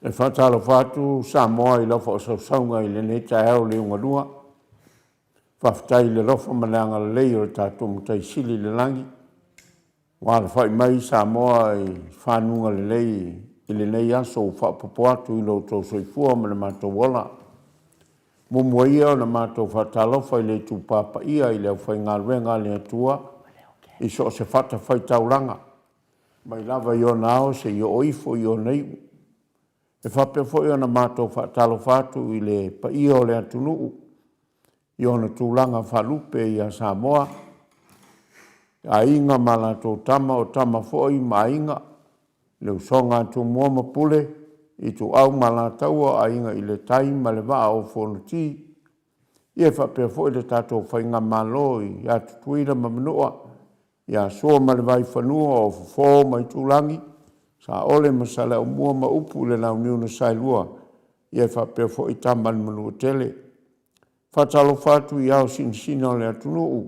E faatalofa atu Samoa i lau faasausauga i lenei taeao liugalua. Faafetai i le alofa ma le agalelei o le tatou Matai Sili i le lagi ua alafai mai Samoa i fanuga lelei i lenei aso ua faaopoopo atu i lo outou soifua ma le matou ola. Muamua ia ona matou faatalofa i le itupa paia i le aufaigaluega a le Atua i so o se fatafaitaulaga, mai lava i ona ao seia oo ifo i ona iu. E faapea foi ona matou faatalofa atu i le paia o le atunuu i ona tulaga faalupe ia Samoa, Aiga ma latou Tama, o Tama foi ma Aiga, le usoga a Tumua ma Pule, Ituau ma Alataua, Aiga i le Tai ma le Vaa o Fonoti. Ia e faapea foi le tatou faigamalo ia Tutuila ma Manua, ia Sua ma le Vaifanua, o Fofo ma Aitulagi, Saole ma Saleaaumua ma upu i le Launiu na Saelua, ia e faapea foi Tama a le Manuatele. Faatalofa atu i ao sinasina o le atunuu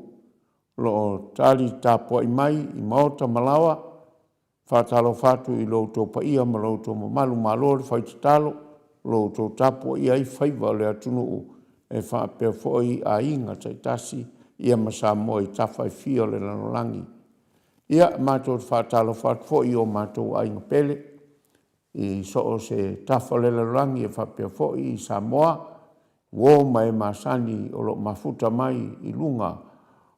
o lo o tali tapuai mai i maota ma laoa. Faatalofa atu i lo outou paia ma lo outou mamalu, malo le fai tatalo, o lo outou tapuaia ai faiva o le atunuu e faapea foi aiga taitasi ia ma Samoa i tafa e fia o le lalolagi. Ia, matou te faatalofa atu foi i o matou aiga pele i so o se tafa o le lalolagi e faapea foi i Samoa, uo ma e masani o lo o mafuta mai i luga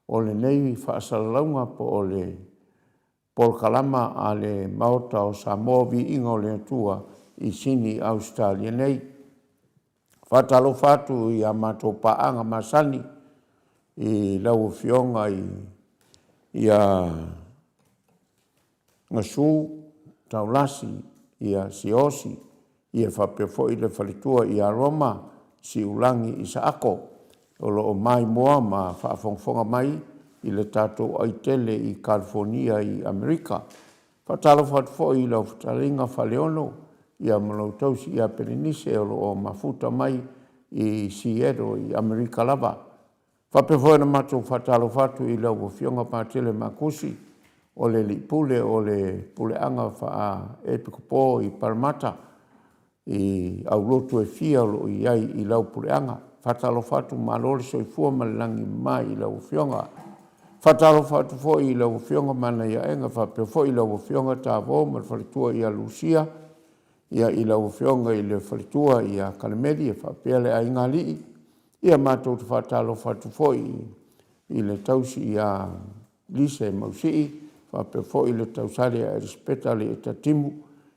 o lenei faasalalauga po o le polokalama a le Maota o Samoa, Viiga o le Atua i Sini, Ausetalia nei. Faatalofa atu i a matou paaga masani i lau Afioga ia Gasu Taulasi Siaosi, ia faapea foi le faletua ia Roma Siulagi Isaako o lo o maimoa ma faafogafoga mai i le tatou aitele i Kalifonia i Amerika. Faatalofa atu foi i lau fetalaiga Faleolo ia ma lou tausi ia Pelenise o lo o mafuta mai i Seattle i Amerika lava. Faapea foi ona matou faatalofa atu i lau Afioga Patele Makusi, o le Alii Pule o le Puleaga Faa-Epikopo i Paramata, i aulotu e fia o lo o i ai i lau puleaga. Faatalofa atu, malo le soifua ma le lagi e mama i lau Afioga. Faatalofa atu foi i lau Afioga Manaiaega faapea foi lau Afioga Tavō ma le faletua ia Lusia, ia i lau Afioga i le faletua ia Kalemeli e faapea le aiga alii. Ia matou te faatalofa atu foi i le tausi ia Lise Mausii, faapea foi le tausale ia Elisapeta Aliiata Timu,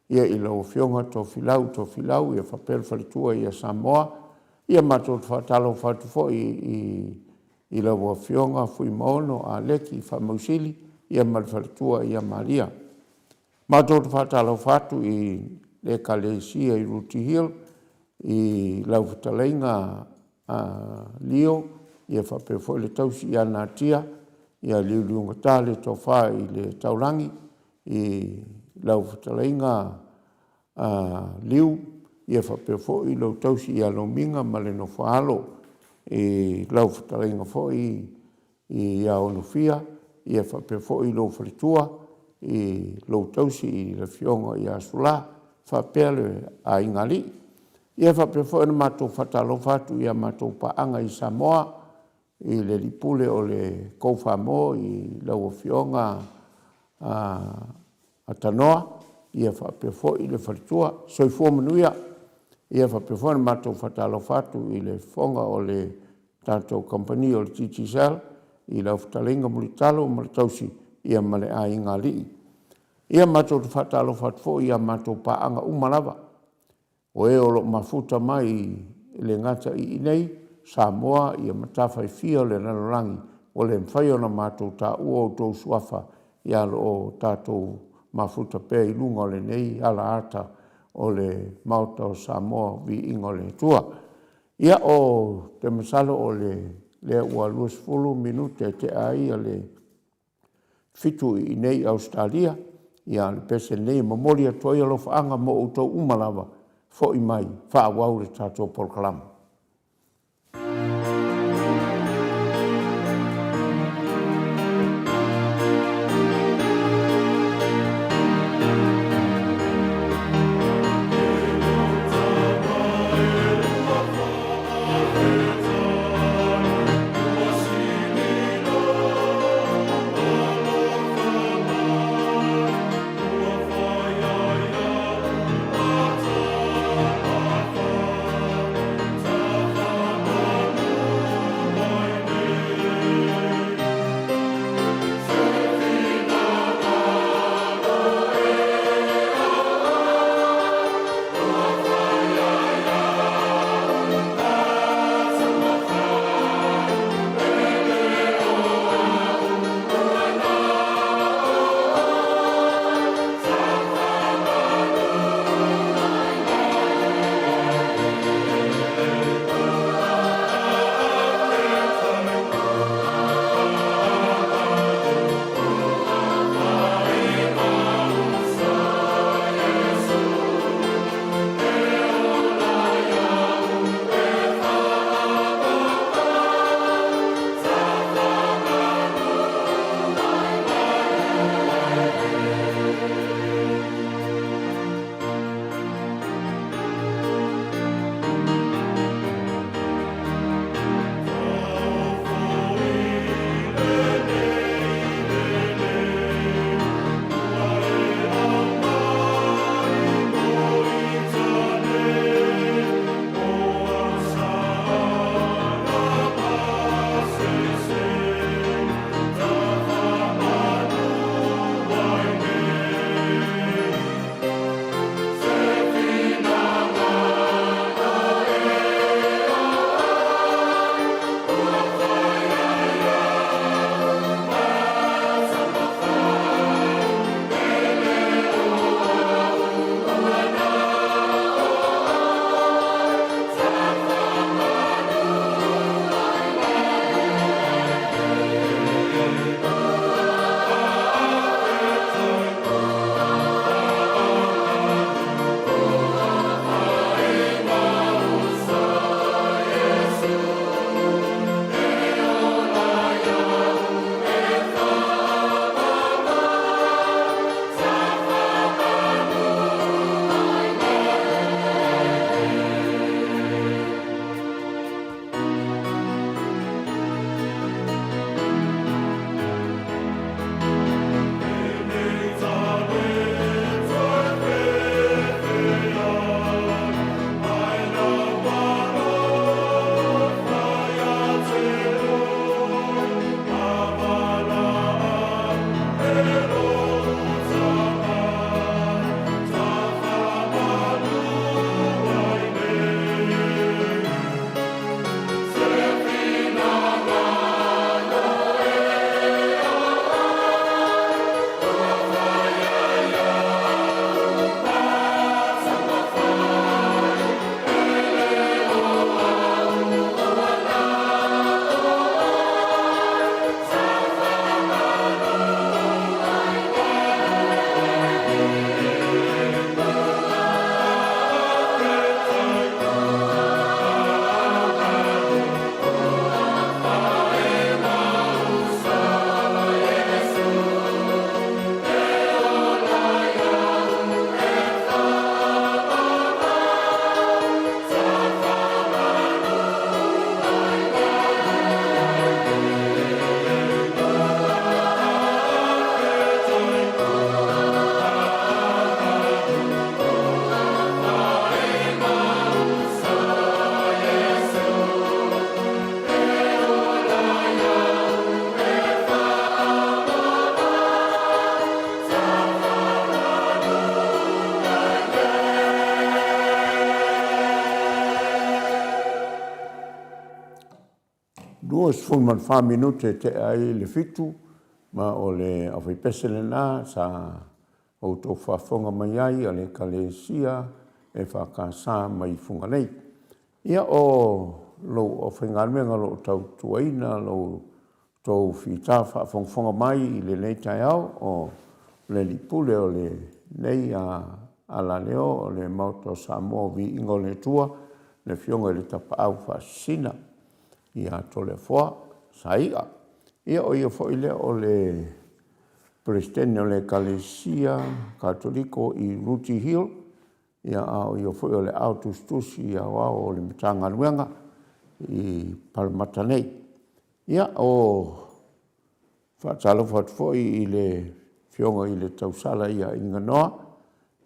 ia i lau Afioga Tofilau Tofilau, ia faapea le faletua ia Samoa. Ia matou te faatalofa atu foi i lau Afioga Fuimaono Aleki Faamausili, ia ma le faletua ia Maria. Matou te faatalofa atu i le Ekalesia i Rooty Hill i lau fetalaiga Leo, ia faapea foi le tausi ia Natia, ia liuliugata le tofa i le taulagi i lau fetalaiga Liu, ia faapea foi lou tausi ia Lomiga ma le nofo a alo i lau fetalaiga foi ia Onofia, ia faapea foi lou faletua i lou tausi i le afioga ia Sula, faapea le aiga alii. Ia faapea foi ona matou faatalofa atu i a matou paaga i Samoa, i le Alii Pule o le Kou-Famo i lau Afioga Tanoa, ia faapea foi le faletua. Soifua manuia. Ia faapea foi ona matou faatalofa atu i le fofoga o le tatou kamupani o le Digicel i lau fetalaiga Mulitalo ma le tausi ia ma le aiga alii. Ia matou te faatalofa atu foi i a matou paaga uma lava, o e o lo o mafuta mai e le gata i inei Samoa ia ma tafa e fia o le lalolagi, ua le mafai ona matou taua outou suafa, ia o lo o tatou mafuta pea i luga o lenei alaata o le Maota o Samoa, viiga o le Atua. Ia ou te masalo o lea ua 20 minute e tea ai le 7 i inei i Ausetalia. Ia o le pese lenei e momoli atu ai alofaaga mo outou uma lava, foi mai faaauau le tatou polokalama. 24 minute e tea ai le 7, ma o le aufaipese lena sa outou faafofoga mai ai a le Ekalesia EFKS mai Fugalei. Ia o lou aufaigaluega o lo o tautuaina lo outou fita faafogafoga mai i lenei taeao, o le Alii Pule o lenei alaleo o le Maota o Samoa o Viiga o le Atua, le Afioga i le Tapaau Faasisina ia Toleafoa Saia. Ia o ia foi lea o le Peresetene o le Ekalesia Katoliko i Rooty Hill, ia a o ia foi o le Aao Tusitusi Aoao o le Matagaluega i Palamata nei. Ia, o faatalofa atu foi i le Afioga i le Tausala ia Iganoa,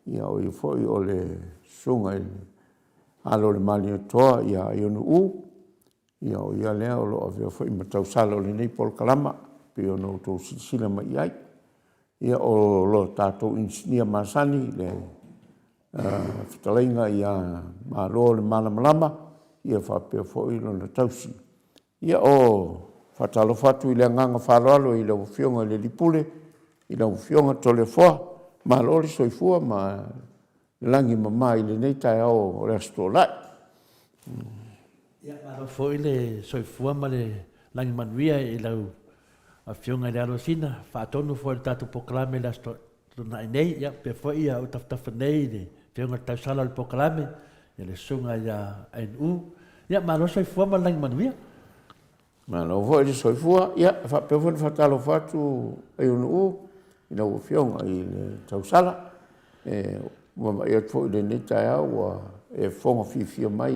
ia o ia foi o le Susuga i le Alo o le Malietoa ia Aiono, ia o ia lea o lo o avea foi ma tausala o lenei polokalama e pei ona outou silasila mai i ai. Ia o lo tatou inisinia masani le fetalaiga ia Malo le Malamalama ia faapea foi lona tausi. Ia o faatalofa atu i le agaga faaaloalo i lau Afioga i le Alii Pule, i lau Afioga Toleafoa, malo le soifua ma le lagi e mama i lenei taeao o le Aso Toonai. Ia, malo foi le soifua ma le lagi manuia i lau Afioga i le Alosina, faatonu foi i le tatou polokalame i le Aso Toonai nei, ia faapea foi ia ou tafatafa nei i le Afioga i le Tausala o le polokalame, ia le Susuga ia NU. Ia, malo le soifua ma le lagi manuia. Malo foi le soifua. Ia, e faapea foi ona faatalofa atu Aiono i lau Afioga i le Tausala. E vaavaai atu foi i lenei taeao ua e fofoga fiafia mai.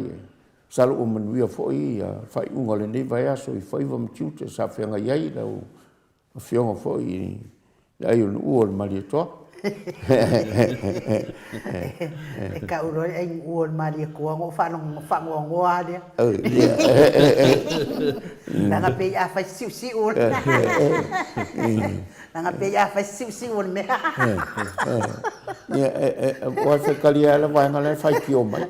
Masalo ua manuia foi le faaiuga o lenei vaiaso i faiva ma tiute sa feagai ai lau Afioga foi i le aiolu'u o le Malietoa. E tau loa le ainu'u o le Malietoa ona ou faanoanoa lava lea. Leaga pei a fai se siusiu o le Leaga pei a fai se siusiu o le mea. Ia, aua e faitalia lava le vaega la e faitio mai.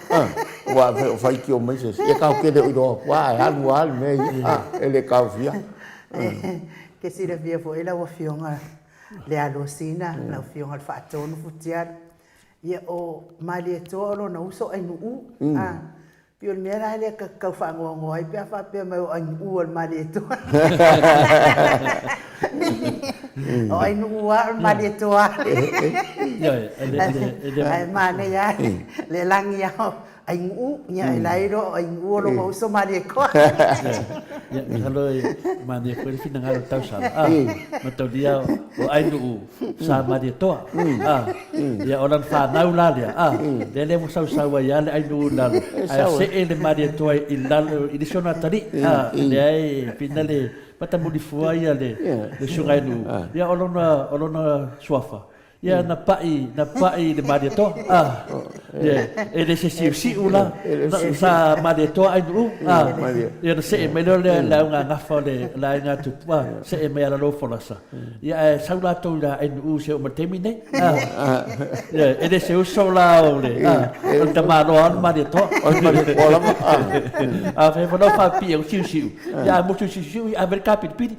Aua afai o faitio mai se isi, ia tatou te le o iloa atu lava ae alu lava le mea ia, e le taofia. Ke silafia foi lau Afioga le Alosina, lau Afioga le Faatonu Futialu, ia o Malietoa o lona uso Ainu'u, a, pei o le mea la lea ta te tau faanoanoa ai pe a faapea mai o Ainu'u o le Malietoa. O Ainu'u lava o le Malietoa. Ae manaia lava le lagi lava Ainu'u, ia e la e iloa o Ainu'u o lona uso Malietoa. Ia, masalo e manaia foi le finagalo o Tausala, a, mataulia o Ainu'u sa Malietoa, a, ia o lana fanau la lea, a, lea lea ua sausau ai lava le Ainu'u i lalo, ae see le Malietoa i lalo i le isi ona atalii, a, lea e pei le matamulifua ia le Susuga Ainu'u, ia o lona suafa, Ia na pa'i, na pa'i i le Malietoa, a. Ia, e le se siusiu la, sa Malietoa Ainu'u, a. Ia ona se'e mai lea o le auga gafa o le aiga tupu, a, se'e mai ia lalo folasa. Ia ae sau latou i le Ainu'u seia oo mai i le taimi lenei, a. Ia, e le se uso la o le, a, o le tamaloa lava o le Malietoa. O le Malietoa lava, a. Afai foi la ua faapipii ai siusiu, Ia a motu siusiu ia ave le kapilipili.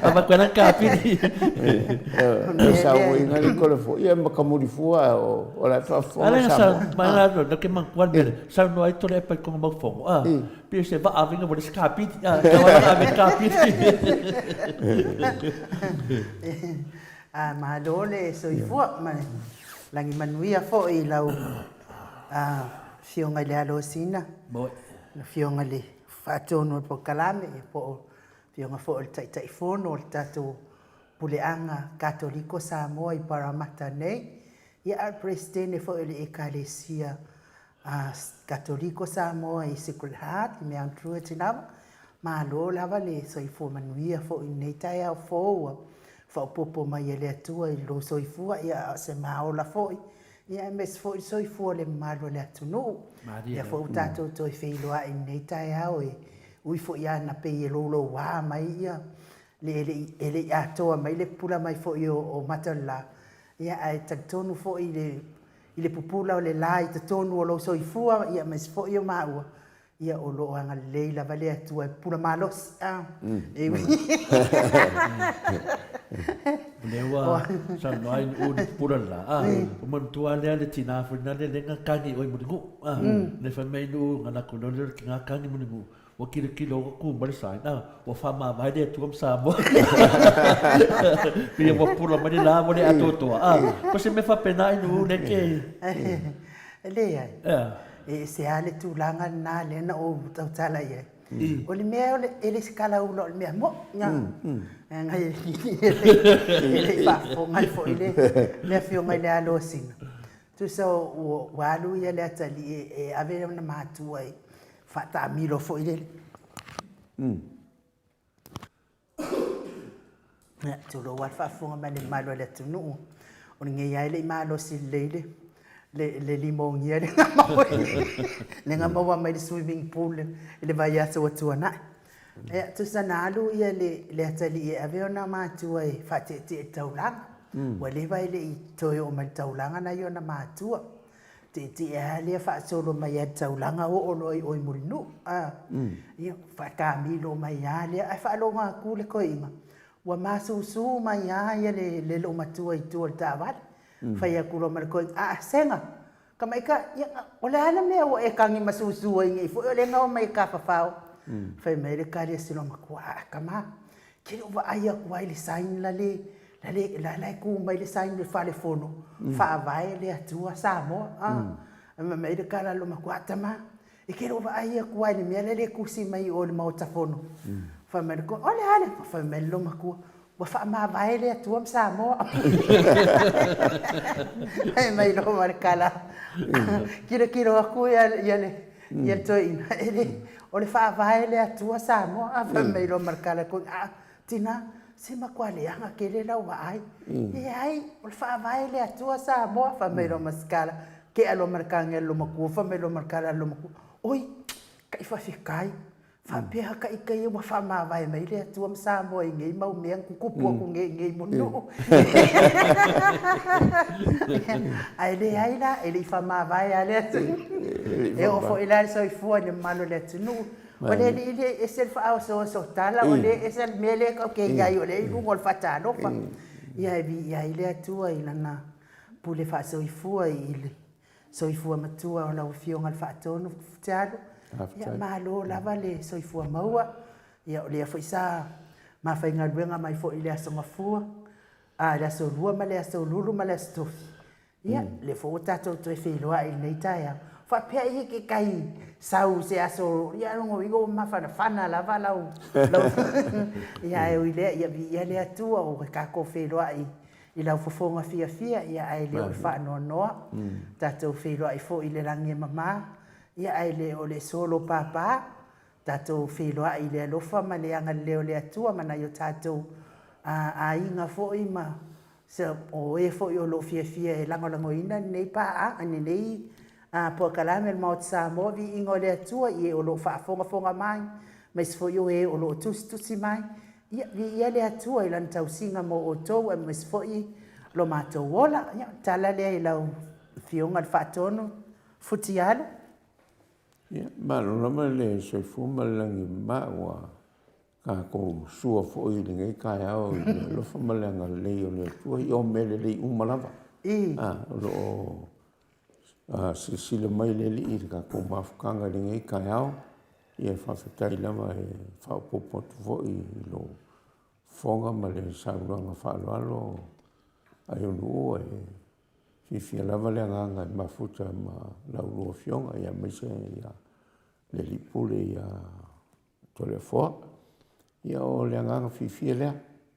Avatu ai la le kapili. E sauoina le kole fua, ia matamuli fua o la e faafofoga Samoa. Mai la no ke mantua le mea saunoa ai Toleaepa i kona mau fono, a, pei o se vaa avega ua leai se kapili, a, tau lava ave le kapili. A malo le soifua ma le lagi manuia foi i lau Afioga i le Alosina. Le Afioga i le Faatonu o le Polokalame po o le Afioga foi o le Taitaifono o le tatou Puleaga Katoliko Samoa i Paramata nei, ia a o le Peresetene foi o le Ekalesia Katoliko Samoa i Sacred Heart i Mount Druitt lava. Malo lava le soifua manuia foi i lenei taeao fou ua faaopoopo mai e le Atua i lou soifua, ia a o se maola foi Ia aemaise foi le soifua o le mamalu o le atunuu. Lea foi ua tatou toe feiloai i lenei taeao e ui foi lava ina pei e louloua mai ia le e le i atoa mai le pupula mai foi o mata o le la, ia ae talitonu foi i le pupula o le la i totonu o lou soifua aemaise foi o maua. Ia o lo o agalelei lava le Atua e pupula malosi. A, e ui. O lea ua saunoa ai Nu'u i le pupula le la, a, ua manatua lea le tina foi lena lea na kagi i oe Mulinuu, a, le fai mai Nu'u na latou iloa lea o le tina kagi Mulinuu, ua tilotilo ua tu mai le sign, a, ua faamavae le Atua ma Samoa. Pei ua pupula mai le la ua le atoatoa, a, o se mea faapena i Nu'u lea ke... Leai. E ese lava le tulaga lena lea na ou tautala i ai. O le mea o le, e le se kalaula o le mea mo'i. Leaga e le i faafofoga foi le le afioga i le Alosina. Tusa ua alu ia le atalii e ave ona matua e faataamilo foi lele. Ia, tulou lava le faafofoga mai a le mamalu o le atunuu. O lenei lava e le i malosi lelei le, le, le limogia lea na maua, lea na maua mai le swimming pool i le vaiaso ua tuanai. Ia, tusa na alu ia le, le atalii e ave ona matua e faateetee i le taulaga. Ua leva e le i toe oo mai i le taulaga nai ona matua. Tietie lava lea faasolo mai lava i le taulaga oo loa i o i Mulinuu. A, ia, faataamilo mai lava lea, ae faalogo atu le toeaina, ua masusu mai lava ia le, le loomatua i tua o le taavale. Fai atu loa ma le toeaina, Aa, Sega, tamaitai, ia, o le a le mea ua e tagi masusu ai nei foi o lea na omai e tafafao? Fai mai le tali a si loomatua, Aa, tama, ke le o vaai atu lava i le sign la le, La le, la la e tu mai le sign i le fale fono, faavae le Atua Samoa, a. Fai mai le tala a lou matua, a tama, e te le o vaai atu lava i le mea la e tusi mai i o i le Maota Fono. Fai mai le o le a le? Fai mai le loomatua, ua faamavae le Atua ma Samoa. Fai mai loa ma le tala, tilotilo atu ia le, ia le toeaina, e le, o le faavae le Atua Samoa. A fai mai loa ma le tala, a, Tina, se matua leaga tele lau vaai. Leai, o le faavae le Atua Samoa, fai mai loa ma Sikala, tea loa ma le tagi a le loomatua, fai mai loa ma le tala a le loomatua, Oi, taʻi faafetai, faapea taʻi ia ua faamavae mai le Atua ma Samoa i nei mau mea na tutupu atu nei i nei Mulinuu. Ae leai la, e le i faamavae lava le Atua. E oo foi la le soifua i le mamalu o le atunuu, O le alii lea e ese le faaosooso tala, o lea e ese le mea lea tatou te i ai, o lea e i luga o le faatalofa. Ia e viia ai le Atua i Lana pule faasoifua i le soifua matua o lau Afioga i le Faatonu Futialu. Ia malo lava le soifua maua. Ia o lea foi sa mafaigaluega mai foi i le Aso Gafua, a, le Aso Lua ma le Aso Lulu ma le Aso Tofi. Ia, lea foi ua tatou toe feiloai i lenei taeao. Faapea ia kekahi sau se aso, ia lona uiga ua mafanafana lava lau, lau ia ae ui lea, ia viia le Atua ua tatou feiloai i lau fofoga fiafia, ia ae le o le faanoanoa. Tatou feiloai foi i le lagi e mama, ia ae le o le solo papa. Tatou feiloai i le alofa ma le agalelei o le Atua ma nai o tatou aiga foi ma o e foi o lo o fiafia e lagolagoina lenei paaga, lenei polokalame o le Maota Samoa, viiga o le Atua i e o lo o faafogafoga mai, aemaise foi o e o lo o tusitusi mai. Ia, viia le Atua i Lana tausiga mo outou aemaise foi lo matou ola. Ia, o le tala lea i lau Afioga i le Faatonu Futialu. Ia, malo lava le soifua ma le lagi mama ua tatou sua foi i lenei taeao i le alofa ma le agalelei o le Atua i o mea lelei uma lava. O lo o silasila mai le Alii i le tatou mafutaga i lenei taeao. Ia faafetai lava e faaopoopo atu foi i lou fofoga ma le saunoaga faaaloalo a Ionuu e fiafia lava le agaga e mafuta ma la ulua afioga aemaise le Alii Pule ia Toleafoa. Ia o le agaga fiafia lea.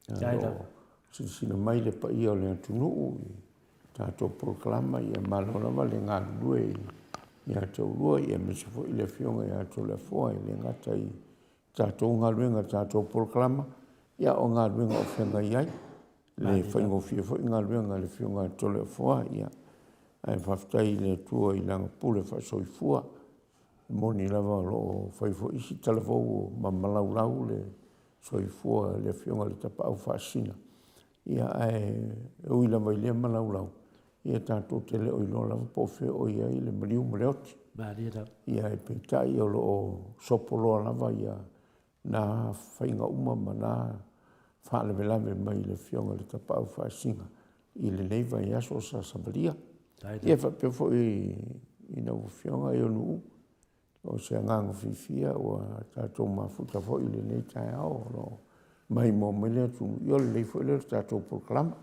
O silasila mai le paia o le atunuu i tatou polokalama, ia malo lava le galulue ia te oulua, ia aemaise foi le afioga ia Toleafoa e le gata i tatou galuega, tatou polokalama, ia o galuega o feagai ai. Le faigofie foi galuega a le afioga ia Toleafoa, ia ae faafetai i le Atua i lana pule faasoifua. E moni lava o lo o fai foi isi talavou ma malaulau le soifua i le Afioga i le Tapaau Faasisina. Ia, ae ui lava i lea malaulau, ia tatou te le o iloa lava po o fea o i ai le maliu ma le oti. Malie lava. Ia ae peitai o lo o sopo loa lava ia na faiga uma ma na faalavelave mai le Afioga i le Tapaau Faasisina i lenei vaiaso sa savalia. Ia faapea foi i lau Afioga Ionuu, o se agaga fiafia ua tatou mafuta foi i lenei taeao o lo o maimoa mai le atunuu. Ia o lelei foi lea o le tatou polokalama.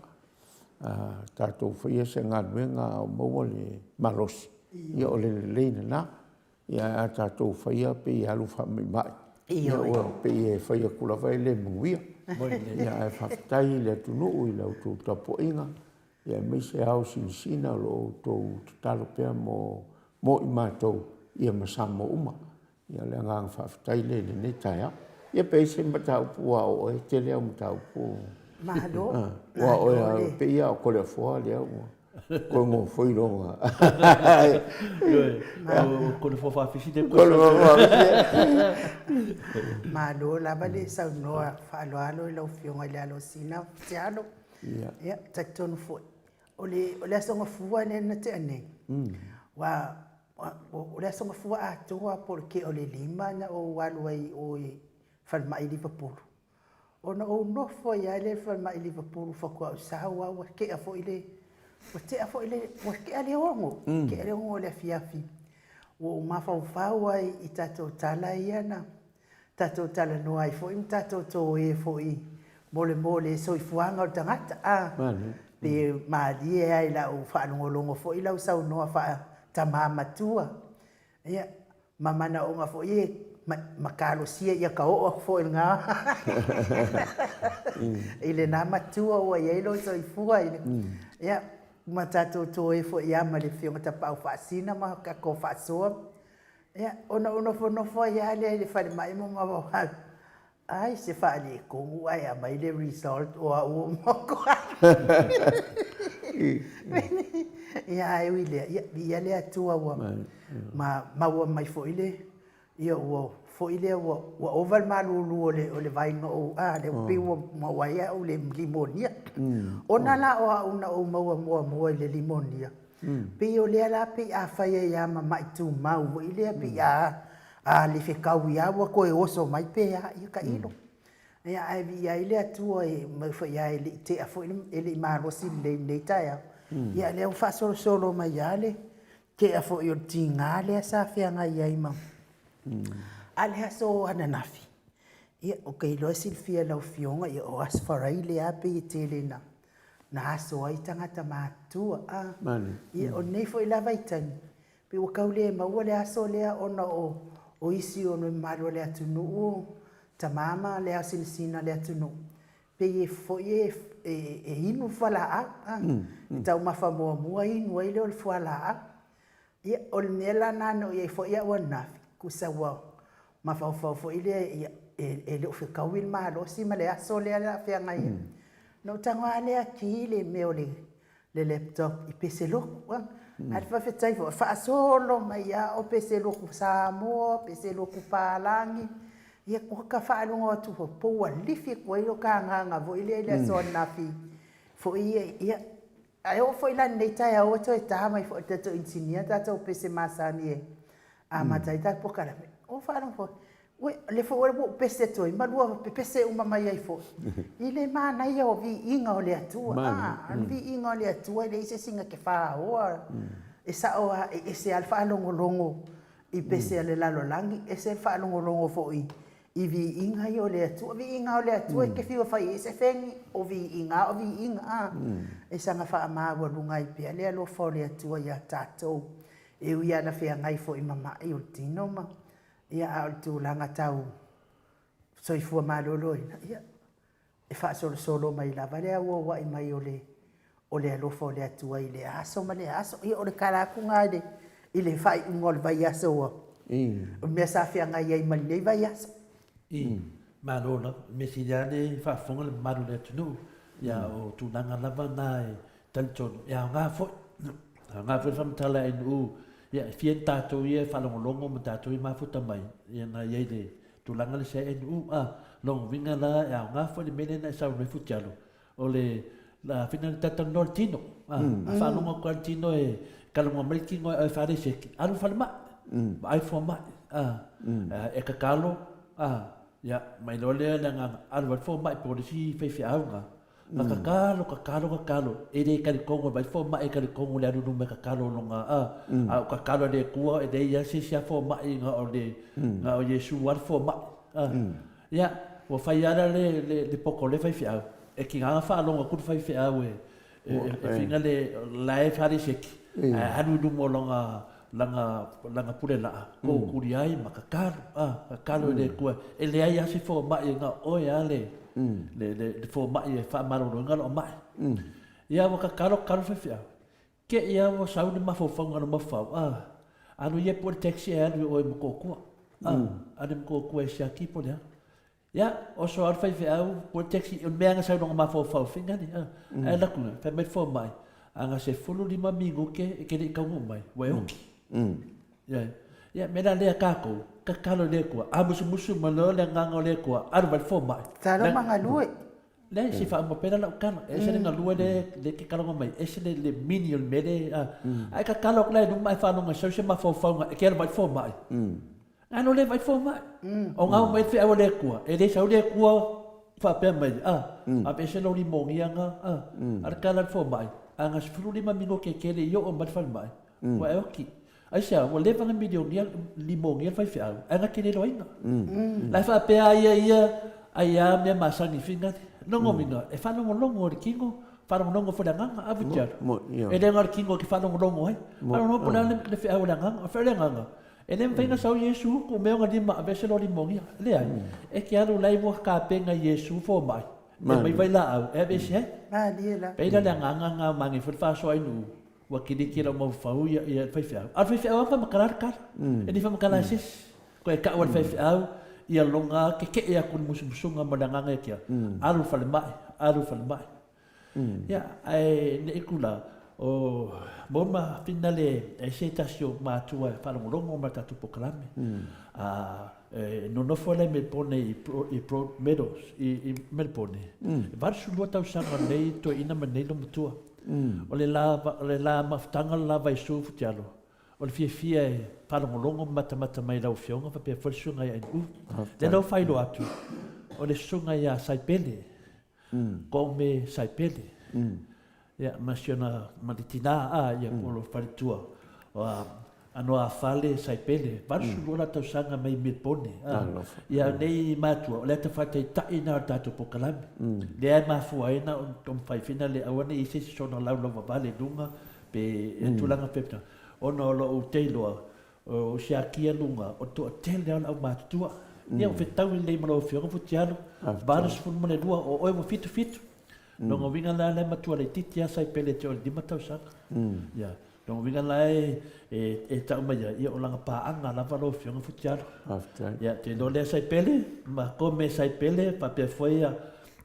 A tatou faia se galuega a o maua le malosi, ia o le lelei lena. Ia ae a tatou faia pei e alu faamaimai, ia ua pei e fai atu lava e le manuia. Ia ae faafetai i le atunuu i la outou tapuaiga, ia aemaise ao sinasina o lo o outou tatalo pea mo mo i matou ia ma Samoa uma. Ia o le agaga faafetai lea i lenei taeao. Ia pe i ai se mataupu ua o oe, tele au mataupu. Malo. Ua o oe pei lava o Toleafoa lea ua toe gofoi lona. Ioe, o Toleafoa faafisi lea. Toleafoa faafisi. Malo lava le saunoa faaaloalo i lau Afioga i le Alosina Tialo. Ia, talitonu foi, o le, o le Aso Gafua lea na tea nei, ua, o le Aso Gafua atoa po o le tea o le 5 na ou alu ai i o i falemai i Lipapulu. Ona ou nofo ai lava lea i le falemai i Lipapulu faatoa ou sau lava ua tea foi le, ua tea foi le, ua tea le 6, tea le 6 o le afiafi. Ua ou mafaufau ai i tatou tala ia na tatou talanoa ai foi ma tatou toe foi mo le mo le soifuaga o le tagata a pe malie lava i lau faalogologo foi lau saunoa faa-tama matua ia ma manaoga foi e ma talosia ia ka oo atu foi i lena i lena matua ua i ai lou soifua i le ia ma tatou toe foi lava ma le Afioga Tapaau Faasina ma tatou faasoa. Ia, ona ou nofonofo ai lava lea i le falemai ma mafaufau, ai se faaletonu ae aumai le result o au ua matua. Ia ae ui i lea, ia viia le Atua ua maua mai foi le, ia ua foi lea ua ova le malulu o le o le vai na ou, a lea ua pei ua maua ai au i le limonia. Ona la o au na ou maua muamua i le limonia, Pei o lea la pei a fai ai lava ma mai tumau foi lea pei a a le fetaui lava ua toe oso mai pe a, ia tailo. Ia ae viia ai le Atua e mau foi lava e le i tea foi e le i malosi lelei i lenei taeao. Ia lea ua faasolosolo mai lava le tea foi o le tiga lea sa feagai ai ma A o le aso ananafi, ia ou te iloa e silafia e lau Afioga, ia o Aso Faraile lava pei e tele ina na aso ai tagata matutua. A, ia, o lenei foi la vaitaimi, pei ua tau le maua le aso lea ona o, o isi o le mamalu o le atunuu, tama ma le aosinasina o le atunuu, pei e foi e, e, e inu le fualaau. A, e taumafa muamua inu ai lea o le fualaau. Ia, o le mea la lena na oo i ai foi au ananafi, tusa ua mafaufau foi lea, ia, e, e le o fetaui le malosi ma le aso lea o le a feagai ai. Ona ou tago lava lea ki le mea o le, le laptop i peselotu, a. Ae faafetai foi, faasolo mai lava o peselotu Samoa, peselotu palagi, ia ua ta faalogo atu foi, po ua lifi atu ai lo ta agaga foi lea i le aso ananafi foi ia, ia, Ae oo foi la i lenei taeao ua toe ta mai foi le tatou inisinia tatou pese masani e amata ai tatou polokalame. Ua ou faalogo foi, ue, o lea foi ua ou pese atu ai ma lua pepese uma mai ai foi i le manaia o viiga o le Atua. A, o le viiga o le Atua e leai se isi na te faoa. E sao lava, e ese lava le faalogologo i pese a le lalolagi, ese le faalogologo foi I viiga ia o le Atua. Viiga o le Atua e te fiu e fai ai se fegi, o viiga a o viiga a. E saga faamaualuga ai pea le alofa o le Atua ia tatou. E ui lava ina feagai foi ma mai o le tino ma, ia a o le tulaga tau soifua maloloina, ia, e faasolosolo mai lava le auauai mai o le o le alofa o le Atua i lea aso ma lea aso. Ia, o le tala atu lena i le, i le faaiuga o le vaiaso ua, o le mea sa feagai ai ma lenei vaiaso. I, malo lava. O le mea sili lava le faafofoga le mamalu o le atunuu, ia o tulaga lava na e talitonu, e aoga foi. E aoga foi le faamatala e NU, ia e fia ni tatou ia e faalogologo ma tatou ia e mafuta mai, ia na i ai le tulaga lea sa i NU. A, lona uiga la e aoga foi le mea lea na e saunoa ai Futialo, o le fina le talatalanoa le tino. A, a faalogo atu lava le tino e talanoa mai le tino e faale seki, alu i le falemai. Vaai fomai, a, e tatalo, a, ia, mai loa lea le agaga, alu ai le fomai po o le isi faifeau na, na tatalo, tatalo, tatalo, e le talitonu e vaai le fomai e talitonu i le alu i luma e tatalo lona, a, a o tatalo a le Atua, e leai lava se isi a fomai na o le, na o Iesu lava le fomai, a. Ia, ua fai lava la le, le, le poto a lea faifeau, e tiga ona faalogo atu le faifeau e, e fina le la e faaleseki, ae alu i luma o lana, lana, lana pule laa, koukuli ai ma tatalo, a, tatalo i le Atua, e leai lava se fomai na o oe lava le, le, le, le fomai e faamaloloina lou mai. Ia, ua tatalo, tatalo le faifeau, te i lava ua sau le mafaufauga o le mafaufau, a, alu ia pue le taxi ae alu i o i Motootua, a, alu i Motootua e siaki po o le a. Ia, oso lava le faifeau, pue le taxi, o le mea lava na sau i lona mafaufau, fingali, a, ae alu atu, fai mai le fomai, a na 15 minute e te le i taunuu mai, ua e oti. Ioe. Ia, mea la lea tatou, tatalo i le Atua, a musumusu mai loa le Agaga o le Atua, alu mai le fomai. Tatalo ma galue. Leai, se i faauma pea la lau tala. E ese le galue lea e te talanoa mai, ese le mini o le mea lea. Ae tatalo atu la i luma ae faalogo e sau se mafaufauga e te alu mai i le fomai. Ae alu lea vaai fomai. O gau mai le feau a le Atua, e le sau le Atua faapea mai, a, aveese lou limonia na, a, a le tala a le fomai, a na 15 minute e te le i oo mai le falemai, ua e oti. Aisea, ua leva ona milionia, limonia le faifeau, ae na te le iloaina. La e faapea a ia ia, ai a mea masani finale. Lona uiga, e faalogologo e le tino, faalogologo foi le agaga, a Vitialu? E le na o le tino e te faalogologo ai. Faalogologo po o le a le feau a le agaga. O le feau a le agaga, e le mafai ona sau Iesu, tuu mai ona lima, aveese lou limonia. E leai, e te alu la e ua tapena e Iesu fomai, e aumai vailaau, e aveese ai. Pei la le agaga lena, manaia foi le faasoa i nuu, Ua kiliki lau maufau ia ia le faifeau. A o le faifeau lava faamatala le tala. E le faamatala e se isi. Koe tau a le faifeau ia lona keke'e atu i le musumusuga ma le agaga ia kia, alu i le falemai, alu i le falemai. Ia, ae ne i kula, o mo ma finale e se tasi o matua e faalogologo ma le tatou polokalame. A e nonofo la i Melbourne i i Broadmeadows i Melbourne. E 82 tausaga o lenei toeaina ma lenei loumatua. O le la, o le la mafutaga le la vaisu Futialo, o le fiafia e faalogologo ma matamata mai i lau Afioga faapea foi le Susuga ia Ainu. Lea la ua faailoa atu, o le Susuga ia Saipele, Kome Saipele, ia ma si ona, ma le tina a, ia po o lou faletua, Anoafale Saipele, 82 la tausaga mai Melbourne. Ia nei matua, o le ata faataitai na o le tatou polokalame. Lea e mafua ai na o mafai fina le aua ne i se isi sona laulau vavale i luga pe tulaga faapena. Ona o lou teiloa, o siakia luga, o le toatele lava o le aumatutua. Ia ua fetaui lelei ma lau Afioga Futialu, 82, o oe ua 77. Lona uiga la lea matua laitiiti lava Saipele te o le 5 tausaga. Ia. Lona uiga la e, e, e tau mai ai, ia o lana paaga lava lau Afioga Futialo. Faafetai. Ia, te iloa lea Saipele, ma Kome Saipele, faapea foi a,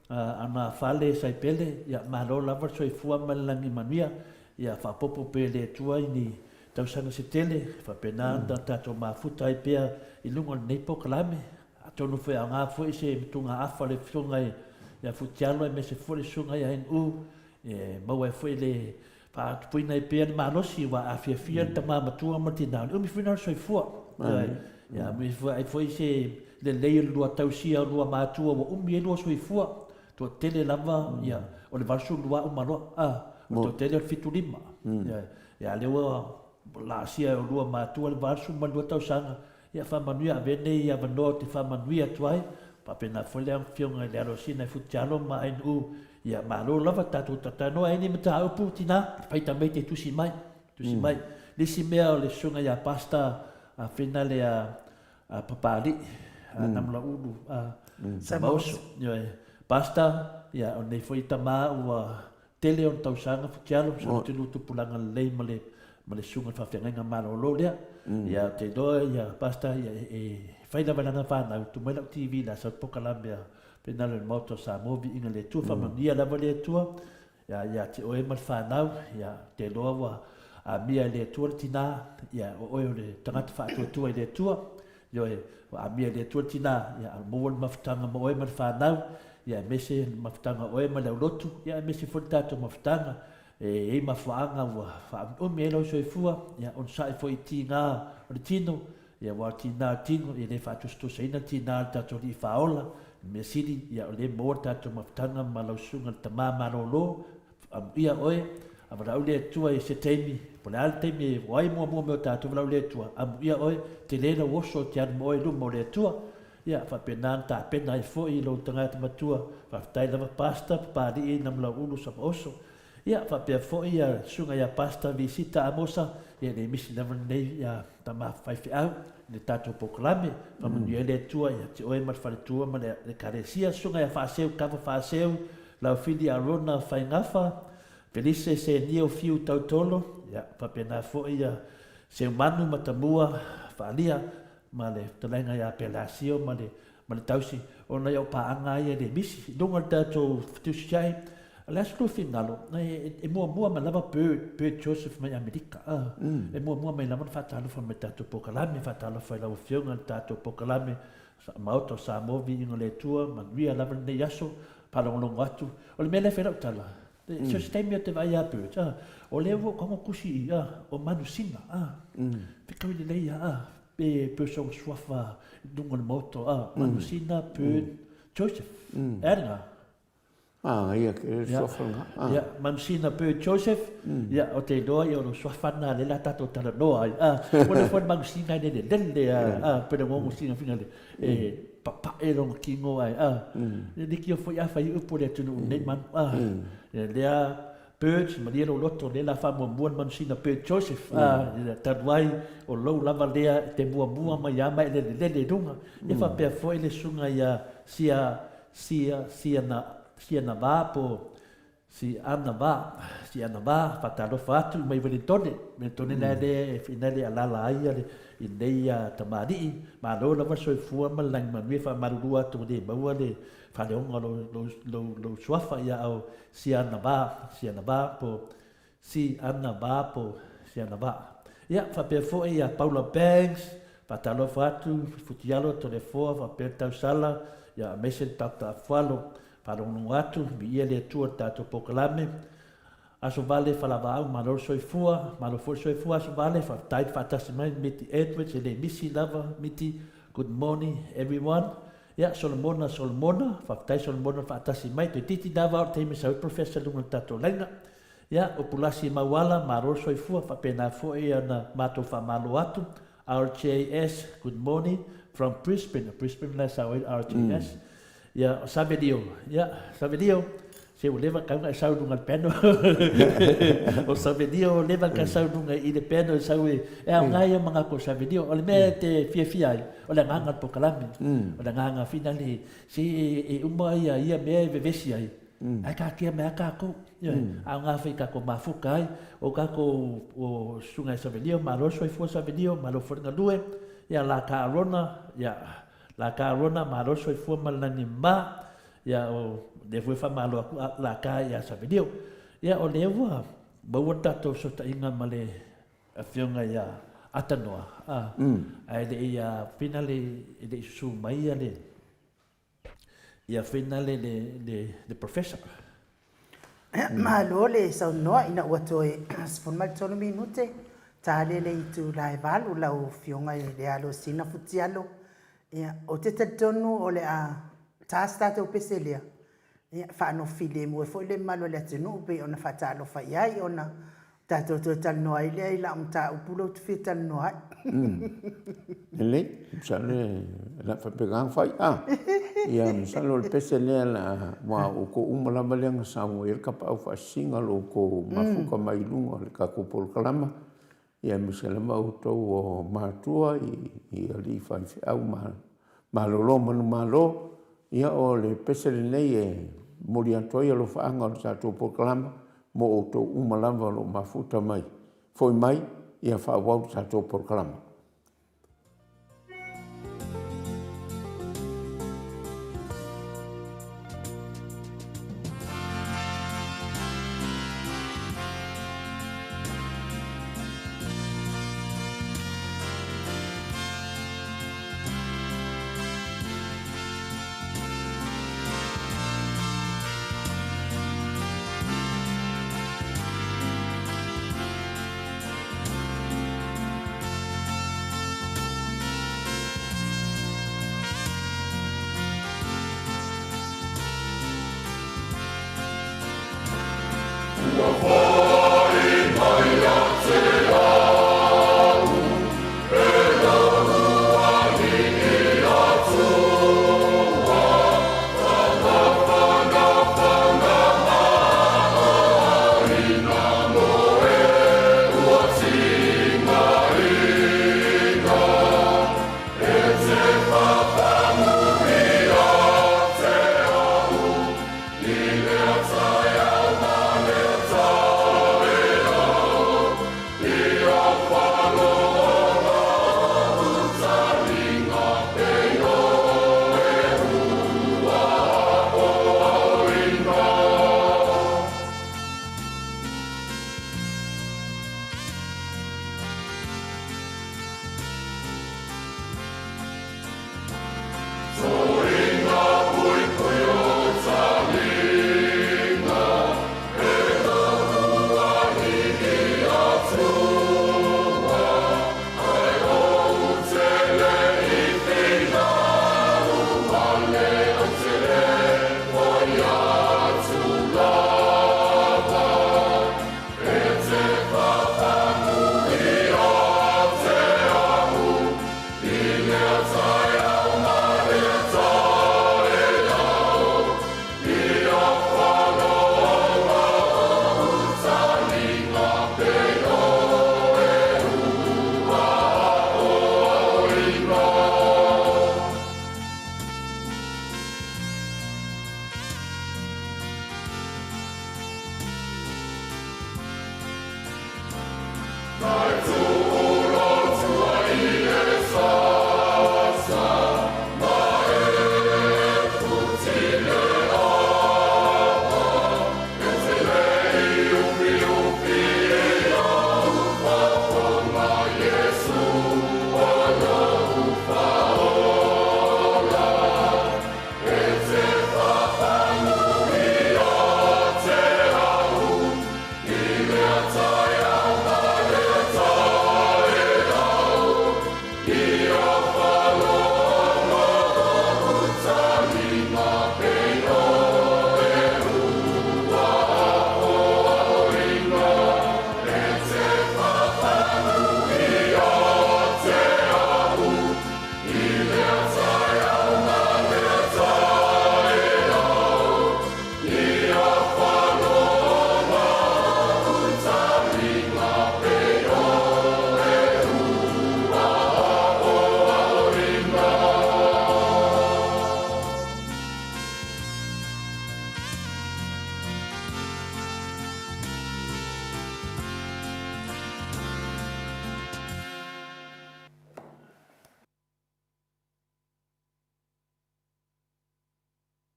a, ana fale Saipele, ia malo lava le soifua ma le lagi manuia, ia faaopoopo pea e le Atua i ni tausaga se tele, faapena ona tatou mafuta ai pea i luga o lenei polokalame. Atonu foi e aoga foi se motugaafa a le Afioga ia Futialo aemaise foi le Susuga ia N.U. e maua ai foi le Faatupuina ai pea le malosi aua a fiafia le tama matua ma le tina, o le umi foi lena o le soifua. Ia amuia ai foi se lelei o le lua tausia o lua matua ua umi ai lua soifua. Toatele lava, ia, o le 82 uma loa, a, o le toatele o le 75. Ia, a o lea ua laasia e oulua matua le 82 tausaga, Ia faamanuia, avea lenei avanoa ou te faamanuia atu ai, faapena foi le Afioga i le Alosina i Futialo ma Ainuu, ia malo lava tatou talanoa ai nei mataupu tina, faita mai te tusi mai, tusi mai. Le isi mea o le susuga ia Pastor Fina le a Papalii, a Namulaulu a Samaoso, ioe. Pastor, ia o lenei foi tama ua Tele ona tausaga Futialo sa te lua tupulaga lelei ma le ma le susuga i le faafeagaiga malolo lea. Ia ou te iloa ia Pastor ia e fai lava i lana fanau, tuu mai lau TV la sau polokalame a Penalo i le Maota o Samoa viiga i le Atua, faamanuia lava le Atua ia ia te oe ma le fanau, ia ou te iloa ua amia e le Atua le tina, ia o oe o le tagata faatuatua i le Atua. Ioe, ua amia e le Atua le tina, ia a maua le mafutaga ma oe ma le fanau, ia aemaise le mafutaga o oe ma le aulotu, ia aemaise foi le tatou mafutaga. E i ai mafuaaga ua faaumiumi ai lou soifua, ia onosai foi i tiga o le tino, ia aua o le tiga o le tino, ia le faatusatusaina le tiga o le tatou Alii Faaola, le mea sili, ia o lea e maua le tatou mafutaga ma lau Susuga le Tama Malolo, amuia oe, a valaau le Atua i se taimi, po o le a le taimi e o ai muamua mai o tatou, valaau le Atua, amuia oe, tele lou oso ou te alu ma oe i luma o le Atua. Ia, faapena ona tapena ai foi lou tagata matua, faafetai lava Pastor Papalii Namulauulu Savaoso. Ia, faapea foi ia Susuga ia Pastor Visita Amosa, ia le misi lava lenei ia tama faifeau i le tatou polokalame. Faamanuia ai le Atua ia te oe ma le faletua ma le Ekalesia. Susuga ia Faaseu Kava Faaseu, Laufili Arona Faigafa, Felise Senio Fiu Tautolo, ia, faapena foi ia Seumanu Matamua Faalia, ma le fetalaiga ia Pelasio ma le, ma le tausi, ona ia o paaga ia le misi. I luga o le tatou fetusiai, o le aso Luafigalo, e, e muamua mai lava Bird, Bird Joseph mai Amerika. Ah, mm. E muamua mai lava na faatalofa mai tatou polokalame, faatalofa i lau afioga le tatou polokalame, Maota o Samoa, viiga o le Atua, manuia lava lenei aso, faalogologo atu. O le mea lea e fai lau tala, mm. So se taimi o te vaai ia Bird, ah, o lea ua ou tusi i, ah, o Manusina, ah, mm. fetaui lelei, ah, pe pe o sona suafa i luga o le maota, ah, Manusina, Bird, Joseph. E a lena? Ah, ia ke le suafa lena. Ah. Ia, Manusina Bird Joseph, ia, o te iloa ia o lou suafa lena lea o le a tatou talanoa ai. Ah, ua le foi le Manusina e lele lele, ah, ah, pe le gogo sina fina le, e papae lona kino ai, ah. E liki foi a fai upu o le atunuu nei manu, ah. Ia lea, Bird, malie lou loto, lea la faamuamua le manusina Bird Joseph, a, talu ai o lou lava lea e te muamua mai lava ma e lelelele i luga. Ia faapea foi le susuga ia Sia, Sia, Siana, Sianava po Sianava, Sianava, faatalofa atu mai Welintone, Welintone la lea e whina le alala ai ia le, i lenei tamalii, malo lava le soifua ma le lagi manuia, faamalulu atu ua le maua le faaleoga o lou, lou, lou suafa, ia ao Sianava, Sianava po Sianava po Sianava. Ia, faapea foi ia Paula Banks, faatalofa atu, Futialo, Toleafoa, faapea le Tausala, ia aemaise le Doctor Afualo, faalogologo atu, viia le Atua i le tatou polokalame. Aso Vale Falavaau, malo le soifua, malo foi le soifua Aso Vale, faafetai le faatasi mai Miti Edwards, e le misi lava Miti, good morning everyone. Ia, Solomona, Solomona, faafetai Solomona le faatasi mai, toeitiiti lava o le taimi e sau ai Professor i luga o le tatou laina. Ia, Upulasi Mauala, malo le soifua, faapena foi ona matou faamalo atu. RJS, good morning from Brisbane, o Brisbane la e sau ai le RJS. Ia, o Savelio, ia, Savelio, se ua leva tau na e sau i luga i le piano. O Savelio ua leva na sau i luga i le piano e sau e, e aoga ia manatu o Savelio. O le mea e te fiafia ai, o le agaga o le polokalame, o le agaga finale, se e uma ia ia mea e vevesi ai, ae taatia mai lava tatou. Ioe, aoga foi i tatou mafuta ai, o tatou o Susuga ia Savelio, malo le soifua Savelio, malo foi le galue, ia la ka Arona, ia la ka Arona, malo le soifua ma le lagi ma, ia o lea foi e faamalo atu a la ka ia Savelio. Ia o lea ua maua le tatou fesootaiga ma le Afioga ia Atanoa, a, ae le i whina le, e le i susu mai ia le, ia whina le, le, le, le professor. Malo le saunoa ina ua toe 13 minute tale le itula e 8 lau Afioga i le alo Sina Futialo. Ia, ou te talitonu o le a ta se tatou pese lea, ia, faanofo filemu ai foi le mamalu o le atunuu pei ona faatalofa i ai ona tatou toe talanoa ai lea i lau mataupu lea ou te fia talanoa ai. Lelei, masalo e le a faapena ona fai. Ah, ia masalo o le pese lea la aua o outou uma lava lea na saunoa i ai le tapaau faasisiga lo outou mafuta mai i luga o le tatou polokalama, ia aemaise lava outou o matua i alii faifeau ma malolo manumalo. Ia o le pese lenei e momoli atu ai alofaaga o le tatou polokalama mo outou uma lava o lo o mafuta mai. Foi mai, ia faaauau le tatou polokalama.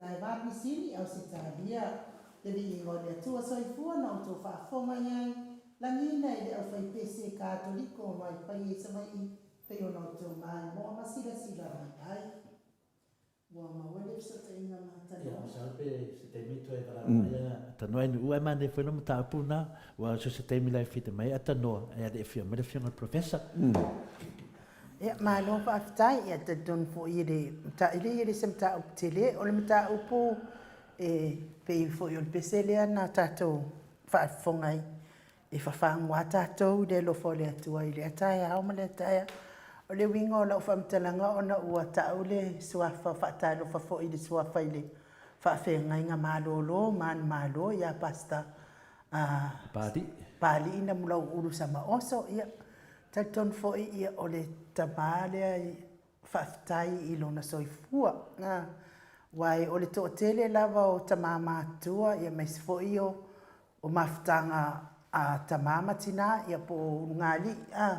Taiva Pisini, Ausetalia, Le viiga o le Atua Soifua na outou faafofoga i ai, lagiina i le aufaipese Katoliko mai paia i Savaii pei ona outou maimoa ma silasila mai ai. Ua maua le fesootaiga ma Ia, Tanoa. masalo pe se taimi toe valaau mai a Tanoa i Nu'u ae manaia foi lau mataupu lena, aua so o se taimi la e fita mai ai a Tanoa, ae a le i afio mai le afioga i le Professor. Ia, malo faafetai. Ia, talitonu foi e le, e leai e le se mataupu tele. O le mataupu e pei foi o le pese lea na tatou faafofoga ai, e fafagu lava tatou i le alofa o le Atua i lea taeao ma lea taeao. O le uiga o lau faamatalaga ona ua tau le suafa, faatalofa foi i le suafa i le faafeagaiga malolo manumalo ia Pastor Papalii. Papalii Namulauulu Samaoso. Ia, Talitonu foi ia o le tama lea e faafetai i lona soifua, aua o le toatele lava o tama matutua aemaise foi o mafutaga a tama ma tina ia po o ulugalii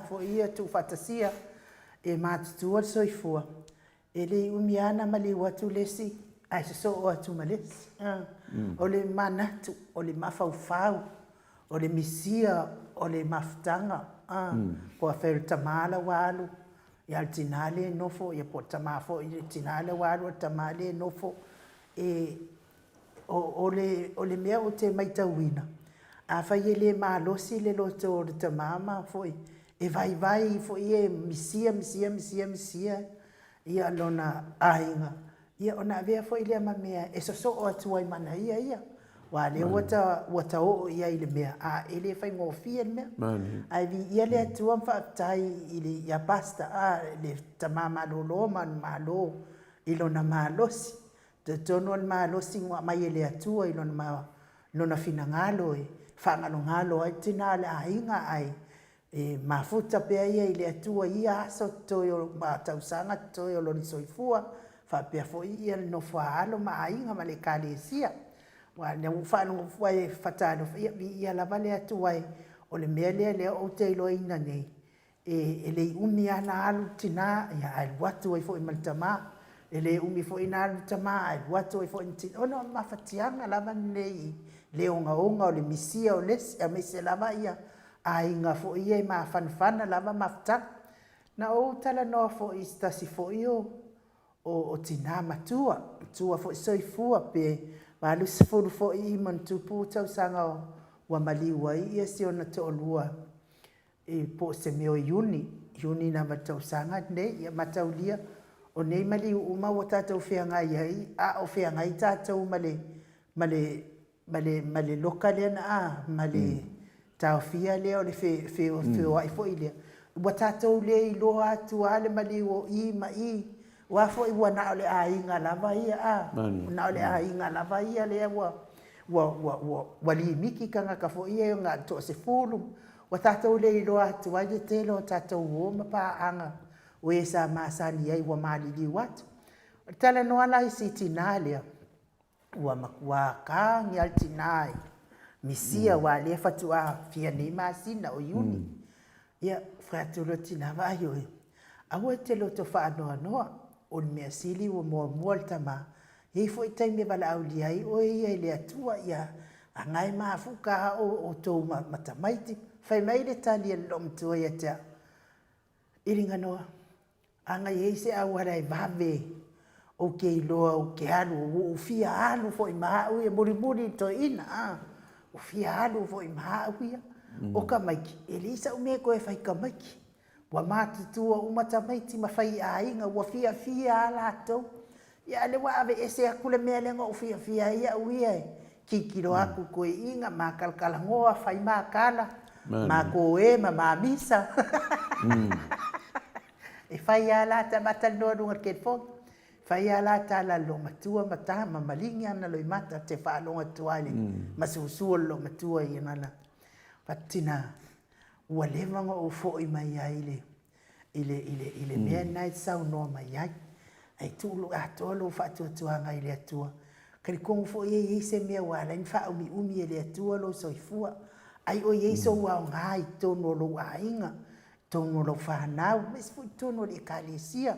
foi ia tuufaatasia e matutua le soifua. E le umi lava ona maliu atu le isi ae sosoo atu ma le isi. O le manatu, o le mafaufau, o le misia o le mafutaga, po o afai o le tama la ua alu, a o le tina lea e nofo, po o le tama foi le tina lea ua alu a o le tama lea e nofo. E, o le mea ou te matauina, afai e le malosi le loto o le tama ma foi, e vaivai foi e misia, misia, misia, misia ia lona aiga, ia ona avea foi lea ma mea e sosoo atu ai ma ana ia ia. Aua lea ua ta ua ta oo i ai i le mea, a e le faigofie le mea. Ae viia le Atua ma faafetai i le ia Pastor a le tama malolo ma ona malo i lona malosi. Talitonu o le malosi ua aumai e le Atua i lona lona finagalo e faagalogalo ai le tina o le aiga ae E mafuta pea ia i le Atua i ia aso totoe o ma tausaga totoe o lona soifua, faapea foi ia le nofo a alo ma aiga ma le Ekalesia. Aua o lea ua ou faalogo e fatalofa, ia viia lava le Atua e o le mea lea lea ou te iloaina nei, e le i umi lava ona alu le tina, ia ae alu atu ai foi ma le tama. E le umi foi ona alu le tama ae alu atu ai foi ma le tina. Ona o le mafatiaga lava lenei i le ogaoga o le misia o le isi, aemaise lava ia aiga foi ia e mafanafana lava mafutaga. Na ou talanoa foi i se tasi foi o o tina matua, matua foi soifua pe 80 foi ma ona tupu tausaga ua maliu ai ia si ona toalua i po o se mea o Iuni, Iuni lava i le tausaga lenei. Ia mataulia, o nei maliu uma ua tatou feagai ai, a o feagai tatou ma le ma le ma le, ma le loka lea na, a, ma le taofia lea o le fe, feoai foi lea, ua tatou le iloa atu lava le maliu o i ma i, aua foi ua na o le aiga lava ia, a, na o le aiga lava ia lea ua, ua, ua, ua, ua limiti tagata foi ia na o le toasefulu, ua tatou le iloa atu ai le tele o tatou uo ma paaga o e sa masani ai ua maliliu atu. O le talanoa la i si tina lea, Ua matua tagi lava le tina i misia aua o lea faatoa fia nei masina o Iuni. Ia, fai atu loa le tina, vaai oe, aua e te loto faanoanoa, o le mea sili ua muamua le tama, e i ai foi taimi e valaaulia ai oe ia e le Atua, ia aga e mafuta lava outou ma tamaiti. Fai mai le tali a le loomatua ia te au, Iliganoa, Ana i ai se auala e vave, ou te iloa ou te alu, ua ou fia alu foi ma au ia, mulimuli i le toeaina, a, ua fia alu foi ma au ia. O tamaiti, e leai sau mea e toe fai i tamaiti. Ua matutua uma tamaiti ma faiaiga, ua fiafia lava latou. Ia a o lea ua aveese atu le mea lea na ou fiafia ai au ia e tilotilo atu i toeaiina, ma talatalanoa, fai ma tala, ma toe ma ma misa. E fai lava la tala, ma talanoa i luga o le telefoni. E fai lava la tala a le loomatua ma ta ma maligi ana loimata ou te faalogo atu lava i le masuasu o le loomatua i ana Tina, ua leva ona ou foi mai ai i le i le, i le, i le mea lena e te saunoa mai ai. Ae tuu loa atoa lou faatuatuaga i le Atua. Talitonu foi e i ai se mea ua ala ai ona faaumiumi e le Atua lou soifua. Ai o i ai sou aoga i totonu o lou aiga, i totonu o lau fanau, aemaise foi i totonu o le Ekalesia.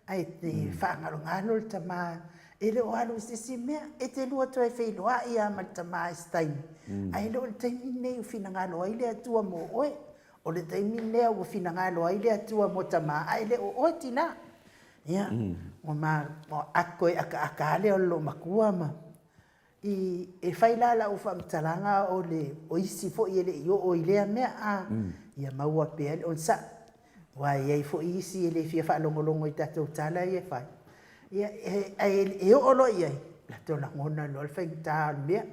Ae te faagalogalo le tama, e le o alu i se isi mea. E te lua toe feiloai lava ma le tama i se taimi, ae le o le taimi lenei ua finagalo ai le Atua mo oe. O le taimi lea ua finagalo ai le Atua mo tama, ae le o oe tina. Ia, ua ma, ua toe akaaka lava lea o le loomatua ma, i, e fai la lau faamatalaga o le, o isi foi e le i oo i lea mea, a, ia maua pea le onosai. Aua e i ai foi isi e le fia faalogologo i tatou tala ia e fai, ia, ae e oo loa i ai, latou lagona loa le faigata o le mea.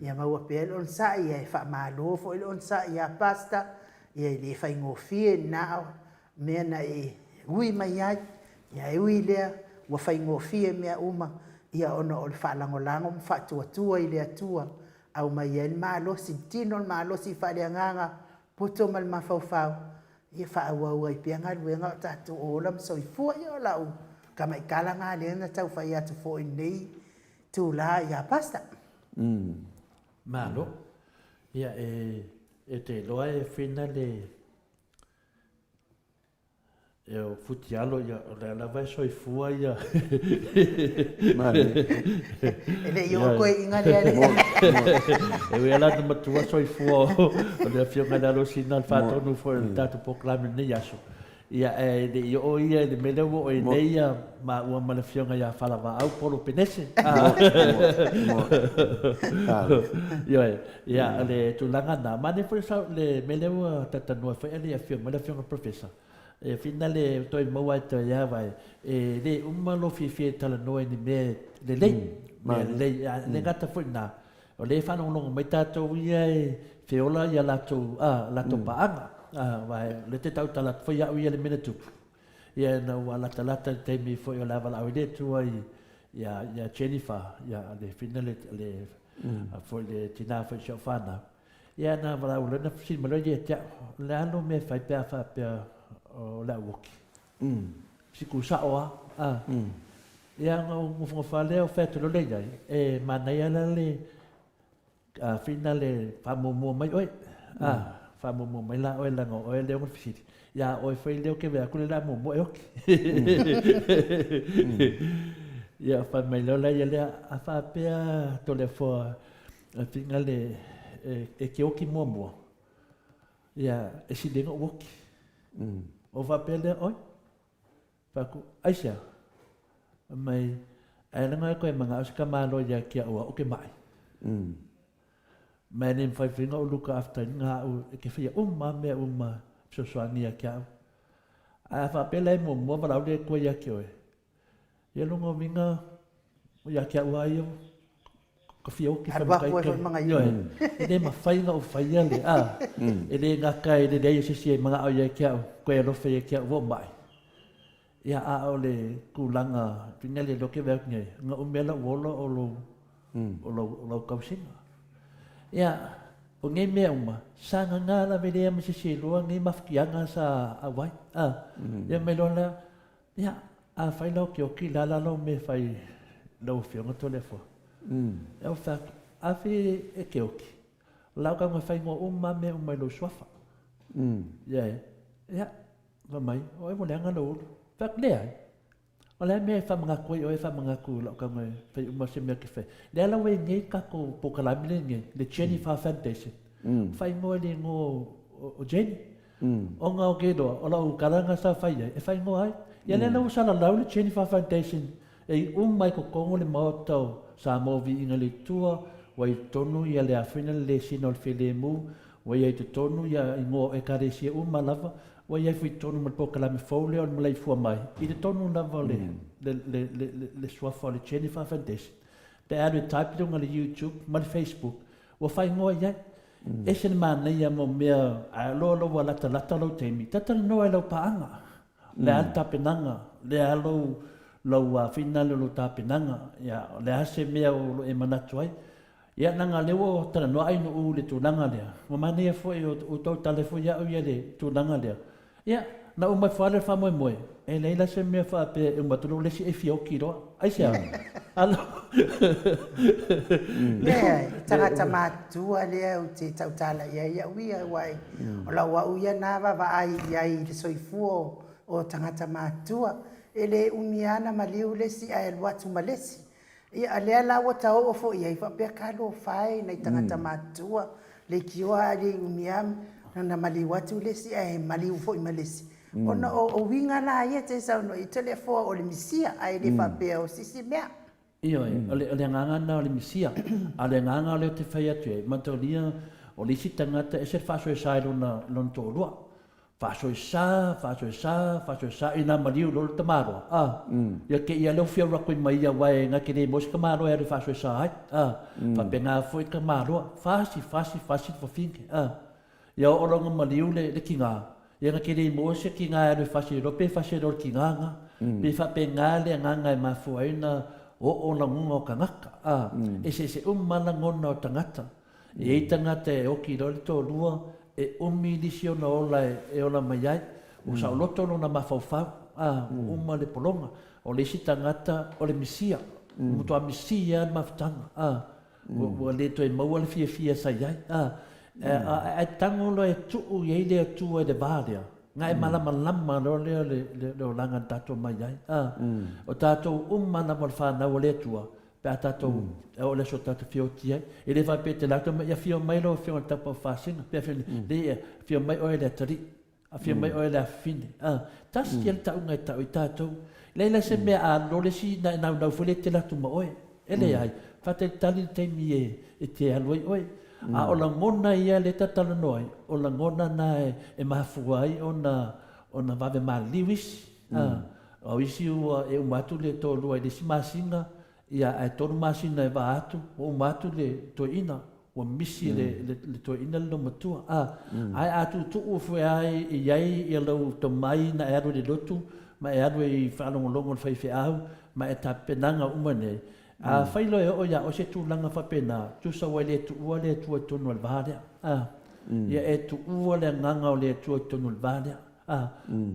Ia maua pea le onosai, ae faamalo foi le onosai ia Pastor, ia e le faigofie lena mea na e ui mai ai, ae ui i lea ua faigofie mea uma, ia ona o le faalagolago ma faatuatua i le Atua, aumai ai le malosi, le tino le malosi faaleagaga, poto ma le mafaufau, ia faaauau ai pea galuega a o tatou ola ma soifua. Ia o lau tamaitala lena lea na tau fai atu foi i lenei itula ia Pastor. Malo. Ia e e te iloa e whina le e o Futialo ia o lea lava e soifua ia. E le i oo toeaiina lea le. E ui lava na matua soifua o le afioga i le Alosina le faatonu foi o le tatou polokalame i lenei aso. Ia, ae le i oo ia i le mea lea ua oo i ai nei ia maua ma le afioga ia Falavaau Polo Penese. Ioe, ia, o le tulaga lena. Manaia foi le mea lea ua talatalanoa ai foi le afioga mai le afioga i le Professor, e whina le toe maua ai toe ava e le uma lou fiafia e talanoa i ni mea lelei, mea lelei, e le gata foi i lena. O lea e faalogologo mai tatou ia e feola ia latou, a, latou paaga. A, aua o lea e te tautala atu foi au ia i le mea na tupu. Ia ina ua latalata i le taimi foi o le a valaau ai le Atua i, ia, ia Jennifer, ia, le fina le, le, foi le tina foi i si au fanau. Ia na valaau loa na fesili mai loa ia te au, o le a lou mea e fai pe a faapea o le a ou oki? Siku sao lava. A. Ia ona ou nofonofo lava lea ou fai atu loa lea i ai, e manaia la le fina le faamuamua mai oe. A, faamuamua mai la oe leaga o oe lea e ona fesili. Ia a oe foi lea ou te vaai atu lea o le a muamua e oki. Ia fai mai loa la ia lea, a faapea Toleafoa fina le e te oki muamua, ia e sili ai ona ou oki. Ou faapea lea, oi, fai atu, aisea? Fai mai, ae leaga e toe manao se tamaloa ia te au au ou te mai. Ma e le mafai foi ona ou luka after ina au e te faia uma lava mea uma e fesoasoani ia te au. Ae a faapea la e muamua valaau le Atua ia te oe, ia lona uiga ia te au lava ia ka fia oki Alu aku ai foi ma Ioe, e le mafai ona ou faia le, a, e le gata i le leai o se isi e manao ia te au, toe alofa ia te au ua ou mai. Ia, a o le tulaga, pina le loke vaai atu nei, na umi lava lou ola o lou, o lau, o lau tausiga. Ia, o nei mea uma, sa gaga lava e leai ma se isi e iloa nei mafutiaga sa auai. A, ia mai loa lea, ia, afai la okioki, o le a la lau mea e fai i lau Afioga Toleafoa? Ia ou fai atu, afe e te oki, o lau tago e fai igoa uma lava mea uma i lou suafa. Ia, ia, Fai mai, o oe ua leaga lou ulu. Fai atu, leai. O le a le mea e faamanatu ai oe, faamanatu i lau tago e fai uma se mea ou te fai. Lea la ua i nei le tatou polokalame lea nei, le Jennifer Foundation. Mm. Faaigoa i le igoa o Jenny. Ona ou te iloa, o lau tala lena sa fai ai, e faaigoa ai. Ia lea la ua salalau le Jennifer Foundation e uma i totonu le Maota o Samoa Viiga i le Atua, ua i totonu ia le afina le lesina o le filemu, ua i ai i totonu ia igoa o Ekalesia uma lava, Ua i ai foi totonu ma le polokalame fou lea o le malaifua mai, i totonu lava o le, le, le, le, le, le suafa o le Jennifer Foundation. Pe alu e type i luga o le YouTube ma le Facebook, ua faaigoa i ai. Ese le manaia mo mea, ae loa lou ua latalata lou taimi, talatalanoa i lau paaga. O le a le tapenaga, o le a lou, lou finale o lou tapenaga, ia, o le a se mea o lo o e manatu ai. Ia, leaga o lea ua talanoa Ainuu i le tulaga lea, ua manaia foi o outou tala foi au ia le tulaga lea. Ia, na uma ifo lava le faamoemoe, e leai la se mea faapea e uma atu loa le isi e fia oki loa. Aisea? Alo. Leai, o tagata matutua lea ou te tautala i ai au ia, aua o lau au ia na vaavaai i ai i le soifua o tagata matutua. E le umi lava ona maliu le isi ae alu atu ma le isi. Ia, a lea la ua ta oo foi i ai, faapea talofa e i nai tagata matutua, leitioa a le i umi lava ona maliu atu le isi ae maliu foi ma le isi. Ona o uiga la ia te saunoa i ai Toleafoa o le misia, ae le faapea o se isi mea. Ioe, o le agaga lena o le misia. A o le agaga lea ou te fai atu ai, mataulia o le isi tagata e ese le faasoesa i lona toalua. Faasoesa, faasoesa, faasoesa, ina maliu loa le tamaloa, a. Ia te i a lea ua fia alu atu ai ma ia aua e na te le maua se tamaloa e alu e faasoesa ai, a. Faapena foi le tamaloa, fasi, fasi, fasi le fafine, a. Ia oo loa ina maliu le, le tiga, ia na te le maua se tiga e alu e fasi ai loa pe fasi ai loa e le tiga na. Pei e faapena le agaga e mafua ai ona oo lagona o tagata, a. Eseese uma lagona o tagata. E i ai tagata e oki loa le toalua, e umi nisi ona ola e ola mai ai, ua saoloto lona mafaufau, a, ua uma le pologa. O le isi tagata o le misia, ua matua misia lava le mafutaga, a, ua le toe maua le fiafia sa i ai, a. Ae tago loa e tuu i ai le Atua i le va lea, ona e malamalama loa lea le olaga na tatou mai ai, a. O tatou uma lava o le fanau a le Atua, pe a tatou e oo i le aso tatou te feoti ai. E le faapea e te latou mai, ia afio mai lau Afioga i le Taupa o Fasina, pe afio, le, ia afio mai oe le atalii, afio mai oe le afafine. A, tasi ia le tauga e tau i tatou. Leai la se mea a alu loa le isi na e naunau foi lea e te alu atu ma oe. E leai, faatalitali le taimi e te alu ai oe. A o lagona ia lea ta talanoa ai, o lagona na e mafua ai ona ona vave maliliu isi. A, o isi ua e uma atu le toalua i le isi masina, Ia, ae tolu masina e va atu, ua uma atu le toeaina, ua misi le, le, le toeaina le loomatua. A, ae a tuutuu foi lava e i ai ia lou tomai na e alu i le lotu, ma e alu i faalogologo i le faifeau, ma e tapenaga uma nei, afai loa e oo ia oe se tulaga faapena, tusa ua e le tuua le Atua i totonu o le va lea. A, ia e tuua le agaga o le Atua i totonu o le va lea. A,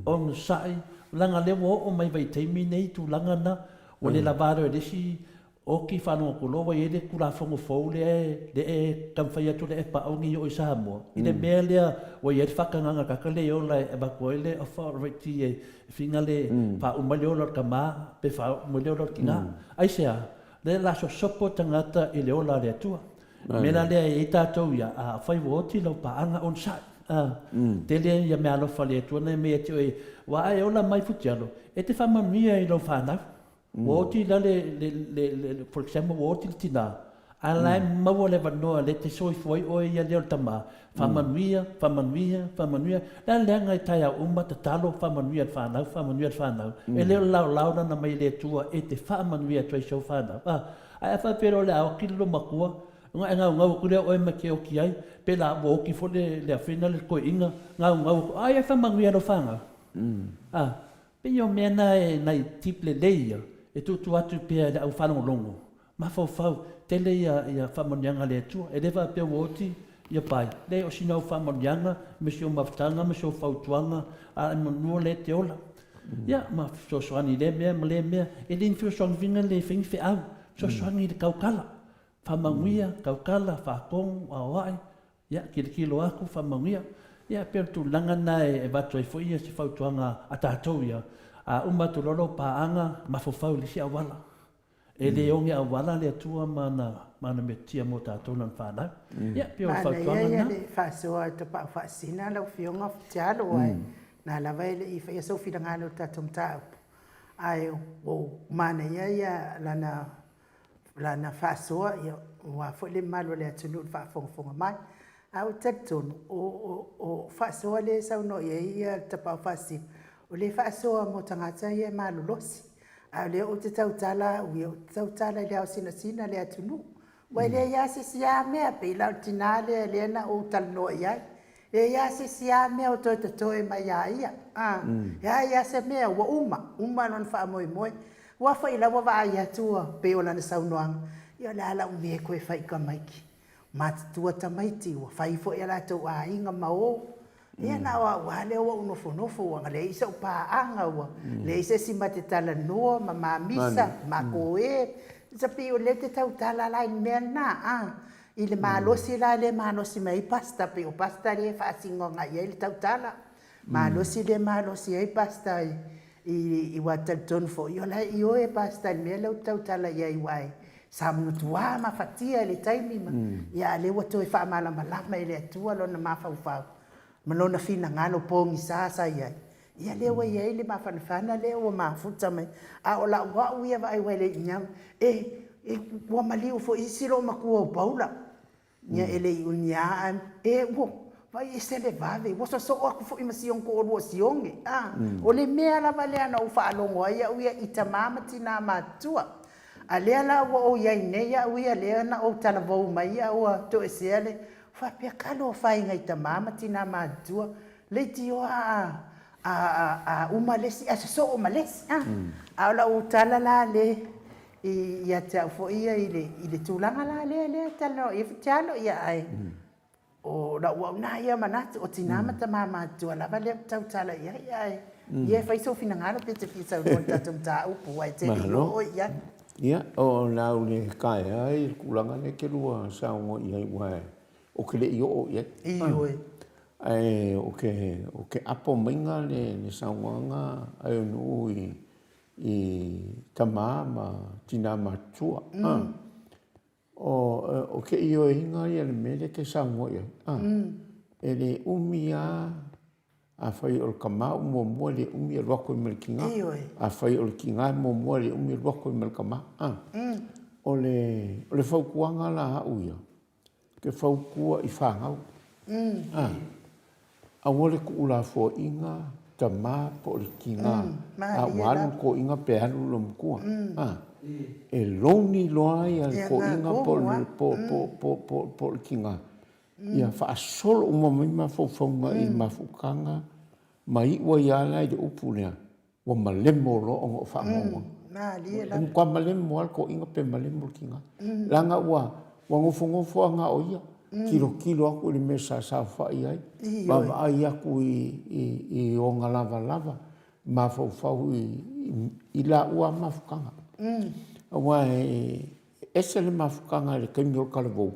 onosai, leaga lea ua oo mai vaitaimi nei tulaga na, ua le lava loa i le isi oki faalogotolo ua i ai le Tulafono fou lea e lea e taumafai atu lea e pau nei oo i Samoa, i le mea lea ua i ai le faatagaga tagata lea e ola e avatu ai le authority e figa le faauma ai le ola o le tama pe faauma ai le ola o le tina. Aisea? Lea la sosopo tagata i le ola a le Atua. O le mea la lea e i ai tatou ia, afai ua oti lau paaga onosai, a, tele ia meaalofa a le Atua na e mea ia te oe, aua a e ola mai futialo, e te faamanuia i lau fanau. Ua oti la le, le, le, le, for example, ua oti le tina, a la e maua le avanoa lea e te soifua ai oe ia lea o le tama, faamanuia, faamanuia, faamanuia. Le a le leaga i taeao uma, tatalo, faamanuia i le fanau, faamanuia i le fanau. E le o le laolao lana mai le Atua e te faamanuia atu ai i si ou fanau. A, ae a faapea loa o le a oti le loomatua, ona e gaugau atu lea o oe ma te oti ai, pe la ua oti foi le, le afena le toeaina, gaugau atu, ai e faamanuia i lau fanau. A, Pei o mea na e nai tip lelei ia e tuutuu atu pea i le au faalogologo, mafaufau, tele ia ia faamanuiaga a le Atua. E le faapea ua oti ia pai, leai o sina au faamanuiaga ma si ou mafutaga ma si ou fautuaga a e manua lea e te ola. Ia ma fesoasoani i lea mea ma lea mea, e le ni fesoasoani foi na le fai ni feau, fesoasoani i le tautala, faamanuia, tautala, faatonu, aoai, Ia, tilotilo atu, faamanuia. Ia, e pei o le tulaga lena e avatu ai foi se fautuaga a tatou ia, a uma atu loa lau paaga, mafaufau i le isi auala. E le oge auala le Atua ma ana, ma ana metotia mo tatou lana fanau. Ia, e pei o le fautuaga lena. Manaia ia le faasoa e Tapaau Faasisina lau Afioga Tialo, aua na lava e le i faia sou finagalo i le tatou mataupu, ae ua ou manaia ia lana lana faasoa, ia, aua foi le mamalu o le atunuu i le faafogafoga mai. Ae ou te talitonu, o, o, o faasoa lea e saunoa i ai ia le Tapaau Faasisina, o lea e faasoa mo tagata ia e malolosi. A o lea ou te tautala au ia, ou te tautala i le ao sinasina le atunuu. Ua e leai lava se isi a mea, pei la o le tina lea lea na ou talanoa i ai. E leai lava se isi a mea o toe totoe mai ia ia. A, leai lava se mea, ua uma, uma lona faamoemoe. Ua foi la ua vaai atu ua pei o lana saunoaga, ia o le a lau mea e toe fai i tamaiti. Matutua tamaiti, ua fai foi a latou aiga ma o. Ia na o au lava lea ua ou nofonofo ua leai sou paaga, ua leai se isi ma te talanoa ma ma misa, ma koe. Sa pei o lea e te tautala la i le mea lena, a. I le malosi la lea e malosi mai ai Pastor, pei o Pastor lea e faasino agai i ai le tautala. Malosi lea e malosi ai Pastor i, aua e talitonu foi, o la e ioe Pastor i le mea lea ou te tautala i ai, aua sa matua mafatia i le taimi ma, ia a o lea ua toe faamalamalama e le Atua lona mafaufau ma lona finagalo pogisa sa i ai. Ia lea ua i ai le mafanafana lea ua mafuta mai. A o lau au ia vaai ua e le i nyau, e, e, ua maliu foi isi loomatua o Paula. Ia e le i unia a, e, ua, vaai ese le vave, ua sosoo atu foi ma si ona toalua sioge. A, o le mea lava lea na ou faalogo ai au ia i tama ma tina matutua. A lea la ua ou i ai nei au ia, lea na ou talavou mai a ua toesea le, faapea talofa e i nai tama ma tina matutua, Leitioa a a a uma le isi ae sosoo ma le isi a. A o lau tala la le i ia te au foi ia i le i le tulaga la lea lea talanoa i ai Fitialo ia ae o lau au na ia manatu o tina ma tama matutua lava lea ou te tautala i ai ae ia e fai sou finagalo pe te fia saunoa i le tatou mataupu aua e te le i oo i ai. Ia, o le a ou le taea ai le tulaga lea e te lua saunoa i ai aua Ou te le i oo i ai. Ioe. Ae o ke, o ke apo maiga le, le saunoaga a Eunu'u i, i tamā ma tinā matutua. Mm. O, o ke ioeina ia le mea lea e te saunoa i ai. A. Mm. E le umi a Afai o le tama o muamua e le umi alu atu ai ma le tina. Ioe. Afai o le tina e muamua e le umi alu atu ai ma le tama. A. Mm. O le, o le fautuaga la a au ia, ke fautua i fanau. A, aua le tuulafoaiga tama po o le tina, a ua alu le toeaina pe alu le matua. A. E lonely loa ia le toeaina po o po o po o le tina. Ia faasolo uma mai mafaufauga i mafutaga ma iu ai lava la i le upu lea, ua malemo loa ona o faanoanoaga. E matua malemo lava le toeaina pe malemo le tina. Leaga ua nofonofo lava na o ia, tilotilo atu i le mea sa saofai ai, vaavaai atu i ona lavalava, mafaufau i laua lava mafutaga. Aua e ese le mafutaga i le taimi o le talavou,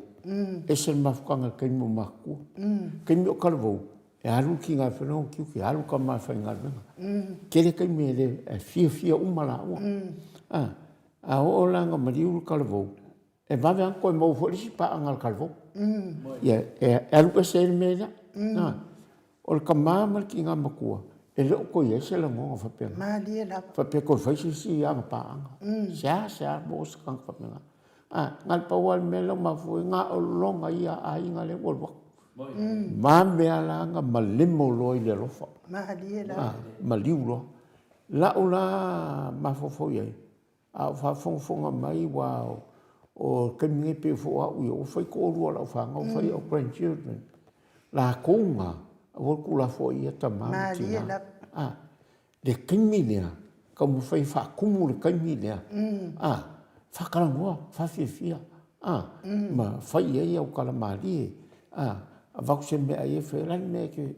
ese le mafutaga i le taimi o matutua. O le taimi o talavou, e alu le tina e fai lona tiute, alu le tama e faigaluega. Tele taimi e le, e fiafia uma laua. A oo la ina maliu le talavou, e vave lava ona toe maua foi le isi paaga a le talavou. Ia, e alu ese ai le mea lea. O le tama ma le tina matua, e le o toe i ai se lagona faapena. Malie lava. Faapea toe fai se isi ana paaga. Seasea maua se tagata faapena. Na o le pau lava le mea lea ua mafua ai, na o lona ia aiga lea ua alu atu. Vave lava la ona malemo loa i le alofa. Malie lava. Maliu loa. La'u la mafaufau i ai, a o faafogafoga mai aua o le taimi nei pei foi o au ia, ua fai toalua o lau fanau, ua fai au grandchildren, latou na, aua le tuulafoaia ia tama ma tina. Le taimi lea, taumafai e faatumu le taimi lea, faatalanoa, faafiafia, ma fai i ai au tala malie, avatu se meaai e fai ai, o le a le mea e te,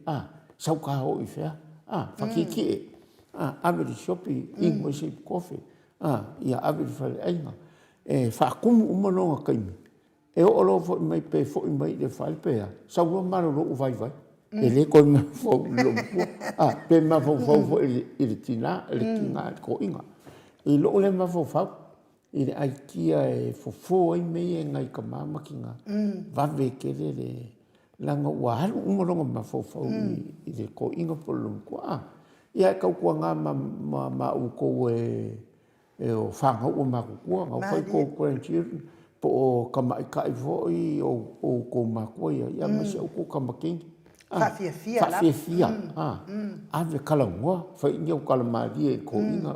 sau ta o i fea, faatietie, ave i le sioki, inu ai se kofe, ia ave i le faleaiga. E faatumu uma lona taimi, e oo loa foi mai pe foi mai i le fale pe a, sau loa malolo ua vaivai. E le toe mafaufau i le loomatua, pe mafaufau foi i le tina, i le toeaina. I lou lea mafaufau, i le aitia e fofo ai mea ia e nai tama ma tina, vave tele le, leaga ua alu uma lona mafaufau i le toeaina po o le loomatua. Ia ae tautuana ma outou e o fanau ua matutua, na ua fai tou grandchildren, po o tamaitai foi o outou matua ia, ia aemaise outou tama teine. Faafiafia lava. Faafiafia. Ave talanoa, fai ni au tala malie i le toeaina.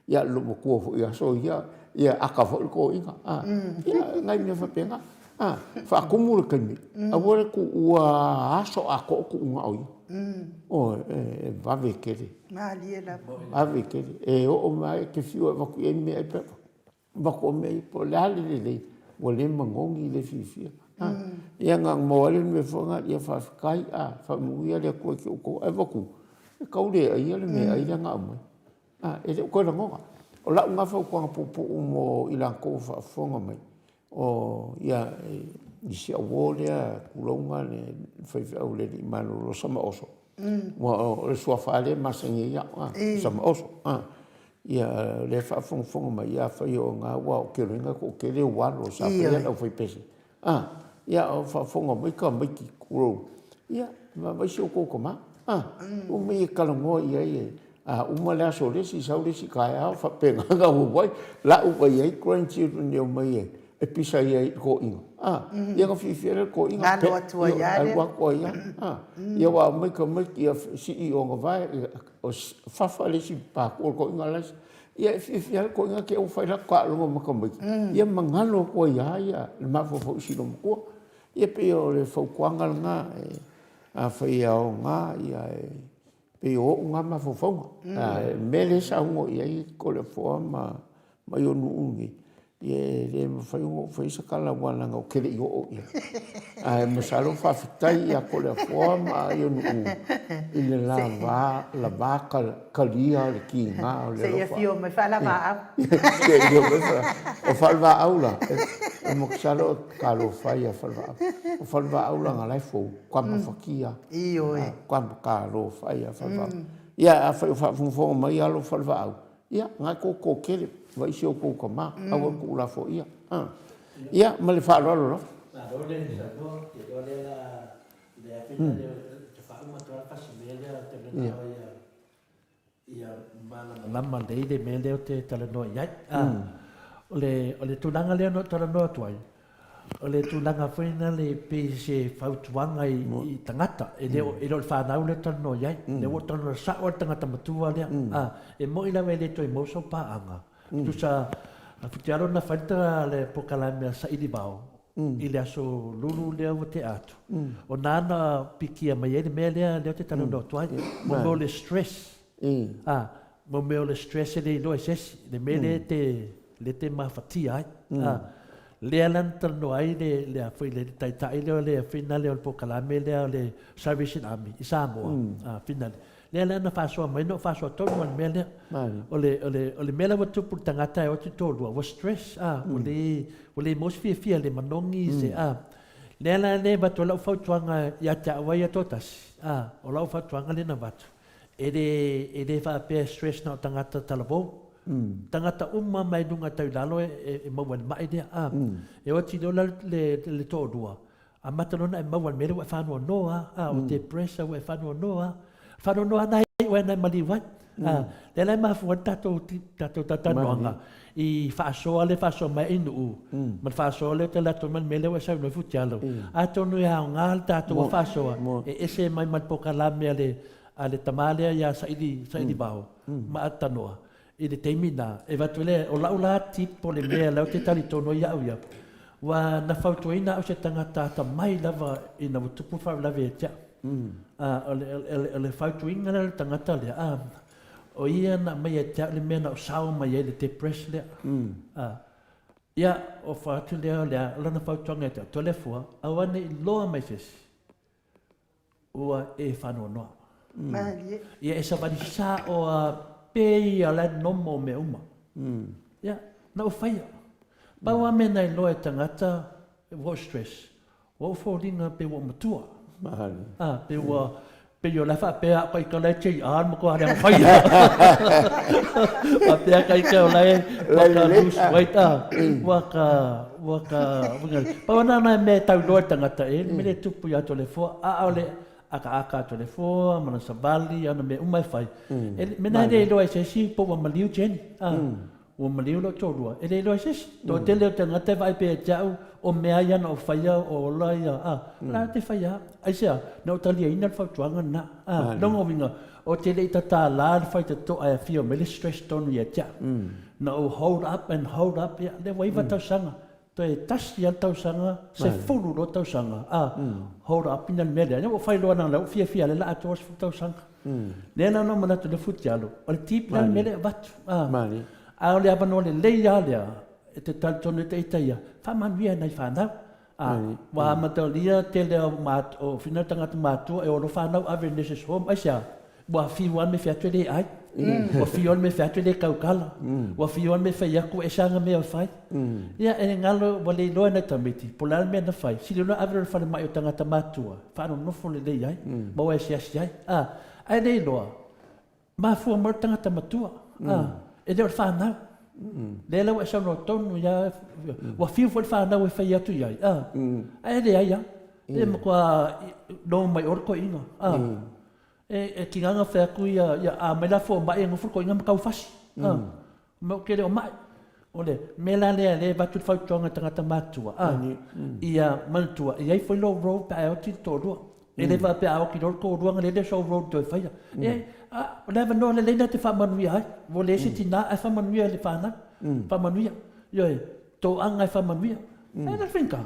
Ia le loomatua foi i aso ia, ia aka foi le toeaina. Ia, nai mea faapena. Faatumu le taimi, aua le tuua aso atoa o tuu na o ia. Oi, e vave tele. Malie lava. Vave tele. E oo mai e te fiu e avatu i ai meaai pe avatu o mea ia, po o le a le lelei, ua le manogi le fiafia. Ia na ona maua ai lea o le mea foi lena, ia faafetai, faamanuia le Atua i outou. Ae avatu, e tau le aia le meaai lea na aumai. E le o toe lagona. O lau lena fautuaga puupuu mo i latou o faafofoga mai, o ia i si au uo lea tulouna le faifeau le alii malolo Samaoso, aua o le suafa lava lea e masani ai au, Samaoso. Ia o lea e faafogafoga mai, ia afai o lena aua ou te iloaina e toatele ou alo sa faia le aufaipese, A, ia a o faafofoga mai tamaiti, tulou, ia, vaavaai si outou tama, a, omai e talanoa i ai, a uma le aso o le isi, sau le isi taeao, faapena ona auauai. Lau mai ai grandchildren e omai e pisa ai i le toeaina, a, ia ona fiafia lea o le toeaina. Galo atu ai lava lea. Alu atu ai lava, a. Ia aua omai tamaiti ia sii ona vae, fafa le isi patu o le toeaina la e Ia e fiafia lava le toeaina te i ua fai latou taaloga ma tamaiti, ia ma galo atu ai lava ia le mafaufau i si loomatua. Ia pei o le fautuaga lena, afai e aoga, ia e pei o ou na mafaufauga. A o le mea lea e saunoa i ai Toleafoa ma Aionuu nei, Ia e le mafai ona ou faia se tala aua leaga ou te le i oo i ai. Ae masalo faafetai ia Toleafoa ma Aionuu i le lava talia o le tiga o le alofa. Se i afio mai faalavaau. Se i afio mai faalavaau. O Falevaau la, e masalo talofa e ia Falevaau. O Falevaau leaga o la e fou, tama fatia. Ioe. Tama talofa e ia Falevaau. Ia afai o faafogafoga mai alo o Falevaau, Ia, na e koko tele, vaai si outou tama, aua le tuulafoaia. Ia, ma le faaaloalo lava. Malo le saunoa, ou te iloa lea la, le a pei lea te faauma atu lava le fasi mea lea ou te manao ia ia malamalama lelei le mea lea ou te talanoa i ai. O le o le tulaga lea na ou talanoa atu ai, O le tulaga foi lena e pei se fautuaga i tagata, e le o le fanau lea e talanoa i ai. Lea ua ou talanoa sao lava i le tagata matua lea. E moni lava e le toe maua sau paaga, tusa A Futialo na fai le polokalame a Saili Vao i le aso Lulu lea ua tea atu, o na na pikia mai ai le mea lea lea ou te talanoa atu ai, mo mea o le stress. A, mo mea o le stress e le iloa e se isi, le mea lea e te, lea e te mafatia ai. A, lea la na talanoa ai le, le a foi le taitai lea o le fina lea o le polokalame lea o le Salvation Army i Samoa, a, fina lea. Lea la na faasoa mai, na ou faasoa tonu lava i le mea lea. O le, o le, o le mea la ua tupu i le tagata e o atu i toalua, ua stress, a, ua le, ua le maua se fiafia, le manogi se, a. Lea la e avatu ai lau fautuaga ia te au a ia toatasi, a, o lau fautuaga lea na avatu, e le, e le faapea e stress na o tagata talavou. Tagata uma mai luga tau i lalo e, e, e maua i le mai lea, a. E o atu i le, le, le toalua, Amata loa ona e maua i le mea lea ua e faanoanoa a, a o depress ua e faanoanoa a. Faanoanoa na ai oe na e maliu ai. A, lea la e mafua ai le tatou tatou talatalanoaga i faasoa lea e faasoa mai ai nuu ma le faasoa lea ou te alu atu ai ma le mea lea ua e saunoa ai Futialo. Atonu e aoga le tatou faasoa e ese mai ma le polokalame a le a le tama lea ia Saili Saili Vao ma Atanoa i le taimi lena, e avatu ai le, o lau la tip po o le mea lea ou te talitonu ai au ia, ua na fautuaina au se tagata atamai lava ina ua tupu le faalavelave ia te au. O le, o le, o le fautuaina lea o le tagata lea, o ia na aumai ia te au le mea na ou sao mai ai le depress lea. Ia, ofa atu lea o le a, o lana fautuaga ia te au, Toleafoa, aua ne i loa mai se isi. Ua e faanoanoa. Malie. Ia e savali sao a pei a la e nomo mea uma. Ia, na ou faia. Pau a mea na iloa e tagata, ua ou stress. Ua ou foliga pei ua ou matua. Malie. A, pei ua, pei o la e faapea au ita la e JR ma matua leaga faia. Faapea ka ita o la e, ua ka lose weight a, ua ka, Ua ka, pau ana nai mea e tau loa i le tagata e, le mea lea e tupu ia Toleafoa, a o le akaaka a Toleafoa ma lana savali, ana mea uma e fai. E, mena e le iloa e se isi po ua maliu Jenny, a, ua maliu lou toalua, e le iloa e se isi. Toatele o tagata e vaai pea ia te au, o mea ia na ou faia, o ola ia, a, o la e te faia lava. Aisea? Na ou taliaina le fautuaga lena, a, lona uiga, ou te le i tatala le faitotoa e afio mai le stress tonu ia te au. Na ou hold up and hold up, ia, lea ua iva tausaga, toe tasi lava le tausaga, 12 tausaga, a, hold up ina le mea lea. Ia ua fai loa leaga o lea ua fiafia lea o le a atoa le 10 tausaga. Lea la na ou manatu i le futialo, o le deep la le mea lea e avatu, a. A o le avanoa lelei lava lea e te talitonu ai te ita ia, faamanuia i nai fanau. A, ua amatalia tele o o fina tagata matua e o loa fanau ave i nurses home, aisea? Ua fiu lava le mea e fai atu e le ai. Ua fiu lava le mea e fai atu e le tautala. Ua fiu lava le mea e fai atu ua ese lava mea e fai. Ia, e galo ua le iloa e nai tamaiti po o le a le mea na fai, sili ona ave loa i le falemai o tagata matua, faalonofo lelei ai, ma o e asiasi ai. A, ae le iloa, Mafua mai o le tagata matua, e le o le fanau. Lea la ua e saunoa tonu ia, ua fiu foi le fanau e fai atu i ai, ae leai lava. E matua no mai o le toeaina. E tiga ona fai atu ia, ia a mai la fomai e nofo le toeaina ma taufasi. Ma ou te le o mai. O le mea la lea lea e avatu le fautuaga i tagata matutua, a, ia manatua, e i ai foi lou role pe a e oti le toalua. E le faapea a oti loa le toalua ona leai lea o sou role e toe faia. E, a, o le avanoa lelei lena e te faamanuia ai. Ua leai se tina ae faamanuia i le fanau. Faamanuia. Ioe, toaga e faamanuia. E le o le faigata.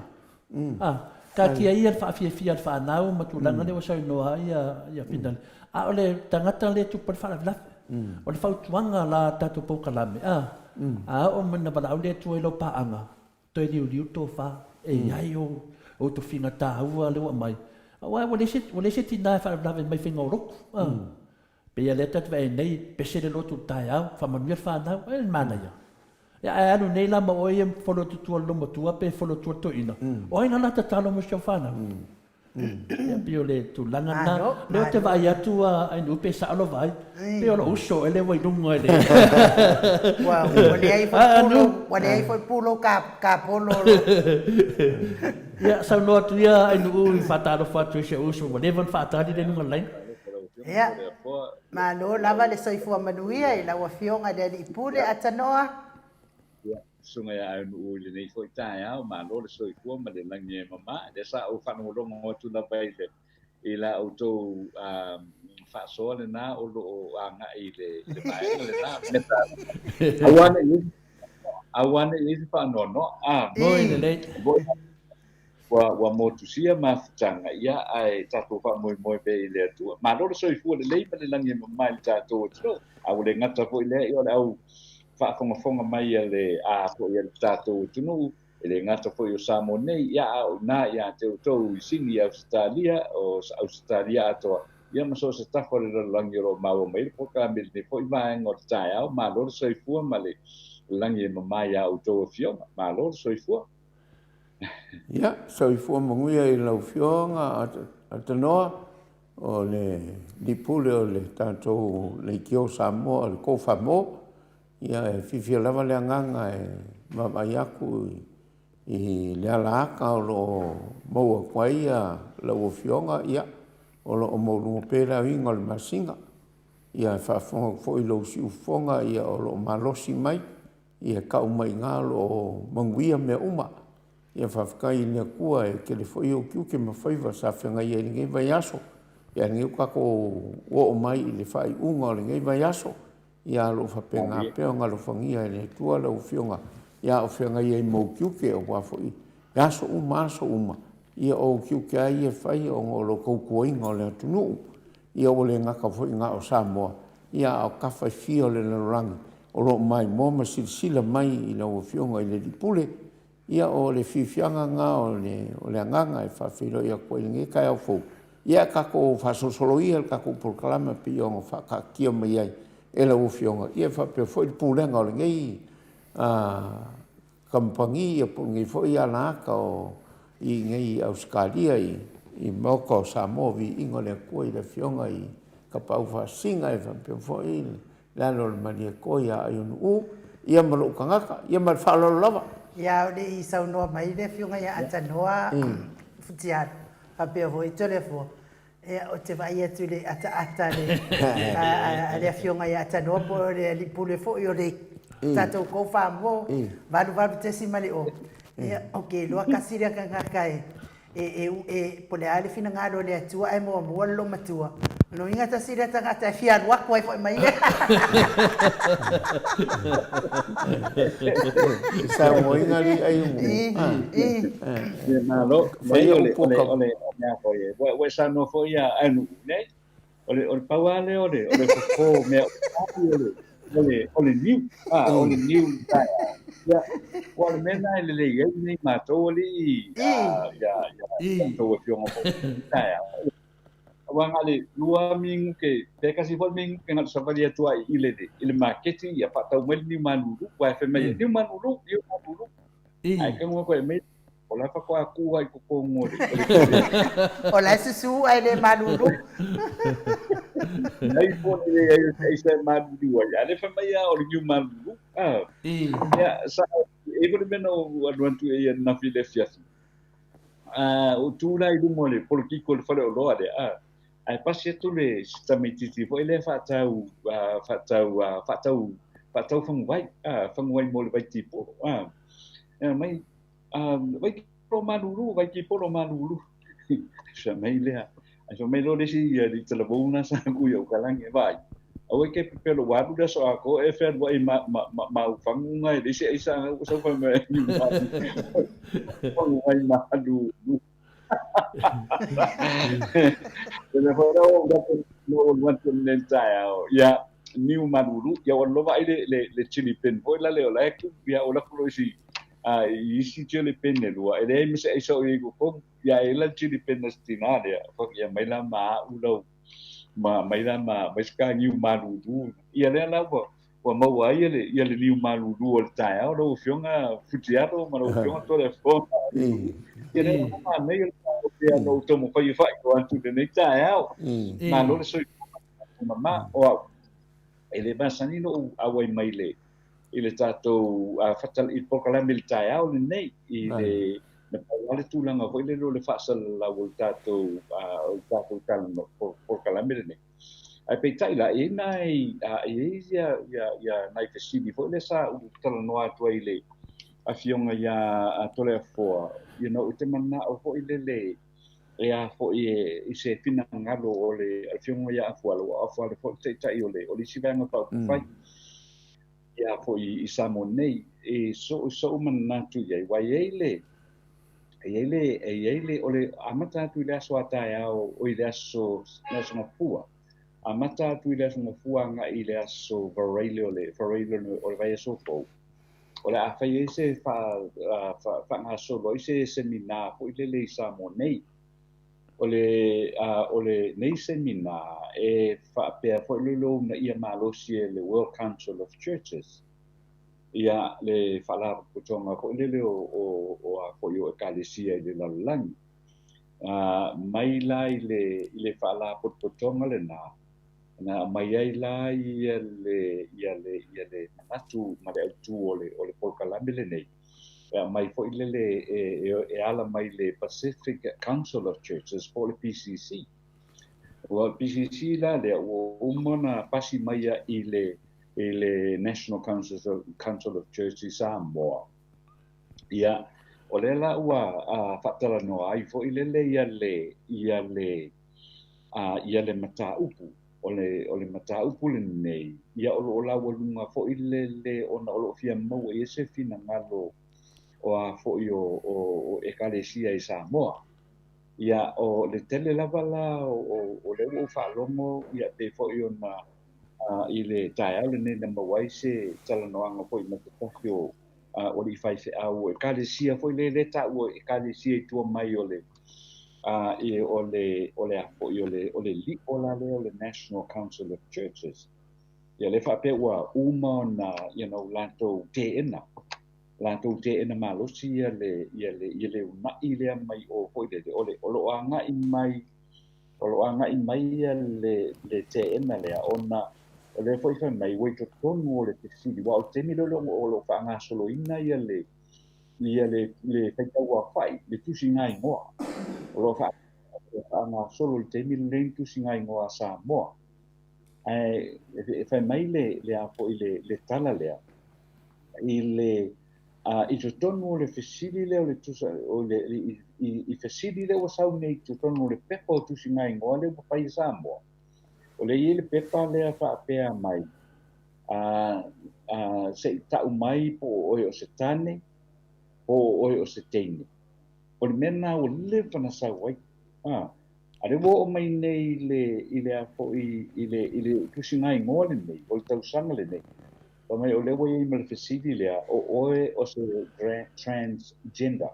A, taatia ia le faafiafia a le fanau ma tulaga lea ua saunoa ai ia Finale. A o le tagata lea e tupu ai le faalavelave. O le fautuaga la a le tatou polokalame, a, a oo mai ina valaau le Atua i lau paaga, toe liuliu le tofa, e i ai ou, ou tofiga taua lea ua aumai. Aua ua leai se, ua leai se tina e faalavelave mai faiga o lotu. A, pei lava lea tatou te vaai ai nei, pese le lotu i le taeao, faamanuia le fanau, e le manaia. Ia, ae alu nei la ma oe ia folo atu tua le lomatua pe folo atu tua le toeaina, o ai la la tatalo mo si au fanau? Ia, pei o le tulaga lena. Malo, Lea ou te malo. vaai atu a Ainuu pe sao lou vaai, pei o lou uso ea lea ua i luga i le Ua, ua leai foi Ah, pulo, Ainuu. ua leai foi pulo ka, ka polo lo. Ia, saunoa atu ia Ainuu i faatalofa atu i si ou uso, ua leva ona faatali le luga o le laina. Ia, Malo lava le soifua manuia i lau Afioga i le Alii Pule Atanoa. Ia, Susuga ia Aunuu i lenei foi taeao, malo le soifua ma le lagi e mama. Lea sa ou faalogologo atu lava i le i la outou faasoa lena o lo o agai i le i le vaega lena. Aua ne i Aua ne i ai se faanoanoa. A, Moi lelei. Ua, ua motusia mafutaga, ia, ae tatou faamoemoe pea i le Atua. Malo le soifua lelei ma le lagi e mama i le tatou atunuu. A ua le gata foi lea, ia o le au faafogafoga mai a le, a foi a le tatou atunuu, e le gata foi o Samoa nei, ia, a o i ina ia te outou i Sini, Ausetalia, o Ausetalia atoa, ia ma so o se tafa o le lalolagi o lo o maua mai le polokalame i lenei foi vaega o le taeao. Malo le soifua ma le lagi e mama iā outou afioga. Malo le soifua. Ia, soifua manuia i lau Afioga Atanoa, o le Lipule o le tatou Leitio Samoa o le Kofamo. Ia, e fiafia lava le agaga e vaavaai atu i le alaata o lo o maua atu ai lau Afioga, ia, o lo o maualuga pea le aoina o le masina. Ia, e faafofoga atu foi i lou siufofoga, ia, o lo o malosi mai. Ia tau mai iga o lo o manuia mea uma. Ia faafetai i le Atua e tele foi ou tiute ma faiva sa feagai ai i lenei vaiaso. Ia lenei ua tatou oo mai i le faaiuga o lenei vaiaso. Ia o lo o faapena pea ona alofagia e le Atua lau Afioga ia o feagai ai ma ou tiute aua foi e aso uma aso uma ia o ou tiute lava ia e fai ona o lou tautuaina o le atunuu. Ia ua le gata foi na o Samoa, ia a o tafa e fia o le lalolagi o lo o maimoa ma silasila mai i lau Afioga i le Alii Pule. Ia o le fiafiaga lena o le, o le agaga e faafeiloai atu ai i lenei taeao fou. Ia tatou faasolosolo ia le tatou polokalame e pei ona faataatia mai ai e lau Afioga, ia faapea foi le pulega o lenei kamupani ia po o lenei foi alaata o i inei i Ausetalia i Maota o Samoa, viiga o le Atua i le Afioga i Tapaau Faasisina e faapea foi le alo o le Malietoa ia Aionu'u, ia ma lou tagata, ia ma le faaaloalo lava. Ia a o le i saunoa mai le Afioga ia Atanoa Futialo, faapea foi Toleafoa, Ia, ou te vaai atu i le ataata a le Afioga ia Atanoa po o le Alii Pule foi o le tatou Kofamo, 88.0. Ia, ou te iloa tasi lea tagata e, e, e, po o le a le finagalo o le Atua ae muamua le loomatua. O lona uiga tasi lea tagata e fia alu atu ai foi ma ia. E saunoaina alii ai o Ia malo, nei o le o le o le mea foi e ua e saunoa foi ia Anu'u nei, o le o le pau lava lea o le o le fofo mea o le o le o le niu, a o le niu i le taeao. Ia, aua o le mea lena e lelei ai nei matou alii ia ia ia outou afioga foi i le taeao. Aua na o le lua minute, pe tasi foi minute na o le savali atu ai i le i le maketi ia faatau mai le niu malulu, aua e fai mai, niu malulu, niu malulu. Ae tago atu e mei, o la e faatoa tu lava i totonu o le O la e susu ae le malulu. Leai po o le leai o se aisa e malulu ai, a o lea e fai mai lava o le niu malulu. Ia, sa, e i ai foi le mea na ou alu atu i ai ananafi i le afiafi. Ou tu la i luma o le polokiki o le faleoloa lea, ae pasi atu le si tamaitiiti foi lea faatau faatau faatau faatau faguvai, faguvai mo le vaitipolo. E mai, vaitipolo malulu, vaitipolo malulu. Fai mai lea, ae fai mai loa le isi alii talavou lena sa ku i Aukalagi, vaai, aua e te pepelo ua alu le aso atoa e fealuai ma, ma, ma, ma au fagu na e leai se aisa ua sau fai mai faguvai malulu. Ele foi la o no o luan tu nei taeao. Ia niu malulu, ia ua lova ai le le le chili pen foi la le o la e ku ia o la ku isi a i isi chili pen e lua. E leai ma se aisa o i ko ko ia e la chili pen a stina lea. Fa ia mai la ma u lau ma mai la ma mai ska niu malulu. Ia lea la ua ua maua ai le ia le niu malulu o le taeao lau Afioga Futialo ma lau Afioga Toleafoa. Ia lea ua manai o le taeao pea na ou taumafai e faailoa atu i lenei taeao. Malo le soifua mama o au. E le masani lou auai mai le i le tatou i le polokalame i le taeao lenei i le na pau lava le tulaga foi lele o le faasalalau o le tatou o le tatou talanoa polokalame lenei. Ae peitai la, e i ai nai, e i ai ia, ia, ia nai fesili foi lea sa ou talanoa atu ai i le Afioga ia Toleafoa, you know, ou te manao foi lele e a foi e, i se finagalo o le Afioga ia Afualo, aua o Afualo foi le taitai o le, o le isi Vaega Faaupufai. a foi i Samoa nei, e so'u manatu i ai, aua e i ai le, e i ai le, e i ai le, o le amata atu i le aso a taeao, oi le aso, le aso Gafua, amata atu i le aso Gafua agai i le aso Varaile o le, Varaile o le vaiaso fou, o le a fai ai se faagasolo ai se semina foi lele i Samoa nei. O le, o lenei semina e faapea foi le lo uunaia malosi e le World Council of Churches, ia le faalapotopotoga foi lele o a foi o ekalesia i le lalolagi. Mai la i le faalapotopotoga lena, na aumai ai la ia le, ia le, ia le manatu ma le autu o le polokalame lenei. E aumai foi lele e ala mai le Pacific Council of Churches po o le PCC. Ua o le PCC la lea ua uma ona pasi mai i le i le National Council of, Council of Churches i Samoa. Ia, o lea la ua faatalanoa ai foi lele ia le ia le ia le mataupu. O le o le mataupu lenei, ia o lo o laualuga foi lele ona o lo o fia maua i ai se finagalo o a foi o ekalesia i Samoa. Ia, o le tele lava la o lea ua ou faalogo, ia pei foi ona i le taeao lenei na maua ai se talanoaga foi ma se tasi o alii faifeau o ekalesia foi lea lea taua ekalesia i tua mai o le o le o le a foi o le o le li'o la lea o le National Council of Churches. Ia lea faapea ua uma ona latou teena latou teena malosi ia le ia le ia le una'i lea mai o foi lele o le o lo o aga'i mai o lo o aga'i mai ia le teena lea ona o lea foi fai mai ua i totonu o le fesili aua o le taimi lea o lo o faagasoloina ia le ia le le faitauaofa'i le tusiga igoa o lo o faagasolo i le taimi lenei le tusiga igoa a Samoa. Ae e fai mai le le a foi le le tala lea i le i totonu o le fesili lea o le tusa o le i fesili lea ua sau nei i totonu o le pepa o tusiga igoa lea ua fai e Samoa. O lea e i ai le pepa lea faapea mai, se i ta'u mai po o oe o se tane po o oe o se teine. O le mea lena ua leva ona sau ai. A lea ua oo mai nei le i le a foi i le tusiga igoa lenei o le tausaga lenei. Fai mai o lea ua i ai ma le fesili lea o oe o se transgender.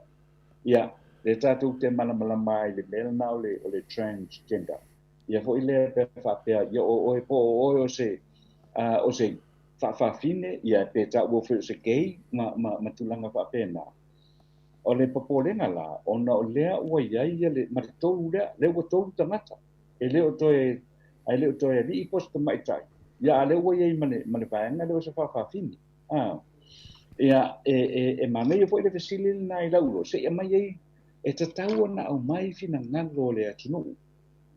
Ia, lea tatou te malamalama ai i le mea lena o le transgender. Ia foi lea pe faapea ia o oe po o oe o se faafafine, ia pe taua foi o se gay ma tulaga faapena. O le popolega la, ona o lea ua i ai ia le, ma le tolu lea, lea ua tolu tagata. E le o toe, ae le o toe alii po o se tamaitai. Ia a lea ua i ai ma le vaega lea o se faafafine. Ia, e manaia foi le fesili lena i lau iloa, se i aumai ai, e tatau ona aumai finagalo o le atunuu.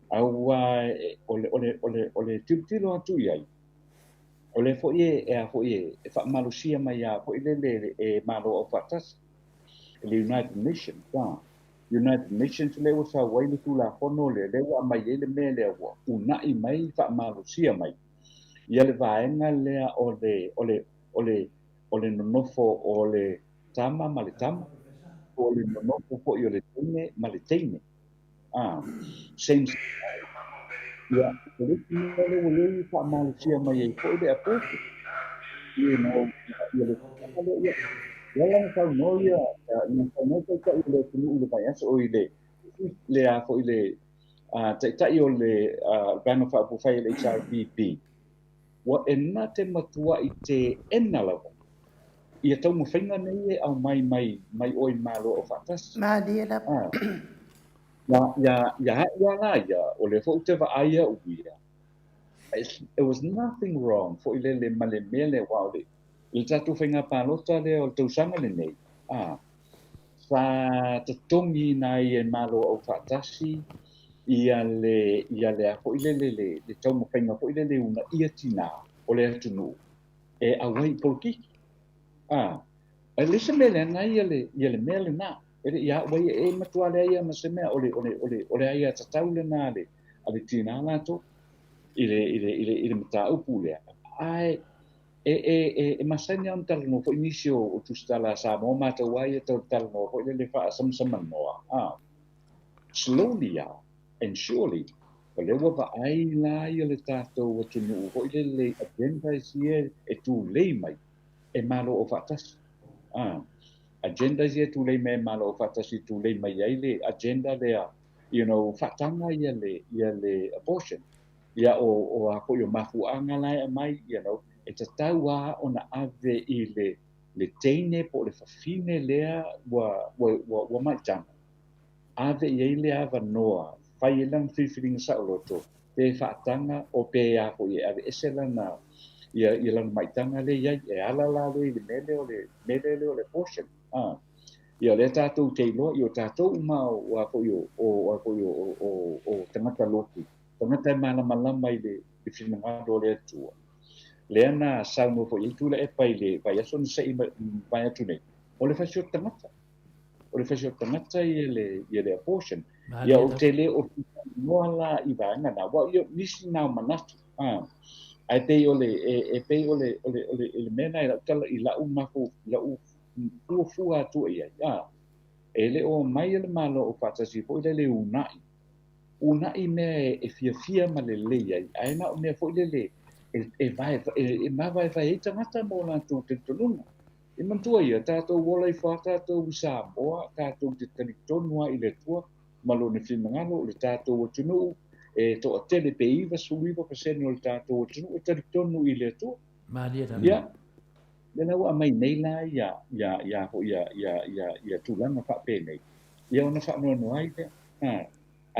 Aua o le tilotilo atu i ai, o lea foi e a foi e faamalosia mai a foi lele e Malo Aufaatasi, le United Nations. United Nations lea ua sau ai le Tulafono lea, lea ua aumai ai le mea lea ua una'i mai faamalosia mai ia le vaega lea o le nonofo o le tama ma le tama, o le nonofo foi o le teine ma le teine. Same. Ia, o le isi mea lea ua le faamalosia mai ai foi le abortion. Ia le lea, ia, ia la na saunoa ia, na saunoa taitai o le atunuu i le vaiaso, o i le, le a foi le taitai o le Vaega Faaupufai o le HRPP, ua e na te matua'i teena lava ia taumafaiga nei e aumai mai mai o i Malo Aufaatasi. Malie lava. Ia, ia, ia a'u a la ia, o lea foi ou te vaai a'u ia. There was nothing wrong foi lele ma le mea lea aua o le i le tatou faiga palota lea o le tausaga lenei, sa totogiina ai e Malo Aufaatasi ia le ia le a foi lele le taumafaiga foi lele uunaia tinā o le atunuu e auai i polokiki. E le se mea leaga ia le ia le mea lena. E le ia ua e matua leai ia ma se mea o le o le o le o le aiatatau lena a le tinā latou i le mataupu lea. Ae E, e, e, e masani lava ona talanoa foi nisi o, o tusitala a Samoa, matou lava ia tau talanoa foi lele faasamsamanoa, a. Slowly lava and surely, o lea ua vaai la ia le tatou atunuu foi lele i agendas ia e tulei mai e Malo Aufaatasi. A. Agendas ia e tulei mai e Malo Aufaatasi e tulei mai ai le agenda lea, you know, faataga ia le, ia le abortion. Ia o, o a foi o mafuaaga la e aumai, you know, e tatau lava ona ave i le, le teine po o le fafine lea ua, ua, ua, ua maitaga, ave i ai le avanoa, fai ai lana filifiliga saoloto, pe faataga o pe a foi e aveese lana, ia, ia lana maitaga lea i ai, e ala la lea i le mea lea o le, mea lea o le abortion. A. Ia o lea tatou te iloa, ia o tatou uma o a foi o, o, a foi o, o, o, o tagata lotu, tagata e malamalama i le, le finagalo o le Atua. Lea na saunoa foi ai Tuilaepa i le vaiaso na se i mavae atu nei, o le fasioti tagata. O le fasioti tagata ia le, ia le abortion. Ia ou te le o noa la i vaega na. Wa, ia, nisi na o manatu. A, ae pei o le, e, e pei o le, o le, o le, le mea na i lau tala, i lau mafo, i lau fuafua atu i ai. A, e le o mai le Malo Aufaatasi foi lele uunai uunai mea e fiafia ma lelei ai, ae na o mea foi lele e, e, vae, e, e mavaevae ai tagata ma o latou talitonuga. E manatua ia, tatou ola ifo lava tatou i Samoa, tatou te talitonu lava i le Atua ma Lona finagalo, o le tatou atunuu e toatele pe 99% o le tatou atunuu e talitonu i le Atua. Malie lava. Ia, lea la ua aumai nei la ia, ia, ia, ia, ia, ia, ia tulaga faapenei, ia ona faanoanoa ai lea. A,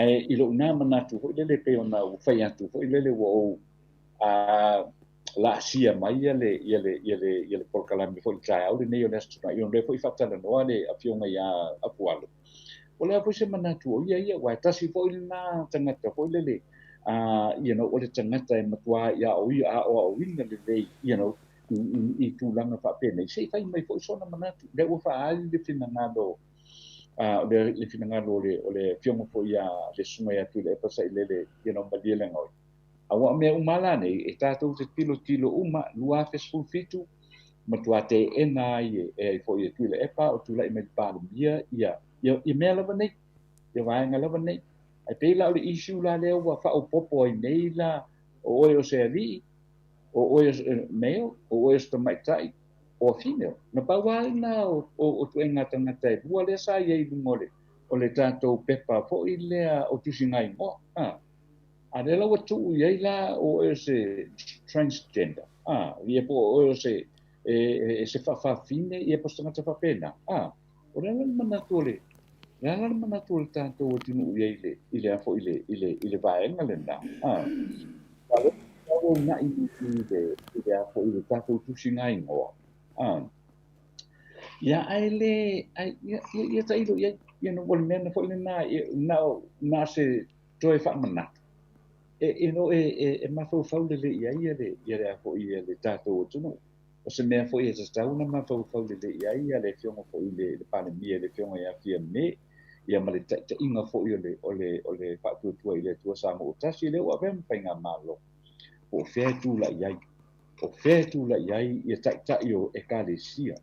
ae i lou na manatu foi lele pei ona ou fai atu foi lele ua ou a, laasia mai ia le, ia le, ia le, ia le polokalame foi i le taeao lenei o le Aso Toonai, ona lea foi faatalanoa le Afioga ia Afualo. O le a foi se manatu o ia ia, aua e tasi foi lena tagata foi lele, a, you know, o le tagata e matua i aoaoina lelei, you know, i, i, i tulaga faapenei, se i fai mai foi sona manatu. Lea ua faaali le finagalo a, o le, le finagalo o le, o le afioga foi ia le susuga ia Tuilaepa Sailele, you know, Malielegaoi. Aua o mea uma la nei, e tatou te tilotilo uma, 2017, matua teena ai e, e ai foi e Tuilaepa o tulai mai le Palemia ia, ia, ia mea lava nei, ia vaega lava nei. Ae pei la o le issue la lea ua faaopoopo ai nei la, o oe o se alii, o oe o se male, o oe o se tamaitai, o female. Na pau lava lena o, o, o ituaiga tagata e lua lea sa i ai i luga o le, o le tatou pepa foi lea o tusiga igoa. A, a lea la ua tuu i ai la o oe o se transgender. A, ia po o oe o se, e, e, se faafafine, ia po o se tagata faapena. A, o le a la le manatu o le, le a la le manatu o le tatou atunuu i ai i le, i le a foi i le, i le, i le vaega lena. A, a lea ua uunai i le, i le a foi i le tatou tusiga igoa. A, ia ae le, ae, ia, ia, ia tailo i ai, ia no, o le mea na foi lena, ia, na o, na o se toe faamanatu. E, you know, e, e, e mafaufau lelei i ai ia le, ia le a foi ia le tatou atunuu. O se mea foi e tatau ona mafaufau lelei i ai ia le Afioga foi i le, le Palemia, le Afioga ia Fiame, ia ma le taitaiga foi o le, o le, o le Faatuatua i le Atua Samoa Tasi, lea ua avea ma faigamalo. Po o fea e tulai ai, o fea e tulai ai ia taitai o Ekalesia,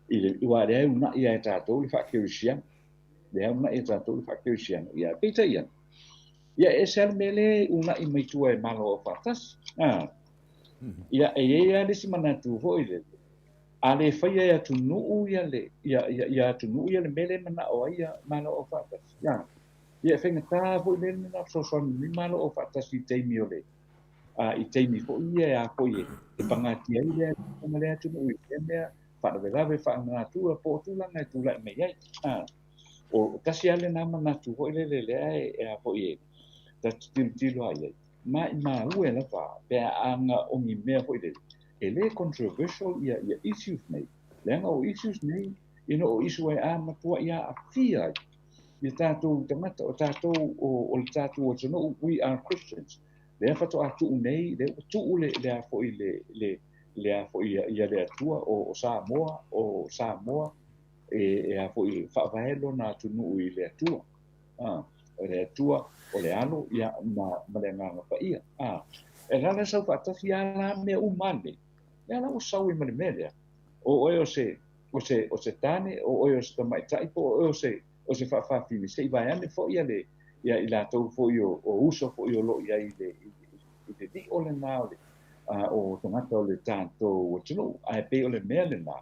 i le, aua lea e uunai lava e tatou le faakerisiano, lea e uunai e tatou le faakerisiano, ia peitai ane, ia e ese lava le mea lea e uunai mai tua e Malo Aufaatasi. A, ia, e i ai lava le isi manatu foi lele, a le faia e atunuu ia le, ia, ia, ia atunuu ia le mea lea e manao ai ia Malo Aufaatasi. Ia, ia e faigata foi le lena fesoasoani mai Malo Aufaatasi i taimi o le, a, i taimi foi ia e a foi e, e pagatia ai le, le atunuu i lea mea, faalavelave, faalenatura, po o tulaga e tulai mai ai. A, o tasi lava lena manatu foi lele lea e, e a foi e, ta te tilotilo lava i ai. Maimau e lava pe a aga o ni mea foi lele, e le controversial ia, ia issues nei. Leaga o issues nei, you know, o issue e a matuai aafia ai ia tatou tagata, o tatou, o, o le tatou atunuu, we are Christians. Lea faatoa tuu nei, lea ua tuu le, le a foi le, le, le a foi ia, ia le Atua o, o Samoa, o Samoa, e, e a foi faavae lona atunuu i le Atua. A, o le Atua, o le Alo, ia, ma, ma le Agaga Paia. A, e lala sau faatasi a la mea uma nei. Lea la ua sau ai ma le mea lea, o oe o se, o se, o se tane, o oe o se tamaitai, po o oe o se, o se faafafine, se i vaeane foi ia le, ia i latou foi o, o uso foi o lo o i ai i le, i, i le liʻo lena o le, o tagata o le tatou atunuu. Ae pei o le mea lena,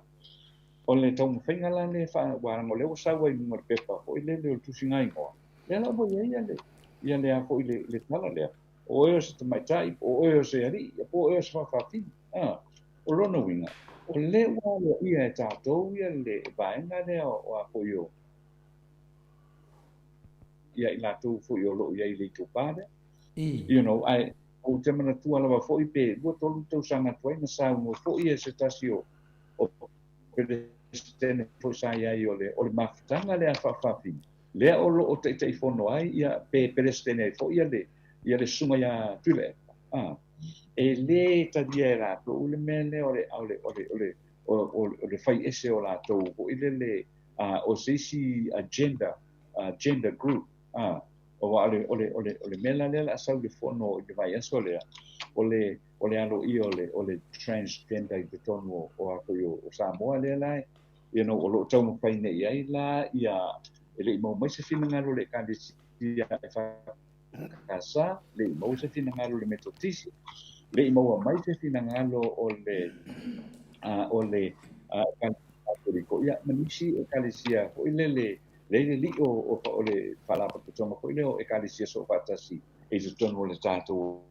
o le taumafaiga la lea faa, aua leaga o lea ua sau ai i luga o le pepa foi lele o le tusiga igoa, lea la ua i ai ia le, ia le a foi le, le tala lea, o oe o se tamaitai, po o oe o se alii, po o oe o se faafafine. A, o lona uiga, o lea ua aloaia e tatou ia le vaega lea o a foi o, ia i latou foi o lo o i ai i le itupa lea. You know, ae ou te manatua lava foi pe 2-3 tausaga atu ai na saunoa foi e se tasi o o Peresetene foi sa i ai o le o le mafutaga lea a faafafine lea o lo o Taitaifono ai ia pe Peresetene ai foi ia le ia le susuga ia Tuilaepa. A, e lē talia e latou le mea lea o le o le o le o le o le fai ese o latou foi lele o se isi gender gender group a aua o le o le o le o le mea la lea o le a sau i le fono i le vaiaso lea o le o le aloaia o le o le transgender i totonu o o a foi o Samoa lea la you know o lo o taumafai nei ai la ia e le i maua mai se finagalo o le Ekalesia e EFKS, le i maua se finagalo o le Metotisi, le i maua mai se finagalo o le o le Ekalesia Katoliko, ia ma nisi Ekalesia foi lele le i le liʻo o, o le Faalapotopotoga foi lea o Ekalesia Soofaatasi i totonu o le tatou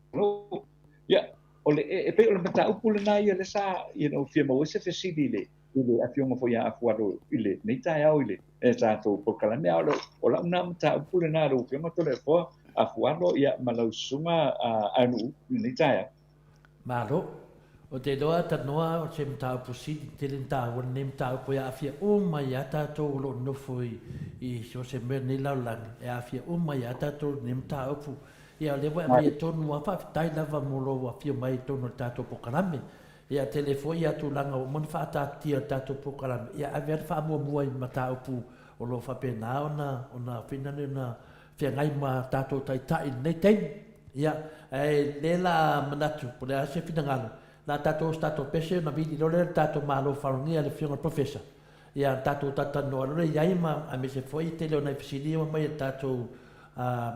atunuu. Ia, o le, e, e pei o le mataupu lena ia lea sa, you know, fia maua ai se fesili i le, i le afioga foi ia Afualo i lenei taeao i le e tatou polokalame, a o, o lau na mataupu lena lau afioga Toleafoa Afualo, ia, ma lau susuga Ainuu i lenei taeao. Malo. Ou te iloa tanoa o se mataupu sili tele na taua lenei mataupu e aafia uma ai a tatou o lo o nofo i i so o se mea o lenei lalolagi, e aafia uma ai a tatou lenei mataupu. Ia o lea ua e aumaia tonu lava, faafetai lava mo lou afio mai i totonu o le tatou polokalame. Ia tele foi ia tulaga ua uma ona faataatitia i le tatou polokalame, ia ave lava le faamuamua i mataupu o lo o faapena ona ona finagalo ona feagai ma tatou taitai i lenei taimi. Ia, ae lea la manatu, po o le a se finagalo, la tatou o se tatou pese ona vili loa lea le tatou Malo Faalogia le Afioga i le Professor. Ia, ona tatou talatalanoa loa lea i ai ma aemaise foi le tele o nai fesili ia ua aumai e le tatou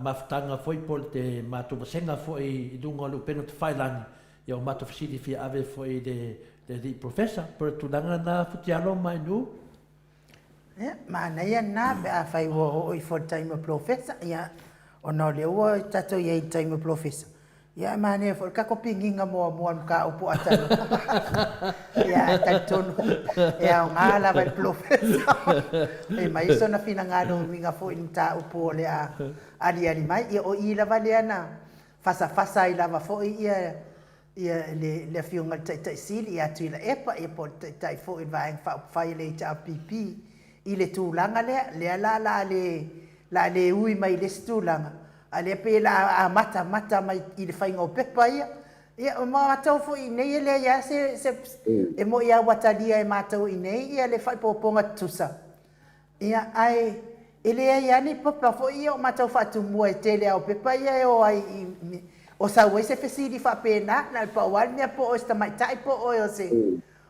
mafutaga foi po o le matou vasega foi i luga o le upega tafailagi, ia o matou fesili fia ave foi i le alii Professor. Po o le tulaga lena Futialo ma Ainuu? Ia, manaia lena pe afai ua oo ifo i le taimi o Polofesa, ia, ona o lea ua tatou i ai i le taimi o Polofesa, ia e manaia foi le tatou piniga muamua o le mataupu Atanoa. Ia, ae talitonu e aoga lava i le Polofesa e aumai sona finagalo e uiga foi i le mataupu o le a aliali mai. Ia, o i lava lea na fasafasa ai lava foi ia ia le le Afioga i le Taitai Sili ia Tuilaepa ia po o le Taitai foi o le Vaega Faaupufai a le HRPP i le tulaga lea, lea la la a le la a le ui mai i le isi tulaga, a lea pei o le a amata amata mai i le faiga o pepa ia. Ia o matou foi i inei e leai lava se se e moi lava ua talia e matou i inei ia le faaipoipoga tutusa. Ia, ae e leai lava ni pepa foi ia o matou faatumua e tele lava o pepa ia e o ai i, o sau ai se fesili faapena, na o le pau lava le mea po o oe o se tamaitai po o oe o se,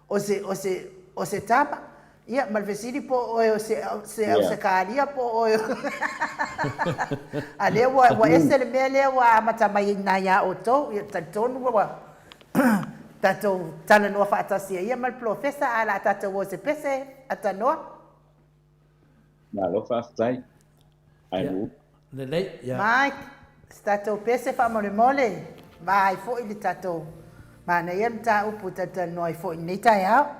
o se, o se, o se tama. Ia, ma le fesili po o oe o se, se Ausetalia po o oe o A lea ua, ua ese le mea lea ua amata mai ai i ina ia outou. Ia, talitonu ua tatou talanoa faatasi ai ia ma le polofesa, ae o le a tatou o i se pese, Atanoa. Malo faafetai. Ai Ia, lelei, ia. Mike, se tatou pese faamolemole, vaai foi le tatou manaia le mataupu e talatalanoa ai foi i lenei taeao.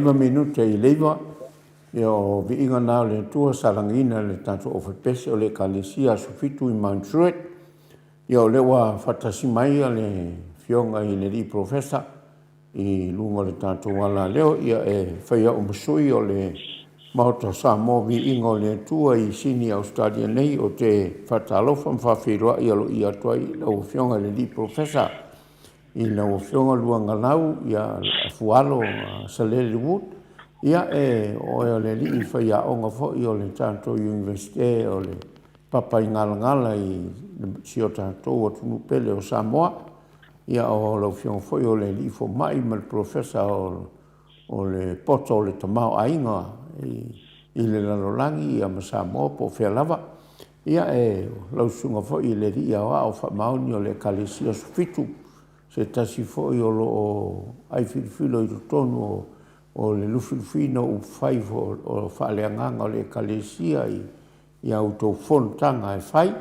19 minute i le 9, ia o viiga na o le Atua sa lagiina e le tatou Ofepese o le Ekalesia Aso Fitu i Mount Druitt. Ia o lea ua faatasi mai le Afioga i le Alii Profesa i luga o le tatou alaleo, ia e fai au ma sui o le Maota o Samoa Viiga o le Atua i Sini Ausetalia nei, ou te faatalofa ma faafeiloai aloaia atu ai i lau Afioga i le Alii Profesa, i lau Afioga Luagalau ia Afualo Salele Wood, ia e oe o le alii faiaoga foi o le tatou Iunivesite o le Papaigalagala i si o tatou atunuu pele o Samoa. Ia o lau Afioga foi o le alii fomai ma le Polofesa o le poto o le tamaoaiga i le lalolagi ia ma Samoa po o fea lava. Ia e lau susuga foi i le alii aoao faamaoni o le Ekalesia Aso Fitu, se tasi foi o lo o aifilofilo i totonu o le lufilufiina o upufai o faaleagaga o le Ekalesia i a outou fonotaga e fai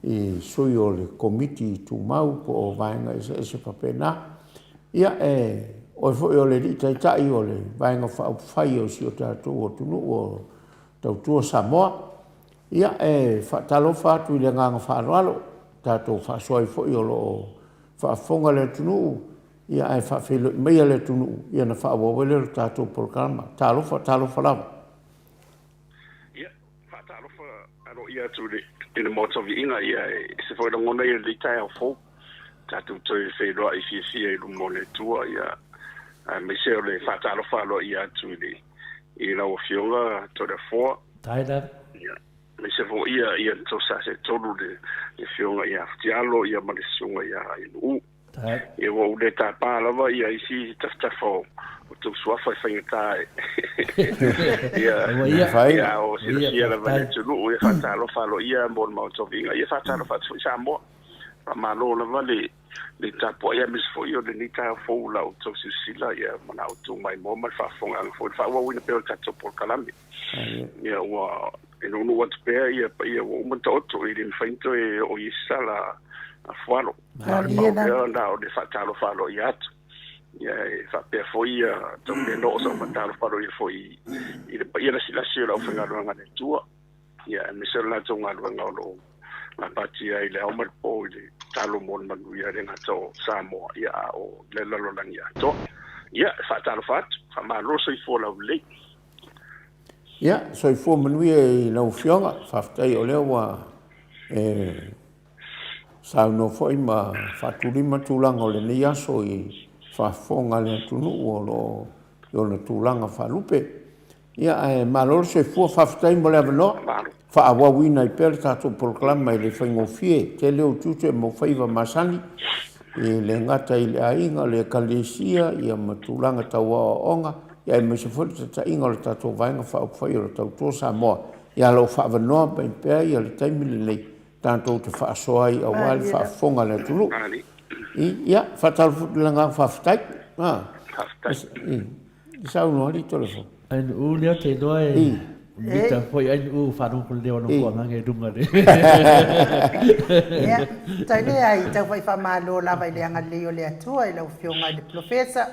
i sui o le Komiti Tumau po o vaega eseese faapena. Ia, e oe foi o le Alii Taitai o le Vaega Faaupufai o si o tatou atunuu o Tautua Samoa. Ia, e faatalofa atu i le agaga faaaloalo, tatou faasoa ai foi o lo o faafofoga le atunuu, ia ae faafeiloai maia le atunuu, ia ona faaauau ai lea o le tatou polokalama. Talofa, talofa lava. Ia, faatalofa aloaia atu i le, i le Maota o Viiga, ia e ese foi lagona ia i lenei taeao fou. Tatou toe feiloai fiafia i luma o le Atua, ia, aemaise o le faatalofa aloaia atu i le, i lau Afioga Toleafoa. Tae lava. Ia, aemaise foi ia, ia le Tosa se tolu le, le Afioga ia Futialo, ia ma le Susuga ia Nu'u. Ia ua ou le tapa lava ia isi tafatafa o tou suafa e faigata e ia ia o silafia lava e le atunuu ia faatalofa aloaia mo le maota o viiga ia faatalofa atu foi Samoa. Faamalo lava le. le tapuai aemaise foi o lenei taeao fou i la outou silasila ia ma la outou maimoa ma le faafofogaaga foi i le faaauauina pea o le tatou polokalame. Ia ua e nuunuu atu pea ia paia ua uma ona taoto e le mafai ona toe oo i ai se sala a Fualo. A o le pau lea na o le faatalofa aloaia atu. Ia e faapea foi ia tau pea ona oo sau faatalofa aloaia foi i le paia lasilasi o le aufaigaluega a le Atua. Ia aemaise o le latou galuega o lo o gapatia ai i le ao ma le po i le talo mo le manuia e le gata o Samoa, ia a o le lalolagi atoa. Ia, e faatalofa atu, faamalo le soifua laulelei. Ia, soifua manuia i lau Afioga, faafetai o lea ua e saunoa foi ma faatulima tulaga o lenei aso i faafofoga a le atunuu o lo o i ona tulaga faalupe. Ia, ae malo le soifua, faafetai mo le avanoa. Faaauauina ai pea le tatou polokalama e le faigofie. Tele ou tiute ma ou faiva masani, e le gata i le aiga, le ekalesia, ia ma tulaga tau aoaoga, ia aemaise foi le taitaiga o le tatou Vaega Faaupufai o le Tautua Samoa. Ia o lo o faaavanoa mai pea ia le taimi lenei tatou te faasoa ai aua le faafofoga a le atunuu. Ia, faatalofa atu i le agaga faafetai. Faafetai. I saunoa alii Toleafoa. Ainuu lea ou te iloa e mita foi Ainuu faalogo lelei o lou agaga i luga le. Ia, faafetai lea i tau fai faamalo lava i le agalelei o le Atua i lau Afioga i le Polofesa,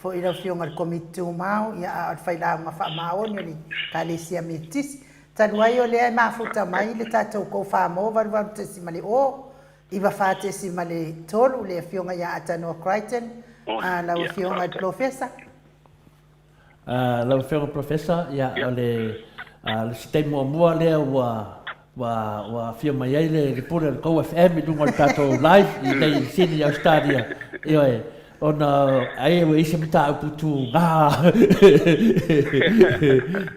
foi i lau Afioga i le Komiti Tumau, ia a o le failauga faamaoni o le Ekalesia Metotisi. Talu ai o lea e mafuta mai le tatou Koufamo 88.0 94.3 le Afioga ia Atanoa Crichton, lau Afioga i le Polofesa. Lau Afioga Polofesa, ia o le se taimi muamua lea ua ua ua afio mai ai le pule o le tou FM i luga o le tatou live i inei i Sydney, Australia. Ioe, Ona ai ua i ai se mataupu tuga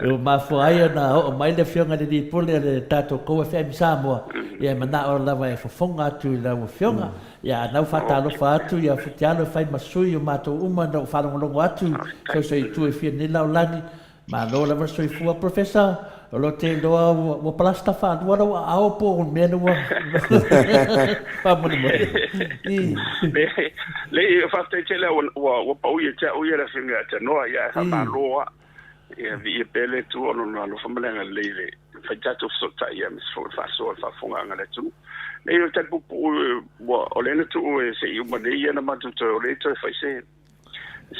ua mafua ai ona oo mai le Afioga i le Alii Pule o le tatou Kou FM i Samoa, ia e manao lava e fofoga atu i lau Afioga. Ia a nau faatalofa atu ia Futialo e fai ma sui o matou uma na ou faalogologo atu i soisoi i tua i fia nei lalolagi. Malo lava le soifua Professor, o lo te iloa ua palasta faalua lou aao po o le mea lea ua faamolemole. Leai, faafetai tele ua pau ia te au ia le afioga ia Tanoa, ia ae faamalo lava. Ia viia pea le Atua o Lona alofa ma le agalelei i le fai tatou fesootai aemaise foi o le faasoa i le faafofogaaga a le atunuu. Leai, o le tali puupuu o lea na tuu se i uma nei ia na matou toe, o lea e toe fai se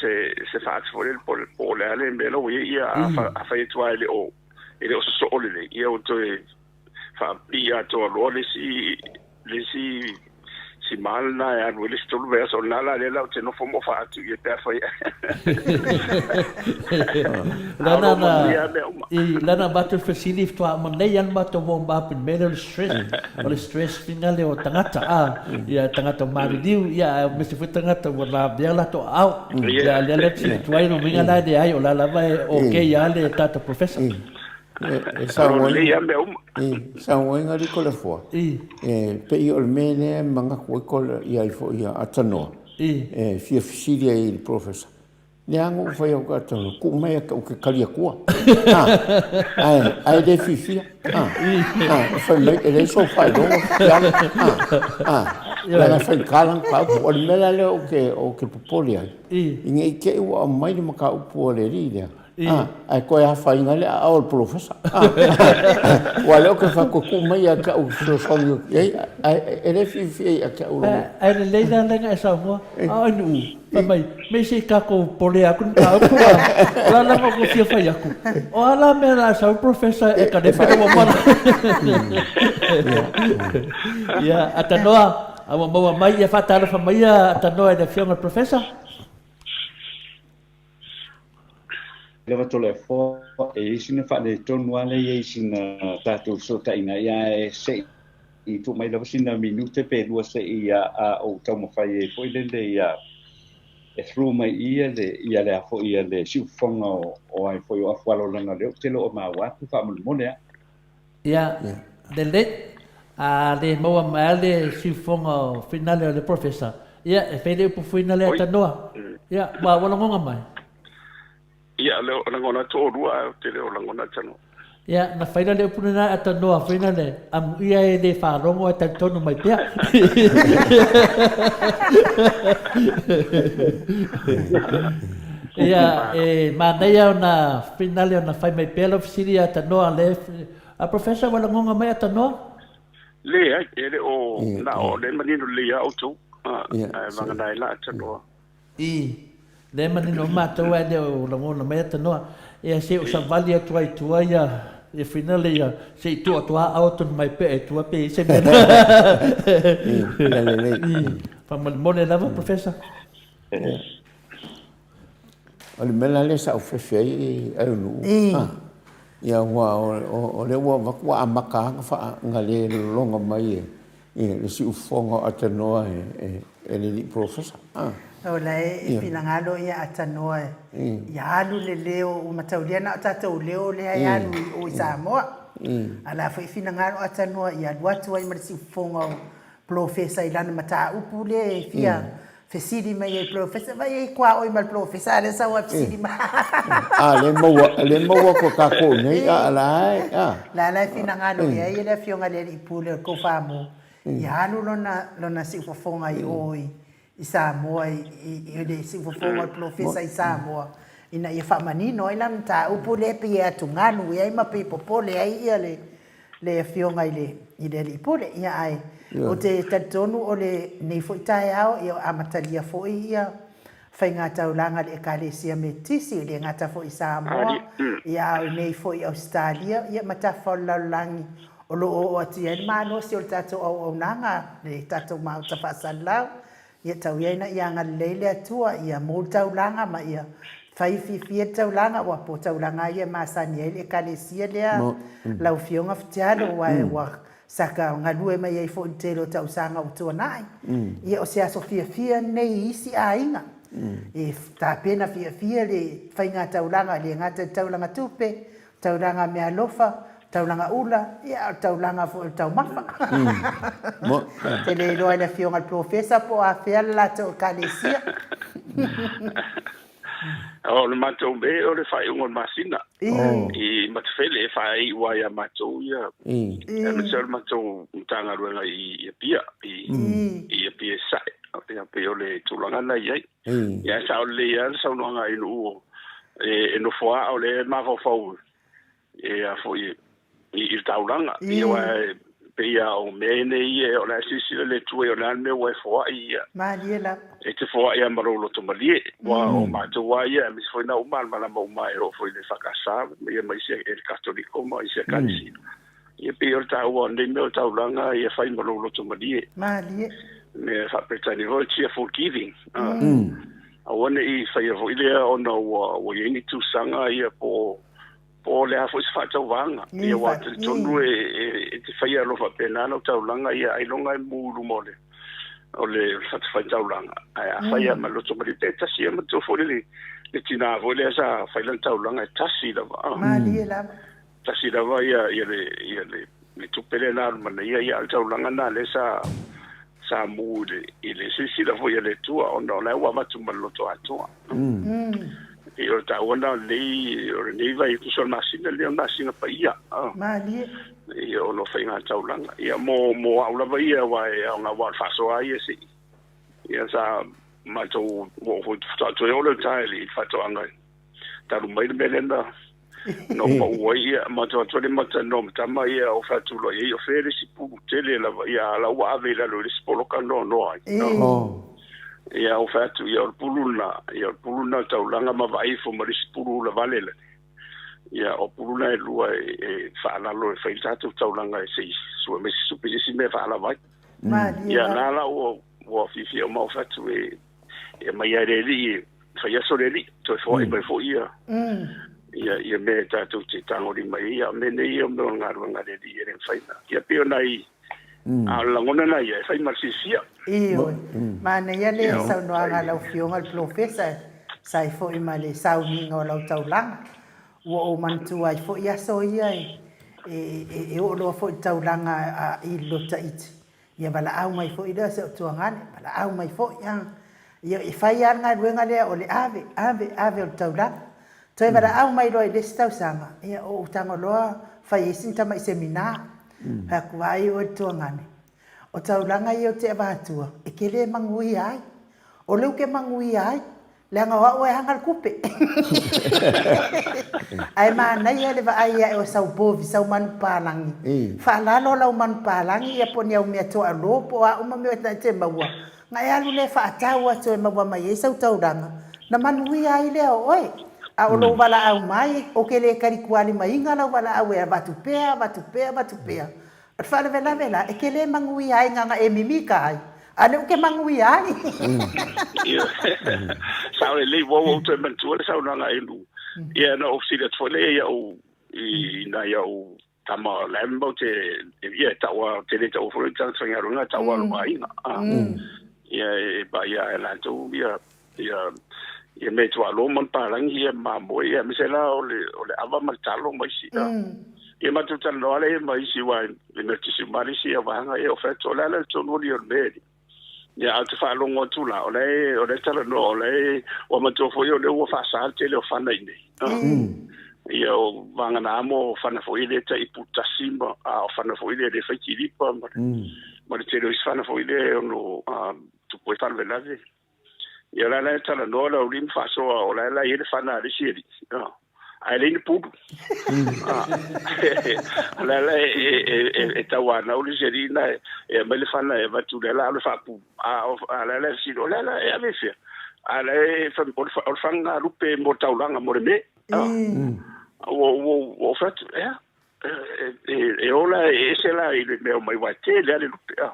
se se faati foi lele po o le a le mea la ua i ai, ia a fai atu lava e le o e le o sosoo lelei, ia ua toe faapipii atoa loa le isi le isi sima lena e alu ai le isi tolu vaiaso. O lena la lea la ou te nofo ma ou faaatu i ai pe afai a o lo o manuia lava mea uma. Lana matou fesili faatoa uma nei lava le matou warm up i le mea lea o le stress. O le stress finale o tagata a, ia tagata maliliu, ia aemaise foi tagata ua lavea latou aao. Ia lea la fesili atu ai, lona uiga la e leai, o la lava e okay lava le tatou professor. E saunoaina alii Toleafoa, e pei o le mea lea e manatu ai i ai foi ia Atanoa, e fia fesili ai i le professor, Leaga ua fai au tala, tuu mai ou te tali atua. Ae, ae le fiafia. Fai mai, e leai sou faailoga, Fiala. Leaga e faigata lana mataupu. O le mea la lea ou te popole ai, ina ne i te i ua aumai le mataupu a le alii lea, ae toe afaina ai le aao o le polofesa. Aua o lea ou te fai atu, tuu mai ia te au e fesoasoani atu i ai, ae e le fiafia ia te au. Ae lelei la lea na e saunoa, a o Ainuu, Fai mai, me se i tatou pole atu le mataupu a o la lava ua fia fai atu. O a la mea la sau professor e kalepe ua mala. Ia, Atanoa, a ua maua mai, ia faatalofa mai ia Atanoa i le afioga i le professor. Leva Toleafoa, e i ai sina faaletonu lava lea e i ai i sina tatou fesootaiga, ia ae se i tuu mai lava sina minute pe lua se i ou taumafai ai foi lele ia e through mai i ia le ia le a foi ia le siufofoga o o ai foi o Afualo leaga o lea ou te le o maua atu faamolemole a. Ia, lelei, a le maua mai lava le siufofoga o finale o le Professor, ia, e fai le upu fuina lea tanoa. Ia, ua lagona mai. Ia, o lea o lagona atu oulua ae ou te le o lagona tanoa. Ia, na fai la le upu lena e atanoa foi na le amuia e le faalogo ae talitonu mai pea. Ia, e manaia ona finale ona fai mai pea lau fesili ia Tanoa le a Professor ua lagoga mai Tanoa? Leai, e le o na o le manino lelei a outou, ae vagana ai la Tanoa. I, lea e manino uma matou ae le o lagona mai Atanoa. Ia se o savali atu ai i tua ia ia finale ia se i tuu atu aao tonu mai pea i tua pe i ai se mea. Ia lelei. I, faamolemole lava Professor. O le mea la lea sa ou fefe ai Aionuu, ia aua o lea ua avatu ua amata lava ona le lologa mai e le siufofoga o Atanoa e le alii polofesa. O la e finagalo ia Atanoa ia alu le leo, ua mataulia na o tatou leo lea e alu i o i Samoa. A o la foi e finagalo Atanoa ia alu atu ai ma le siufofoga o polofesa i lana mataupu lea e fia Fesili mai ai Polofesa, vai ai kuaoi ma le Polofesa a lea sau a fesili mai. A lea maua, lea maua atu e tatou nei, a la e, a. La la e finagalo i ai le afioga i le Alii Pule o le Kofamu, ia alu lona, lona siufofoga i o i, i Samoa, i, i le siufofoga o le Polofesa i Samoa, ina ia faamanino ai lana mataupu lea pei e atugalu i ai ma pei e popole ai ia le, le Afioga i le, i le Alii Pule. Ia, ae ou te talitonu o lenei foi taeao, ia, amatalia foi ia faiga taulaga a le Ekalesia Metotisi, e le gata foi i Samoa, ia, a o inei foi i Ausetalia, ia, ma tafa o le lalolagi o lo o oo atu i ai le malosi o le tatou auaunaga, le tatou Maota Faasalalau. Ia tau ia ina ia agalelei le Atua, ia mou le taulaga ma ia fai fiafia le taulaga, ua po taulaga a ia e masani ai le Ekalesia lea, lau Afioga Fitialo, aua ua saka galue mai ai foi i le tele o tausaga ua tuanai. Ia o se aso fiafia lenei i isi aiga, e tapena fiafia le faiga taulaga, e le gata i le taulaga tupe, Taulaga meaalofa, taulaga ula, ia a o le taulaga foi o le taumafa. Ou te le iloa i le Afioga i le Polofesa po o afea le latou Ekalesia. O le matou mea o le faaiuga o le masina i Matafele e faaiu ai ia matou ia, aemaise o le matou Matagaluega i Apia, i Apia i Sasae. Ia pei o le tulaga lena e i ai. Ia e sao lelei lava le saunoaga a Ainuu e nofo lava o lea e mafaufau e a foi i le taulaga. Ia aua e pei lava o mea nei ia o la e silasila le Atua o le a le mea ua e foai ia. Malie lava. E te foai lava ma lou loto malie. Aua o matou lava ia aemaise foi na uma malamalama uma e oo foi i le EFKS ia ma isi e le Katoliko ma isi Ekalesia. Ia pei o le taua o lenei mea o le taulaga ia fai ma lou loto malie. Malie. Mea faa-Peretania foi cheerful giving. Aua ne i faia foi lea ona ua ua i ai ni tusaga ia po po o le a foi se faatauvaga. Ia aua talitonu e e te faia loa faapena lau taulaga ia ailoga e mu i luma o le o le fatafaitaulaga. Ae a fai lava ma le loto malie pe tasi ia matua foi le le tina foi lea sa fai lana taulaga e tasi lava. Malie lava. Tasi lava ia ia le ia le le tupe lea na alu ma nei ia, a o le taulaga lena lea sa sa mu i le i le silasila foi a le Atua ona o la ua avatu ma le loto atoa. E pei o le taua lena o lenei o lenei vai tusa o le masina lenei o le masina paia. Malie. Ia ona o faiga taulaga. Ia mo mo au lava ia aua e aoga aua o le faasoa ia se i ia sa matou ua oo foi faatoa toe oo lea i uta i le faatoaga talu mai le mea lea na na ou pau ai ia matou atu le matalanoa ma tama ia o fai atu loa i ai o fea le isi pulu tele lava ia a la ua ave i lalo i le isi poloka noanoa ai. Ia ou fai atu ia o le pulu lena ia o le pulu lena o le taulaga ma vaai ifo ma le isi pulu ula vale le ia o pulu na e lua e, e faalalo e fai le tatou taulaga e se i sue mai se supe i isi mea e faalava ai. Ia na la ua ua fiafia uma ou fai atu e e aumai lava e le Alii e fai aso le Alii, toe foai mai foi ia, ia, ia mea e tatou te tagolima ai, a o mea nei ia o mea o le galuega a le Alii e le mafai ona. Ia pei o nai, a o le lagona lena ia, e fai ma le fiafia. Ioe. Manaia le saunoaga a lau Afioga i le Polofesa e tusa ai foi ma le sauniga o lau taulaga. Ua ou manatua ai foi aso ia e oo loa foi i le taulaga i le loto iti. Ia valaau mai foi lea si ou tuagane, valaau mai foi a. Ia e fai lava le galuega lea o le ave, ave, ave o le taulaga. Toe valaau mai loa i le isi tausaga, ia ou tago loa fai ai sina tamai seminar. Fai atu, Vaai oe le tuagane, o taulaga ia ou te avatua, e te le manuia ai. O lea ou te manuia ai, leaga o au e aga le tupe. Ae manaia le vaai ae o sau povi, sau manupapalagi. Faalalo lau manupapalagi ia po o ni au mea toalo po o a uma mea e te maua, na e alu lea e faatau atu e maua mai ai sau taulaga, na manuia ai lea o oe. A o lou valaau mai, ou te le talitualimaina lau valaau e avatu pea, avatu pea, avatu pea. O le faalavelave la, e te le manuia ai na ona e mimita ai, a o lea ou te manuia ai. Ioe. Sao lelei, ua ou toe manatua le saunoaga a Elu. Ia, na ou fesili atu foi lea i au, i nai au tama o la e mau te, ia, e taua, ou te le taua foi le tagata faigaluega, e taua lou aiga. Ia, e paia e latou, ia, ia, ia mea tuaalo ma le palagi ia mamoe ia aemaise la o le o le ava ma le talo ma isi ia matou talanoa lea ma isi aua e notice uma le isi ia vaega ia o fai atu o le a le tonu o le mea ia a ou te faalogo atu la o la e o la e talanoa o la e ua matua foi o lea ua faasa le tele o fana i nei ia o vagana mo fana foi le tai putasi ma a o fana foi le le fai kilipa ma ma le tele o isi fana foi le ono tupu ai faalavelave. Ia o la la e talanoa le aulii ma faasoa o la la e i ai le fana a le isi alii. Ae leai ni pulu. O la la e tauanau le isi alii na e aumai le fana e avatu lea la o le faapulu. A o la la e fesili, o le a la e ave i fea? A o la e o le fana lupe mo le taulaga mo le me. Ua ou fai atu, ea? E ola e ese la i le mea o mai aua e tele lava le lupe a.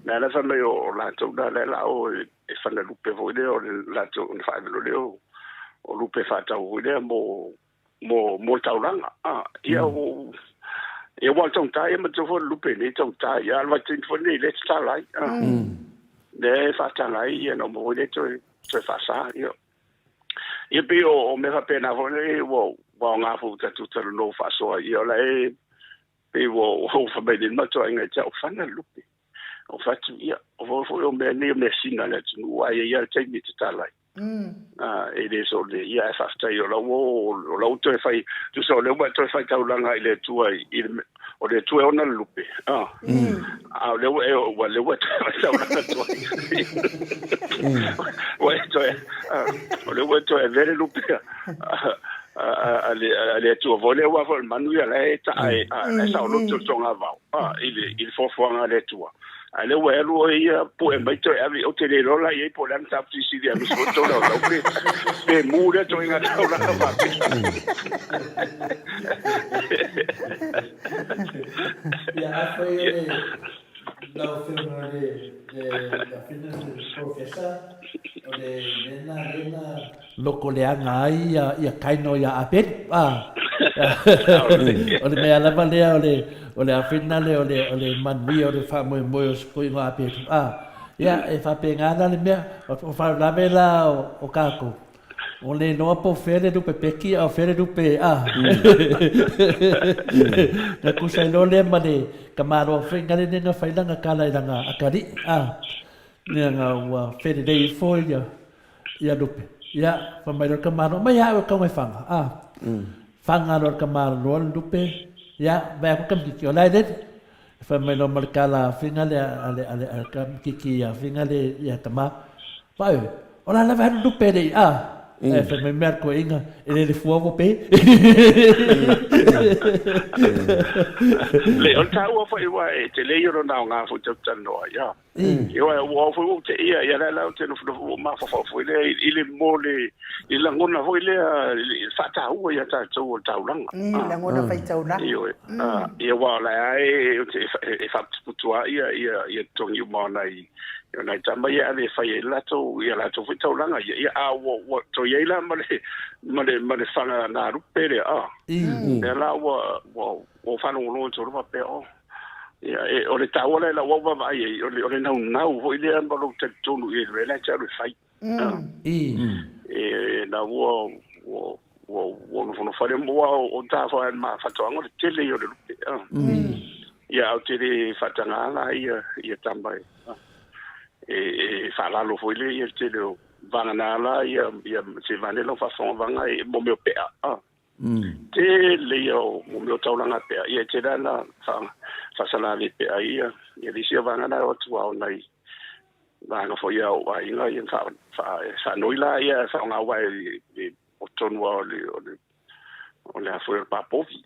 Lea la fai mai o latou la lea la o e fana lupe foi lea o le latou ona faave loa lea o lupe faatau foi lea mo mo mo le taulaga a. Ia o ia aua o le taugata ia manatua foi o le lupe nei e taugata ia a o le vaitaimi foi lenei lea e tatala ai a. Lea e faataga ai ia ona uma foi lea toe toe faasa ia. Ia pei o mea faapena foi nei ua aoga foi ua tatou talanoa faasoa ai. Ia o la e pei ua ou fai mai nei le matou aiga ia te au, fana le lupe. Ou fai atu, ia, o foi foi o mea nei o measina a le atunuu, aua e i ai lava le taimi e tatala ai. E le soona, ia ae faafetai o la ua o la ua toe fai, tusa o lea ua e toe fai taulaga i le Atua i le o le Atua e ona le lupe, a o lea ua e ua lea ua e toe fai taulaga atu ai. Ua e toe, o lea ua e toe avea le lupe a le Atua foi lea, aua foi o le manu ia la e taa e la e saoloto i le togavao, i le foafoaga a le Atua. A o lea ua e alu oe ia pue mai toe ave, ou te le iloa la i ai po o le a le mataupu silisili aemaise foi le tou laulau pe, pe mu lea ituaiga taulaga faapea. Ia, afai o le lau Afioga o le afioga i le Professor, o le mea lena lea na loko leaga ai ia Kaino ia Apelu. O le mea lava lea o le o le afena lea o le o le manuia o le faamoemoe o si toeaina o Apelu. Ia, e faapena la le mea. O faalavelave la o tatou, o le iloa po o fea le lupe peki a o fea le lupe a. Na tusa ai loa lea ma le tamaloa foi lea na fai lana tala i lana atalii. Leaga ua felelei ifo ia ia lupe. Ia, fai mai loa le tamaloa, Mai a au e tau e faga, a. Faga loa le tamaloa le lupe, ia, vaai atu le tamaitiiti, o la e lele. Fai mai loa ma le tala afiga lea a le, a le, a le tamaitiiti afiga lea ia tama, Vaai oe, o la lava e alu lupe le i, a. Ae fai mai mea a le toeaina, e lele fua ua pe. Le, o le taua foi aua e tele ia lona aoga foi tatou te talanoa ai, a. Ioe, ua oo foi ua ou teia, ia la la ou te nofonofo ua mafaufau foi lea i le mo le i lagona foi lea i le faataua ia tatou o le taulaga. Lagona faitaulaga. Ioe, ia aua o la e e faaputuputu lava ia ia ia totogi uma o nai o nai tama ia e ave e fai ai latou ia latou foi taulaga ia, ia a ua ua toe i ai la ma le ma le ma le faga nalupe lea, a. Lea la ua ua ua faalogologo atu loa faapea, oh Ia, e, o le taua lea i lau au vaavaai ai, o le, o le naunau foi lea ma lou talitonu i le mea la e te alu e fai. E, na ua, ua, ua, ua nofonofo ai le mua o, o ta foi ma faatoaga o le tele ia o le lupe. Ia, ae ou te le faatagaina la ia, ia tama e, e, e faalalo foi lea ia le tele o vagana la ia, ia se vane lau faafofoga vaga e, mo mea o pea. Tele ia o mea o taulaga pea, ia e tele lava ina faasalave pea ai ia le isi vaega na e o atu lava o nai vaega foi ia o aiga ia faanoi la ia e faaaoga aua e o totonu lava o le o le a foi o le papovi.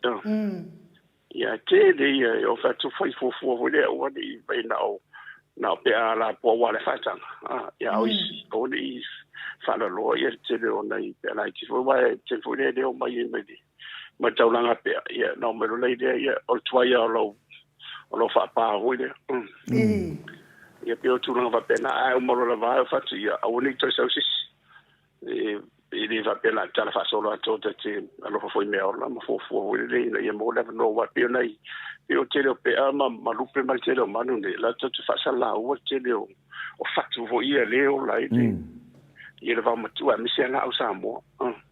Ia e tele ia e o fai atu fai fuafua foi lea aua ne i fai na o na o pea lapoa aua le faataga ia a o isi aua ne i faalaloa ia le tele o nai pea laiti foi aua e tele foi lea e le omai ai mai le mai le taulaga pea ia na omai loa lea ia o le tuai lava o lau o lau faapa foi lea. Ia pei o tulaga faapena ae uma loa lava e o fatu ia aua ne i toe sau se isi. E le faapea na o le tala faasolo atoa ta te alofa foi i meaola ma fuafua foi lelei ina ia maua le avanoa aua e pei ona i pei o le tele o pea ma ma lupe ma le tele o manu nei la tou te faasalaua le tele o o fatu foi ia lea e ola ai le ia le vaomatua aemaise lava laau Samoa.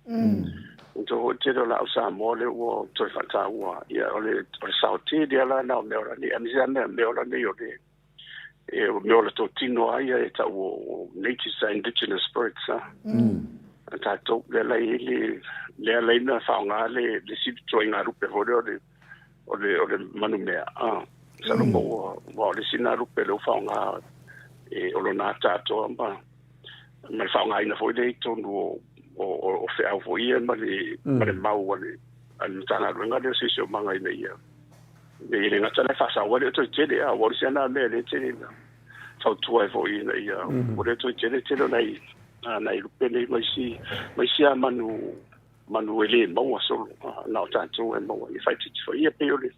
Manatua foi le tele o laau Samoa lea ua toe faataua ia o le o le sao tele lava la lena o meaola nei aemaise lava meaola nei o le e o mea o le totino a ia e tau o native indigenous spirits a a tatou lea la i ai le lea la ina faaaoga le le isi ituaiga lupe foi lea o le o le o le manumea a masalo po ua ua o le isi lena lupe lea ua faaaoga e o lona ata atoa ma ma le faaaogaina foi lea i totonu o o o feau foi ia ma le ma le mau a le a le Matagaluega lea o Siosiomaga ina ia E le gata la e faasao ua le o toe tele a ua o le isi lena mea lea e tele ina fautua ai foi ina ia ua le o toe tele tele o nai nai lupe nei ma isi ma isi lava manu manu e le maua solo na o tatou e maua ia faaitiiti foi ia pei o le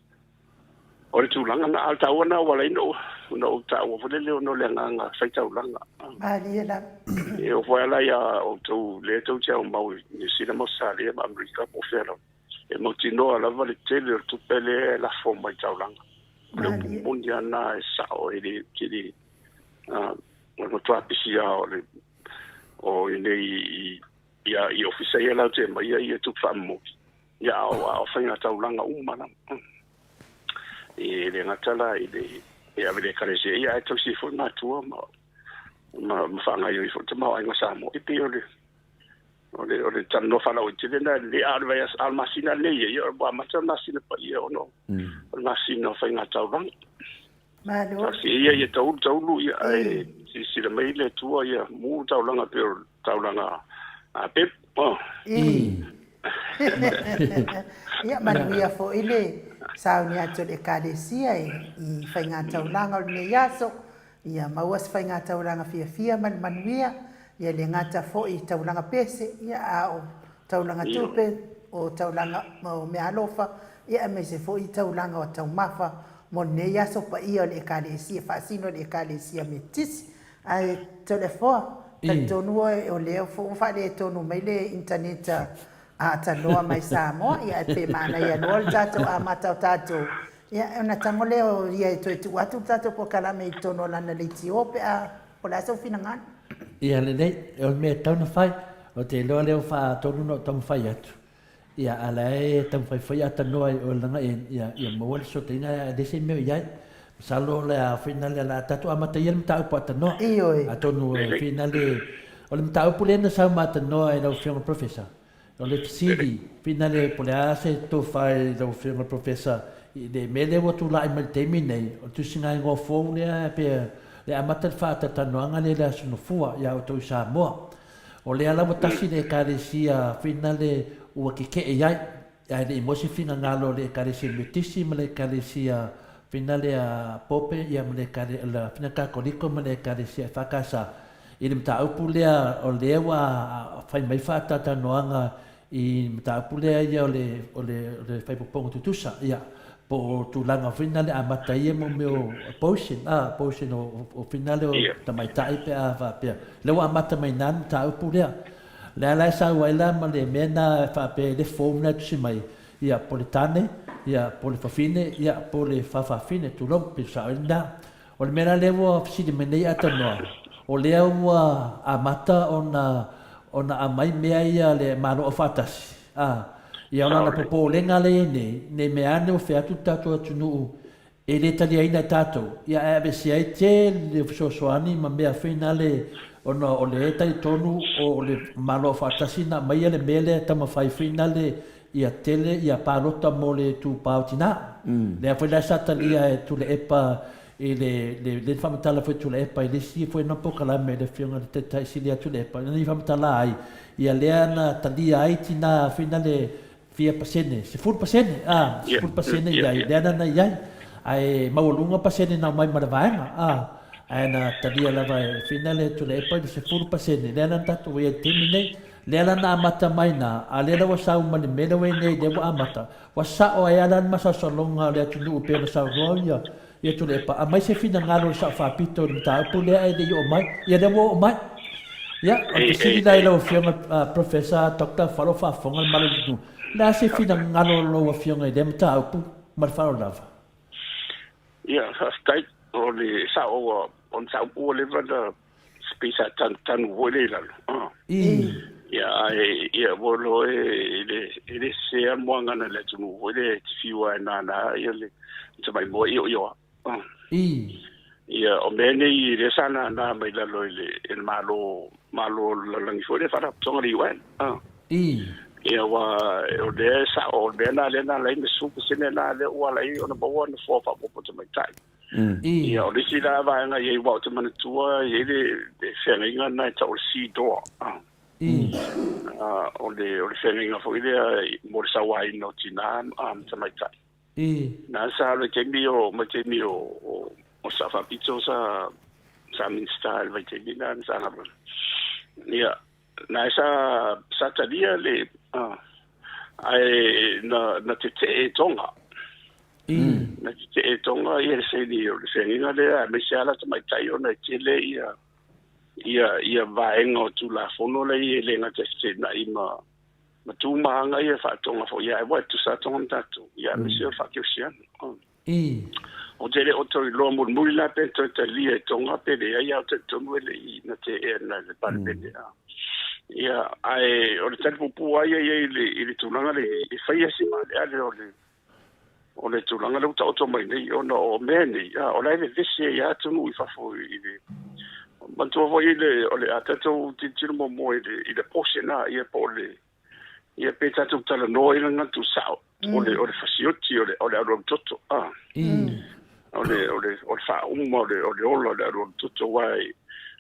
o le tulaga na a o le taua na ua ala ai ona ou ona ou taua foi lele ona o le agaga faitaulaga. Malie lava. E oo foi lava la ia outou lea tou te aumau i Niu Sila ma Ausetalia ma Amerika po o fea lava. E mautinoa lava le tele o le tupe lea e lafo mai taulaga. O le upu moni lava lena e sao e le tele o le matua pisi lava o le o i nei i ia i ofisa ia latou te aumaia ia tupe faamomoli. Ia a o a o faiga taulaga uma lava. E le gata la i le e ave i le ekalesia ia ae tausi ai foi matua ma ma ma faagaoioi foi le tamaoaiga o Samoa. E pei o le O le, o le talanoa faalauaitele lena e lelei, a o le vaiaso, a o le masina lenei ia, ua amata le masina paia ona o le masina o faigataulaga. Malo. Tasi ia ia taulu taulu ia ae silasila mai le Atua ia mu taulaga pei o taulaga a Pep. Oh. Ia manuia foi le sauni atu o le Ekalesia i faigataulaga o lenei aso. Ia maua se faigataulaga fiafia ma le manuia, ia le gata foi i taulaga pese, ia a o taulaga tupe, o taulaga o meaalofa, ia aemaise foi i taulaga o taumafa mo lenei aso paia o le Ekalesia, faasino i le Ekalesia Metotisi. Ae Toleafoa, talitonu oe o lea foi ua faaletonu mai le internet a Tanoa mai Samoa, ia ae pe manaia loa le tatou amata o tatou Ia, ona tago lea o ia e toe tuu atu le tatou polokalame i totonu o lana leitio pe a, po o le a sou finagalo. Ia lelei, o le mea e tatau ona fai, ou te iloa lea ua faatonu ona ou taumafai atu, ia a o la e taumafai foi a tanoa i oe leaga ia, ia maua le fesootaiga ae leai se mea o i ai. Masalo o le a finale o le a tatou amata ia le mataupu a tanoa. Ioe. Atonu e finale, o le mataupu lea na sau ma tanoa e lau Afioga i le Professor, O le fesili, finale po o le a se tofa i lau Afioga i le Professor i le mea lea ua tulai mai i le taimi nei, o le tusigaigoa fou lea pe le amata le faatatalanoaga lea i le Aso Gafua ia outou i Samoa. O lea la ua tasi le Ekalesia finale ua keke'e i ai, ae le i maua se finagalo a le Ekalesia Metisi ma le Ekalesia finale a Pope ia ma le Ekalesia Katoliko ma le Ekalesia EFKS. I le mataupu lea, o lea ua fai mai faatalatanoaga i le mataupu lea ia o le, o le, o le faipopooga tutusa, ia, po o tulaga foi na le amata ai ia mo mea o abortion, a, abortion o, o finale o tamaitai pe a faapea. Lea ua amata mai i ina le mataupu lea. O lea la e sau ai la ma le mea na e faapea i le form lea e tusi mai, ia, po o le tane, ia, po o le fafine, ia, po o le fafafine, tulou, pe sao ai lena. O le mea la lea ua fesili mai nei Atanoa, o lea ua amata ona ona aumai mea ia a le Malo Aufaatasi, a, ia o lana popolega lea e i ai nei, ne i meaane ua fai atu le tatou atunuu e le taliaina e tatou, ia ae aveesea ai tele o fesoasoani ma mea foi nale ona o lea e talitonu o le Malo Aufaatasi na aumaia le mea lea e taumafai foi nale. ia tele ia palota mo le itupa o tinā. Lea foi la sa talia e Tuilaepa i le le le faamatala foi Tuilaepa i le isi foi na polokalame le afioga i le Taitai Sili ia Tuilaepa ina ia faamatala ai ia lea na talia ai tinā foi na le fia pasene, 10%, a, 10% i ai, lea na na i ai. Ae maualuga pasene na aumai ma le vaega, a, ae na talia lava e Fina le Tuilaepa i le 10%, lea la na tatou i ai i le taimi nei. Lea la na amata mai na, a lea la ua sau ma le mea lea ua i ai nei, lea ua amata, ua sao ai lava la le masalosaloga o le atunuu pei ona saunoa ia, ia Tuilaepa, aumai se finagalo o le Sao Faapito i le mataupu lea ae le i oo mai. Ia lea ua oo mai. Ia, o le fesili la i lau Afioga Professor Doctor Falo faafofoga le Malo o le a se finagalo o lau Afioga i lea mataupu ma le faaaloalo lava? Ia, faafetai. O le sao ua, o le mataupu ua leva ona pei sa tanutanu foi lea i lalo. Ia, ae, ia, ua iloa e le, e le sese lava le moagana i le atunuu foi lea e te fiu lava e nānā ia le tamai moa ioio lava. Ia, o mea nei lea sa nānā mai lalo i le, i le Malo, Malo o le lalolagi foi lea, Faalapotopotoga a le UN. Ia, aua o lea e sao, o le mea lena lea na ala ai ona 10% lena lea ua ala ai ona maua nofoa faaopoopo tamaitai. Ia, o le isi la vaega i ai, aua ou te manatua e i ai le feagaiga lena e tau o le CEDAW. O le o le feagaiga foi lea mo le sauaina o tinā ma tamaitai. Na sa alu i taimi o mai taimi o o Sao Faapito sa sa Minisita i le vaitaimi lena sa galue. Ia, na sa sa talia le ae na na tetee e Tonga. Na tetee e Tonga ia le saini o le feagaiga lea aemaise lava la tamaitai ona e tele ia ia ia vaega o Tulafono lea e le gata e feteenai ma ma tu ma aga ia faa-Tonga foi, ae ua e tutusa lava Tonga ma tatou, ia aemaise o le faa-Kerisiano. Ou te le o toe iloa mulimuli la pe toe talia e Tonga pe leai, ae ou te talitonu e le i na teea na le Palemene. Ia, ae o le tali puupuu lava ia i ai i le tulaga lea, e faia si maaleale o le o le tulaga lea ua taoto mai nei, ona o mea nei, o la e vevesi ai lava atunuu i fafo i le manatua foi le, o le a tatou tilotilo muamua i le, i le portion a, ia po o le, ia pe tatou talanoa i lana tuusao, o le, o le fasioti, o le, o le alualu toto, a. O le, o le, o le faauma o le, o le ola o le alualu toto, aua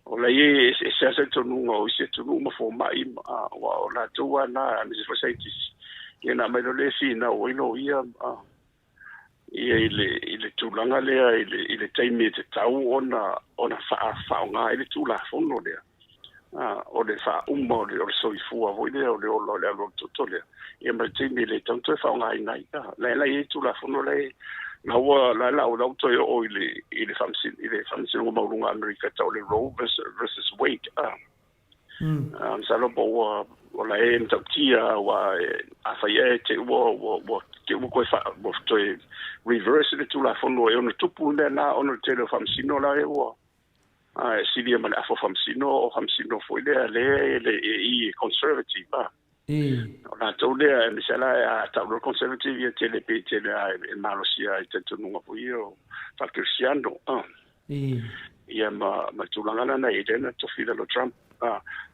o la e ese lava talitonuga o isi atunuu ma fomai, aua o latou lava na, aemaise foi saienitisi, ia ona aumai loa lea e finau ai loia, ia i le, i le tulaga lea i le, i le taimi e tatau ona, ona faaaoga ai le Tulafono lea. O le faauma o le, o le soifua foi lea, o le ola o le alualu toto lea, ia ma le taimi e le tatau ona toe faaaogaina ai. La e la i ai Tulafono la e, la ua, la la ua toe oo i le, i le i le Faamasinoga Maualuga a Amerika tau le Roe versus Wade. Masalo po ua, o la e matautia, aua afai ea e te ua, ua, ua, te ua koe wha, ua toe reverse le Tulafono e ono tupu le mea na ona o le tele o Faamasino la e ua, e silia ma le afa o Faamasino, o Faamasino foi lea, lea e le e i conservative. O latou lea, aemaise la a tau loa conservative ia tele pe tele a e malosia ai talitonuga foi ia o faakerisiano. Ia ma ma tulaga la na i lea na tofi lalo Trump.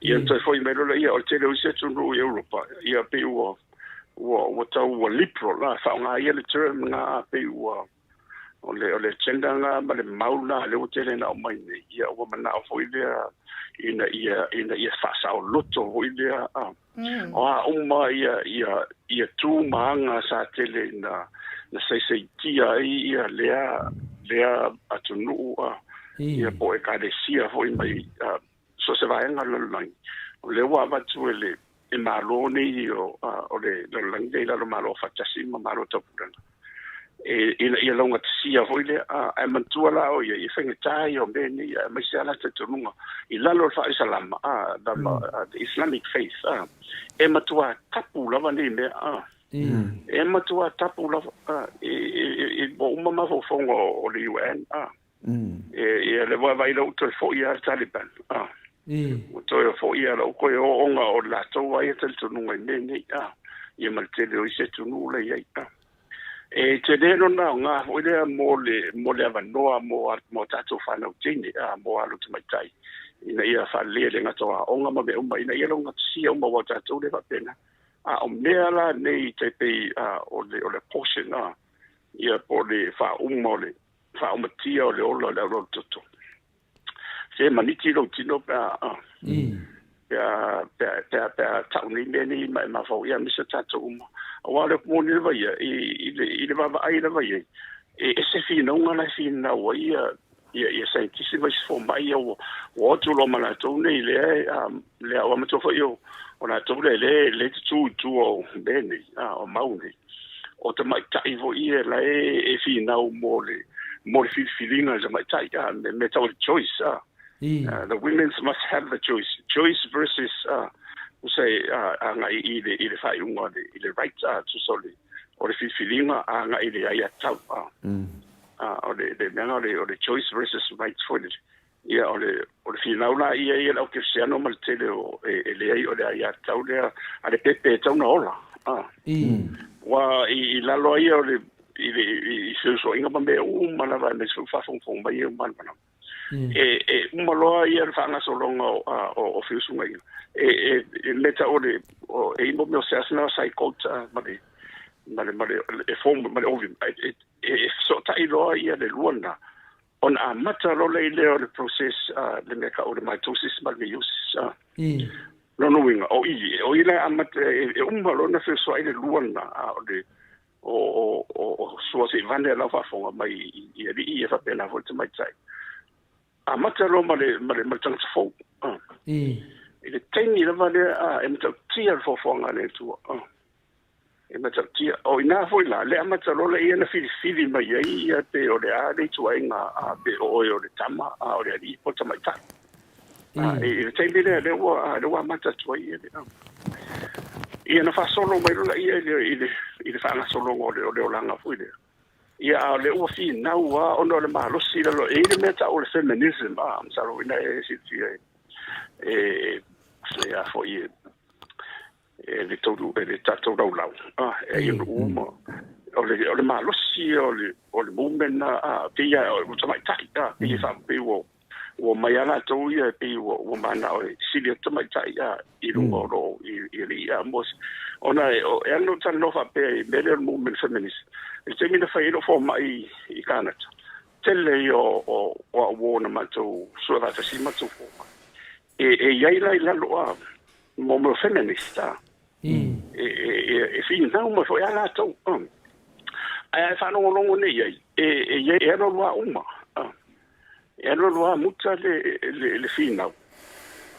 Ia toe foi mai loa ia o le tele o isi atunuu i Europa, ia pei ua ua ua tau ua liberal la, faaaoga ia le term na pei ua o le o le agenda na ma le mau na lea ua tele na aumai nei, ia ua manao foi lea ina ia ina ia faasaoloto foi lea o a uma ia ia ia tu ma aga sa tele na na saisaitia ai ia lea lea atunuu ia po o ekalesia foi mai so o se vaega o le lalolagi. O lea ua avatu e le e Malo nei o o le lalolagi lea i lalo o Malo Afaatasi ma Malo Taupulega e ina ia laugatasia foi lea, ae manatua la o ia, e faigata ia o mea nei, aemaise lava la talitonuga i lalo o le faa-Isalama, the Islamic faith, e matua tapu lava nei mea, e matua tapu lava, ua uma mafaufauga o le UN, e le vaavaai lau toe foi lava le Taliban, ua toe foi lava lau toe ooga o latou lava ia talitonuga i mea nei, ia ma le tele o isi atunuu la i ai. E tele lona aoga foi lea mo le mo le avanoa mo mo tatou fanau teine, mo alo tamaitai, ina ia faaleleia le gata o aoga ma mea uma, ina ia laugatasia uma, aua o tatou lea e faapena. A o mea la nei tai pei o le abortion, ia po o le faauma o le faaumatia o le ola o le aulototo. Se maniti lou tino pe a pe a tau nei mea nei ma e mafau ia misa tatou uma. Aua o le moni lava ia i le vaavaai lava ia e ese finauga la e finau ai ia scientist ma isi fomai ia ua o atu loa ma latou nei lea lea ua matua foi o latou lea le tutū i tua o mea nei o mau nei. O tamaitai foi ia la e finau mo le filifiliga le tamaitai me tau le choice. The women must have the choice. Choice versus say agai i le faaiuga i le right tusa o le filifiliga agai i le aiatatau. O le mea o le choice versus right foi le ia o le finau la ia ia le aukerisiano ma le tele o e leai o le aiatatau lea a le pepe e tau na ola. Ua i lalo ai o le i feusoaiga ma mea uma lava e aemaise foi faafogafoga mai e uma mana. E uma loa ia le faagasologa o feusugaina. E mea tau o le e i mo mea o se asina o zygote ma le e form ma le ovum. E fesootai loa ia le lua lena. Ona amata loa le lea o le process le mea ka o le mitosis ma le meiosis. Lona uiga o i le amata e uma loa na feusoai le lua lena o le o sua se vane lau faafofoga mai i alii ia faapena foi le tamaitai. Amata loa ma le tagata fou. I le taimi lava lea e matautia le foafoaga a le Atua. E matautia. O ina foi la, le amata loa lea ia na filifili mai ai ia pe o le a le ituaiga pe o oe o le tama o le alii po o le tamaitai. I le taimi lea lea ua amata atu ai ia le ia na faasolo mai loa ia i le faagasologa o le olaga foi lea. Ia a o le ua finau a ona o le malosi lalo e i le mea tau o le feminism masalo ina e silafia e a foi e le tolu e le tatou laulau e ai ona uma o le malosi o le movement pei o tamaitai pei e faapei ua mai a latou ia pei ua manao e sili atu tamaitai i luga o loo i alii mo ona e ano talanoa faapea i mea lea o le movement feminist. I le taimi na fai ai lou fomai i Kanata, tele ia o au uo na matou sue faatasi matou fomai. E iai la i lalo mo mea feminist e finau mai foi a latou. Ae faalogologo nei ai e iai e alu alu a uma. E alu alu a muta le finau.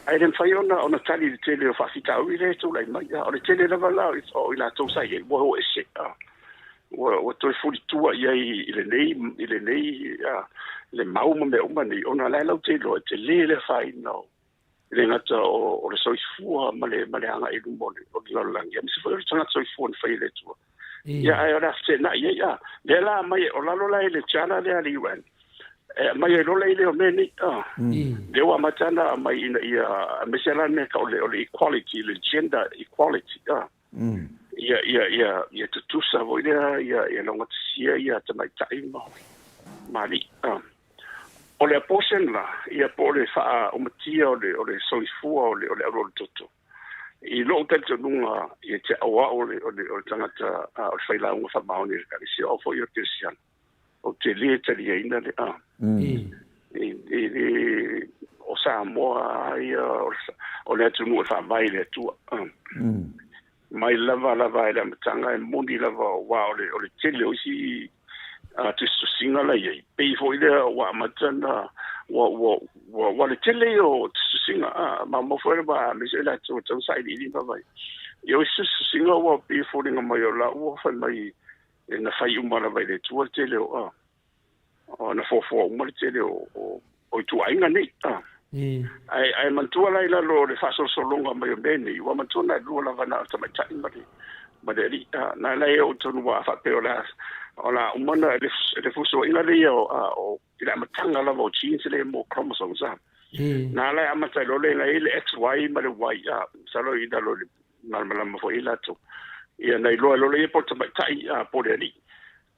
Ae le mafai ona tali le tele o faafitauli lea e tulai mai. O le tele lava la o i latou sa i ai ua o ese. Ua toe fulitua i ai i lenei le mau ma mea uma nei ona la e latou te iloa e tele le afaina o le gata o le soifua ma le agai i luma o le lalolagi. Aemaise foi o le tagata soifua na fai e le Atua. Ia ae o le a fetenai ai. Lea la mai o lalo la i le tiala lea a le UN. E mai ai loa i le o mea nei. Lea ua amata na mai ina ia aemaise la mea ka o le equality, le gender equality. Ia tutusa foi lea ia laugatasia ia tamaitai ma alii. O le abortion la, ia po o le faaomatia o le soifua o le aulototo. I lou talitonuga ia te au au o le tagata o le failauga faamaoni o le ekalesia o foi o le kerisiano. O te le taliaina le i o Samoa ia o le atunuu e faavae i le Atua. Mai lava lava e le amataga e moni lava ua o le tele o isi tusitusiga la i ai. Pei foi lea ua amata na ua le tele o tusitusiga maumau foi lava aemaise i latou e tau sailiili ma vai. Ia o isi tusitusiga ua pei e foliga mai o la ua fai mai e na fai uma lava i le Atua le tele o na foafoa uma le tele o ituaiga nei. Ae manatua la i lalo o le faasolosologa mai o mea nei, ua manatua na lua lava na o le tamaitai ma le alii. Na la e oo tonu ua faapea o la uma na le fusuaiga lea o i le amataga lava o genes lea mo chromosomes. Na la e amata ai loa lea na i le XY ma le Y. Masalo i lalo i le malamalama foi i latou. Ia na iloa loa lea po o le tamaitai po o le alii.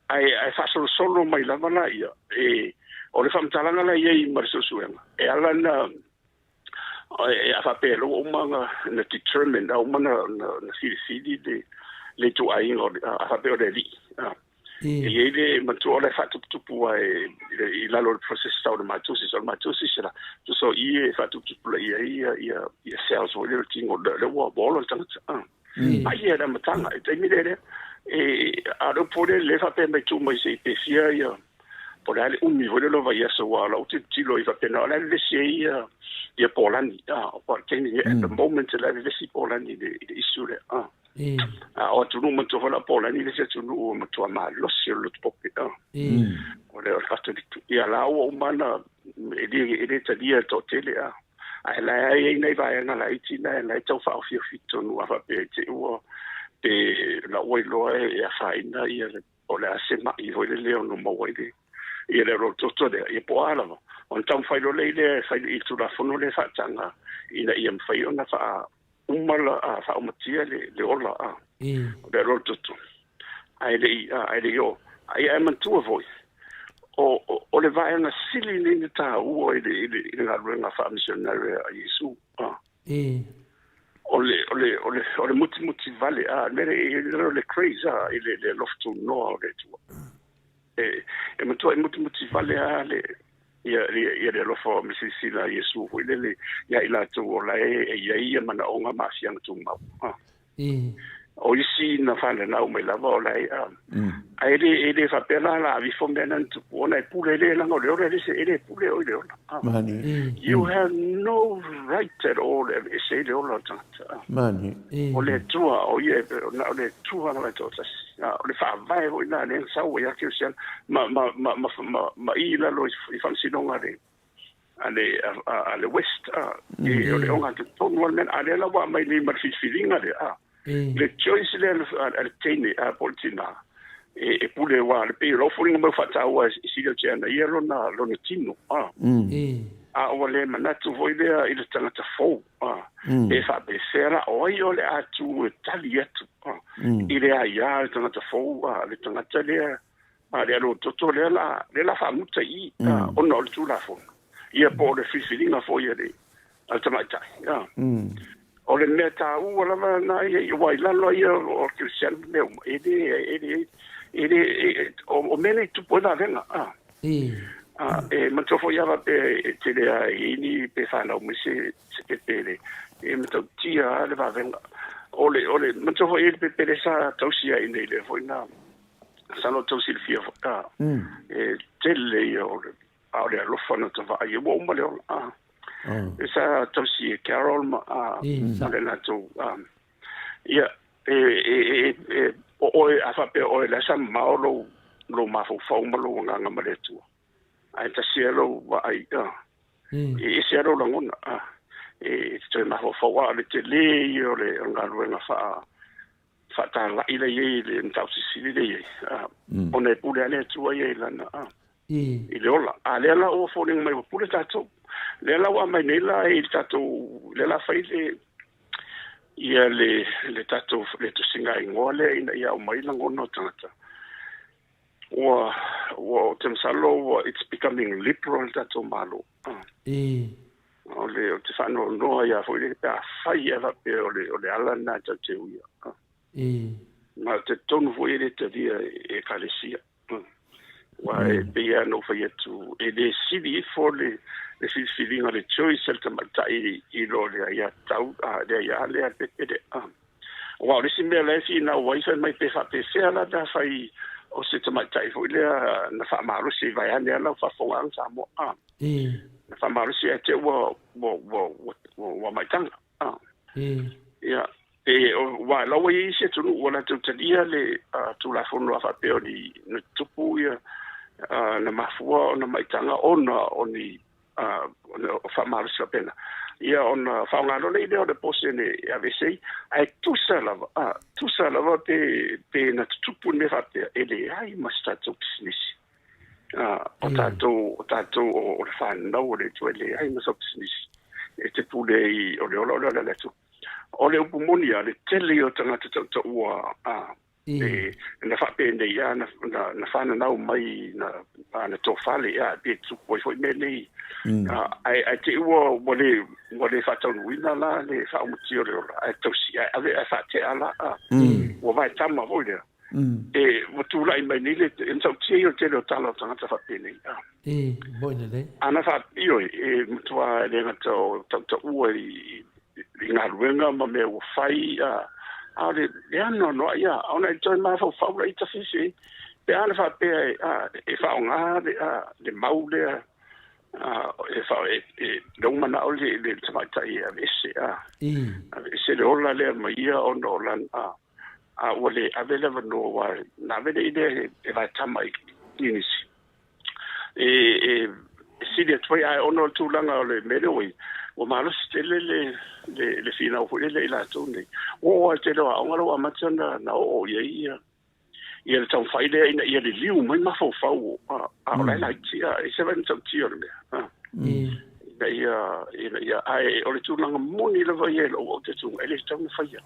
Ae faasolosolo mai lava la ia e o le faamatalaga la i ai ma le suesuega e ala na A faapea loa ua uma ona determine, a uma ona filifili le ituaiga o le, a faapea o le alii. E i ai le matua o la e faatuputupu lava i lalo o le process tau o le mitosis. O le mitosis la, tusa o i e faatuputupulaia ai ia cells foi lea o le tino, lea ua ola le tagata. Mai ia i le amataga, i le taimi lea lea. A o le upu foi lea, lea e faapea mai tuu mai se i pe fia ia, po o le a le umi foi lea o le vaiaso, aua o lau tilotilo i faapena, o la e vevesi ai ia Polani. O le taimi, at the moment, o la e vevesi Polani i le issue lea. A o atunuu matua foi la o Polani le isi atunuu ua matua malosi o le lotu pope. O le Katoliko. Ia la ua uma ona e le talia e le toatele. Ae la e i ai nai vaega laiti na e tau faaofiofi tonu a faapea i te i ua pe la ua iloa e afaina ia le o le a se ma'i foi lele e ono maua ai le ia le olototo lea, ia po o a lava, ona taumafai loa lea e fai i le Tulafono lea e faataga ina ia mafai ona faa uma la a faaumatia le ola a o le olototo. Ae le i ae le i oo. Ae ae manatua foi, o le vaega sili nei na taua i le galuega faamisionare a Iesu. O le o le o le o le mutimuti vale a le mea le craze a i le alofa tunoa o le Atua. E matua e mutimuti vale a le ia ia le alofa ma silasila a Iesu foi lele ia i latou o la e i ai ia manaoga ma aafiaga tumau. O isi na fananau mai lava o la e ae e le faapea la la ave ifo mea na tupu ona e pule le leaga o le ola e le e le pule oe i le ola. You have no right at all e aveese ai le ola o le tagata. O le Atua o ia na o le Atua lava e toatasi. O le faavae foi lena lea na sau ai lava kerisiano ma i i lalo i faamasinoga a le a le West, e o le ogatotonu lava le mea, a lea la ua aumai nei ma le filifiliga lea, a, le choice lea a le teine, a, po o le tina, e pule, aua le pei o lau foliga mai ua faataua e sili atu ia ia lona tino, a, a ua le manatu foi lea i le tagata fou, a, e faapefea la, o ai o le a tu e tali atu, a, i le aia a le tagata fou, a, le tagata lea, A le alototo lea la, lea la faamuta i i, ona o le Tulafono, ia po o le filifiliga foi a le, a le tamaitai. O le mea taua lava na ia, aua i lalo ia o le kerisiano ma mea uma, e le, e le, e le, o mea nei e tupu ai vavega. E manatua foi lava pe e tele lava e i ai ni pe fanau mai se, se pepe e matautia lava le vavega. O le, o le, manatua foi e i ai le pepe lea sa tausi ai i inei lea foi na, Masalo tou silafia foi, a, e tele ia o le, a o le alofa na ta vaai ai, ua uma le ola, a. E sa tausi e Carol ma, a, ma le latou, a, ia, e, e, e, e, o oe, a faapea o oe la sa mamao lou, lou mafaufau ma lou agaga ma le Atua, ae tasi lava lou vaai, a, e ese lava lou lagona, a, e te toe mafaufau, a o le tele ia o le galuega faa, faatalai lea i ai le mataupu silisili lea i ai, ona e pule lava le Atua ia i lana, i le ola. A lea la ua foliga mai ua pule tatou. Lea la ua aumai nei la i le tatou, lea la fai le, ia le, le tatou, le tusiga igoa lea ina ia aumai lagona o tagata. Ua, ua, ou te masalo ua, it's becoming liberal le tatou Malo. O le, ou te faanoanoa ia foi lele pe afai e faapea o le, o le ala lena e tatou te uia. Ma ou te talitonu foi e le talia e Ekalesia. Aua e pei lava ona ou fai atu, e le sili ifo le, le filifiliga, le choice a le tamaitai i lo le aiatatau, le aia lea a le pepe lea. Aua o le isi mea la e finau ai, fai mai pe faapefea la pe afai o se tamaitai foi lea na faamalosi vaeane lava lau faafofogaaga Samoa. Na faamalosi ae te ua ua ua ua ua maitaga. Ia, e aua la ua i ai isi atunuu ua latou talia le Tulafono a faapea o ni na tutupu ia na mafua ona maitaga ona o ni o faamalosi faapena. Ia ona faaaoga loa lea o le posene e aveese ai, ae tusa lava, tusa lava pe pe na tutupu le mea faapea, e leai ma se tatou pisinisi. O tatou, o tatou o le fanau o le Atua, e leai ma sau pisinisi e te pule i o le ola o le ola o le Atua. O le upu moni lava, le tele ia o tagata tautaua. E, na faapenei a na, na, na fananau mai na, a, na tofale a pe tupu ai foi mea nei. A, ae, ae te ua, ua le, ua le faataunuuina la le faaomatia o le ola, ae tausi, ae ave ae faatea la, a. Ua vaetama foi lea. E, ua tulai mai nei le, e matautia ia o le tele o tala o tagata faapenei, a. E, moi lelei. Ana faa, ioe, e matua e le gata o tautaua i, i galuega ma mea ua fai, a, a o le, le anoanoai, a, ona e toe mafaufau la ita fefe, pe a na faapea e, a, e faaaoga le, a, le mau lea, a, e, fa, e, e, lou manao le, le tamaitai e aveese, a, aveese le ola lea ma ia ona o lana, a, a ua le ave le avanoa aua na ave nei lea e vaetama i nisi e, e sili atu ai, ae ona o le tulaga o le mea lea ua i ai, ua malosi tele le, le, le finau foi lele i latou nei. Ua oo lava i le tele o aoga la ua amata ona na oo i ai ia, ia le taumafai lea ina ia liliu mai mafaufau, a, a o la e laiti, a, e se vaai matautia o le mea. A. Ina ia, ina ia, ae o le tulaga moni lava ia i lou au talitonuga, e le tatau ona faia.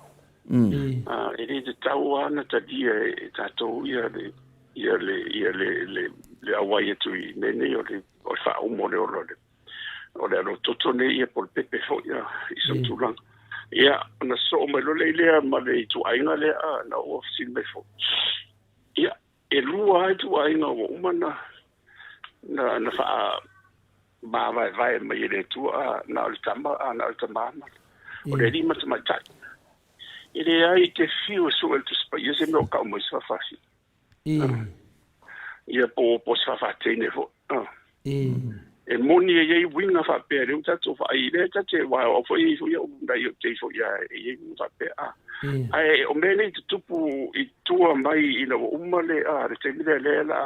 E le tatau lava ona talia e tatou ia le, ia le, ia le, le, le auai atu i mea nei o le, o le faauma o le ola o le, o le alototo nei ia po o le pepe foi ia, i sona tulaga. Ia, ona sosoo mai loa lea i lea ma le ituaiga lea, na ua fesili mai foi. Ia, e lua lava ituaiga ua uma na, na, na faa mavaevae mai e le Atua, a, na o le tama, a, na o le tama ma o le alii ma le tamaitai. E leai te fiu e sue le Tusi Paia se mea o kau mai se faafasi. Ia po, po se faafateine foi. E moni e iai uiga faapea lea ua tatou vaai lea ta te aua o au foi e i ai foi au nai ou te ifo ia e i ai uiga faapea a. Ae o mea nei tutupu i tua mai ina ua uma le a le taimi lea lea la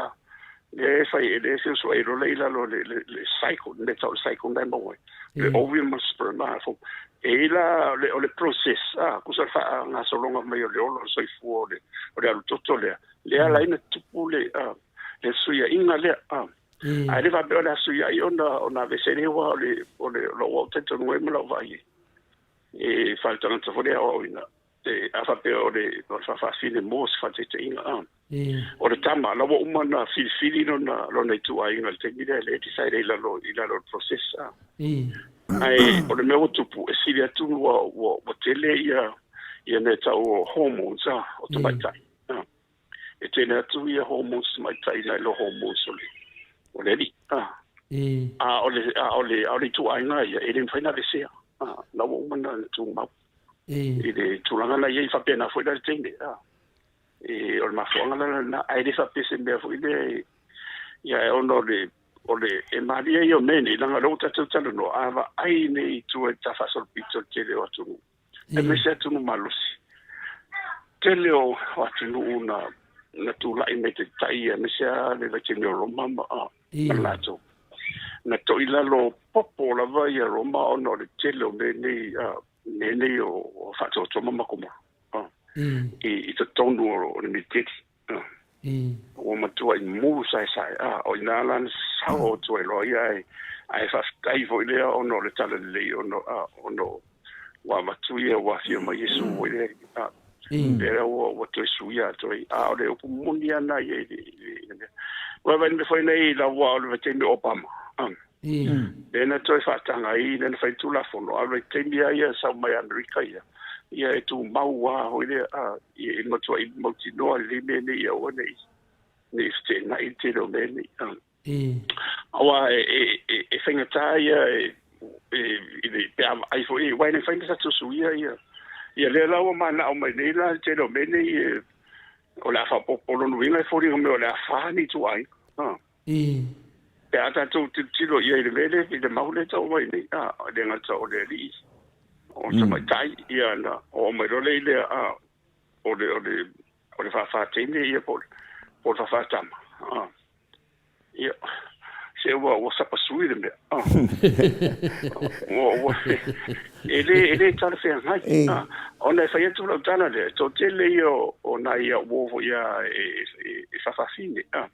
lea e fai lea e feusuai loa lea i lalo le le le cycle le mea tau o le cycle na e maua ai le ovium ma le sperm a fo e i la o le o le process a tusa le faagasologa mai o le ola o le soifua o le o le alutoto lea lea ala ai ona tupu le a le fesuiaiga lea a. Ae le faapea o le a suiai ona ona aveese lea aua o le o le lou au talitonuga ai ma lau vaai ai e faaletagata foi le aoaoina e a faapea o le o le faafaafine mo se faataitaiga a o le tama la ua uma ona filifili lona lona ituaiga i le taimi lea lea e decide ai i lalo i lalo o le process a ae o le mea ua tupu e sili atu ua ua ua tele ia ia mea tau o hormones a o tamaitai a E tele atu ia hormones tamaitai nai lo hormones o le, o le alii. A, a o le, a o le, a o le ituaiga ia, e le mafai ona aveesea. A, la ua uma ona tumau. I le tulaga la i ai, faapena foi la le teine. A, e, o le mafuaaga la lena, ae le faapea se mea foi lea, ia, e ona o le, o le, e malie ia o mea nei, leaga o lea ua tatou talanoa, a vaai nei i tua i le tafaasolopito i le tele o atunuu, aemaise atunuu malosi. Tele o atunuu na na tulai mai taitai aemaise lava le vaitaimi o Roma ma ma latou. Na toi lalo popo lava ia Roma ona o le tele o mea nei mea nei o faatoatoa ma makomolo i i totonu o le militeli. Ua matuai mu saesae, a, o i ina la na sao atu ai loa ia, ae, ae faafetai foi lea ona o le talalelei ona, a, ona ua avatu ia, ua afio mai Iesu foi lea, a, lea ua, ua toe suia atu ai. A o le upu moni lava lena ia i le, i le mea. Ua vaai le mea foi nei i lau, o le vaitaimi o Obama, a, lea na toe faataga ai, lea na fai Tulafono, a o le vaitaimi lava ia sau mai Amerika ia, ia e tumau lava foi lea, a, ia e matuai mautinoa lelei mea nei ia aua ne i, ne i feteenai le tele o mea nei. A. Aua e, e, e, e faigata ia e, e, i le, pe a vaai foi, aua e le mafai ona tatou suia ia, ia lea la ua manao mai nei la le tele o mea nei, e, o le a faaopoopo, o lona uiga e foliga mai o le a fa ni ituaiga. A. Pe a tatou tilotilo i ai i le mea lea, i le mau lea e tau mai nei, a, e le gata o le alii, o le tamaitai, ia na oo mai loa lea i lea, a, o le, o le, o le faafateine, ia, po o le, po o le faafatama, a. Ia, se ua, ua sapasui le mea, a. Ua, ua, e le, e le talafeagai, a. Ona e fai atu lau tala lea, e toatele ia o, o nai au uo foi a e, e, e faafafine, a.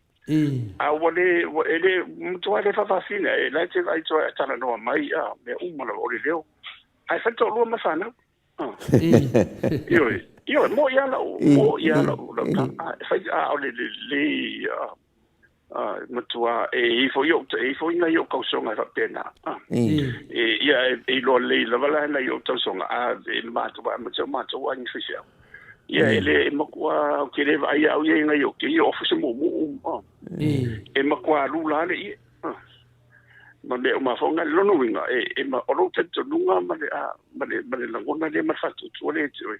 A ua le, ua, e le, matua le faafafine, e la e te vaai atu a talanoa mai, a, mea uma lava o le leo. Ae fai toalua ma fanau. Ioe, Ioe, mo'i lava lau, mo'i lava lau, lau tala. E fai, a o le lelei, a, matua e ifo i ou, e ifo i nai ou tausoga e faapena. E, ia, e, e iloa lelei lava la nai ou tausoga, a, e matou, aemaise o matou aiga faifeau. Ia, e le, e matua, ou te le vaai au ia i nai ou te ia ofu se muumuu, a. E matua alu la le ie, a. Ma mea uma foi na, lona uiga, e, e ma, o lou talitonuga ma le, a, ma le, ma le lagona lea ma le faatuatua lea ia te oe,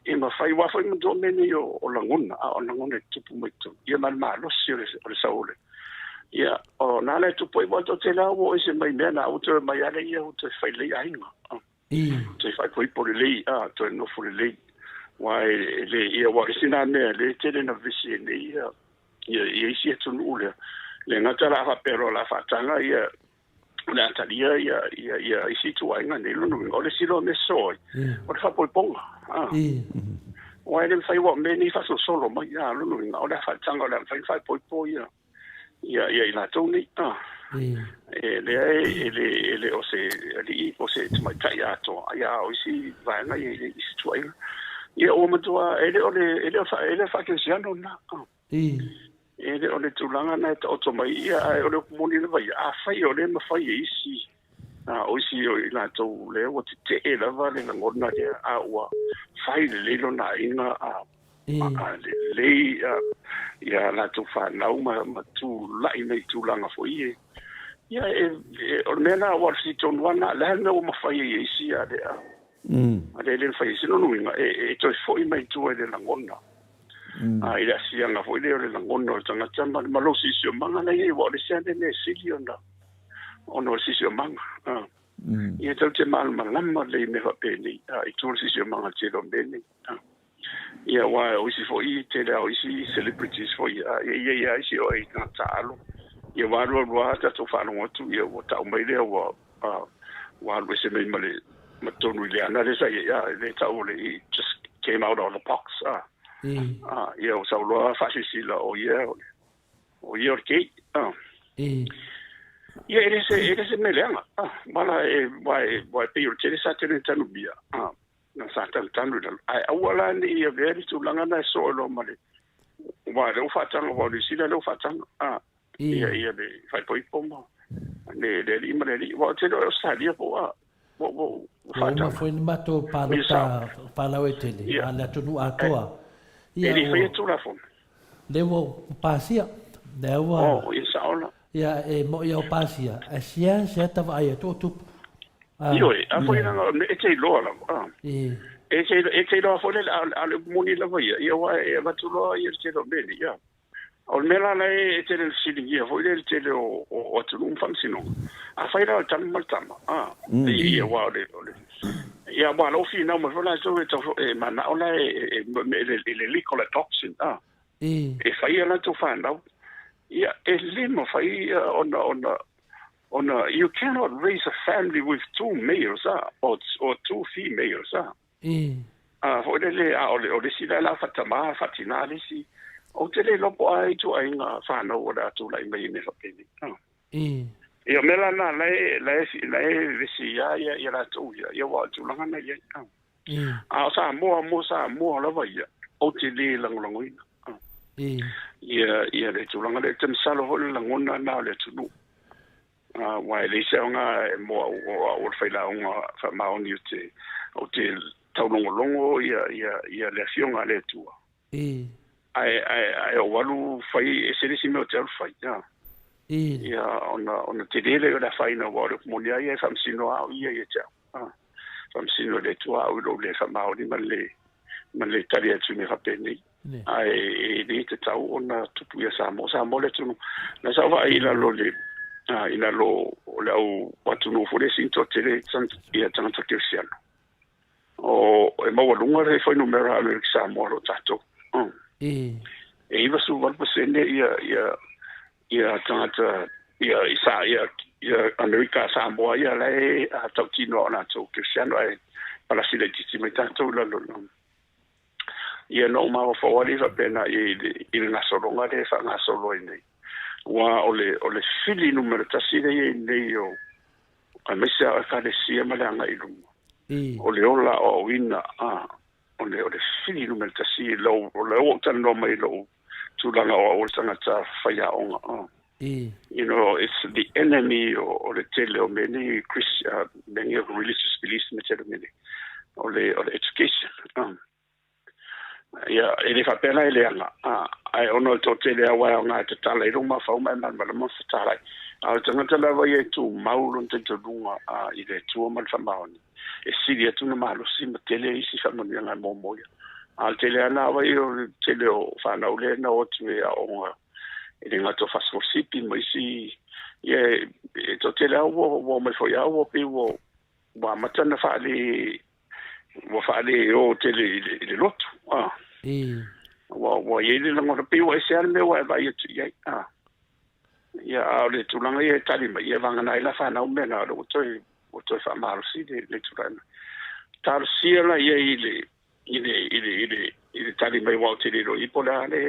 e mafai, aua foi manatua mea nei o, o lagona, a o lagona e tutupu mai totonu, ia ma le malosi o le, o le sau o le, ia, o na ala e tupu ai, aua toatele lava ua oo ese mai mea na, ua toe omai lava lea ua toe fai lelei aiga, a, toe faaipoipo lelei, a, toe nofo lelei. Aua e, e le, ia, aua o le isi lena mea lea e tele ina vevesi ai nei ia, ia, ia isi atunuu lea. Le gata la faapea loa o le a faataga ia, o le a talia ia, ia, ia isi ituaiga nei, lona uiga, o le isi loa mea sosoo ai, o le faapoipoga. A. Aua e le mafai aua o mea nei e faasolosolo mai, a, lona uiga, o le a faataga o le a mafai ona faaipoipo ia, ia, ia i latou nei. A. E leai, e le, e le o se alii po o se tamaitai atoa, ia, a o isi vaega ia i isi ituaiga. Ia, ua matua, e le o le, e le o, e le o faakerisiano lena. E le o le tulaga lena e taoto mai ia, ae o le upu moni lava ia, afai o lea e mafai e isi, a o isi o i latou lea ua tetee lava le lagona lea, a ua fai lelei lona aiga, a, a lelei ia latou fanau ma, ma tulai mai i tulaga foi ia, ia e, e, o le mea lena, aua o le fesili tonu lava lena, o le a le mea ua mafai ai e isi, a le, a, A lea e le mafai e se lona uiga e toe foi mai tua i le lagona. A i le asiaga foi lea o le lagona o le tagata ma, ma lou siosiomaga la e i ai, aua o le isi lava lea mea e sili ona, ona o le siosiomaga. A. Ia tatou te malamalama lelei i mea faapenei, a, i tua o le siosiomaga i le tele o mea nei. A. Ia aua o isi foi, tele lava o isi celebrities foi, a, e i ai lava isi o ai tagata taaalo. Ia ua alu alu lava tatou faalogo atu, ia ua tau mai lea ua, a, ua alu ese mai ma le, ma totonu i le ana lea sa i ai, a, lea e tau o le, it just came out of the box, a. A, ia ua sau loa faasilasila o ia o le, o ia o le gay, a. Ia e le se, e le se mea leaga, a, wala e, aua e, aua e pei o le tele sa tele tanumia, a. Na sa tanutanu i lalo. Ae aua la ne i avea le tulaga lena e soo loa ma le, aua o lea ua faataga, aua o Niu Sila lea ua faataga, a, ia, ia le faaipoipo ma le, le alii ma le alii. Aua ou te iloa e Ausetalia po o a, ua, ua, ua Ua uma faataga. foi le matou Ia palota sao. faalauaitele Ia. a le atunuu E, atoa. e Ia le i faia ua, Tulafono. lea ua pasia, lea ua, Oh, ia sao la. ia e mo'i au pasia, ae sea, sea ta vaai atu o tupu. Ah, Ioe, a foi ia. lana, e te iloa lava. Ah. E te, e te iloa foi le, a, a le upu moni lava ia, ia aua e avatu loa ia le tele o mea nei, ia. O le mea la la e, e tele ina fesiligia foi lea i le tele o, o, o atunuu ma faamasinoga. Afai la o le tama ma le tama, ah, ia, ia aua o le, o le, ia aua o la ua finau mai foi latou e tau, e manao la e, e, e, e, e le legal adoption, ah. E fai a latou fanau. Ia, e le mafai ona, ona, ona you cannot raise a family with two males ah, or, or two females ah. A foi lele, a o le, o le isi la la faatamā, faatinā le isi. Ou te le iloa po o a ituaiga fanau o le a tulai mai i mea faapenei. Ah. Ia, o mea la na, la e, la e, la e vevesi ai ia, ia latou ia, ia aua o le tulaga na i ai. Ah. A o Samoa mo Samoa lava ia, ou te le lagolagoina. Ia, ia le tulaga lea, ou te masalo foi le lagona lena o le atunuu. Aua e leai se aoga mo au, o au o le failauga faamaoni ou te, ou te taulogologo ia, ia, ia le Afioga a le Atua. Ae, ae, ae ou alu fai ese le isi mea ou te alu fai. Ia, ona, ona tele lea o le afaina, aua o le upu moni lava ia e faamasino lava au ia ia te au. Faamasino e le Atua au i lou le faamaoni ma le, ma le tali atu i mea faapenei. Ae e le tatau ona tupu ia Samoa. Samoa le atunuu. Na sa ou vaai i lalo o le, i lalo o le au atunuu foi lea e sini toatele ia tagata kerisiano. O, e maualuga le fuainumera a Amerika Samoa o lo o tatou. E 98% ia, ia, ia tagata ia i sa ia ia Amerika Samoa ia la e a tautino o latou kerisiano ae palasi laitiiti mai tatou i lalo o ia na ou mafaufau lava lea faapena i le i le gasologa lea e faagasolo ai nei aua o le o le fili numera tasi lea i ai nei o aemaise lava o Ekalesia ma le agai i luma o le ola aoaoina a. O le o le fesili numera tasi i lou o lea ua ou talanoa mai i lou tulaga o au o le tagata faiaoga a. You know, it's the enemy o, o le tele o mea nei Chris, mea nei o religious beliefs ma tele o mea nei. O le, o le education. Ia, e le faapea la e leaga, ae ona o le toatele lava e aoga e tatala i lou mafaufau ma e malamalama ma fetalai. A o le tagata lava ia e tumau lona talitonuga i le Atua ma le faamaoni, e sili atu ona malosi ma tele isi faamanuiaga e momo ia. A o le tele lava lava ia o le tele o fanau lea na o atu e aoga e le gata o fasikolasipi ma isi, ia e toatele lava ua omai foi lava ua pei ua amata ona faale ua faaleo tele i le, i le lotu. Ah. Ua, ua i ai le lagona, pei ua ese lava le mea ua e vaai atu i ai. Ah. Ia, a o le tulaga ia e tali mai, ia vagana ai la fanau mea na, o lea ua toe, ua toe faamalosi le, le tulaga mai. Talosia la ia i le, i le, i le, i le, i le tali mai aua ou te le iloa i po o le a le,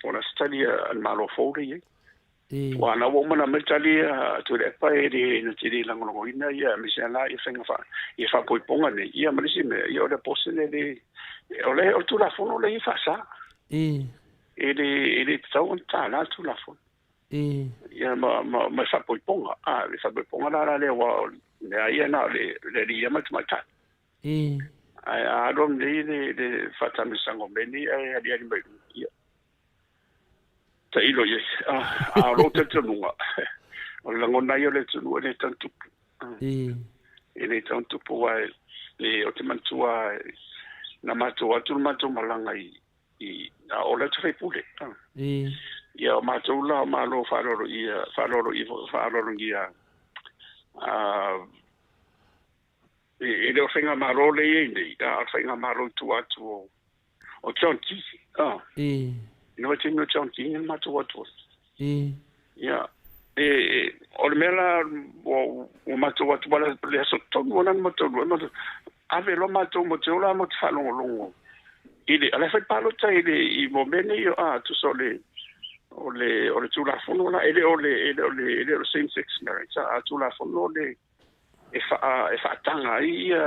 po o le a se tali a le Malo fou lea e i ai. Ua na ua uma ona aumai le tali a Tuilaepa e le na te le lagolagoina ia aemaise lava la ia faiga faa ia faapoipoga nei ia ma le isi mea ia o le abortion e le o le o le Tulafono lea e faasa. E le e le tatau ona tala le Tulafono. Ia ma ma ma faapoipoga a le faapoipoga la la lea aua o le mea ia na o le le alii ia ma le tamaitai. Ae a alu nei le le faatamisaga o mea nei ae aliali mai luga ia. Tailo i ai. A o lou talitonuga, o le lagona ia o le atunuu e le tau tupu. E le tau tupu aua e, ou te manatua na matou atu le matou malaga i, i a o le atu faipule. Ia o matou la o Malo faaaloalo ia, faaaloalo ia, faaaloalogia e le o le faigamalo lea e i ai nei, a o le faigamalo i tua atu o o John Key. Ah. I le vaitaimi o John Key na matou atu ai. Ia, e, e, o le mea la ua, ua matou atu, ua le aso tonu lava na matou alu ai, matou, ave loa matou ma te ola ma te faalogologo i le, a la e fai palota i le, i mo mea nei, a, tusa o le, o le, o le Tulafono la, e le o le, e le o le, e le o le same sex marriage, a, a Tulafono le, e faa, e faataga ai ia,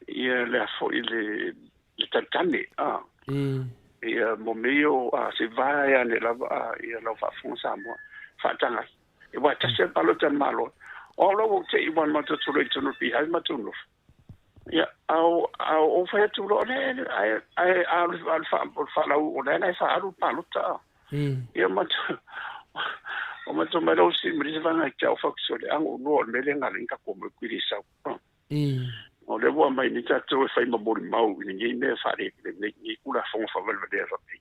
ia le a foi le, le talitane, a. Ia mo mea ia o, a, se vae ane lava, a, ia lau faafofoga Samoa, faataga ai. E aua e tasi lava le palota a le Malo. O au la ua ou te i aua na matou tulai i totonu o le beehive matou nofo. Ia, a o, a o ou fai atu loa, le, ae, ae, a o le, a o le, fa, o le faalau, o lea la e faaalu le palota, a. Ia, matou, o matou mai lau si ma le isi vaega ia te au fau ki sole, ago ulua o le mea lea na ala ai na tatou omai i le sau. O lea ua aumai nei tatou e fai ma molimau i lenei mea faale, lenei, lenei Tulafono faavalevalea faapei.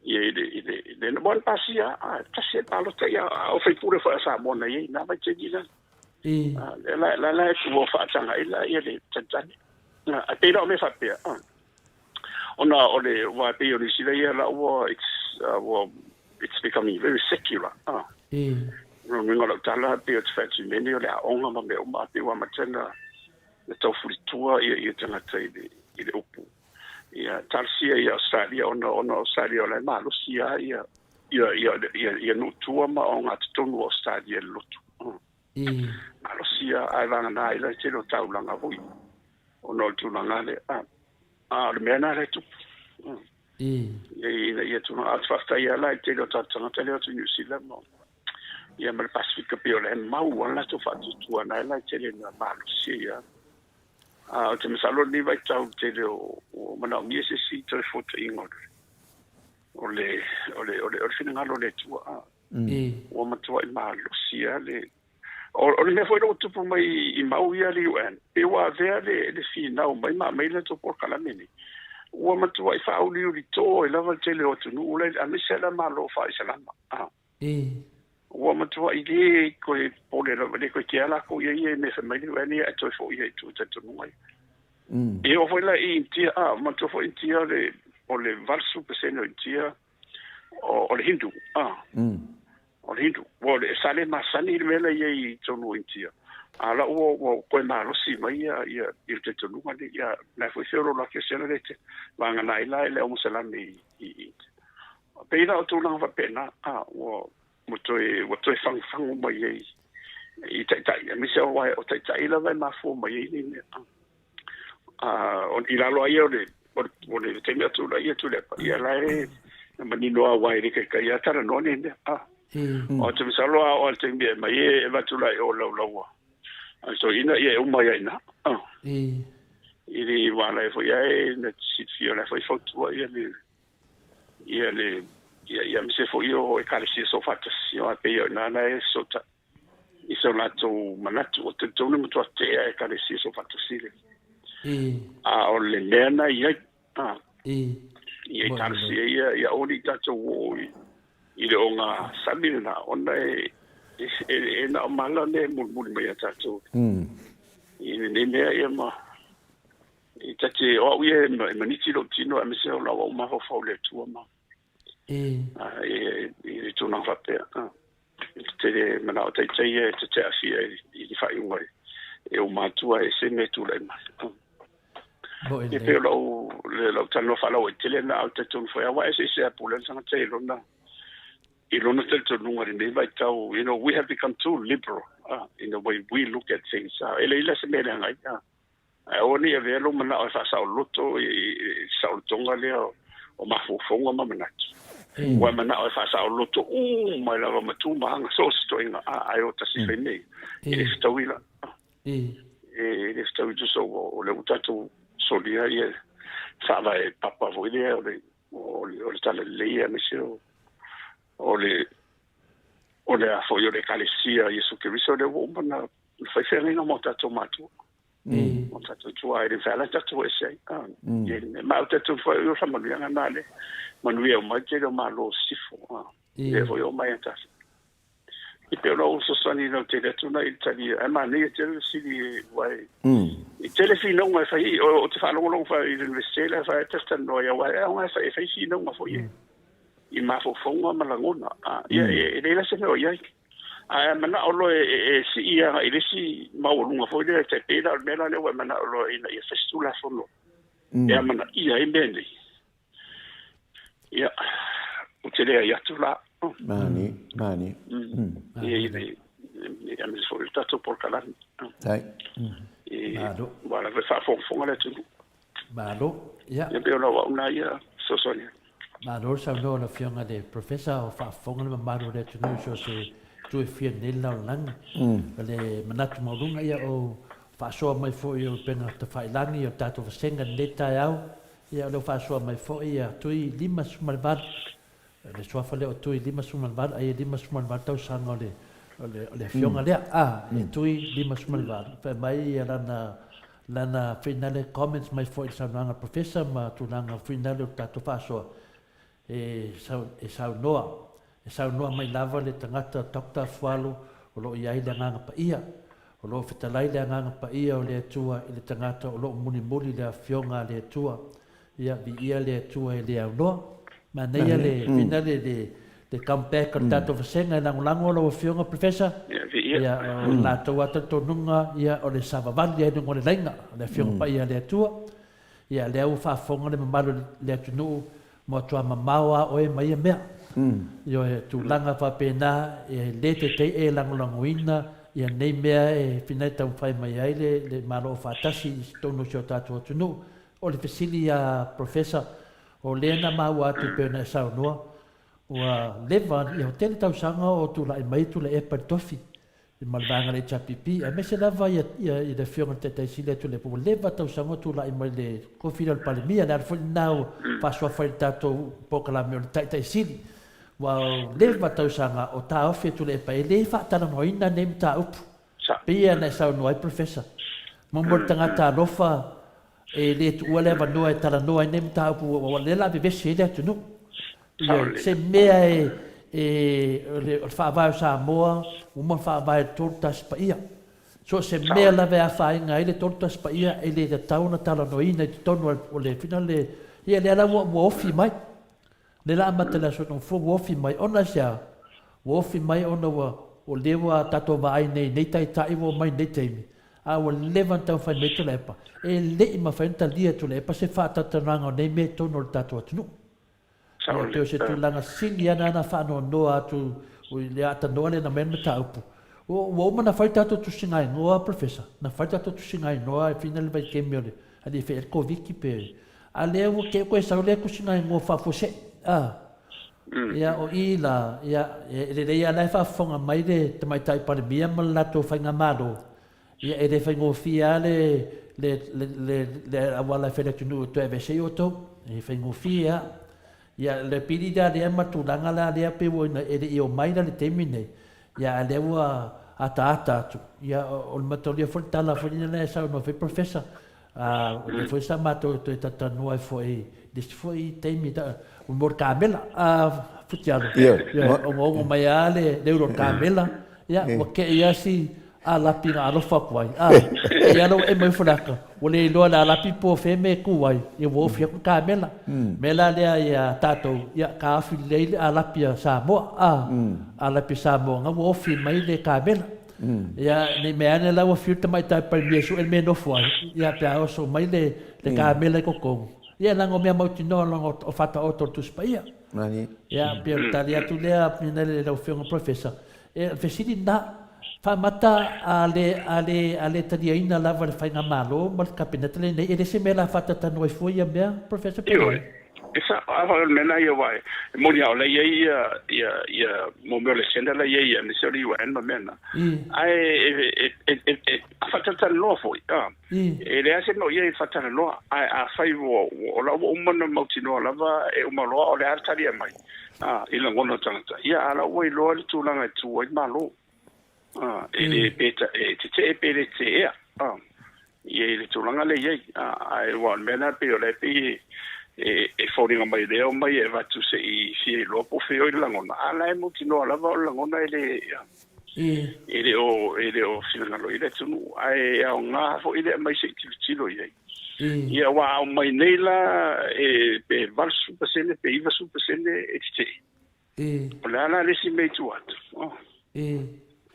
Ia i le, i le, i le, ua na pasia, a, tasi e palota ia, a o faipule foi a Samoa na i ai, na vaitaimi la. A, la, la, la, ua faataga ai la ia le talitali. A pei la o mea faapea, a, ona o le, ua pei o Niu Sila ia la ua, it's, ua, it's becoming very secular, a. O le uiga o lau tala, pei o te fai atu i mea nei o le aoga ma mea uma, pei ua amata na, na taufulitua ia, ia tagata i le, i le upu. Ia, talosia i Australia ona ona o Australia o la e malosi lava ia ia ia ia ia nuu tua ma ogatotonu o Australia i le lotu. Malosi lava ae vagana ai la le tele o taulaga foi ona o le tulaga lea. A, a o le mea lena la e tupu. Ia ina ia tulaga, a ou te faafetai lava la i le tele o tatou tagata lea o atu i Niu Sila ma ia ma le Pasefika pei o la e mau lava le latou faatuatuaga na e la e tele ina malosi ai lava. A ou te masalo lenei vaitau i le tele o ua manaomia se isi toe fuataiga o le o le o le o le o le finagalo o le Atua. A ua matuai malosi lava le o, o le mea foi lea ua tupu mai i mau ia le UN, pei ua avea le le finau mai ma aumai le latou polokalame nei. Ua matuai faauliuli to ai lava le tele o atunuu la aemaise lava Malo faa-Isalama. A Ua matuai le toe popole lava, le toe kea lakou ia ia i mea fai mai le UN ia ae toe foi ai i tua i talitonuga ia. E oo foi la i Initia, a, manatua foi Initia le, o le 80% o Initia o, o le Hindu, a, o le Hindu. Ua, o le, sa le masani le mea la i ai i totonu o Initia, a o la ua, ua toe malosi mai ia, ia, ia le talitonuga lea, ia, la foi feoloolo ake o se ala lea te vagana ai la i le aumosalame i, i Initia. Pei la o tulaga faapena, a, ua, ua toe, ua toe fagufagu mai ai i taitai, aemaise o, o taitai lava e mafua mai ai nei mea. I lalo ai o le o le taimi atu la ia Tuilaepa, ia la e na manino a wai le kai ia tala no ne mea. O te masalo a o le taimi e mai e avatu la i o lau laua. So ina ia e uma ia ina. I le wā la e foi ae na silafia o la foi fautua ia le ia le ia ia aemaise foi o ekalesia soofaatasi aua e pei o i ina na e fesootai i so latou manatu o talitonu e matua tea ekalesia soofaatasi le a o le mea na i ai a i ekalesia ia ia aua ne i tatou oo i i le oga sami lena ona e e na o mala lea e mulimuli mai ia tatou i lenei mea ia ma E ta te, o au ia e maniti lou tino aemaise o la ua ou mafaufau i le Atua ma i le tulaga faapea. E te le manao taitai ia e ta te aafia i le faaiuga e ou matua e ese mea e tulai mai. E pei o lau, lau talanoa faalauaitele lena, ae ou te talitonu foi lava, aua e eseese lava pule le tagata i lona i lona talitonuga i lenei vaitau, you know, we have become too liberal in the way we look at things. E leai la se mea leaga ai. Ae aua ne i avea lou manao e faasaoloto i le saolotoga lea o mafaufauga ma manatu. Ua e manao e faasaoloto uma ai lava ma tu ma aga so o se toega, a, ae o tasi fai mea ia. E le fetaui la. E le fetaui tusa ua o lea ua tatou solia ia faavae papa foi lea o le o le talalelei aemaise o le o le a foi o le Ekalesia a Iesu Keriso lea ua uma ona fai feagaiga ma o tatou matua. O tatou tuaa e le mafai lava ona tatou o ese ai. Ma ou te talitonu foi o faamanuiaga na le manuia uma ai tele o Malo sisifo. Lea foi e oo mai ia tatou. E pei o lau fesoasoani lautele atu na i le tali, ae manaia tele le fesili aua e tele finauga e fai, ou te faalogologo foi i le Iunivesite la e fai ai talatalanoa ai, aua e aoga e fai finauga foi i mafaufauga ma lagona. Ia e leai la se mea o i ai. Ae a manao loa e sii agai i le isi maualuga foi lea, e tai pei la o le mea la lea ua e manao loa ina ia fai se Tulafono e amanaia ai mea nei. Ia, ou te leai atu la. Mani, mani. Ia, i le, aemaise foi o le tatou polokalame. Tai. Malo. Ua lava e faafogafoga le atunuu. Malo. Ia. Ia pei o lau au na ia fesoasoani atu. Malo le saunoa o le Afioga i le Professor o faafofoga le mamalu o le atunuu i so o se itu e fia nei le lalolagi. O le manatu maualuga ia o faasoa mai foi o upega tafailagi o le tatou vasega i lenei taeao, ia o lea ua faasoa mai foi ia Tui 58, le suafa lea o Tui 58, ai e 58 tausaga o le o le o le afioga lea, a, e Tui 58. Fai mai ia lana lana finale comments mai foi i le saunoaga a le Professor ma tulaga finale o le tatou faasoa, e sau, e saunoa, e saunoa mai lava le tagata Doctor Fualo o lo o i ai le Agaga Paia. O lo o fetalai le Agaga Paia o le Atua i le tagata o lo o mulimuli le Afioga a le Atua. Ia, viia le Atua e le aunoa. Manaia le finale le le come back o le tatou vasega e lagolago lau Afioga Professor. Ia, o le latou lava talitonuga ia o le savavali ai luga o le laina o le Afioga Paia a le Atua. Ia, lea ua faafofoga le mamalu o le atunuu Matua mamao a oe ma ia mea. Ioe, tulaga faapena e le taitai e lagolagoina ia nei mea e finai taumafai mai ai le le Malo Aufaatasi i totonu o si o tatou atunuu. O le fesili ia Professor, o lea na maua atu e pei ona e saunoa, ua leva, ia ua tele tausaga o tulai mai Tuilaepa i le tofi. ma le vaega a le HRPP, aemaise lava ia, ia, i le Afioga i le Taitai Sili atu le ua leva tausaga o tulai mai le tofi lea o le Palemia, le ala foi lena ua faasuafa ai le tatou polokalame o le Taitai Sili. Ua leva tausaga o taofi e Tuilaepa e le faatalanoaina nei mataupu. Pei ona e saunoa ai Professor, mo le tagata alofa e le tuua le avanoa e talanoa ai nei mataupu ua lea la vevesi ai le atunuu. Ioe, se mea e, e, o le, o le faavae o Samoa, ua uma ona faavae i le 31 paia. So o se mea lava e afaina ai le 31 paia, e le tatau ona talanoaina i totonu o le, fina le, ia lea la ua, ua ofi mai. Lea la amata i le aso Nofoa ua ofi mai, ona i se a? Ua ofi mai ona ua, o lea ua tatou vaai nei, nei taitai ua omai i lenei taimi, a ua leva ona taumafai mai Tuilaepa, e le i mafai ona talia e Tuilaepa se faatalatalanoaga o nei mea i totonu o le tatou atunuu. Ia, pei o se tulaga sili lava lena na faanoanoa atu i le aatanoa lea na aumai ai le mataupu. Ua uma ona fai tatou tusiga igoa, Professor, na fai tatou tusiga igoa e fina le vaitaimi o le. A le i faia le Koviti pe, a lea ua te toe sau lea tusi na igoa faafuasei, a. Ia, o i la, ia, e lelei lava la e faafofoga mai le Tamaitai Palemia ma le latou Faigamalo, ia, e le faigofie lava le, le, le, le, le auala e fai le atunuu e toe aveese ai outou. E faigofie lava. Ia, le pili la lea ma tulaga la lea pei ua e le i omai la i le taimi lenei, ia, a lea ua ataata atu, ia, o le mataulia foi le tala foi lea e saunoa foi Professor, a, o lea foi sa matou toe talatalanoa ai foi i le isi foi taimi, mo le kamela, a, Futialo, ia, ogoogo mai lava le ulu o le kamela, Ia, ua tei lava si alapi na alofa atu ai. A, tei lava ua ema ifo le ata, ua le iloa le alapi po o fea mea e tu ai, ia ua ofi atu le kamela. Mea la lea ia tatou, ia taofi lelei le alapi a Samoa, a, alapi a Samoa na ua ofi mai le kamela. Ia, ne i mea ane la ua fiu le tamaitai Palemia e sue le mea e nofo ai, ia pe a oso mai le kamela i totonu, ia leaga o mea mautinoa leaga o faataoto o le Tusi Paia. Ia, pei o le tali atu lea i lau Afioga Professor. E, o le fesili lena, faamata a le, a le, a le taliaina lava le Faigamalo ma le Kapeneta lenei, e le se mea la faatatanua ai fua ia mea, Professor, pe Ioe, leai? e sao, a o le mea lena ia aua e moni lava o la e i ai ia, ia, ia mo mea o le centre la e i ai aemaise o le UN ma mea na. Ae e, e, e, e, e, a faatalatalanoa foi, a, e leai se mea o i ai e faatalanoa, ae afai ua, ua, o la ua uma ona mautinoa lava e uma loa o le a le tali e aumai. A, i lagona o tagata, ia, a la ua iloa le tulaga e tu ai le Malo. A, e le, pe ta, e tetee pe le tetea, a, ia i le tulaga lea e i ai. A, ae ua o le mea lena pei o lea e pei e, e, e foliga mai lea omai e avatu se i fia iloa po o feoi le lagona, a la e mautinoa lava o le lagona e le, e le o, e le o finagalo i ai le atunuu, ae e aoga foi le aumai se i tilotilo i ai. Ia, aua a aumai nei la, e, pe 80% pe 90% e tetee. O le a la le isi mea i tua atu? Oh.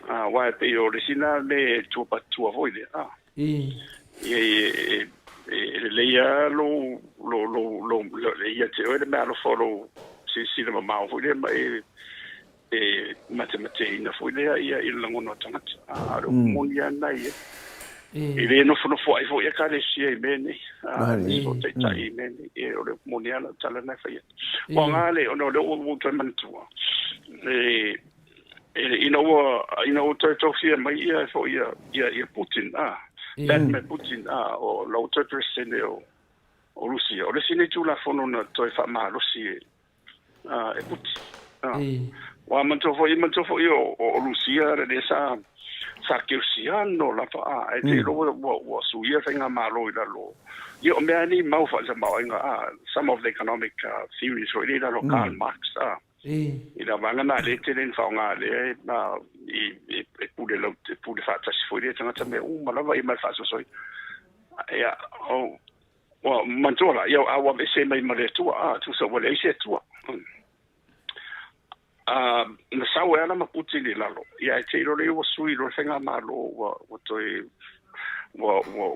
Ah, aua e pei o le isi lena mea e tua foi lea. Ah. Ia, e, e, e lelei lava lou, lou, lou, lou, lou, ia te oe le meaalofa o lou silasila mamao foi lea ma e, e matemateina foi lea ia i le lagona o tagata. A o le upu moni lava lena ia. E le nofonofoai foi Ekalesia i mea nei, aemaise foi o taitai i mea nei. E, o le upu moni lava lau tala lena e fai atu. Ua aoga le, ona o lea ua ou toe manatua, e, e, ina ua, ina ua toe tofia mai ia foi ia, ia, ia Putin, a, Vladimir Putin, a, o la ua toe Peresetene o, o Rusia. O le isi nei Tulafono na toe faamalosi e, e Puti. Ua manatua foi, manatua foi o, o Rusia lea sa sa kerisiano lava a e te iloa ua ua suia faigamalo i lalo. Ia o mea nei mau faatamaoaiga a some of the economic theories foi lea i lalo o Karl Marx a. I la vaega na lea e tele ina faaaoga lea i e pule lau e pule faatasi foi lea tagata mea uma lava ia ma le faasoasoaina. Ia o Ua manatua la, ia, a ua aveese mai ma le Atua, a, tusa ua leai se Atua. A, na sau e ala ma Putin i lalo, ia, ae te i loa lea ua sui loa le faigamalo, ua, ua toe, ua, ua,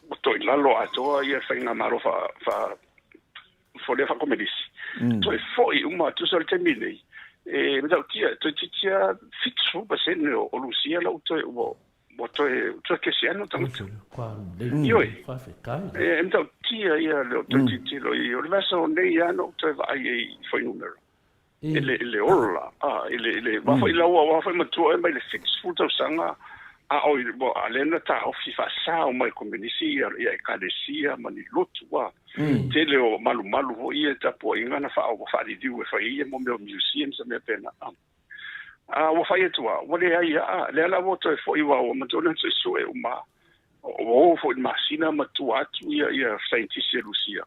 ua toe lalo atoa ia faigamalo fa, fa, fo lea faakomenisi. Toe foi uma, tusa o le taimi nei, e matautia, toeitiiti lava 70% o Rusia la ua toe, ua, Ua toe, toe kesiano tagata. Ioe. E matautia ia le o toe tilotilo i, o le vaiaso nei lava na ou toe vaai ai i fuainumera. I le, i le ola, a, i le, i le, aua foi lau, aua foi matua oe mai le 70 tausaga, a o i, a lea na taofi faasao mai e Komenisi ia, ia Ekalesia ma ni lotu, a. Tele o malumalu foi ia tapuaiga na faa, faaliliu e fai ai ia mo mea o museums a mea pena. A ua fai atu a, ua leai a, lea la ua toe foi aua ua manatua na suesue uma, ua o foi i le masina ma tua atu ia, ia saienitisi a Rusia.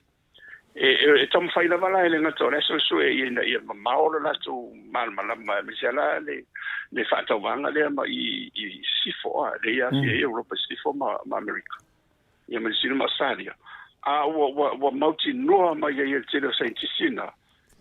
E, e, e taumafai lava la e le gata o la e suesue ia ina ia mamao lo latou malamalama aemaise la le, le faatauvaga lea ma i, i sisifo, a, lea ia aafia ai Europa i sisifo ma, ma Amerika. Ia ma Niu Sila ma Australia. A ua, ua, ua mautinoa mai ai e le tele o saienitisi na,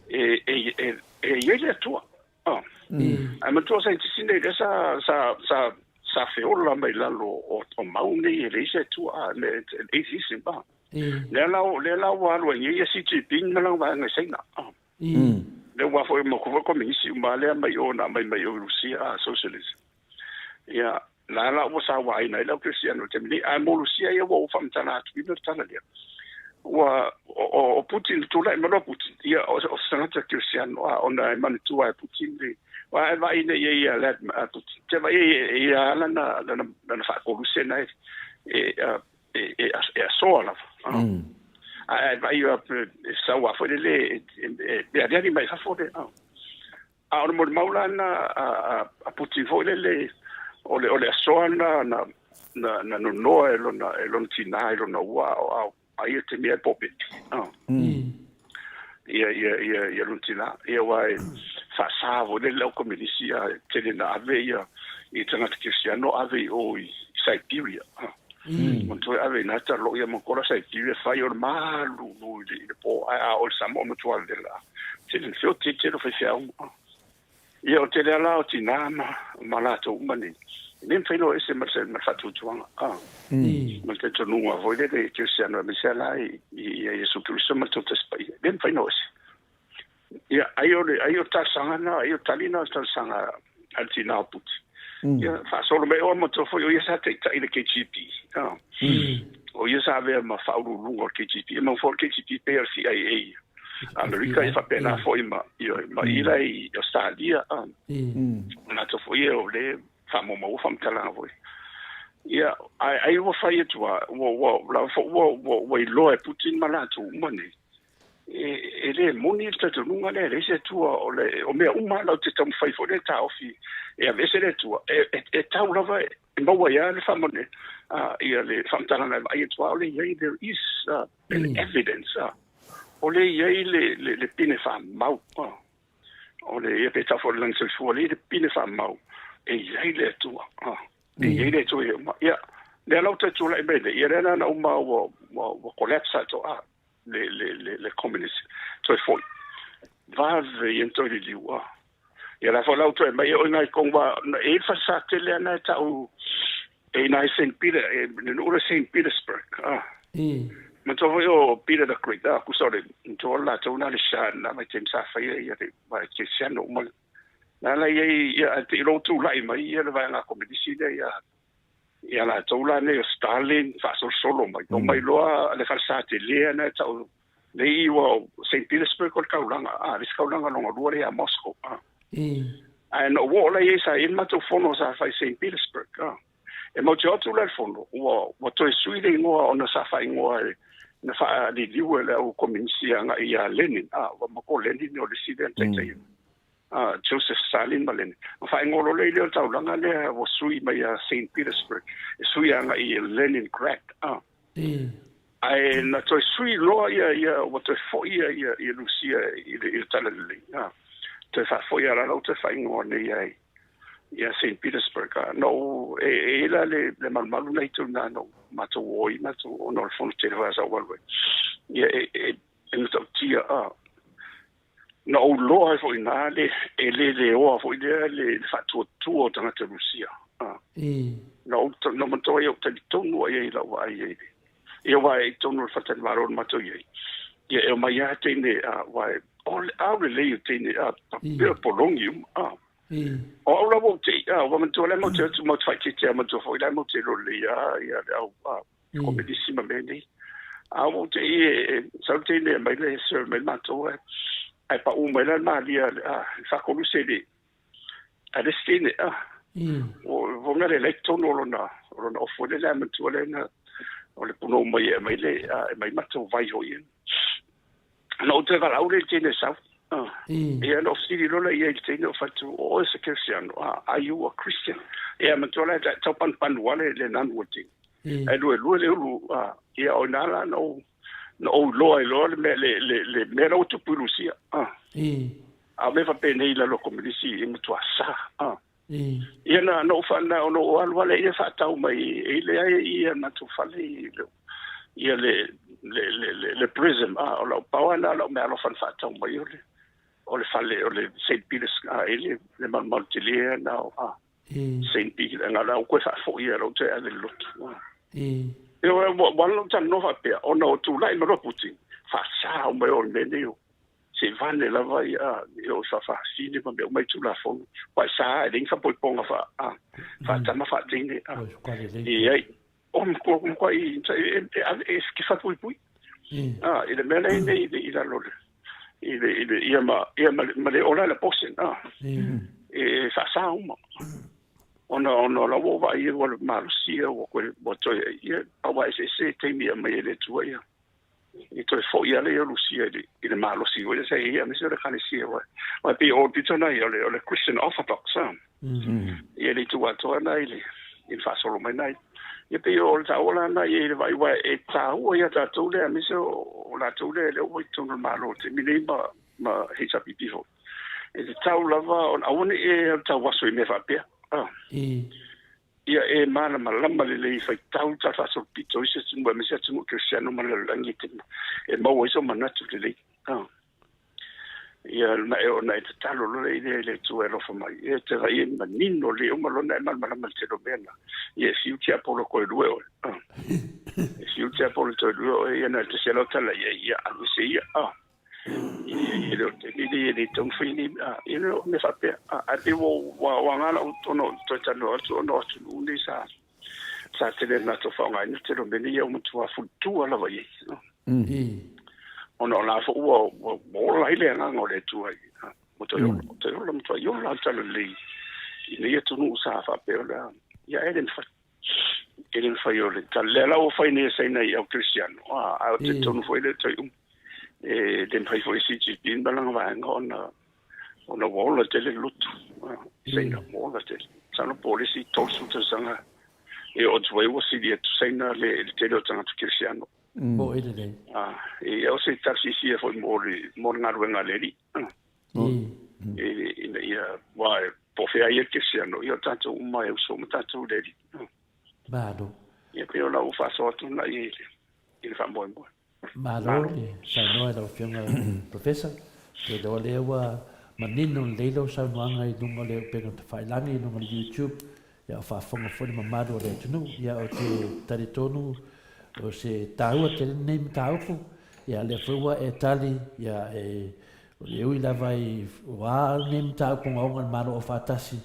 e, e, e, e i ai le Atua. Oh. Ae manatua o saienitisi nei lea sa, sa, sa, sa feola mai lalo o, o mau nei e leai se Atua, a, me, atheism, a. Lea la, lea la ua alu ai nei ia Xi Jinping ma lana vaega i Saina. Oh. Lea ua foi ma foi komenisi uma lea mai o na mai mai o Rusia, a, socialism. Ia, La la ua sauaina ai le au kerisiano i le taimi nei, ae mo Lusia ia ua ou faamatala atuina le tala lea. Ua, o, o, o Putin, tulai mai loa Putin, ia, o, o se tagata kerisiano, a, ona e manatua e Putin le, aua a e vaai nei i ai ia Vladimir Putin, te vaai e ia lana, lana, lana faakoluse na e, e, e, e, e asoa lava. Mm. Ae vaai e sau a foi lele e, e, e aliali mai fafo le. A o le molimau la na a, a, a Putin foi lele o le, o le asoa na, na, na, na nonoa e lona, e lona tinā i lona ua a, a, a ia te mea e pōpeti. Mm. Ia, ia, ia, ia lona tinā. Ia aua e faasā foi lele au kominisi a tele na ave ia i tagata kerisiano ave i o i Siberia. Mm. Manatua e ave i nā talo ia ma kola Siberia fai o le malulu i le, i le pō ae a o le Samoa matua le la. Tele na feoti tele o faifeau. Ia o tele ala o tinā ma, ma latou uma nei. E le mafai ona o ese ma le, ma le faatuatuaga. Ah. Mm. Ma le talitonuga foi lele i Kerisiano aemaise lava i, i, ia Iesu Keriso ma le Tausi Paia. E le mafai ona o ese. Ia, ai o le, ai o talosaga na, ai o tali na o le talosaga a le tinā o Puti. Mm. Ia, faasolo mai oa matua foi, o ia sa taitai i le KGB. Ah. Mm. O ia sa avea ma faauluuluga o le KGB. E mau foi o le KGB pei o le CIA. Amerika ia faapena foi ma, ia, ma ila i Australia. Ah. Mm. Latou foi ia o le faamaumauina faamatalaga foi. Ia, ai, ai ua fai atu a, ua, ua, ua, ua, ua, ua iloa e Putin ma latou uma nei. E, e le moni le talitonuga lea, e leai se Atua, o, le, o mea uma latou te taumafai foi lea e taofi e aveese le Atua, e, e, e tau lava e maua ai lava le faamone, ia le faamatalaga e vaai atu lava o lea e i ai, there is an evidence, o lea e i ai le, le, le pine faamau. O le, ia pe tau foi o le lagi soifua, lea e i ai le pine faamau, e i ai le Atua. E i ai le Atua ia uma. Ia, lea la ua toe tulai mai nei, ia lea na ona uma ua, ua, ua collapse atoa le, le, le, le communist toe foi. Vave ia na toe liliu. Ia la foi la ua toe mai e o ina i kong wa, e i le falesatele ana e tau, e ina i Saint Peter, e le nuu le Saint Petersburg. Ah. Manatua foi o Peter the Great, ah, kusa o le, manatua o le latou na le Shah na vaitaimi sa faia ia le, vai kerisiano uma le. Na la i ai, ia, ae te i lou tulai mai ia le vaega kominisi lea ia, ia latou la nei o Stalin faasolosolo mai. Omai loa le falesa tele ana e tau nei ua Saint Petersburg o le taulaga, a, le isi taulaga lona lua lea ia Moscow. A. Ae na ou oo la i ai sa i ai le matou fono sa fai i Saint Petersburg. A. E matou te o atu la i le fono, ua, ua toe sui le igoa ona sa faaigoa e, na faaliliu e le au kominisi agai ia Lenin. A, ua mako Lenin o le isi lea na taitaia. A Joseph Stalin ma Lenin. Ma faaigoa loa lea i le taulaga lea ua sui mai ia Saint Petersburg, e sui agai i Leningrad. A. Ae na toe sui loa ia, ia ua toe foi ia, ia, ia Lusia i le, i le Talalelei. A. Toe faafoi ia la ua toe faaigoa nei ai ia Saint Petersburg. A. Na ou, e, e i la le, le malumalu na i tuna na ou matou o i matou ona o le fono tele foi a sa ou alu ai. Ia e, e, e matautia, a. Na ou loa ai foi i ina le, e le leoa foi lea le, le faatuatua o tagata Rusia. A. Na ou, na manatua ai ou talitonu ai i lau vaai i ai. Ia aua i totonu o le faletalimalo na matou i ai. Ia e omai lava teine, a, aua e, o le aulelei o teine, a, pei o pologi uma, a. O au lava ou te i, a, ua manatua la matou te o atu matou te faaeteete manatua foi la matou te iloa lelei lava ia le au, a, komenisi ma mea nei. A ua ou te i e sau le teine e aumai le serve mai matou ae, ae paʻu mai la le malia a, le faakoluse i le, a le isi teine, a. Ua, ua mea le leai totonu o lona, o lona ofu lea le manatua lea na, o le punou mai e aumai le, a, e aumai matou vai foi. Na ou toe valaau lea i le teine e sau. Ia na ou fesili loa lea i ai i le teine ou fai atu, o oe o se Kerisiano, are you a Christian? Ia manatua la e tau panupanu lava le nanu o le teine. Ae luelue le ulu, ia o i ina la na ou, na ou iloa ai loa le mea, le, le, le mea la ua tupu i Lusia. A o mea faapenei i lalo o Komenisi e matua sa. Ia na, na ou fa, na, na ou alu lava lea ia faatau mai e leai ia matou fale i le, ia le, le, le, le, le prism, a, o lau pau lava lena o lau meaalofa na faatau mai o le, o le fale o le Saint Peter's, a, e le, le malumalu tele lena o, a, Saint Peter, na o le au koe faafoi ia lau toe ave i le lotu. A. Ia, ua, ua alu lau talanoa faapea, ona o tulai mai loa Putin, faasa uma ai o le mea nei o. Se i vane lava ia e oo i faafafine ma mea uma i Tulafono, aua e sa lava, e leai ni faapoipoga faa, a, faatama faateine, a, leai. O matuai e ave e te falepuipui, a, i le mea lea i nei i lalo o le, i le, i le, ia ma, ia ma le, ma le ola le posen, a, e faasa uma. Ona, ona o la ua ou vaai i ai ua malosi ia, ua toe, ua toe, ia, aua e eseese taimi e aumai ai e le Atua ia. I toe foi lava lea o Lusia i le, i le malosi foi lea sa i ai, aemaise o le Ekalesia. Aua, aua e pei o le pito lena ia, o le, o le Christian Orthodox, a. Ia le itu atoa lena i le, i le faasolo mai lena. Ia pei o le taua la lena i le vaai, aua e taua ia tatou lea, aemaise o, o latou lea lea ua i totonu o le Malo i le taimi nei ma, ma HRPP foi. E tatau lava ona aua ne i e tauaso i mea faapea. A. Ia e malamalama lelei faitau tala faasolopito o isi atunuu aemaise atunuu kerisiano ma le lalolagi e te e maua ai sou manatu lelei. A. Ia na e ona e tatalo loa lea i le le Atua e alofa mai. Ia te vaai e manino lelei uma loa ona e malamalama i le tele o mea na. Ia e fiu tiapolo toe lue oe. A. E fiu tiapolo toe lue oe ia na te se lau tala ia ia alu ese ia. A. E le o le taimi lenei e le taumafai nei e le o mea faapea. Ae pei ua aoga lau ona ou toe talanoa atu ona o atunuu nei sa sa tele ina latou faaaogaina le tele o mea nei ia ua matua fulitua lava i ai. Ona o la foi ua ola ai le agaga o le Atua ua toe ola, toe ola, matuai ola le talalelei i nei atunuu sa faapea ona ia e le mafai. E le mafai o le tala. Lea la ua fai nei e Saina i au Kerisiano, a, ae ou te talitonu foi e le toe umi. E le mafai foi e Xi Jinping ma lana vaega ona, ona ua ola tele le lotu i Saina, ua ola tele. Masalo po o le isi 30 tausaga e oo atu ai ua sili atu Saina le, le tele o tagata Kerisiano. Mo e lelei. A, ia o se tala siisia foi mo le, mo le galuega a le Alii. Ina ia, aua po o fea ia le kerisiano, ia o tatou uma e uso uma tatou i le Alii. Malo. Ia pei o lau faasoa atu lena i le faamoemoe. Malo le saunoa i lau Afioga Professor. Ou te iloa lea ua manino lelei lau saunoaga i luga o le upega tafailagi i luga o le YouTube, ia o faafofoga foi le mamalu o le atunuu. Ia ou te talitonu o se taua tele lenei mataupu, ia lea foi ua e tali, ia e e ui lava i ua lenei mataupu ogaoga i le Malo Aufaatasi,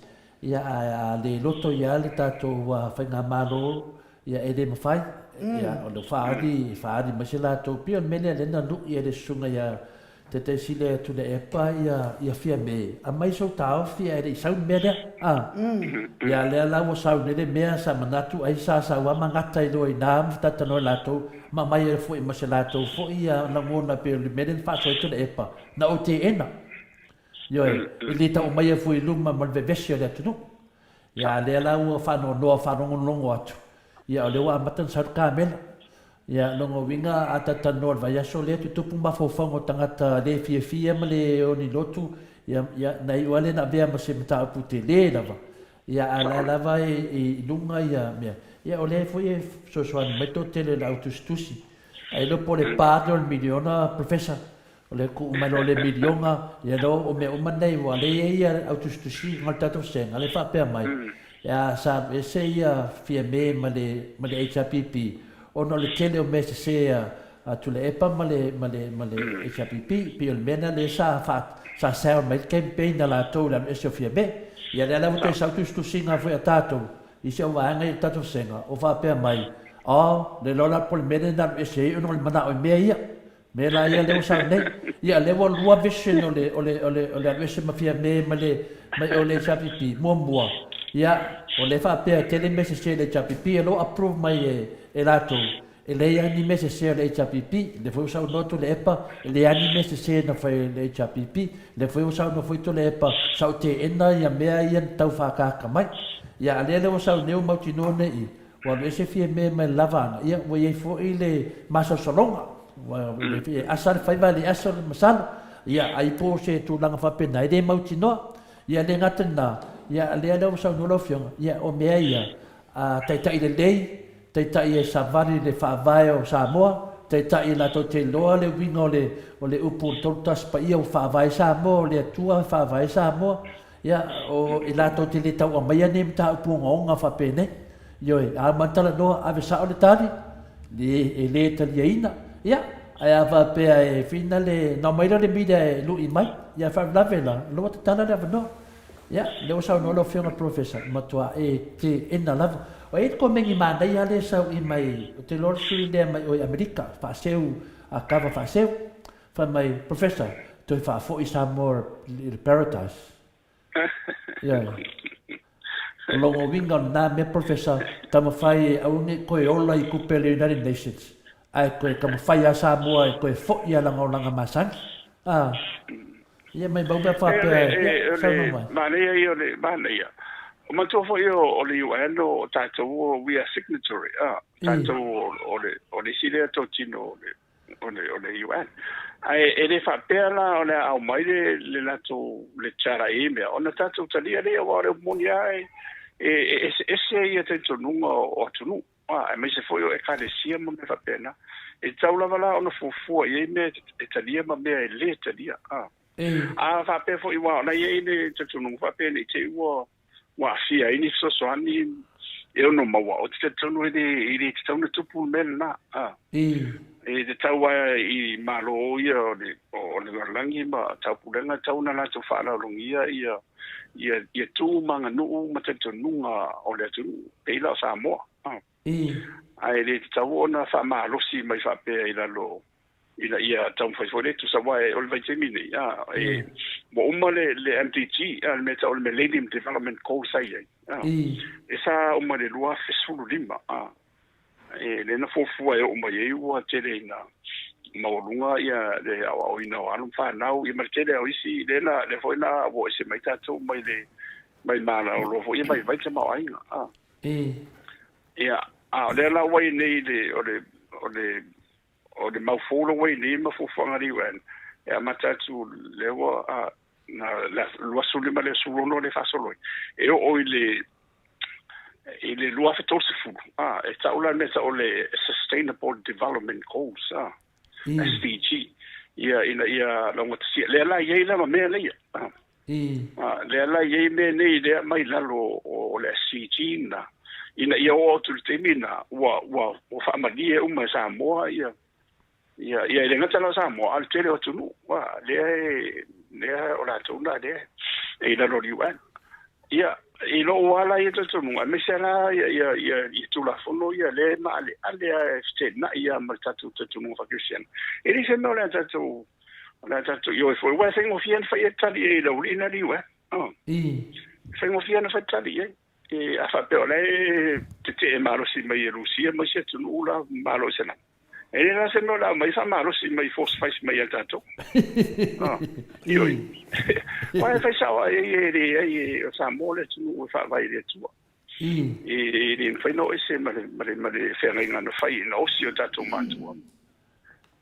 ia ae a le loto ia le tatou faigamalo, ia e le mafai. Ia o le faaali, faaali mai se latou pei o le mea lea lea na lui e le susuga ia Tataisile atu le epa ia ia Fiame, aumai sou taofi ae le i sau le mea lea. A. Ia lea la ua sau nei le mea sa manatu ai sa sau a ma gata ai loa i ina ma fatalanoa latou ma aumai ai foi ma se latou foi ia lagona pei o le mea lea na faasoa ai Tuilaepa na ou teena. Ioe, e le tau aumaia foi i luma ma le vevesi o le atunuu. Ia a lea la ua faanoanoa faalogologo atu, ia o lea ua amata ona sau le kamela. Ia lona uiga a talatalanoa i le vaiaso lea tutupu mafaufauga o tagata le fiafia ma le oni lotu, ia, ia na iu lava lea na avea ma se mataupu tele lava. Ia a la lava e i luga ia mea, ia o lea foi e fesoasoani mai toatele o le au tusitusi. Ai loa po o le pa lea o le miliona Professor, O le tuu mai loa o le miliona, ia lea o mea uma nei, ua lea e i ai ia au tusitusiga o le tatou vasega, lea e faapea mai, ia sa alu ese ia Fiame ma le, ma le HRPP, ona o le tele o mea sese a, a Tuilaepa ma le, ma le, ma le HRPP. Pei o le mea lena lea sa faa, sa sound mai ai le campaign a latou i le alu ese o Fiame. Ia lea la ua toe sau tusitusiga foi a tatou, i si au vaega ia o le tatou vasega, o faapea mai, oh, le iloa la po o le mea lea na alu ese ai ona o le manao i mea ia. Mea la ia lea ua sau nei. Ia lea ua lua vision o le o le o le o le alu ese ma Fiame ma le ma o le HRPP. Muamua, ia o lea faapea e tele mea sese i le HRPP e lo approve mai e e latou, e leai lava ni mea sese o le HRPP. Lea foi ua saunoa Tuilaepa, e leai lava ni mea sese na fai e le HRPP. Lea foi ua saunoa foi Tuilaepa, sa ou teena ia mea ia na tau faakaaka mai. Ia a lea la ua sau nei ua mautinoa nei i, Ua alu ese Fiame mai le lava ana, ia ua i ai foi le masalosaloga, ua e asa le faiva e le asa le masalo, ia ai po o se tulaga faapena, e le mautinoa. Ia le gata i lena, ia lea lea ua saunoa lau Afioga, ia o mea ia, a taitai lelei, taitai e savali le faavae o Samoa, taitai e latou te iloa le uiga o le o le upu o le 31 paia ua faavae Samoa, o le Atua e faavae Samoa, Ia, o i latou te le tau aumaia nei mataupu ogaoga faapenei. Ioe, a uma talanoa, ave sao le tali, le, e le taliaina. Ia, Ae a faapea e finale, na omai lea o le media e lui mai, ia faalavelave la, o lea ua tatala le avanoa. Ia, lea ua saunoa lau Afioga i le Polofesa, matua e teena lava. O ai le komeni manaia lea e sau'i mai, ou te iloa o le sui lea mai o i Amerika, faaseu, a kava faaseu. Fai mai, Professor, toe faafoi Samoa i le paradise. Ioe. O lona uiga o lena mea Professor, taumafai e aua ne i toe ola i tupe a le United Nations, ae toe taumafai lava Samoa e toe foi i lana olaga masani. A. Ia maimau pe a faapea e, ia, saunoa mai. Manaia ia o le manaia. O matou foi o le UN o tatou we are signatory, a, tatou o le o le isi lea totino o le o le, o le UN. Ae e le faapea la o le a aumai le, le latou le charter i mea, ona tatou talia lea, aua o le upu moni lava e, e, e eseese ia talitonuga o, o atunuu, a, aemaise foi o ekalesia ma mea faapena. E tatau lava la ona fuafua i ai mea e talia ma mea e le talia. A, a faapea foi, aua o la e i ai le talitonuga faapea ne i te i ua ua aafia ai ni fesoasoani e ono maua, ou te talitonu e le, e le tatau ona tupu le mea lena. A. E tatau lava i Malo ia o le, o le lalolagi ma taupulega e tatau ona latou faalaologia ia, ia, ia tu ma aganuu ma talitonuga o le atunuu, pei la o Samoa. A. Ae le tatau ona faamalosi mai faapea i lalo ina ia taumafai foi le tusa aua o le vaitaimi nei a e ua uma le le MDG a le mea tau o le Millennium Development Goals sa i ai a e sa uma i le 2015 a e le na fuafua e oo mai ai ua tele ina maualuga ia le aoaoina o alo ma fanau ia ma le tele o isi lea na lea foi na ua ese mai tatou mai le mai malolo foi ia vaivai tamaoaiga a ia a o lea la ua i nei le o le o le O le mau fou la ua i nei ma fuafuaga a le UN, e amata atu lea ua na 25 le 16 lea e faasolo ai, e oo i le i le 2030, a, e tau la le mea tau o le Sustainable Development Goals, a, SDG, ia ina ia laugatasia. Lea la e i ai la ma mea nei, a, a, lea la e i ai mea nei lea mai lalo o le SDG na, ina ia oo atu i le taimi lena, ua, ua, ua faamalie uma e Samoa ia, ia, ia e le gata la o Samoa, a o le tele o atunuu, a, lea e, lea o latou na lea e i lalo o le UN. Ia, i lou lava la ia talitonuga, aemaise la ia, ia, ia, ia Tulafono ia lea e maaleale lava e feteenai lava ma le tatou talitonuga faakerisiano. E le se mea o le a tatou, o le a tatou ioe foi, aua e faigofie ona fai e tali i ai i le aualii lena i le UN. E faigofie ona fai tali i ai. E, a faapea o la e tetee malosi mai e Rusia ma isi atunuu la malo i Salama. E le la se mea o le a aumai faamalosi mai force face mai ia tatou. Ah, ioi. Aua e fai sao lava i ai e leai e o Samoa le atunuu e faavae i le Atua. E, e le mafai ona o ese ma le, ma le, ma le feagaiga na fai na osi o tatou matua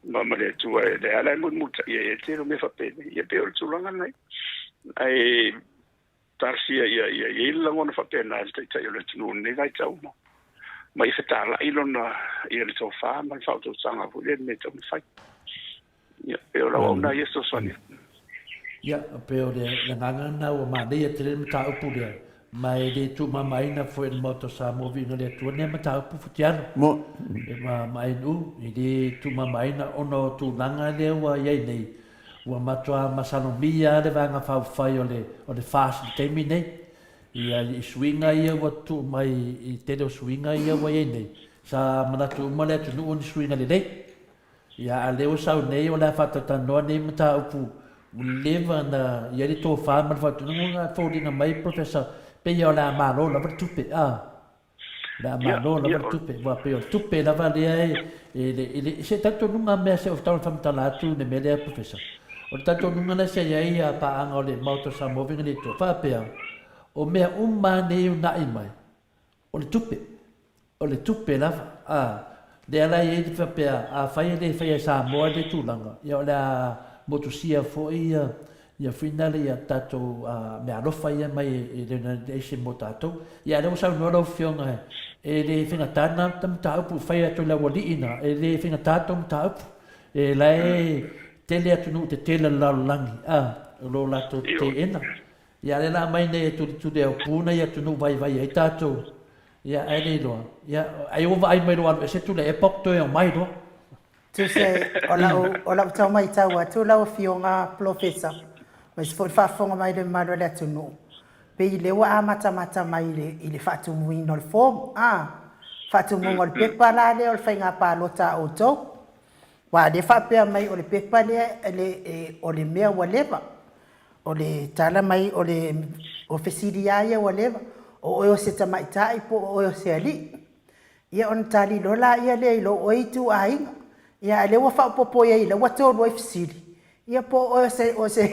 ma, ma le Atua. E lea la e mulimulitai ai e tele o mea faapenei. Ia pei o le tulaga lena. Ae Talosia ia ia i ai le lagona faapena i le Taitai o le atunuu i lenei vaitau ma ma ia fetalai lona ia le tofa ma le faautautaga foi lea i le mea e tatau ona fai. Ia, pei o lau auauna ia e fesoasoani atu. Ia, pei o le agaga lena ua manaia tele le mataupu lea, ma e le tuumamaina foi e le Maota o Samoa Viiga le Atua lenei mataupu Futialo. Mo. E ma, ma ANU, e le tuumamaina ona o tulaga lea ua i ai nei, Ua matua masalomia lava le Vaega Faaupufai o le o le FAST i le taimi nei. Ia, i suiga ia ua tuu mai i tele o suiga ia ua i ai nei, sa manatu uma le atunuu o ni suiga lelei. Ia, a o lea ua sau nei o le a faatautanoa nei mataupu ua leva ona i ai le tofa ma le faatunuga, e foliga mai Professor, pei lava o le a malo lava le tupe, a. Le a malo lava le tupe, aua pei o le tupe lava lea e, e le, e le, se talitonuga mea se o tau faamatala atu le mea lea Professor. O le talitonuga lea sa i ai a paaga o le Maota o Samoa Viga le Atua, faapea, o mea uma lava nei e uunai mai, o le tupe, o le tupe lava, a, lea la e i ai le faapea, afai e le faia e Samoa lea tulaga, ia o le a motusia foi ia, Ia finale ia tatou meaalofa ia mai e le United Nation mo tatou. Ia a lea ua saunoa lau Afioga e le faigata lena mataupu e fai atu e le aualii na, e le faigata tou mataupu. E la e tele atunuu tetele o le lalolagi a o lo o latou teena. Ia a lea la aumai nei e tulituli aupu nai atunuu vaivai ai tatou. Ia ae le iloa. Ia ai ua vaai mai loa ua alu ese Tuilaepa toe omai loa. Tusa o lau, o lau tau matau atu lau Afioga Polofesa, aemaise foi le faafofoga mai le mamalu o le atunuu, pei lea ua amatamata mai i le, i le faatumuina o le form, a, faatumuga o le pepa la lea o le faiga palota a outou. Aua o lea e faapea mai o le pepa lea, le, e, o le mea ua leva. O le tala mai o le o fesili lava ia ua leva, o oe o se tamaitai po o oe o se alii? Ia ona tali loa laia lea i lou oe ituaiga. Ia a lea ua faaopoopo i ai la ua tolu ai fesili, ia po o oe o se o se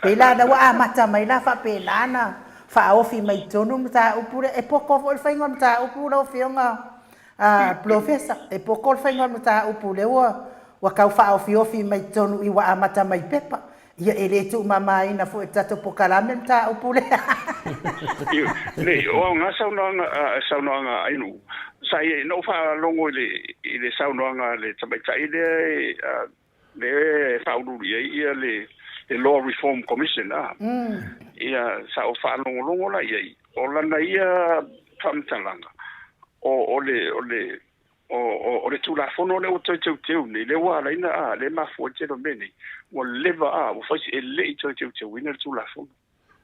pei la la ua amata mai la faapena ona faaofi mai i totonu le mataupu lea. E poto foi le faiga o le mataupu lau Afioga a Polofesa, e poto le faiga o le mataupu lea ua ua tau faaofiofi mai totonu i ua amata mai i pepa. Ia e le tuumamaina foi e le tatou polokalame le mataupu lea. Nei, o aoga saunoaga, saunoaga a Ainuu. Sa i, na ou faalogo i le, i le saunoaga a le tamaitai lea e, lea e faauluulu i ai ia le, le Law Reform Commission, a. Ia, sa ou faalogologo la i ai, o lana ia faamatalaga, o, o le, o le, o, o, o le Tulafono lea ua toe teuteu nei, lea ua ala ai ona, a, lea e mafua ai le tele o mea nei, ua leva, a, ua fai si, e le i toe teuteuina le Tulafono.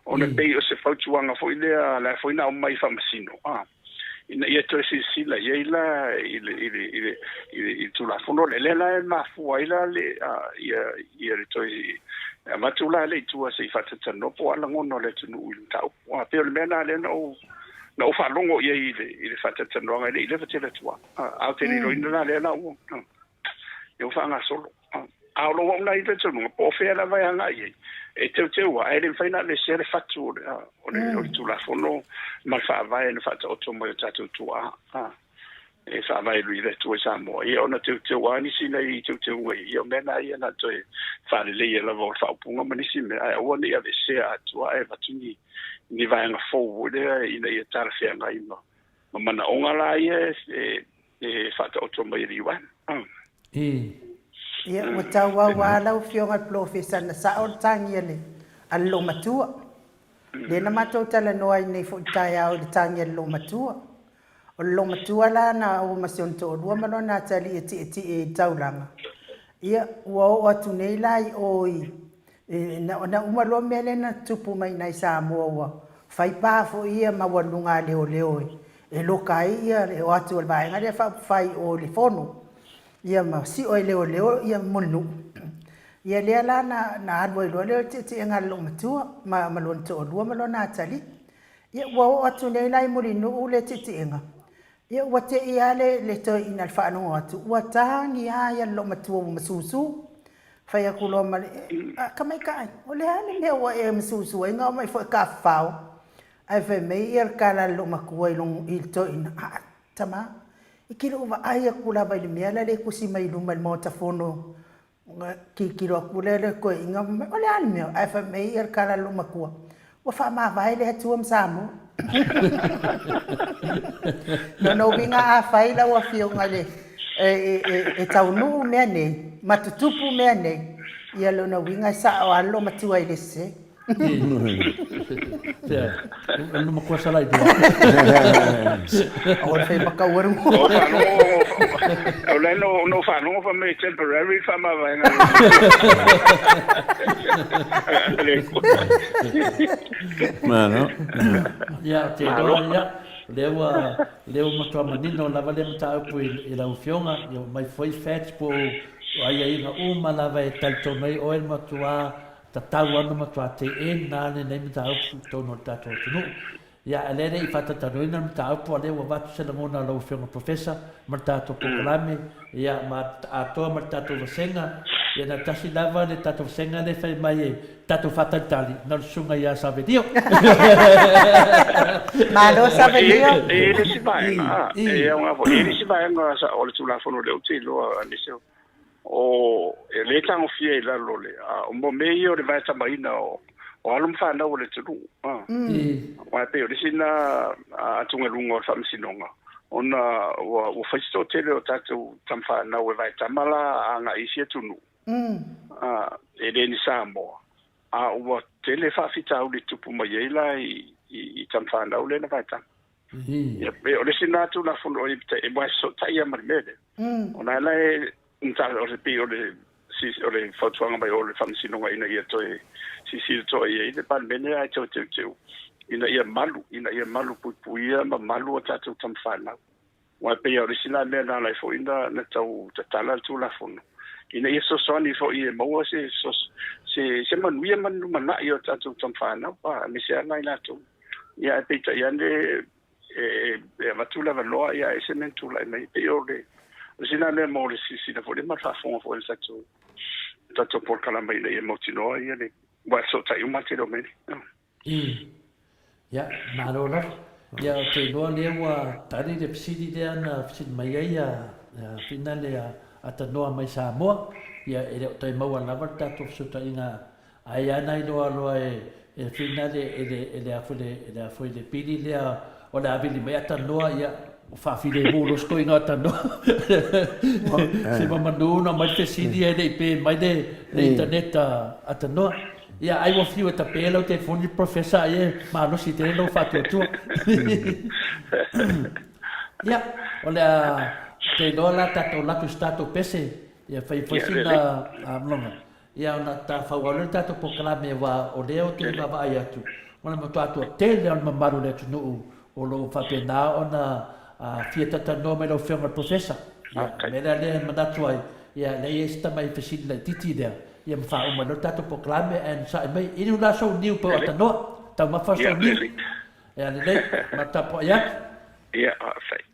Ona e pei o se fautuaga foi lea, la e foi na aumai i Faamasino, a, ina ia toe silasila i ai la i le, i le, i le, i le, i le Tulafono lea, lea la e mafua ai la le, a, ia, ia le toe avatu la lea i tua se i faatatalanoa po o a lagona o le atunuu i le mataupu. A, pei o le mea lena lea na ou, na ou faalogo i ai i le, i le faatalatalanoaga e le i leva tele atu lava. A ou te le iloaina la lea la ua, ia ua faagasolo. A o lou au lena i le talitonuga, po o fea lava e agai i ai, e teuteu lava, ae le mafai ona aveesea le fatu o le, o le, o le Tulafono ma le Faavae na faataoto mai e o tatou tuaa e faavae i le Atua i Samoa. Ia ona teuteu lava nisi nai teuteuga ia, o mea na ia na toe faaleleia lava o le faaupuga ma nisi mea, ae aua ne i aveesea atoa ae avatu ni ni vaega fou foi lea ina ia talafeagai ma, ma manaoga la ia e, e faataoto mai e le UN. Ia, ua tauau lava lau Afioga i le Polofesa na sao le tagi a le, a le loomatua. Lea na matou talanoa ai nei foi i le taeao i le tagi a le loomatua. O le loomatua la na ua ma si ona toalua ma lona atalii e tietie i le taulaga. Ia, ua oo atu nei la i o i, na, na uma loa mea lea na tupu mai i nai Samoa ua fai pa foi ia maualuluga a leoleo e, e loka ai ia le o atu o le vaega lea faaupufai i o i le fono, ia ma sio e leoleo ia Mulinuu. Ia lea la na, na alu ai loa lea o le tietiega a le loomatua ma, ma lona toalua ma lona atalii. Ia ua oo atu nei la i Mulinuu le tietiega, ia ua te i lava le, le toeaina i le faalogo atu, ua tagi lava ia le loomatua ua masusu. Fai atu loa ma le, a, Tamaitaai, o le a le mea ua e masusu ai na omai foi tafafao? Ae fai mai ia le tala a le loomatua i lon, i le toeaina, aa, tama, e te le o vaai atu lava i le mea la le tusi mai i luma i le Maota Fono Ona tilotilo atu lea le toeaina, fai mai, o le a le mea? Ae fai mai le tala a le loomatua, ua faamavae le Atua ma Samoa. Lona uiga afai lau Afioga i le, e, e, e taunuu mea nei, ma tutupu mea nei, ia lona uiga e sao lava le loomatua i le sese. Matua sala i tua. O le fai makau aru. O faalogo, o le no no faalogo fa me temporary fa ma vaenga. Malo. Ia, te iloa, ia, lea ua, lea ua matua manino lava lea mataupu i lau Afioga, ia ua mai foi facts po o aiaiga uma lava e talitonu ai oe le matua Tatau ana matua teena lenei mataupu i totonu o le tatou atunuu. Ia, a lea e le i faatatalanoaina le mataupu, a lea ua avatu se lagona a lau Afioga Professor ma le tatou polokalame, ia, ma atoa ma le tatou vasega. Ia, na tasi lava le tatou vasega lea e fai mai e tatou faatalitali, na o le Susuga ia Savelio. Malo Savelio. E i ai le isi vaega, e aoga foi, e i ai le isi vaega o le Tulafono lea ou te iloa, aemaise o O, e le tagofia i lalo o le, a, o mea ia o le vaetamaina o, o alo ma fanau o le atunuu. A. Aua e pei o le isi lena atugaluga o le Faamasinoga, ona ua, ua fai si toatele o tatou tama fanau e vaetama la agai i isi atunuu, a, e le ni Samoa, a ua tele faafitauli e tupu mai ai la i, i, i tama fanau lea na vaetama. Ia, pei o le isi lena Tulafono e, e fesootai lava ma le mea lea. Ona e la e o le pei o le o le fautuaga mai o le Faamasinoga ina ia toe silasila totoa i ai le Palemene ae toe teuteu ina ia malu, ina ia malu puipuia ma malu a tatou tama fanau. Aua e pei lava o le isi la mea na ala ai foi na tau tatala le Tulafono, ina ia fesoasoani foi e maua se se se manuia ma ni lumanai o tatou tama fanau, aemaise lava nai latou. Ia ae peitai ane e avatu le avanoa ia ese mea na tulai mai. E pei o le isi lena mea mo le silasila foi lea ma le faafofoga foi a le tatou tatou polokalama ina ia mautinoa ia le aua e fesootai uma le tele o mea nei. I. Ia, malo lava. Ia, ou te iloa lea ua tali le fesili lea na fesili mai ai a Fina le Atanoa mai Samoa. Ia, e le o toe maua lava le tatou fesootaiga Ai a na iloa loa e Fina le e le e le a foi le e le a foi le pili lea o le a vili mai atanoa ia ua faafilemu loa si toeaina atanoa se mamanu na aumai le fesili ae le i pe mai le le internet atanoa. Ia ai ua fiu e tape lau telefoni Professor ai e malosi tele lou faatuatua. Ia o le a te iloa la tatou alu atu i se tatou pese ia fai foi sina mloga. Ia ona ta fauau lea o le tatou polokalame aua o lea ou te vaavaai atu o le matua toatele o le mamalu o le atunuu o lo o faapena ona fia talatalanoa mai lau Afioga i le Professor. Ia, o le mea lea lea e manatu ai, ia lea e i ai si tamai fesili laitiiti lea, ia ma faauma ai loa le tatou polokalame ae onosai mai. I le la sou niu pau atanoa, taumafa sou niu. Ia lelei, ma tapuai atu. Ia, faafetai.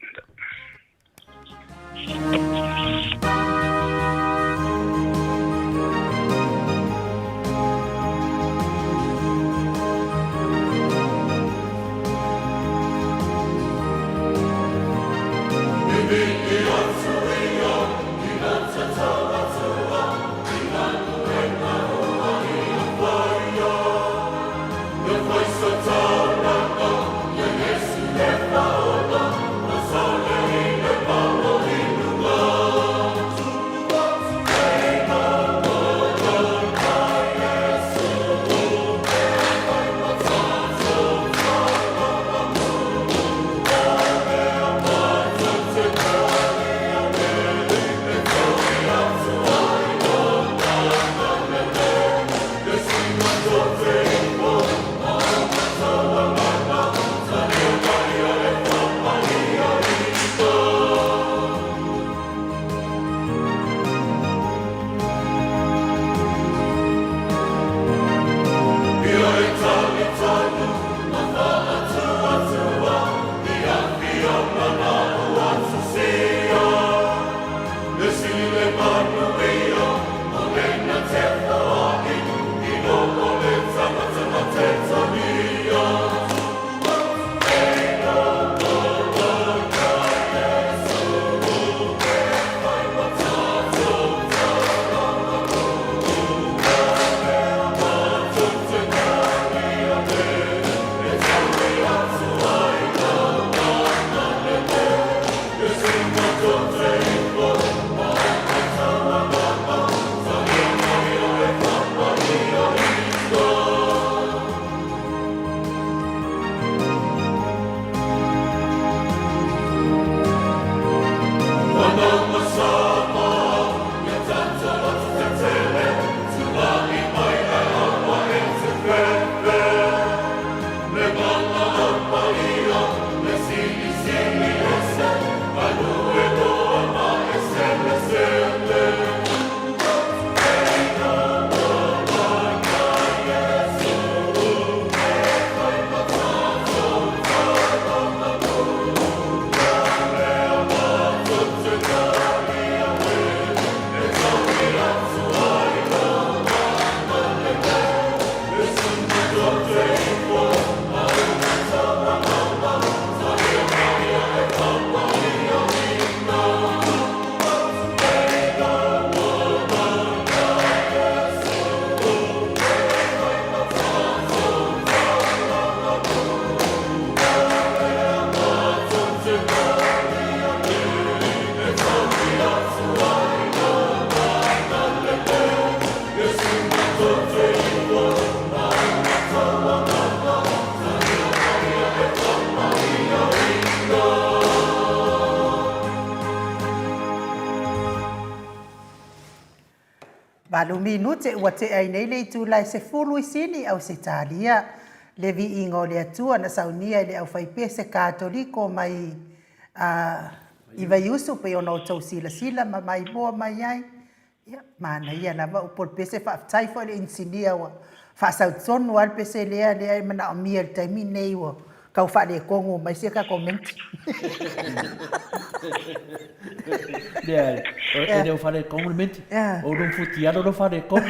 Valu minute ua tea ai nei le itula e 10 i Sini, Ausetalia. Le viiga o le Atua na saunia e le aufaipese Katoliko mai a i Vaiusu pei ona outou silasila ma maimoa mai ai. Ia, manaia lava upu o le pese, faafetai foi i le inisinia ua faasau tonu lava le pese lea, lea e manaomia i le taimi lenei ua tau faaletonu mai si a tatou menti. Leai, e le o faaletonu le menti, o lou futialo lea ua faaletonu.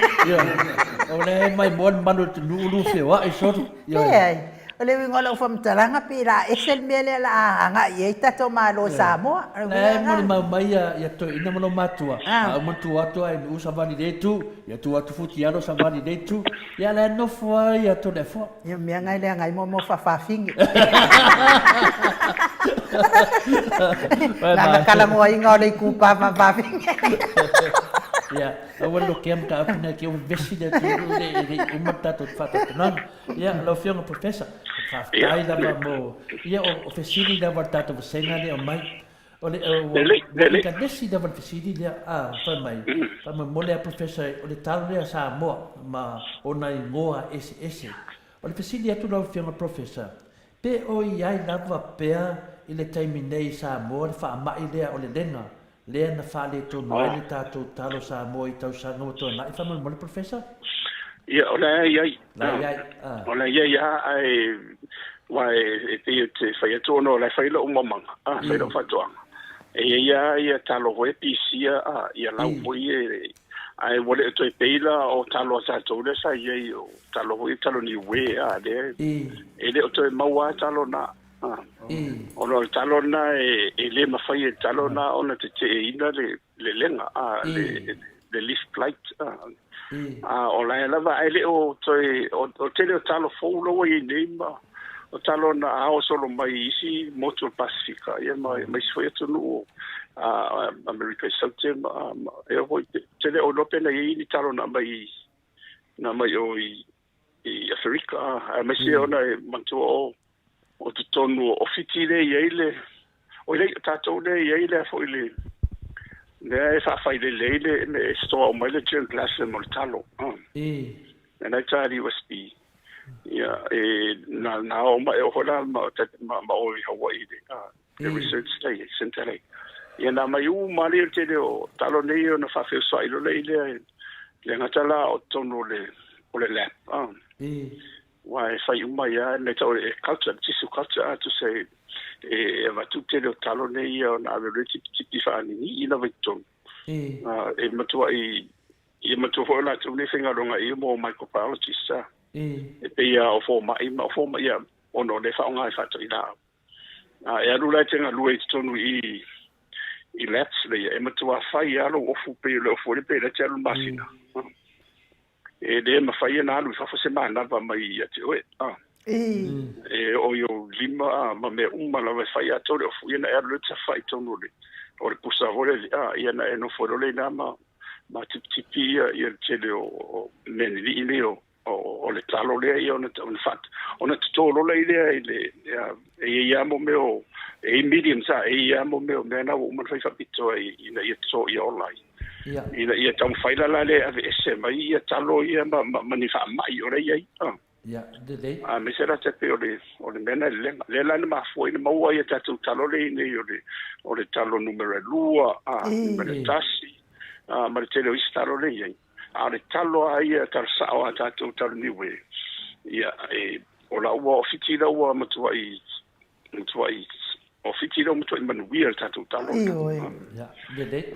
O lea e maimoa le mamalu o le atunuu lou feoai solo. Leai, o le uiga o lau faamatalaga pei o le a ese le mea lea o le a agai i ai le tatou Malo o Samoa. O le uiga lena. E molimau mai ia toeaiina ma lou matua, a uma tu atu lava i Nu'u savali i lea itu, ia tu atu Futialo savali i lea itu, ia la e nofo lava ia Toleafoa. Ia o mea na e leaga ai mo faafaafine. Leaga talanoaina o le itupa faafaafine. Ia, aua le lokea mataupu nei ke ua vevesi le atunuu e le i uma le tatou faatatonaga. Ia, lau Afioga Professor, faafetai lava mo, ia o fesili lava a le tatou vasega lea e aumai. O le, ua intanesi lava le fesili lea, a, fai mai, faamolemole lava Professor, o le talo lea a Samoa ma ona igoa eseese. O le fesili atu lau Afioga Professor, pe o i ai lava pea i le taimi nei i Samoa le faamai lea o le lega lea na faaletonu ai le tatou talo Samoa i tausaga ua tuanai faamolemole Professor? Ia, o la e i ai. La e i ai. O la e i ai lava, ae aua e pei ou te fai atu ona o la e fai lou maumaga, fai lou faatoaga. E i ai lava ia talo foi e pisia, ia lau foi e, ae ua le o toe pei la o talo a tatou lea sa i ai, o talo foi talo niue, a, lea e le o toe maua lava talo na. Ona o le talo lena e le mafai e le talo lena ona teteeina le lega, le leaf blight. O la e lava, ae le o toe, o le tele o talo fou la ua i ai nei ma o talo na ao solo mai i isi motu o le Pasefika, ia ma isi foi atunuu o Amerika i Saute ma e oo foi, ou te le o iloa pe na i ai ni talo na aumai na aumai o i i Aferika, aemaise ona e manatua o o totonu o Fiti lea e i ai le, oi lea, o tatou lea e i ai le foi le, lea e faafailele ai le, e store uma ai le germplasm o le talo. E nai ta le USP. Ia, e, na, na o ma e o foi la ma, ma, ma o i Hawaii le, le research lea, center lea. Ia na mai uma lea o le tele o talo nei ona faafeusuai loa lea i lea, le gata la o totonu o le, o le lab. Aua e fai uma ai lava mea tau o le culture, le tissue culture, a tusa e, e avatu le tele o talo nei ia ona ave loa tipitipi faaninii lava i totonu. E matuai, ia matua foi o latou nei faigaluega i mo microbiologists, a. E pei lava o fomai ma o fomai ia, ona o lea e faaaoga e faatoilaa. A e alu la e te galue i totonu i i i labs lea, e matua fai lava lou ofu pei o le ofu lea pei o lea e te alu i le masina. E le mafai ona alu i fafo se manava mai ia te oe. E oo i ou lima a, ma mea uma lava e fai atoa le ofu, ia ona e alu lea tafa i totonu o le, o le pusa foi lele, a, ia ona e nofo loa lea i ina ma, ma tipitipi ia, ia le tele o, o mea lilii nei o, o, o le talo lea, ia ona, ona, fa, ona toto loa lea i le, ia, e i ai lava mo mea o, e i ai mediums a, e i ai lava mo mea o mea na ua uma ona fai faapitoa ina ia toto ia ola ai. Ina ia taumafai la la le aveese mai ia talo ia ma, ma, ma ni faamai o la i ai. Ah. Ia, lelei. Aemaise la te pei o le, o le mea na le lea la na mafua ai na maua ai a tatou talo lea i nei o le, o le talo numera 2, a, numera 1, a, ma le tele o isi talo lea i ai. A o le talo a ia, talo sao a tatou talo niue, ia, e, o la ua o Fiti la ua matuai, matuai, o Fiti la ua matuai manuia le tatou talo. Ioe. Ia, lelei.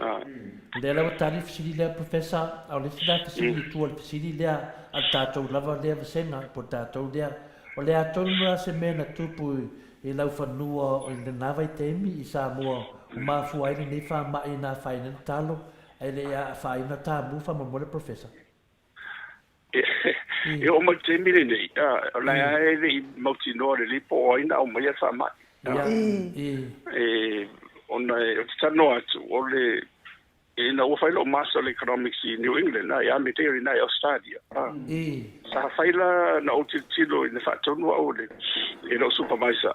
Lea la ua tali le fesili lea, Professor, a o le isi la fesili i tua o le fesili lea a le tatou lava lea vasega, po o le tatou lea, o le a tonu la se mea na tupu i laufanua i lena vaitaimi i Samoa ua mafua ai lenei faamai na afaina ai le talo Ae le i afaina tamu faamolemole Professor. E oo mai i le taimi lenei, o la e le i mautinoa lelei po o ai na aumaia le faamai. Ona ou te talanoa atu, o le, ina ua fai lou Master of Economics i New England, ia Amerika i ina i Australia, sa fai la na ou tilotilo ina faatonu au e lou supervisor,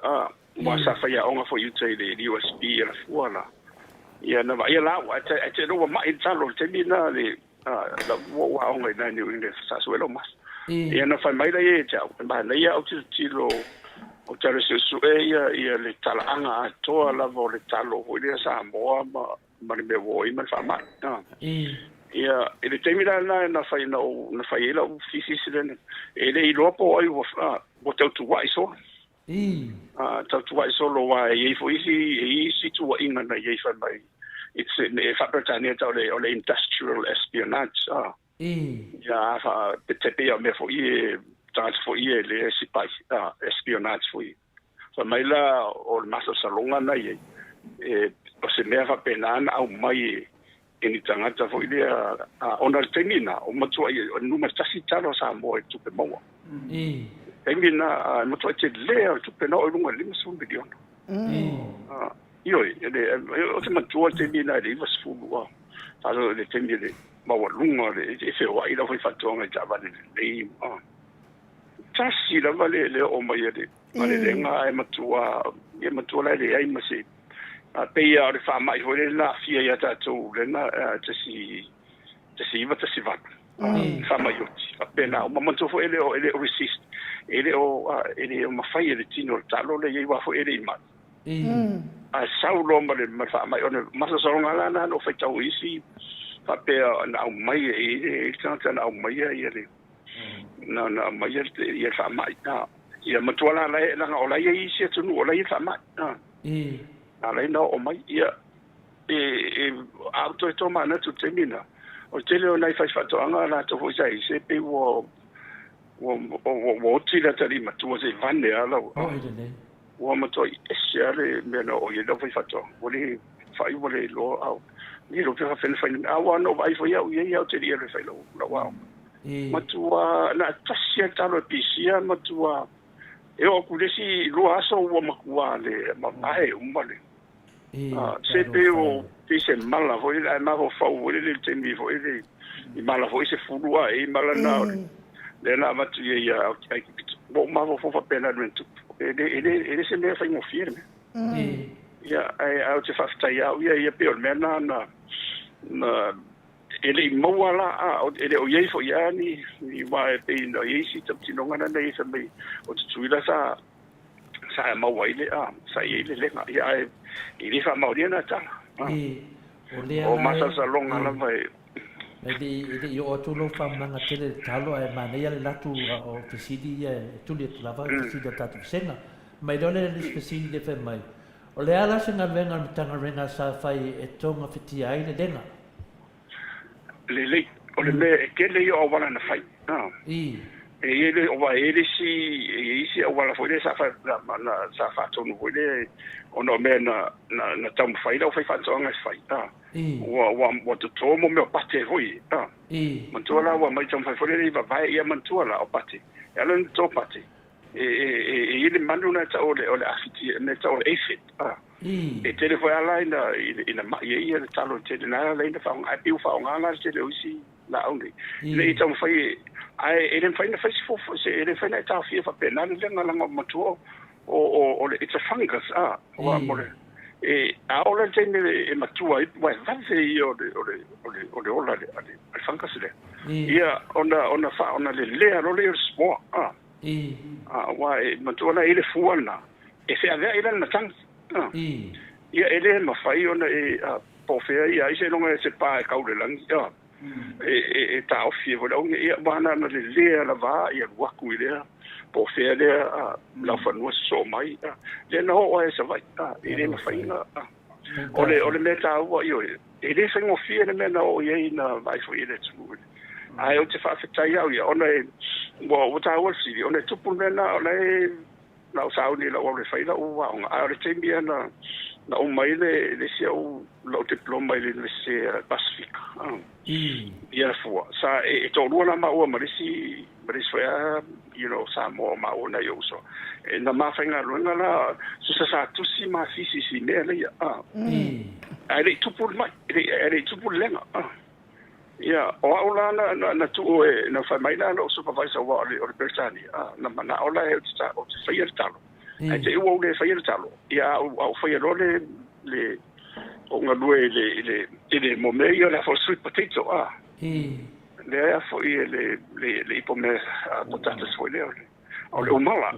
Aua sa faiaoga foi i uta i le USP i Alafua la. Ia na vaaia la au, ae te iloa ua mai le talo i le taimi lena le Ua ou aoga i ina i New England sa sue lou maso. Ia na fai mai lea ia te au, e manaia au tilotilo ou te alu e suesue ia ia le talaaga atoa lava o le talo foi lea Samoa ma ma le mea ua oo i ai ma le faamai. Ia i le taimi la lena na fai na ou na fai ai lau thesis lea, e le iloa po o ai ua ua tautuai solo. Tautuai solo aua e i ai foi isi e i ai isi tuuaiga na i ai fai mai it's e faa-Peretania e tau o le industrial espionage. Ia a fa te pei o mea foi e tagata foi e le sipai espionage foi. Fai mai la o le masalosaloga na i ai e o se mea faapena na aumai e e ni tagata foi lea ona o le taimi lena ua matuai numera tasi talo a Samoa i le tupe maua. Taimi lena e matuai tele o le tupe na oo i luga i le 50 miliona. Ioe, ou te manatua le taimi lena i le 90, faalogo i le taimi o le maualuga e feoai le aufaifaatoaga i taavale lelei. Tasi lava le oo mai a le lega ae matua, ia matua la e leai ma se, pei lava o le faamai foi lea na aafia ia tatou lena 1918. Faamai oti faapena uma. Manatua foi e le o, e le o resist, e le o, e le o mafai e le tino o le talo lea i ai aua foi e le i mai. Ae sau loa ma le faamai, o le masalosaloga la lena na ou faitau i isi faapea na aumai e i ai le tagata na aumaia ia le na aumaia ia le faamai. Ia matua la leaga o la e i ai isi atunuu o la e i ai le faamai. Na ala ai ona oo mai. Ia e a ou toe tomanatu i le taimi lena, o le tele o nai faifaatoaga latou foi sa i ai, se pei ua ua oti le atalii matua se i vane lava lau Ua matuai ese lava le mea na oo i ai lau faifaatoaga. Ua le fai ua le iloa, a le iloa pe faapefea ona fai le mea. A ua na ou vaai foi au i ai ae ou te le i alu e fai lau aoga. Matua na tasi lava le talo e pisia, matua e oo atu i le isi lua aso ua matua le mavae uma le se pei o pei se mala foi lele ae mafaufau foi lele i le taimi foi lele i mala foi se fulu a e mala na o lea na avatu i ai ia Aikupito. Ua ou mafaufau faapena i le mea na tupu. E le, e le, e le se mea faigofie le mea. Ia, ae, ae ou te faafetai au ia, ia pei o le mea na, na, na e le i maua la, a, e le o i ai foi lava ni, ni aua e pei na i ai si tautinoga na na i ai fai mai o Tutuila sa, sa maua ai le, a, sa i ai le lega. Ia, ae e le faamaonia na tala. A. O lea O masalosaloga lava e. E le i oo atu lou faamalaga tele i le talo ae manaia le latu o fesili ia e tuli atu lava i fesili a tatou vasega. Mai loa lea i le isi fesili lea fai mai, O le a la se galuega a le Matagaluega sa fai e togafitia ai le lega? Lelei. O le mea e tele ia o auala na fai. E i ai le, aua e i ai le isi, e i ai isi auala foi lea sa fai, na, na, sa faatonu foi lea ona o mea na, na, na taumafai le aufaifaatoaga e fai. Ua, ua, ua toto mo mea o pate foi. Manatua la ua mai taumafai foi lea i vavae, ia manatua la o pate. E ala ona toto pate, e, e, e, e i ai le manu lena e tau o le, o le afiti, mea e tau o le aphid. E tele foi lava la ina, ina mai ai ia le talo tele na ala ai ona faaaoga, ae pei ua faaaoga la le tele o isi laau nei, ina ia taumafai e, ae e le mafai ona fai se fofo, se, e le mafai ona e taofia faapena le lega leaga matua o, o, o le, it's a fungus, a, ua, mo le, e, a oo la i le taimi e matua ai, ua e vave ia o le, o le, o le, o le ola a le, a le fungus lea. Ia, ona, ona faa, ona lelea loa lea o le spore, a. Aua e matua la e i ai le fua lena e feaveai la le matagi. Ia e le mafai ona e po o fea ia ai seiloga e se pa e kau i le lagi e taofi ai foi le auga. Ia aua na ona lelea lava ia alu atu i lea po o fea lea laufanua sosoo mai. Lea na oo ai i Savaii e le mafai ona. O le, o le mea taua, ioe, e le faigofie le mea na oo i ai na vaai foi i le atunuu. Ae ou te faafetai au ia, ona e, ua, ua taua le fesili, ona e tupu le mea lena, o la e, na ou sauni i lou alu e fai lau aoga, ae o le taimi ia na, na uma ai le, le isi au, lau diploma i le Iunivesite a Pasefika, i Alafua. Sa, e, e toalua la maua ma le isi, ma le isi foi lava, you know, Samoa o maua nai ou uso. E, na ma faigaluega la, susa sa tusi ma thesis i mea leia, Ae le i tupu le mai, e le i tupu le lega. Ia, o au la na, na, na tuu e, na fai mai la lou supervisor aua o le, o le Peretania, na manao la e ou te, ou te faia le talo. Ae te i ua ou le faia le talo, ia a ou, a ou faia loa le, le, ou galue i le, i le, i le, mo mea ia o le a foi sweet potato, Lea foi e le ipo mea potatas foi lea o le umala.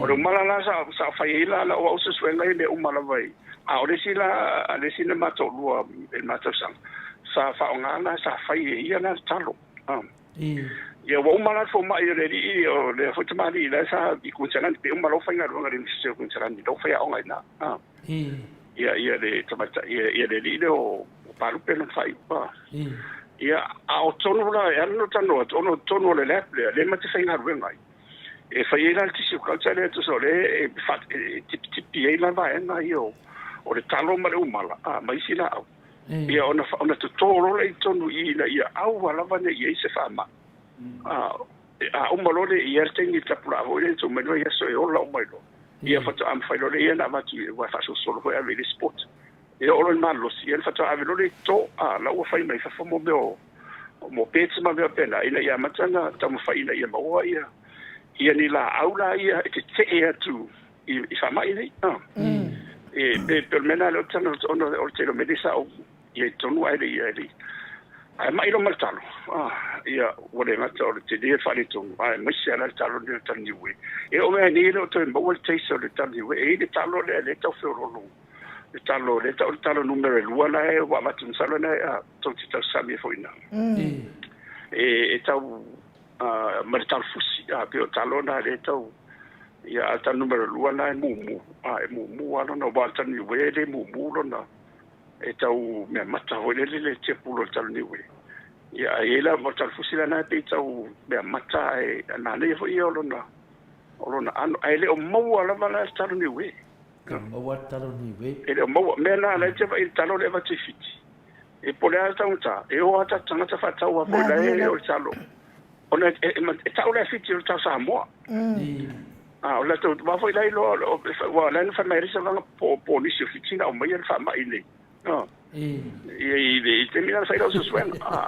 O le umala la sa fai ai la lau au suesuega i mea uma lava i. A o le isi la, a le isi na ma toalua i le ma tausaga, sa faaaoga la, sa fai e ia la le talo. Ia ua uma la le fomai o le alii o lea foi tamalii la sa i Kuiniselani, pe uma loa faigaluega i le Iunivesite o Kuiniselani, lea ua faiaoga i ina. Ia ia le tamaitai ia, ia le alii lea o Palupe lona faaiuga. Ia a o totonu la e ala ona talanoa atu ona o totonu o le lab lea, lea ma te faigaluega ai. E fai ai la le tissue culture lea tusa o lea e tipitipi ai la vaega ia o le talo ma le umala ma isi laau. Ia ona toto loa lea i totonu i i ina ia aua lava ne i i ai se faamai. A uma loa lea i ai le taimi tapulaa foi lea tuu mai loa i aso e ola uma ai loa. Ia faatoa mafai loa lea ia ona avatu aua e faasolosolo foi ave i le isi spot. E oo loa i le malolosi, ia ona faatoa ave loa lea i toto, la ua fai mai fafo mo mea o mo beds ma mea faapena, ina ia amata ona taumafai ina ia maua ia ia ni laau la ia e tetee atu i faamai nei. E pe o le mea lena lea ou te talanoa atu ona o le tele o mea nei sa ou i ai tonu ae le i ae le ae mai loa ma le talo. Ia ua le gata o le tele o le faaletonu aemaise lava la le talo lea o le talo niue. E oo mai lava nei e le o toe maua le taste o le talo niue. E i ai le talo lea lea e tau feoloolo le talo lea e tau o le talo numera 2 la e ua avatu masalo na tou te tausami ai foi i ina. E tau ma le talo fusi pei o talo na lea e tau ia a o le talo numera 2 na e mumu e mumu lava lona aua o le talo niue e le mumu lona e tau mea mata foi lele le tiapula o le talo niue. Ia ae i ai la o le talo fusi la na e pei tau mea mata ae manaia foi ia o lona o lona ano ae le o maua lava la le talo niue. E maua le talo niue. E le o maua. Mea na la e te vaai i le talo lea e avatu i Fiti. E po o le a le taugata, e o lava tatou tagata faatau lava foi la e o le talo. Ona e tau la e Fiti o le talo Samoa. A o le latou aua foi la e iloa aua la e na fai mai ai le isi po o nisi o Fiti na aumaia le faamai nei. I le taimi lena na fai lau suesuega.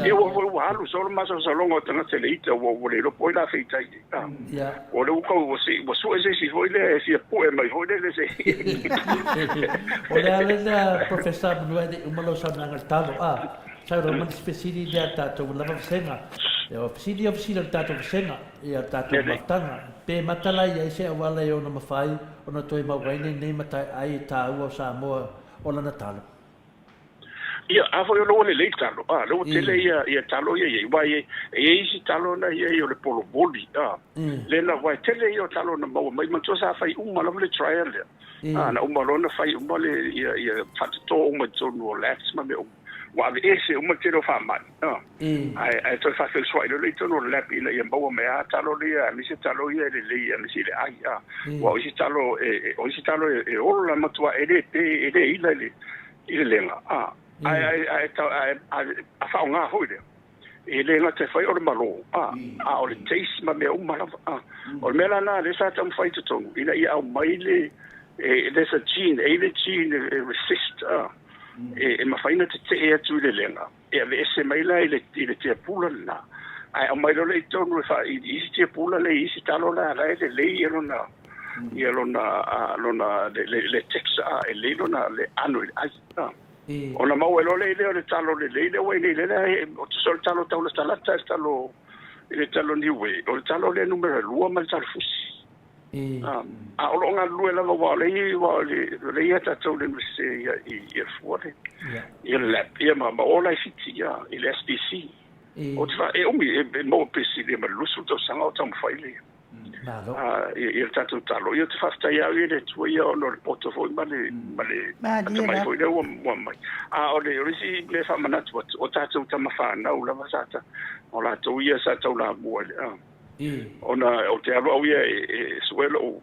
Ia ua foi ua alu solo masalosaloga o tagata i le ita ua le iloa po o ai la feitai ai. O lea ua tau ua sue se isi foi lea e fia pue mai foi lele se O le a lea Professor manu e le i uma lau saunoaga i le talo a sau loa ma nisi fesili lea a tatou ua lava vasega. O fesili ia o fesili a le tatou vasega ia le tatou mafutaga. Pe mata la i ai se auala e ono mafai ona toe maua ai lenei mataiai e taua o Samoa o lana talo. Ia, a foi o lea ua lelei talo, a, lea ua tele ia, ia talo ia i ai, aua e i ai isi talo na i ai o le polovoli, a, lea na, aua e tele ia o talo na maua mai, manatua sa fai uma lava le trial lea, a, na uma loa na fai uma le, ia, ia faatoto uma i totonu o labs ma mea uma. Ua aveese uma le tele o faamai, ae, ae toe faafeusuai loa lea i totonu o le lab ina ia maua mai lava talo ia, aemaise talo ia e lelei aemaise i le ai, a. Aua o isi talo e, o isi talo e ola matua e le pe, e le ila i le, i le lega, a. Ae, ae, ae, ae, ae a faaaoga foi lea, e le gata e fai o le malo, a, a o le taste ma mea uma lava, a. O le mea la lena lea sa taumafai i totonu, ina ia aumai le, e, there's a gene, e i ai le gene e resist, a. E mafai ona tetee atu i le lega, e aveese mai la i le, i le tiapula lena, ae aumai loa lea i totonu e faa, i isi tiapula lea i isi talo la, la e lelei ia lona, ia lona, lona, le, le, le texture, a, e lelei lona, le ano i le ai. A. Ona maua ai loa lea i lea o le talo lelei lea ua i nei, lea e, o tusa o le talo taulatalata i le talo, i le talo niue, o le talo lea numera 2 ma le talo fusi. A o lo o galulue lava aua o lea aua o lea e ia tatou le Iunivesite ia i le fua le ia le lab ia ma ma o la i Fiti ia i le SDC. O te fa e umi e maua pe silia ma le 20 tausaga o taumafai le Malo. Ia le tatou talo. Ia ou te faafetai au i le Atua ia ona o le poto foi ma le ma le atamai foi lea ua mai. A o le o le isi mea e faamanatu atu, o tatou tama fanau lava sa ta o latou ia sa taulamua i le Ona ou te alu au ia e sue lou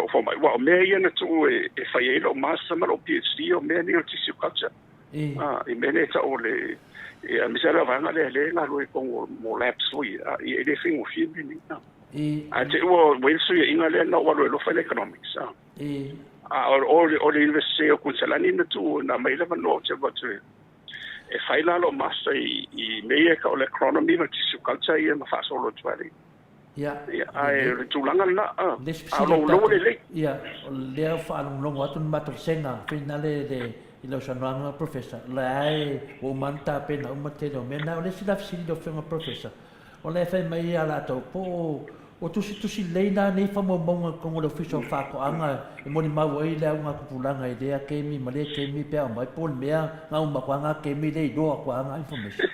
fomai, aua o mea ia na tuu e fai ai lou Master ma lou PhD, o mea nei o le tissue culture. I mea nei e tau o le, aemaise lava le vaega lea lea e galue i totonu o labs foi ia, e le faigofie mea nei. Ae te i ua i ai le fesuiaiga lea na ou alu ai loa fai le economics. A o le Universite o Kuiniselani na tuu na aumai le avanoa ou te alu atu e E fai la lou master i mea ia e tau o le agronomy ma le tissue culture ia ma faasolo atu ai. Ia. Ia, ae o le tulaga lena, a o lou lou lelei. Ia, o lea ua faalogologo atu le matou vasega, finale le i lau saunoaga Professor, o lea e ua uma ona tapena uma le tele o mea na. O le isi la fesili i lau Afioga Professor, o la e fai mai ia latou po o ua tusitusi lelei la nei faamaumauga i totonu o le Ofisa o Faatoaga e molimau ai le augatupulaga i lea taimi ma lea taimi pe a omai po o le mea na uma atu lava na taimi le iloa atu lava na information.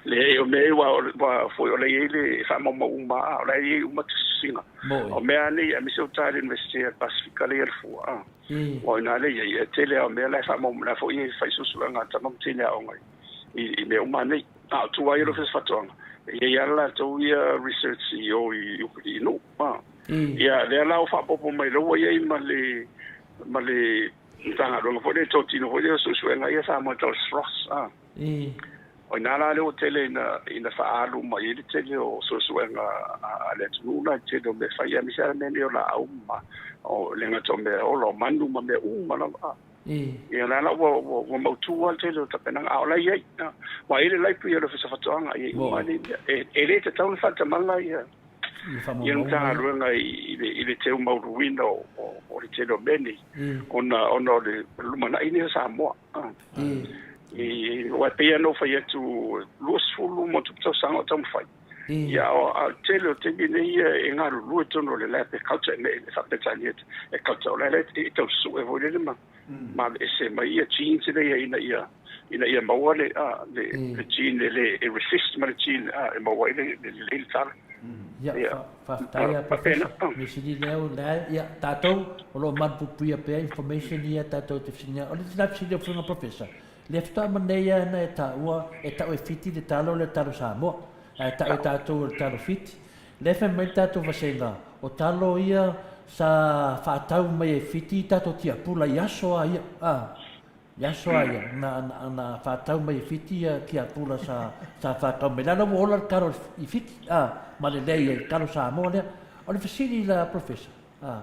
Leai, o mea ia ua foi o la e i ai le faamaumau uma lava, o la e i ai uma tusitusiga. Moe. O mea lava nei aemaise o uta i le Iunivesite a le Pasefika lea i Alafua, a. Aua o i ina lea e i ai, e tele lava o mea la e faamaumau, la foi e fai suesuega a tama ma teine aoga i mea uma lava nei. A o tua ai o le Ofisa Faatoaga, e i ai lava le latou ia research i o i Nuu. Ia, lea la ua faaopoopo mai, lea ua i ai ma le ma le Matagaluega foi lea e totino foi lea o suesuega ia Samoa e tau o le SROS. O i ina la lea ua tele ina faaalu mai ai le tele o suesuega a le atunuu la i le tele o mea fai, aemaise lava mea nei o laau ma o le gata o mea ola o manu ma mea uma lava. Ia la la ua ua mautu lava le tele o tapenaga, a o la e i ai. Aua e i ai le library a le Ofisa Faatoaga e i ai uma lava nei mea. E le tatau ona faatamala ia ia le Matagaluega i le teu maualuina o le tele o mea nei, ona o le lumanai lenei o Samoa. Aua e pei lava ona ou fai atu, 20 ma tupu tausaga o taumafai. Ia, a o le tele o taimi nei e galulue i totonu o le lab e culture, e faa-Peretania e culture, o la e tau sue foi lele ma aveese mai ia genes ia ina ia maua le gene e le e resist ma le gene e maua ai le lelei le talo. Ia, faafetai lava Professor. Mea sili lea o lea, ia, tatou o lo o malupuipuia pea information ia tatou te fesiligia. O le isi la fesili o Afioga Professor, lea faatoa ma nei lava na e taua, e tau e Fiti le talo lea o le talo Samoa, ae tau e tatou o le talo Fiti. Lea e fai mai le tatou vasega, o talo ia sa faatau mai e Fiti i tatou tiapula i aso a ia, a, i aso a ia, na, na, na faatau mai e Fiti ia tiapula sa, sa faatau mai. La ua ola le talo i Fiti, a, ma lelei ai le talo Samoa lea. O le fesili la, Professor, a,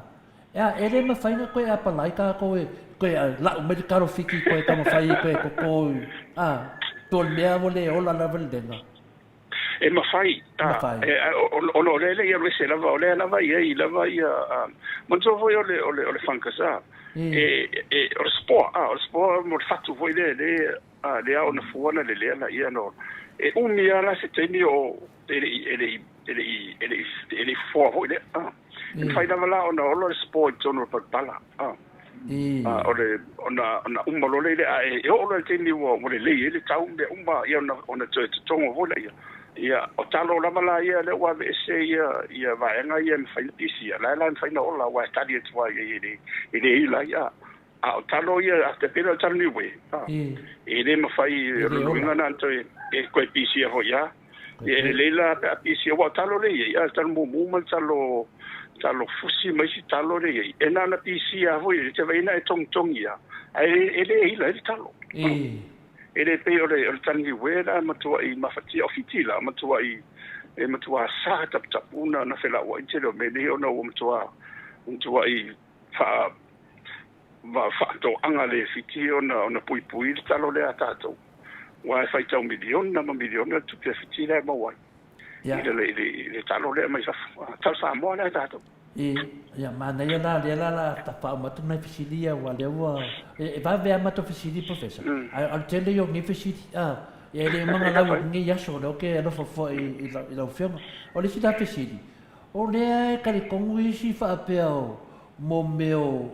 e a, e le mafai ona toe apalai tatou e toe lau mai le talo Fiti toe taumafai e toe toto, a, po o le mea ua le ola lava le lega. E mafai, ona o lea e le i alu ese lava, o lea lava e i ai lava ia, manatua foi o le, o le, o le fungus, a, e, e, o le spore, a, o le spore mo le fatu foi lea, lea, a, lea ona fua ona lelea laia ona ola. E umi lava la se taimi o, e le i, e le i, e le i, e le i, e le i fofoa foi lea, a. E mafai lava la ona ola le spore i totonu o le palapala, a. O le, ona, ona uma loa lea, a e oo loa i le taimi ua, ua lelei ai le tau ma mea uma, ia ona, ona toe totogo foi lea. Ia, o talo lava la ia lea ua aveese ia, ia vaega ia e mafai ona pisia, la e la e mafai ona ola, aua e tali atu lava i ai e le, e le ila ai, a. A o talo ia, a pei o le talo niue, a, e le mafai, o lona uiga na ona toe, e toe pisia foi lava. Ia e lelei la pe a pisia, aua o talo lea e i ai, a o le talo mumu ma le talo, talo fusi ma isi talo lea e i ai, e na ona pisia lava foi, e te vaai na e togitogi lava, ae e le ila ai le talo. E le pei o le, o le talo niue la e matuai mafatia, o Fiti la, matuai, e matua sa taputapu na, na felauai le tele o mea nei ona ua matua, matuai faa, faatoaga le Fiti ona, ona puipui le talo lea a tatou. Aua e faitau miliona ma miliona le tupe a Fiti la e maua ai i le, i le, i le talo lea mai fafo. Talo Samoa lea a tatou. E, ia, manaia la, lea la la faauma atu nai fesili ia, aua lea ua, e vave lava matou fesili, Professor, ae o le tele ia o nei fesili, a, ia e le uma ona lau atu nei aso, o lea ou te alofa foi i lau Afioga. O le isi la fesili, o lea e talitonu isi faapea o, mo mea o,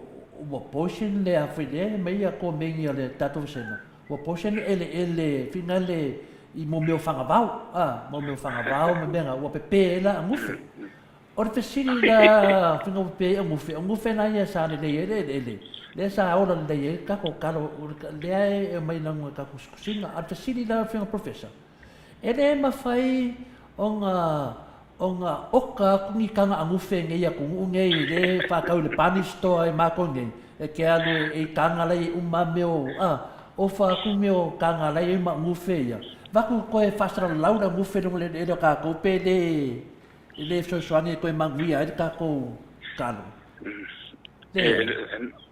ua poison le a foi lea e aumai ia komeni a le tatou vasega, Ua posia le eleele finale i mo mea o fagavao, a, mo mea o fagavao ma mea na, ua pepe ai la agufe. O le fesili la finga ua pepe ai agufe, o agufe la ia sa lelei ai le eleele, lea sa ola lelei ai le tatou talo, lea e aumai i lalo o le tatou tusitusiga. A o le fesili la Afioga Professor, e le mafai ona ona oka atu ni taga agufe i nei atunuu nei lea e faatau i le pani store i matou nei, e te alu e i taga la e i ai uma mea o, a, ofa atu mea o taga la e i ai ma agufe ia, avatu toe faasalalau le agufe i luga o le eleele o tatou pe le, e le fesoasoani e toe manuia ai le tatou talo. Le,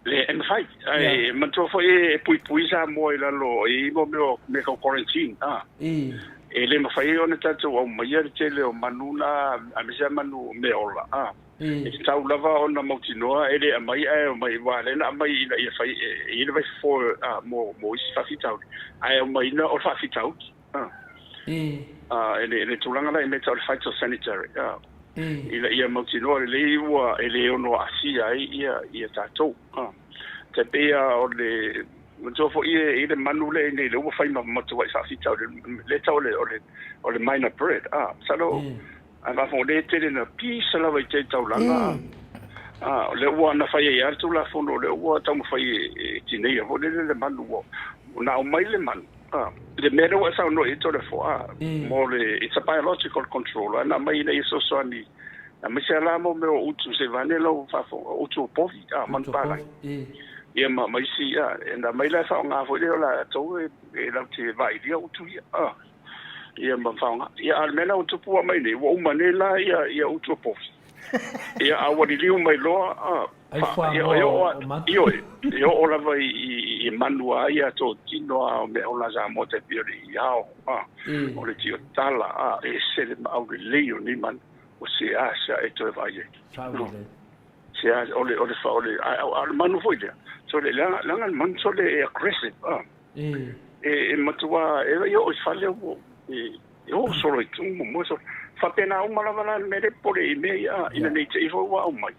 le, e mafai. Ae manatua foi e puipui Samoa i lalo i mo mea o mea tau quarantine, a. E le mafai ona tatou aumaia le tele o manu na, aemaise lava manu meaola, a. E tatau lava ona mautinoa e le aumai ae omai, aua o lea na aumai ina ia fai e i ai le vaifofo mo mo isi faafitauli, ae aumaiina o le faafitauli. I le tulaga la i mea tau o le phytosanitary, ina ia mautinoa lelei ua e le ono aasia ai ia tatou. Tai pei lava o le manatua foi e i ai le manu lea i inei lea ua fai ma matuai faafitauli, lea e tau o le mynah bird. Masalo a faafofoga lea e tele na pisa lava i tai taulaga. O lea ua na fai ai lava le Tulafono, o lea ua taumafai e tineia foi lele le manu ua na aumai le manu. Le mea lea ua e saunoa i ai Toleafoa, mo le, it's a biological control, a na aumai ina ia fesoasoani, aemaise lava la mo mea o utu, seivane lau faafofoga, o utu o povi, manu palagi, ia ma isi, na aumai la e faaaoga foi lea o latou e latou te vaailia utu ia, ia ma faaaoga. Ia, a o le mea la ua tupu ua aumai nei, ua uma nei la ia utu o povi, ia, a ua liliu mai loa, Ai fuamoa o manu. Ioe, e oo lava i manu a ia totino a o mea ola Samoa tai pei o le iao, o le tiotala, e ese le maau lelei o nei manu, ua seasea e toe vaai ai. Saolelei. Seasea, o le, o le, o le, a o le manu foi lea, sole, leaga le manu sole e aggressive, e matua, e oo i fale ua, e oo solo i tumu, moe solo. Faapena uma lava la le mea lea popole i mea ia, ina ne i te i foi ua aumai.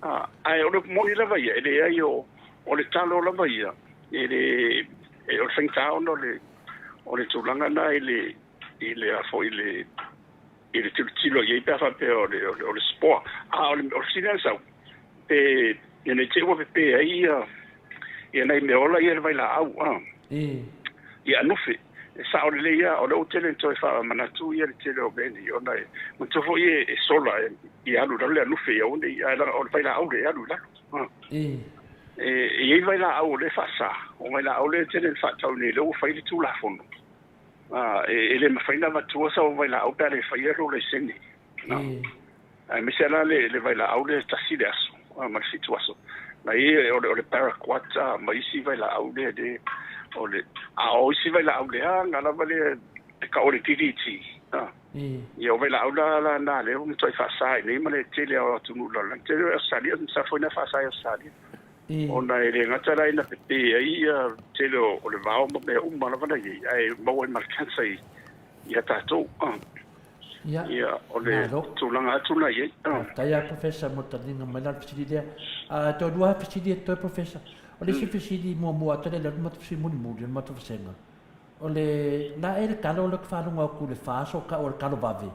Ae o le upu moni lava ia, e leai o, o le talo lava ia, e le, e, o le faigata ona o le, o le tulaga lena i le, i le, a foi, i le, i le tilotilo i ai pe a faapea o le, o le, o le spore. A o le, o le fesili lava na sau, pe, ina ne i te i ua pepe ai ia, ia nai meaola ia i le vailaau, a. Ia anufe. E sao lelei lava, o lea ua tele ina toe faamanatu ia le tele o mea nei, ona e manatua foi e sola e alu i lalo le anufe ia aua ne i, ae leaga o le vailaau lea e alu i lalo. E i ai vailaau o lea e faasa, o vailaau lea e tele ina faatau nei, lea ua fai le Tulafono, e le mafai ona avatua sau vailaau pe a le faia lou laisene. Aemaise lava la le vailaau lea e tasi le aso ma le fitu aso. Na i ai o le paraquat ma isi vailaau lea le o le a o isi vailaau leaga lava lea e tau o le DDT. Ia o vailaau la la na lea ua matuai faasa i nei ma le tele o atunuu o le lalolagi. Tele o Ausetalia masalo foi na faasa i Ausetalia. Ona e le gata la ina pepe ai ia tele o le vao ma mea uma lava na i ai, ae maua ai ma le cancer ia tatou. Ia, Ia, o le malo. tulaga atu la i ai. Faafetai lava Professor mo le taliga mai la o le fesili lea. Ah, toalua lava fesili e totoe Professor. O le isi fesili muamua atu lea le matou fesili mulimuli o le matou vasega, o le la ea le talo lea ou te faalogo atu i le fa aso o tau o le talo vave.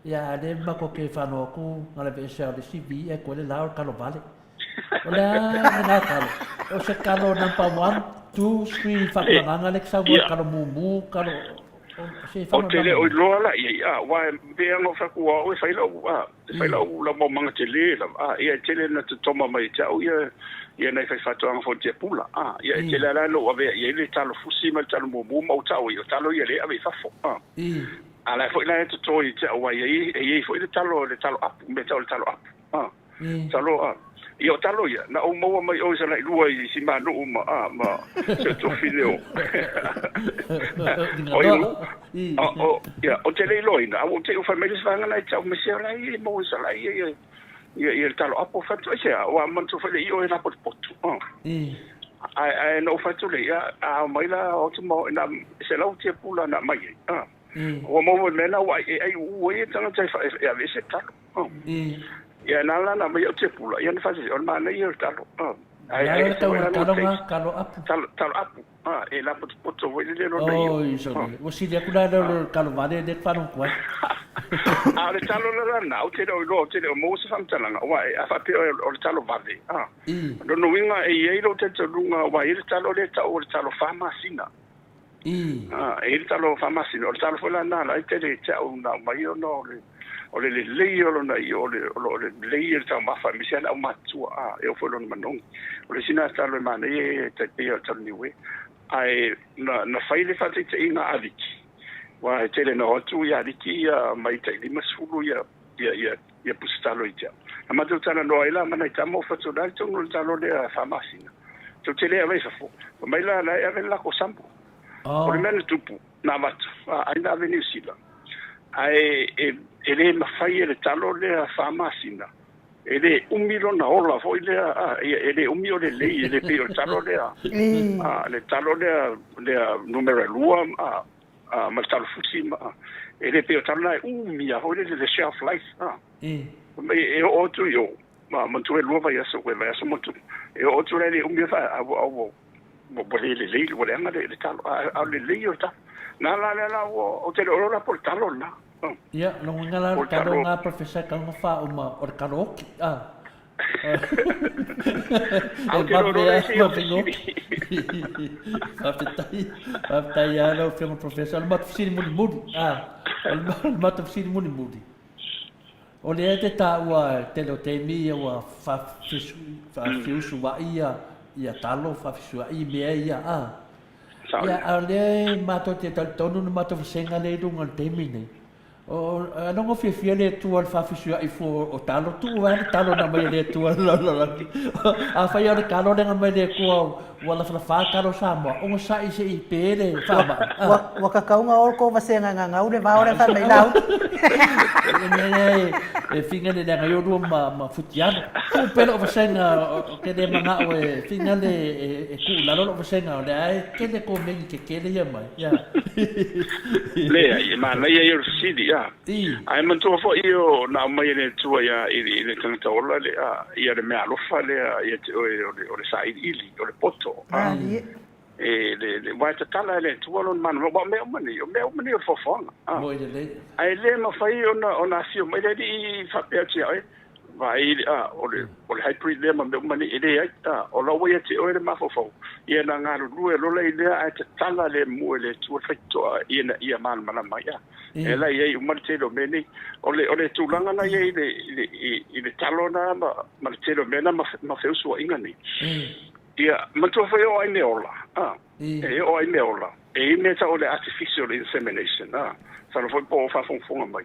Ia, a o lea matou te faalogo atu na o le aveese lava o le isi V ae toe le la o le talo vale. O le a lena talo? O se talo number one, two, three faatulagaga lea e te saunoa i le talo mumu, talo Ou te le o iloa la i ai, a, aua e pei lava ona ou fai atu, o au e fai lau, a, e fai lau, lau maumaga tele lava, a, ia e tele ina toma mai ia te au ia, ia nai faifaatoaga foi i tiapula, a, ia e tele lava la ina ou avea i ai le talo fusi ma le talo mumu ma ou tau ai, o talo ia lea e ave i fafo, a. A la foi la e toto ia te au, aua e i ai, e i ai foi le talo, le talo apu, mea e tau o le talo apu, a. Talo a. Ia o talo ia, na ou maua mai oi Salailua i Simanuu ma a ma si ou tuafafine o o Igu. O o ia ou te le iloaina, a ua ou te i ua fai mai le isi vaega na e tau mai se la ia e maua i Salai ia ia ia ia le talo apo. Fai atu aisea, ua manatua foi le i o e lapotopoto. Ae ae na ou fai atu lea, ia a ao mai la o atu ma na se lau tiapula na aumai ai. Ua maua mai mea na ua ai e ai uu ai e tagata e aveese talo. Ia na la na mai au tiapula, ia na fai o le manaia o le talo. Ai ai le tau talo nga talo apu. Talo talo apu. Ah, e la potopoto foi le lona ia. Oi so. Ua sili atu la le talo vale le faalogo atu ai. A o le talo la la na, ou te le o iloa, ou te le o maua se faamatalaga, aua a faapea o le talo vave, ah. Lona uiga e i ai lou talitonuga, aua e i ai le talo lea e tau o le talo fa masina. Ah, e i ai le talo fa masina, o le talo foi la lena la e tele ia te au na aumai ona o le o le lelei o lona io, o le o le lelei o le taumafa aemaise lava le aumatutua, ah, e oo foi i lona manogi. O le isi lena talo e manaia e tai pei o le talo niue. Ae na na fai le faataitaiga a Aliki, aua e tele na o atu ia Aliki ia mai tai 50 ia ia ia ia pusa talo ia te au. Na matou talanoa ai la ma nai tama o fatu, o le a le tonu o le talo lea fa masina? Tou te le ave i fafo. Fai mai la, la e ave le lako sambo. O le mea na tupu, na avatu, ai na ave Niu Sila. Ae e, e le mafai e le talo lea fa masina E le umi lona ola foi lea, a, ia, e le umi o lelei, e le pei o le talo lea, a, le talo lea, lea numera 2, a, a, ma le talo fusi, ma, e le pei o talo na e umi a foi lele le shelf life, a. E oo atu i o, ma, manatua e 2 vaiaso, ua vaiaso ma tupu, e oo atu la e le umi a fa, a, ua, ua, ua le lelei, ua leaga le talo, a, a o le lelei o le talo. Na la lea la ua, ou te le o iloa la po o le talo lena. Ia, lona uiga la o le talo lena Professor e tatau ona faauma o le talo oti, a. E vave lava ma faigofie. Faafetai, faafetai lava lau Afioga i le Professor. O le matou fesili mulimuli, a, o le matou fesili mulimuli, o lea e te taua i le tele o taimi ia ua faafeusuai ia talo, faafeusuai mea ia, a. Ia, a o lea e matou te talitonu le matou vasega lea i luga i le taimi lenei, o, aloga fiafia le Atua i le faafesuiai fua o talo, tuu lava le talo na aumai e le Atua i le lalolagi. Afai o le talo lea na aumai e le Atua ua lafalafa talo o Samoa, onosai se i pe le faamai. Ua, ua kakau ona o le tou vasega e gagau le vao lea fai mai Laauli. O le mea lea e finga le leaga ai oulua ma Futialo. Tuu pea lou vasega, ou te le manao e finga le e tuu i lalo lou vasega, o lea e tele komeni tetele ia mai. Ia. Leai, e manaia ia o le fesili, a. Ae manatua foi o na aumai e le Atua ia i le tagata ola le a ia le meaalofa lea ia te oe o le o le sailiili, o le poto. A. E le le aua e tatala e le Atua lona mana, aua o mea uma nei, o mea uma nei o le foafoaga. A. Moi lelei. Ae le mafai ona ona afio mai le Alii faapea atu ia oe, Vaai, a, o le, o le hybrid lea ma mea uma nei, e leai, a, o la ua ia te oe le mafaufau, ia na galulue lola i lea ae tatala le mu e le Atua le faitotoa ina ia malamalama ai, a. E la i ai uma le tele o mea nei. O le, o le tulaga na i ai i le, i le, i le talo na ma, ma le tele o mea na ma, ma feusuaiga nei. Ia, manatua foi e oo ai mea ola, a, e oo ai mea ola. E i ai mea tau o le artificial insemination, a, masalo foi po o faafogafoga mai.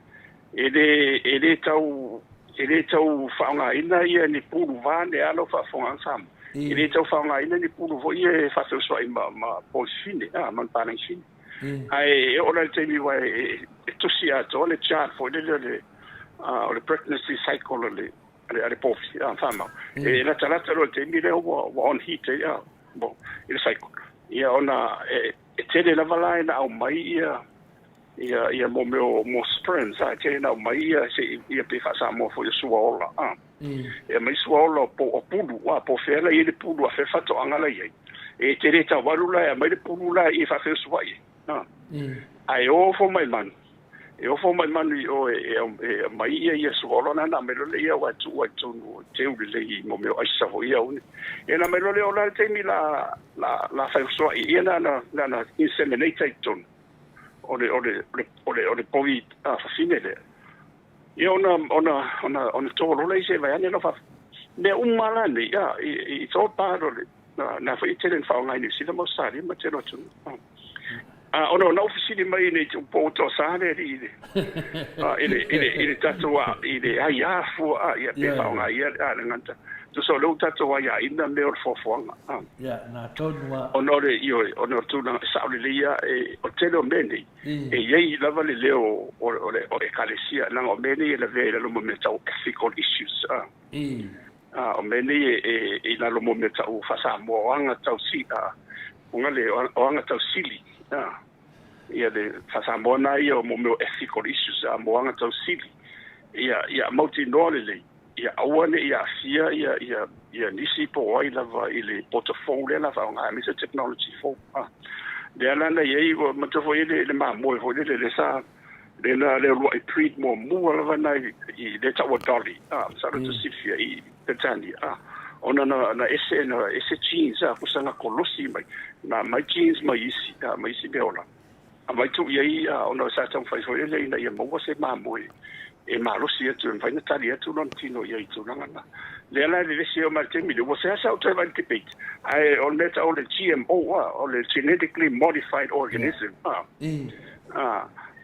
E le, e le tau, e le tau faaaogaina ia ni pulu vaeane a lau faafofogaaga Samoa. E le tau faaaogaina ni pulu foi ia e faafeusuai ma, ma povi fafine, a, ma ni palagi fafine. Ae e oo la i le taimi aua e, e tusi atoa le chart foi lele o le, o le pregnancy cycle a le, a le, a le povi, a, faamau. E latalata loa i le taimi lea ua, ua on heat ai, a, i le cycle. Ia ona e, e tele lava la ina aumai ia, ia ia mo mea o mo sperms a e tele na aumai ia se ia pe faa-Samoa foi o suaola a e aumai suaola o po o pulu a po o fea la i ai le pulu a fea le faatoaga la i ai e te le tau alu la e aumai le pulu la i faafeusuai ai a ae o fomai manu e o fomai manu i o e e aumai ia ia suaola na na aumai loa lea ia aua e tuu ai i totonu e teu lelei i mo mea o aisa foi ia une ia na aumai loa lea o la le taimi la la la faafeusuai ia na na na na inseminate ai i totonu o le o le o le o le povi fafine lea. Ia ona ona ona ona tolo lea i se vaeane lau faaf mea uma la nei a i it's all part o le na foi e tele na faaaoga i Niu Sila ma Ausetalia ma tele o atunuu. A ona ona ou fesili mai nei po ua toasa le alii i le i le i le i le tatou i le aia fua a ia pe faaaoga ia a le gata tusa o lea ua tatou aiaina mea o le foafoaga. Ia, na tonu lava. Ona o le, ioe, ona o le tulaga e sao lelei lava, e, o le tele o mea nei, e i ai lava le leo o, o le, o Ekalesia, leaga o mea nei e lavea i lalo ma mea tau ethical issues, a. A, o mea nei e, e, i lalo mo mea tau faa-Samoa, o aga tau si, a, o le, o aga tau sili, a. Ia le faa-Samoa na ia o mo mea o ethical issues, a, mo aga tau sili. Ia, ia mautinoa lelei, ia aua ne i aafia ia, ia, ia nisi po o ai lava i le poto fou lea la faaaoga aemaise technology fou. A, lea la na i ai, ua manatua foi i ai le, le mamoe foi lele lea sa, lea na lea uluai breed muamua lava na i, i lea taua Dolly, a, masalo e te silafia i Peretania, a, ona na, na ese, na ese genes, a, kusa na kolosi mai, na aumai genes mai isi, a, mai isi meaola. Aumai tuu i ai ona sa taumafai foi lele ina ia maua se mamoe e malosi atu e mafai ona tali atu lona tino i ai i tulaga na. Lea la e vevesi ai ma le taimi lea, ua seasea ou toe vaai i le debate, ae o le mea tau o le GMO, o le Genetically Modified Organism, a,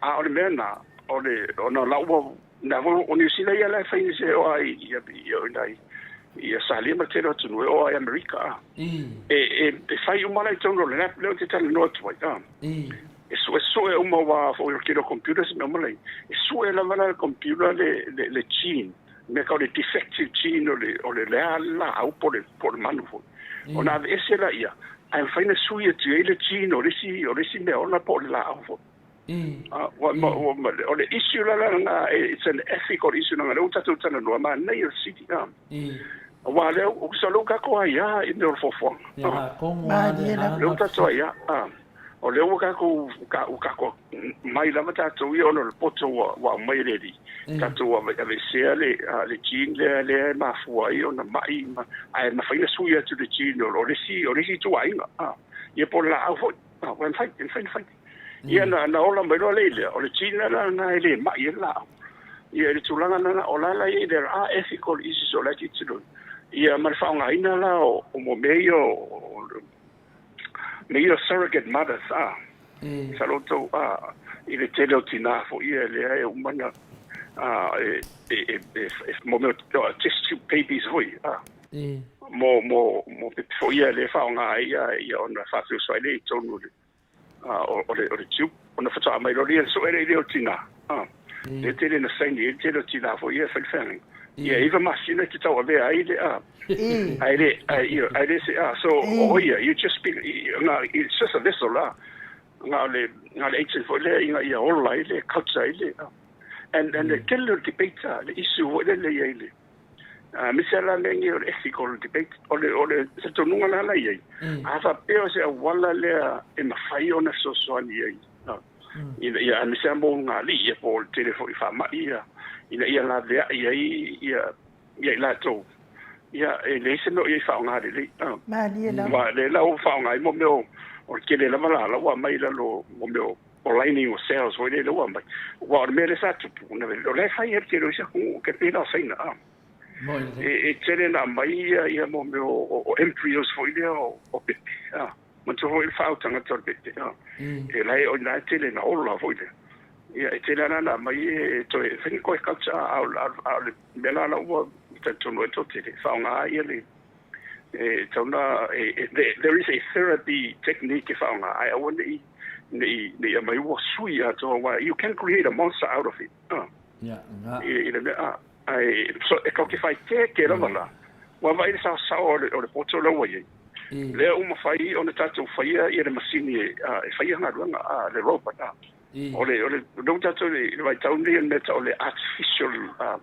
a o le mea na, o le, ona o la ua, na foi o Niu Sila ia la e fai se o ai ia ia i ia Salia ma le tele o atunuu e oo ai Amerika, a. E, e, e fai uma la i totonu o le lab lea ou te talanoa atu ai, a. E suesue uma aua foi o le tele o computers ma mea uma la i ai. E sue lava la e le computer le, le, le gene. mea tau le defective gene o le o le le a le laau po o le po o le manu foi. Ona aveese laia, ae mafai ona sui atu i ai le gene o le isi o le isi meaola po o le laau foi. Ua ma ua ma o le issue la la lena it's an ethical issue leaga o lea ua tatou talanoa, manaia o le sili a. Aua o lea ua sa lea ua tatou aia i mea o le fuafuaga. Malie lava. Lea ua tatou aia a. O lea ua tatou ua tatou mai lava tatou ia ona o le poto ua ua aumai e le Alii. Tatou aveesea le le gene lea lea e mafua ai ona mai ma ae mafai ona sui atu le gene o le isi o le isi ituaiga a. Ia po o le laau foi. A, ua mafai, e mafai ona fai. Ia na, na ola mai loa le i lea, o le gene la lena e le mai ai le laau. Ia i le tulaga lena, o la la i ai, there are ethical issues o la e tilotilo. Ia ma le faaaogaina la o, o mo mea ia o, mea ia o surrogate mothers, a. Masalo outou, a, i le tele o tinā foi ia lea e uma na, a, e, e, e, e, e mo mea o test tube babies foi, a. Mo, mo, mo pepe foi ia lea e faaaoga ai ia, ia ona faafeosoai lea i totonu o le, o le, o le tube, ona faatoa aumai loa lea, sue lea o le tinā. Lea tele na saini ai le tele o tinā foi ia e fai le feagaiga. Ia e 9 masina e te tauavea ai le, a, ae le, ae, ia, ae le se, a, so, o ia, you just be, na, it's just a vessel, a, na o le, na o le agent foi lea ina ia ola ai le culture ai le, a. And, and le tele o le debate, a, le issue foi lele e i ai le, Aemaise la mea nei o le ethical debate, o le, o le talitonuga la la i ai, a faapea o se auala lea e mafai ona fesoasoani ai, ina ia, aemaise lava mo ulugalii ia po o le tele foi o faamai ia, ina ia laveai ai ia, ia i latou, ia, e leai se mea o i ai faaaoga lelei. Malie lava. Aua o lea la ua faaaoga ai mo mea o, o le tele lava lala ua aumai i lalo o mea o o lining o cells foi lele ua aumai. Aua o le mea lea sa tupu, o la e fai e le tele o isi atunuu, e pei la o Saina, a. E tele na aumai ia, ia mo mea o, o embryos foi lea o, o pepe, a. Manatua foi le faaau tagata o le pepe, a. E la e, o ina e tele na ola foi lea. Ia, e tele lava na aumai e toe, fai ni koe culture, a, a o le mea la la ua talitonu ai toatele, faaaoga ia le, e tatau ona, there is a therapy technique e faaaoga, ae aua ne i, ne i, ne i aumai ua sui atoa, aua you can create a monster out of it, i le mea, ae so, e tatou te faaeteete lava la, ua vaai le saosao o le, o le poto lea ua i ai, lea ua mafai ona tatou faia ia le masini e, e faia galuega, le robot, O le, o le, o lea ua tatou i le vaitau lenei o le mea e tau o le artificial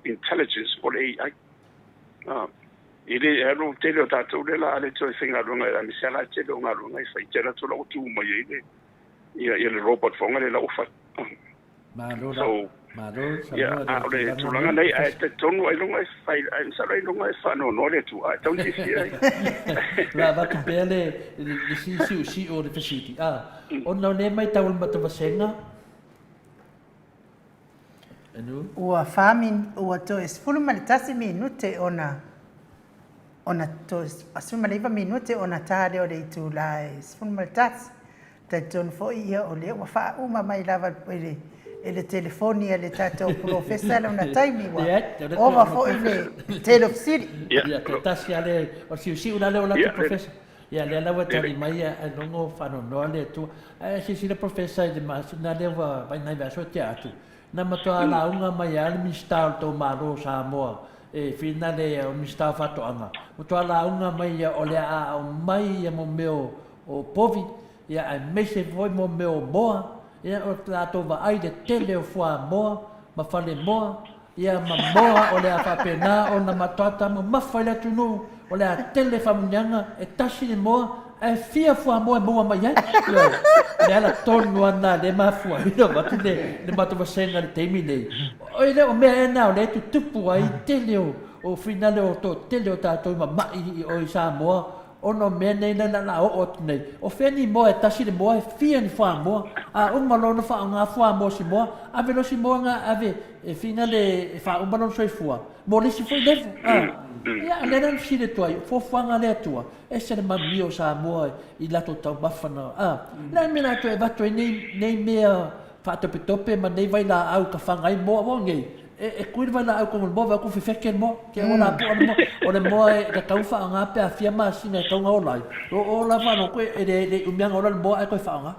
intelligence po o le AI. E le, e alu tele o tatou lea la a le toe faigaluega aemaise lava la le tele o galuega e fai, tele atu la ua tu mai ai le, ia, ia le robot foi lea la ua fai. Malo la. So, Malo, ia, saunoa a le o le tulaga tulaga lea, nei, ae Professor. talitonu ailoga e fai, ae masalo ailoga e faanoanoa le Atua, ae tau ina fiafia ai. La avatu pea le, le, le siusiu o le fesili, a, ona o lea e matau i le matavasega, Anu? Ua fa min, ua toe 11 minute ona, ona toe 19 minute ona ta lea o le itula e 11. Talitonu foi ia o lea ua faauma mai lava e le, e le telefoni a le tatou polofesa lona taimi ua ova foi le tele o fesili. Ia, tasi lava le, o le siusiu la lea o latou profesa. Ia, lea la ua tali mai ailoga faanoanoa le Atua. Ae silasila profesa i le masina lea ua vai nai vaiaso e tea atu, na matua lauga mai lava le Minisita o le tou Malo o Samoa e finale o le Minisita o Faatoaga, matua lauga mai ia o le a aumai ia mo mea o povi, ia aemaise foi mo mea o moa, ia o le latou vaai i le tele o fuamoa ma falemoa, ia ma moa o le a faapena ona matua taumamafa i le atunuu, o le a tele faamanuiaga, e tasi le moa ae fia fuamoa e maua mai ai. Ioe, o le ala tonu lava lena lea e mafua ai ona avatu le, le matou vasega i le taimi lenei. E le o mea ea na o lea e tutupu ai tele o, o finale o toatele o tatou i mamai i o i Samoa Ona o mea nei lea la a oo atu nei, o fea ni moa e tasi le moa e fia ni fuamoa, a uma loa ona faaaoga fuamoa o si moa, ave loa si moa na ave e fina le e faauma lona soifua mo le isi foi level. A, ia, lea la na fesili atu ai, o fuafuaga a le Atua, ese le manuia o Samoa i latou taumafa na, a, le a le mea latou e avatu ai nei, nei mea faatopetope ma nei vailaau ka faga ai moa, aua o nei, E, e kui le vailaau i totonu o le moa, vaai atu fefeke le moa, te aua lapoa le moa. O le moa e tatau faaaoga pe a fia masina e tatau ona ola ai. O o la faalogo e le, le umi lava ona ola le moa ae toe faaaoga.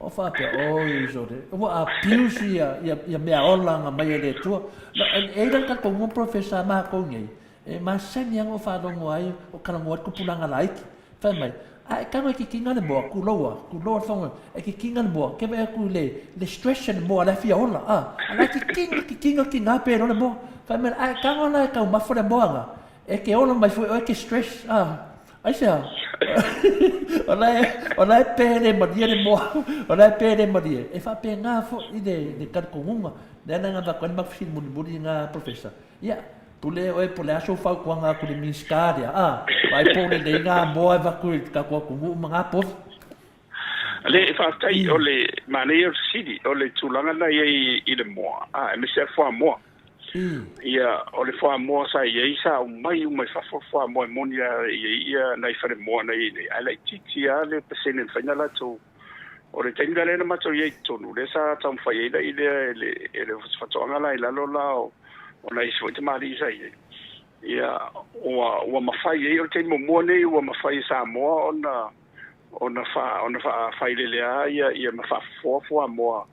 O faapea, oi sole, ua abuse ia, ia, ia mea ola na mai e le Atua. E i ai la le talitonuga Professor a matou nei, e masani lava ona ou faalogo ai o talanoa ai le tupulaga laiti. Fai mai, a e tago e kikina le moa, tulou a, tulou a le fagoga, e kikina le moa, ke vaai atu i le, le stress o le moa la e fia ola, a, a la e kikina, kikina, kina pe loa le moa. Fai mai, a e tago la e taumafa le moa na, e te ola mai foi oe e te stress, a. Aisea? O la e, o la e pele malie le moa, o la e pele malie. E faapena foi le, le talitonuga, lea na avatu ai le matou fesili mulimuli i na Professor. Ia, pule oe po o le a sou fautuaga atu i le Minisita lea, a, vaai po o lelei na moa e avatu i le tatou atunuu ma na povi. Le, faafetai, o le manaia o le fesili, o le tulaga na i ai i le moa, a, aemaise lava le fuamoa. Ia, o le fuamoa sa i ai, sa aumai uma i fafo le fuamoa, e moni lava e i ai ia nai falemoa na i ai nei, ae laitiiti lava le pasene e mafai ona latou. O le taimi la lea na matou i ai i totonu, lea sa taumafai ai la i lea e le, e le Ofisa Faatoaga la i lalo la o, o nai isi foi tamalii sa i ai. Ia, ua, ua mafai ai, o le taimi muamua lenei ua mafai e Samoa ona, ona faa, ona faafailele lava ia, ia ma faafofoa fuamoa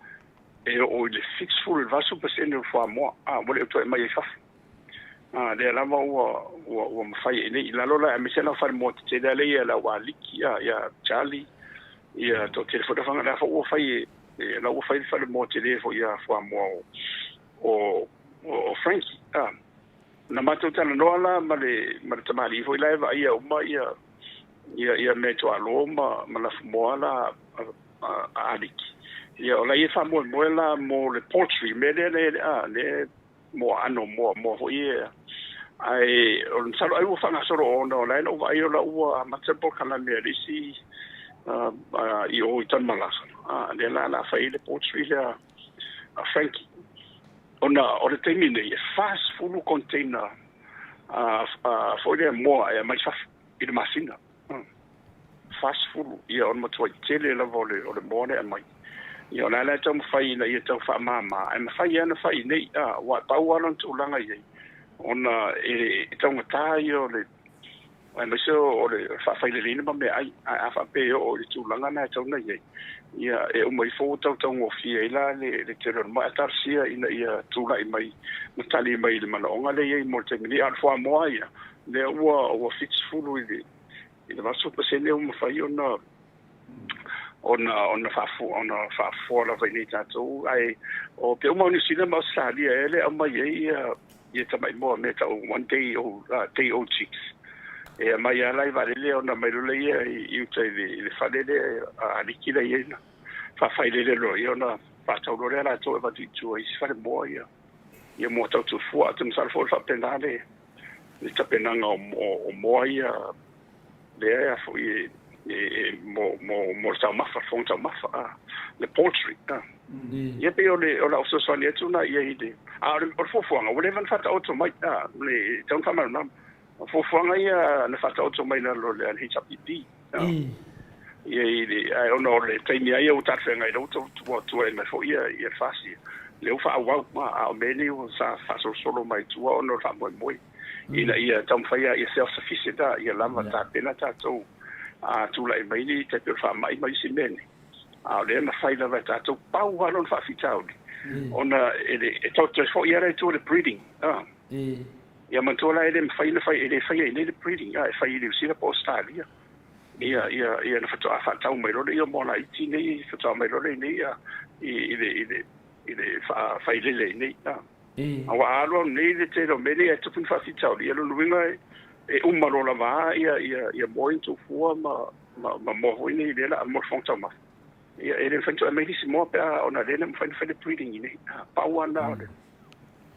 e oo i le 70 i le 80% o le fuamoa, a ua le o toe aumai ai fafo. A, lea lava ua, ua, ua mafai ai nei i lalo la, aemaise lava falemoa tetele lea ia le au Aliki, a, ia Charlie, ia toatele foi le lea foi ua fai e, e la ua fai le falemoa tele foi ia fuamoa o, o, o Frankie. A, na matou talanoa la ma le, ma le tamalii foi la e vaaia uma ia, ia, ia mea tuaalo ma, ma lafumoa la a, a, a Aliki. Ia, o la ia faamoemoe la mo le poultry, mea lea le, a, le mo aano, moa, moa foi ia. Ae o le masalo ai ua faagasolo ona o la e na ou vaai o la ua amata le polokalame a le isi i o i Tanumalasa. A, lea la o le a fai ai le poultry lea a Frankie. Ona o le taimi nei e 40 container foi lea moa e aumai fafo i le masina. 40, ia o le matuai tele lava o le, o le moa lea e aumai. Ia o le a la e taumafai ina ia tau faamama, ae mafai lava ona fai nei, a, aua e pau lava lona tulaga i ai, ona e, e taugata ia o le, aemaise o le faafaileleina ma meaai. Ae a faapea e oo i le tulaga lena e tatau ona i ai, ia e uma ifo ua tau taugofie ai la le, le tele o le moa. Ae talosia ina ia tulai mai ma tali mai i le manaoga lea e i ai mo le taimi nei. A o le fuamoa ia, lea ua, ua 70 i le, i le 80% ua mafai ona ona ona faafofoa ona faafofoa lava i nei tatou ae o pe uma o Niu Sila ma Ausetalia ea le aumai ai ia ia tamai moa mea tau one day old day old chicks e aumai lava la i vaalele ona aumai loa lea i uta i le i le fale lea a aliki la i ai na faafailele loa ia ona faatau loa lea latou e avatu i tua i isi fale moa ia ia moa tau tufua. Ou te masalo foi o le faapena le le tapenaga o, o, o moa ia lea e foi e, e, e mo, mo, mo le taumafa, le fofoga taumafa, a, le poultry. A. Ia pei o le, o lau fesoasoani atu lena i ai i le, a o le, o le fuafuaga, ua leva ona faataoto mai, a, le, e tatau ona faamalamalama. O fuafuaga ia na faataoto mai i lalo o le HRPP. A. Ia i le, ae ona o le taimi lava ia ua talafeagai lea ua ua tulai mai foi ia, ia le FAST ia, lea ua faaauau, a, a o mea nei ua sa faasolosolo mai tua ona o le faamoemoe. Ina ia taumafai lava ia self sufficient a, ia lava tapena tatou a tulai mai ni tai pei o le faamai ma isi mea nei. A o lea na fai lava e tatou, pau lava lona faafitauli ona e le, e tau toe foi lava la i tua le breeding a. Ia manatua la e le mafai ona fai, e le faia i inei le breeding a, e fai i Niu Sila po o Ausetalia. Ia, ia, ia na faatoa faatau mai loa lea o moa laiti nei, faatoa mai loa lea i inei ia, i, i le, i le, i le faafailele i inei a. Aua a alu alu nei le tele o mea nei ae tupu ni faafitauli, ia lona uiga e uma loa lava a ia, ia, ia moa ia na tuufua ma, ma, ma moa foi nei lea la mo le fofoga taumafa. Ia e le mafai ona toe aumai nisi moa pe a ona lea na mafai ona fai le breeding i inei. Pau lava lena o le,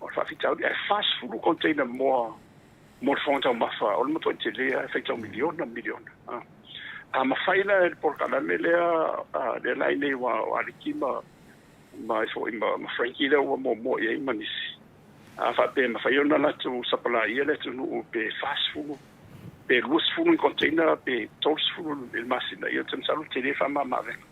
o le faafitauli. Ae 40 container moa mo le fofoga taumafa, o le matuai tele lava, e faitau miliona ma miliona. A mafai la e le polokalame lea, lea la i inei aua o Aliki ma, ma ai foi ma, ma Frankie lea ua muamua i ai ma nisi. A faapea e mafai ona latou sapalaia le atunuu pe 40 pe 20 ni container pe 30 i le masina, ia ou te masalo tele faamama-avega.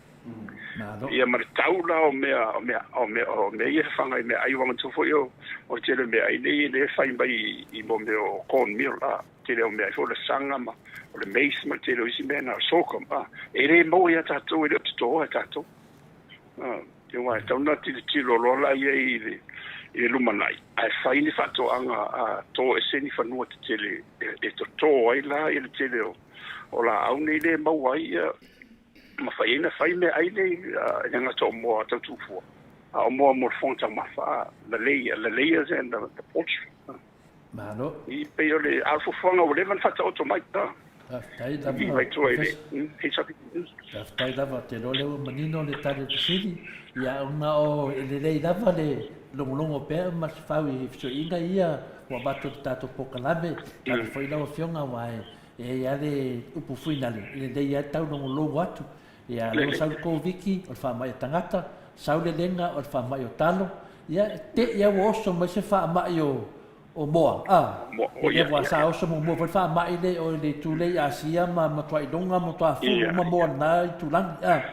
Ia ma le tau la o mea, o mea, o mea, o mea ia e fafaga i meaai, aua manatua foi o, o le tele o meaai nei lea e fai mai i mo mea o corn meal, a, tele o meaai foi o le saga ma o le maize ma le tele o isi mea na, o sorghum, a, e le maua ia tatou, e le o totoa e tatou. Aua e tatau ona tilotilo loa la i ai i le i le lumanai, ae fai ni faatoaga a to ese ni fanua tetele e toto ai la le tele o laau nei lea e maua ai ia ma fai ai na fai meaai nei e le gata o moa tau tuufua, a o moa mo le fofoga taumafa, the layers and the poultry. Malo. E pei o le a o le fuafuaga ua leva ona faataoto mai. Faafetai lava Professor. Faafetai lava, ou te iloa o lea ua manino le tali o le fesili. Ia ona o e lelei lava le logologo pea ma se fau i fesoiaiga ia ua avatu e le tatou polokalame. Tali foi lau Afioga aua e i ai lava le upu fuinale, e lelei lava le taulogologo atu. Ia lea ua sau le Koviti, o le faamai o tagata, sau le lega o le faamai o talo, ia te i lava ua oso mai se faamai o o moa, a? E le ua sa oso muamua foi le faamai le o le itu lea i Asia ma matuailoga ma matuafulu uma moa lena itulagi, a?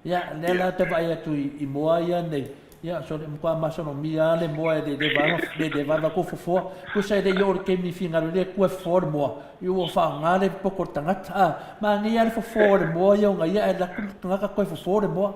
Ia, lea la te vaai atu i moa ia nei, ia, sole, matua masalomia lava le moa e le leva le leva lava kou fofoa. Tusa e le i oo i le taimi finagalo le Atua e fofoa le moa, ia ua faaaoga le poto o le tagata, a? Manaia lava le fofoa o le moa ia ona ia ae alu atu le tagata toe fofo le moa.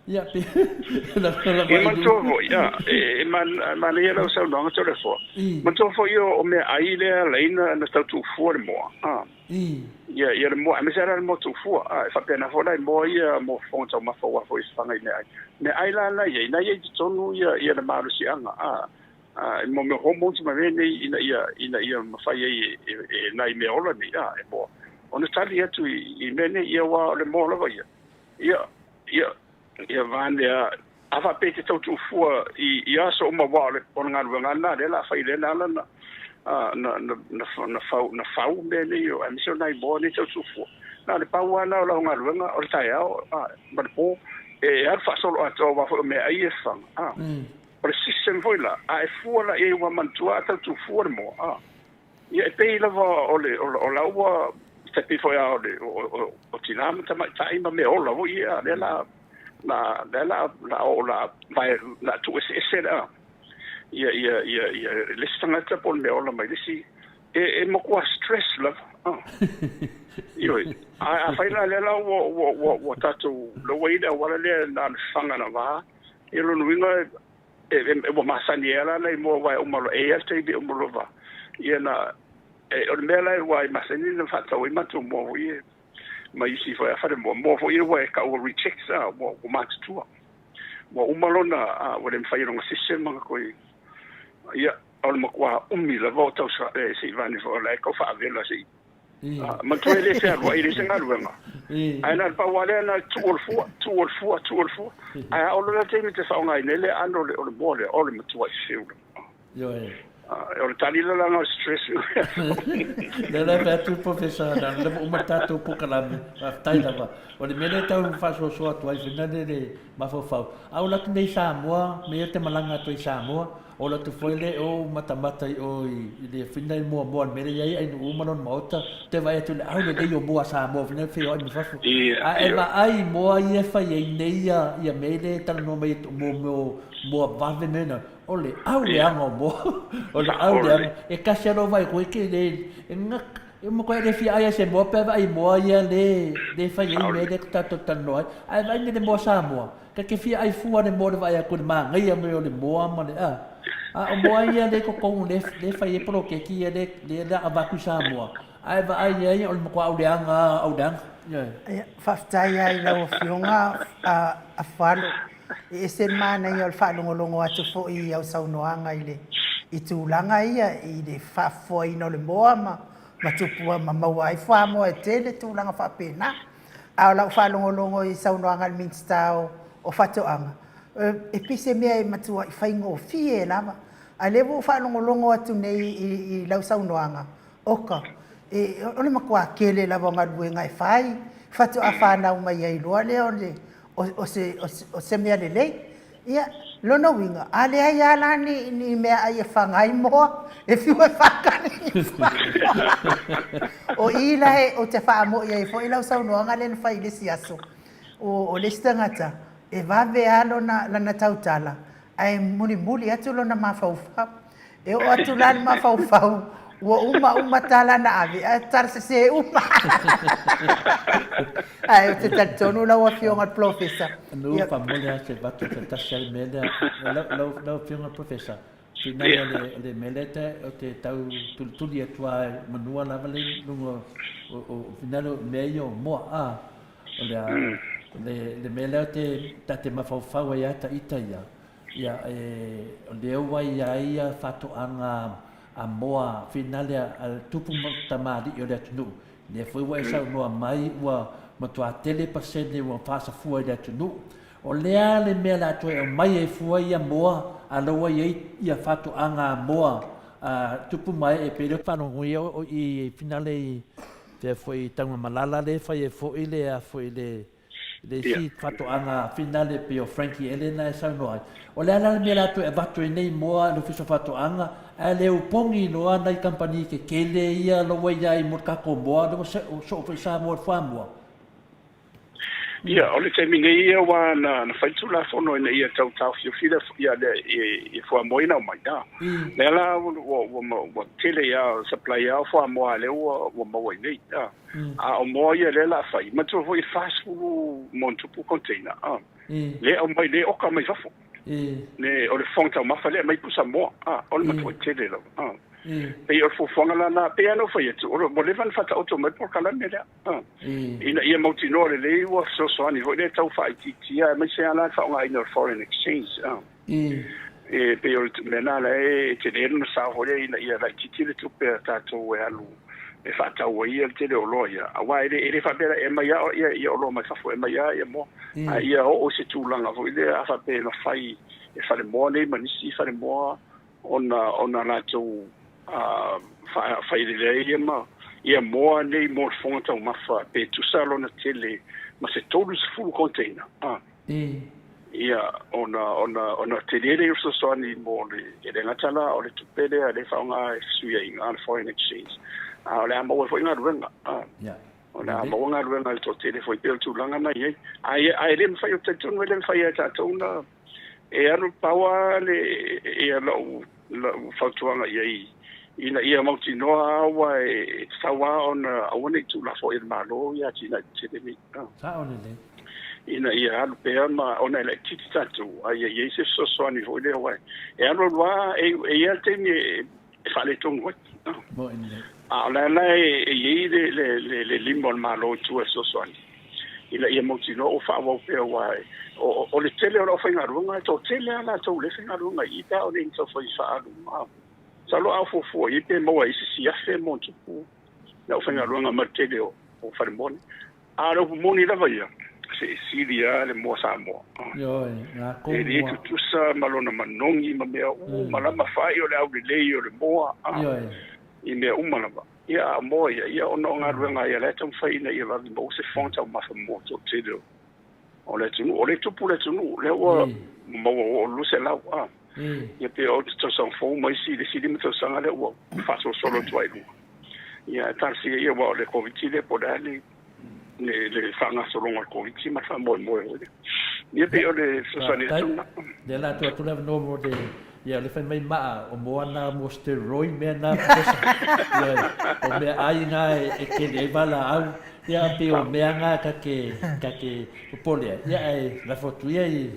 Ia, pe Ia manatua foi, a, e manaia lau saunoaga Toleafoa. Manatua foi o meaai lea e ala ai ona tau tuufua le moa, a. Ia, ia le moa, aemaise lava la le moa tuufua. A, e faapena foi la i moa ia mo fofoga taumafa aua foi e fafaga i meaai. Meaai la na i ai, na i ai i totonu ia, ia le malosiaga, a, a, mo mea o hormones ma mea nei ina ia, ina ia mafai ai e, e, e nai meaola nei, a, e moa, ona tali atu i, i mea nei, ia aua o le moa lava ia. Ia, ia, ia vaeane a, a faapea e te tau tuufua i, i aso uma aua o le, o le galuega lava lena lea o le a fai lea na ala na, na, na, na, na fau, na fau mea nei o, aemaise o nai moa nei tau tuufua. Na o le pau lava lena o lau galuega o le taeao a, ma le po, e alu faasolo atoa aua foi o meaai ia e fafaga. A, o le system foi la, a e fua la i ai ua manatua a tau tuufua le moa, a, Ia, e pei lava o le, o, o la ua, tai pei foi lava o le, o, o, o tinā ma tamaitai ma mea ola foi ia, lea la, la, lea la, la oo la, vae, la tuueseese le a, ia, ia, ia, ia, le isi tagata po o le mea ola mai le isi, e, e matua stress lava, a. Ioe, a, afai la lea la ua, ua, ua, ua tatou, lea ua i ai le auala lea na o le fafaga na va, ia lona uiga, E, e, ua masani ai la nai moa aua e uma loa, e i ai le taimi e uma loa va, ia na, e, o le mea la ua e masani na faatau ai matou moa foi ia, ma isi foi a falemoa, moa foi ia ua e taua rejects, a, ua, ua matutua. Ua uma lona, a, ua le mafai e lona system ona toe, ia, o le matua umi lava o tausaga, e, se i vane foi, o la e tau faavela se i, Manatua e le fealuai, e leai se galuega. Ae na o le pau lava lea na o le tuu o le fua, tuu o le fua, tuu o le fua. Ae a oo loa la taimi e te faaaogaina ai le aano o le moa lea, o le matuai fiu lava. Ioe. O le tali la leaga o le stress. Lea la e fai atu le Professor na o lea ua uma le tatou polokalame, faafetai lava. O le mea lea e tau faasoasoa atu ai foi lea le mafaufau, a ola atu nei i Samoa, mea ia te malaga atu ai i Samoa, Ola atu foi le ou matamata i o i le fina i muamua le mea lea i ai Ainuu ma lona maota, te vaai atu i le au lelei o moa Samoa fina feoai ma fafo. A e vaai i moa ia e fai ai nei ia ia mea lea e talanoa mai ai mo mo moa vave mea na, o le au leaga o moa. O le au leaga. E kasi lava lou vaai koe ke le e E matua e le fia ai se moa pe a vaai i moa ia le le fai ai mea lea tatou talanoa ai. Ae vaai nei le moa Samoa, ka te fia ai fua le moa le vaai atu i le manaia mai o le moa ma le a. A o moa ia le i totonu le le fai ai poloketi ia le le le avatu i Samoa. Ae vaai i ai o le matua auleaga auleaga. Ioe. Ia, faafetai lava i lau Afioga Afualo. E ese le manaia o le faalogologo atu foi i au saunoaga i le i tulaga ia i le faafofoaina o le moa ma ma tupu ma maua ai fuamoa e tele tulaga faapena. A o lau faalogologo i saunoaga a le Minisita o o Faatoaga, e pei se mea e matuai faigofie lava. A o lea ua ou faalogologo atu nei i lau saunoaga, Oka, e, o le matua tele lava o galuega e fai, faatoa fanau mai ai loa lea o le, o, o, se, o, se, o se mea lelei. Ia, lona uiga, a leai lava la ni, ni meaai e faga ai moa, e fiu e faatali O i la e, ou te faamo'i ai foi lau saunoaga lea na fai i le isi aso, o, o le isi tagata, e vave lava lona, lana tautala, ae mulimuli atu lona mafaufau. E oo atu la le mafaufau Ua uma uma tala na ave, ae tala sese uma. Ae ou te talitonu lau Afioga i le Polofesa. Nu faamomoli lava se vatu se tasi lava le mea lea. Lau lau Afioga i le Polofesa, finale o le o le mea lea ou te tau tulituli atu lava manua lava le i luga o o finale o mea ia o moa a. O le a le le mea lea ou te ta te mafaufau ai lava ita ia, Ia, o lea ua i ai ia faatoaga a moa finale a tupu ma tamalii o le atunuu, lea foi ua e saunoa mai ua matua tele pasene ua faasafua i le atunuu. O le a le mea o le a toe aumai ai fua ia moa a la ua i ai ia faatoaga a moa a tupu ma ee pei lea faalogo ia o i finale i fea foi i Tanugamalala lea e fai ai foi le a foi le le isi faatoaga finale pei o Frankie Ellen na e saunoa ai. O le a la le mea o le a toe avatu ai nei moa i le Ofisa o Faatoaga, ae le opogi loa nai kamupani tetele ia la ua i ai mo le tatou moa, lea ua soo foi Samoa i le fuamoa. Ia, o le taimi nei ia aua na fai le Tulafono ina ia tau taofiofi le ia le fuamoa ia na aumai, a. Lea la ua tele ia supply o fuamoa lea ua maua i nei, a. A o moa ia lea o le a fai, manatua foi e 40 ma ona tupu container, a. Lea e aumai, lea e oka mai fafo. Le, o le fofoga taumafa lea e aumai pusa moa, a. O le matuai tele lava, a. Pei o le fuafuaga la lena, pei lava ona ou fai atu, ua leva ona faataoto mai le polokalame lea, a. Ina ia mautinoa lelei ua fesoasoani foi lea e tau faaitiitia, aemaise lava la le faaaogaina o le foreign exchange, a. E pei o le mea lena la e tele lona sao foi lea ina ia laitiiti le tupe a tatou e alu e faatau ai le tele o oloa ia, aua e le e le faapea la e aumai lava ia oloa mai fafo, e aumai lava ia moa, a ia oo i se tulaga foi lea a faapea e mafai e falemoa nei ma nisi falemoa ona ona latou faaelele ai ia ma ia moa nei mo le fofoga taumafa pe tusa lona tele ma se 30 container. Ia, ona, ona, ona tele lea o le fesoasoani mo le, e le gata la o le tupe lea lea e faaaoga e fesuiaiga, le foreign exchange, a o le a maua ai foi galuega. O le a maua galuega i le toatele foi, pei o le tulaga lena e i ai. Ae, ae le mafai, ou te talitonu e le mafai e tatou ona e alu pau lava le, ia lau, lau fautuaga i ai, ina ia mautinoa lava aua e tatau lava ona aua ne i tuulafoai e le Malo ia atinae tetele nei. Sao lelei. Ina ia alu pea ma ona e laitiiti tatou, a ia i ai se fesoasoani foi lea aua e alu alu lava e i ai lava le taimi e faaletonu ai. Moni lelei. A o la la e i ai le lima o le Malo i tua e fesoasoani ina ia mautinoa ua faaauau pea aua o le tele o le aufaigaluega, e toatele lava latou lea e faigaluega i i pe a oo nei ina taufai faaalu. Masalo a fuafua i ai pe maua ai se isi 1,000 ma ona tupu le aufaigaluega ma le tele o falemoa nei. A o le upu moni lava ia, se e sili lava le moa Samoa. Ioe, na kou E le tutusa ma lona manogi ma mea uma lava, fai o le aulelei o le moa, Ioe. i mea uma lava. Ia, a o moa ia, ia ona o galuega ia la e taumafai ina ia vave maua se fofoga taumafa mo le toatele o le atunuu. O lea e tupu le atunuu, lea ua maua ua oo i le 200, Ia pei o le tausaga fou ma isi le isi 5 tausaga lea ua faasolosolo atu ai i luga. Ia ae talosia ia aua o le Koviti lea po o le a le le faagasologa o le Koviti ma le faamoemoe foi lea. Ia pei o le fesoasoani atu lena. Lea la tuu atu le avanoa mo le ia le fai mai maa o moa na mo steroid mea na professor. Ia o mea ai na e tele ai valaau. Ia pei o mea na ta te ta te popole ai. Ia ae lafo atu ia i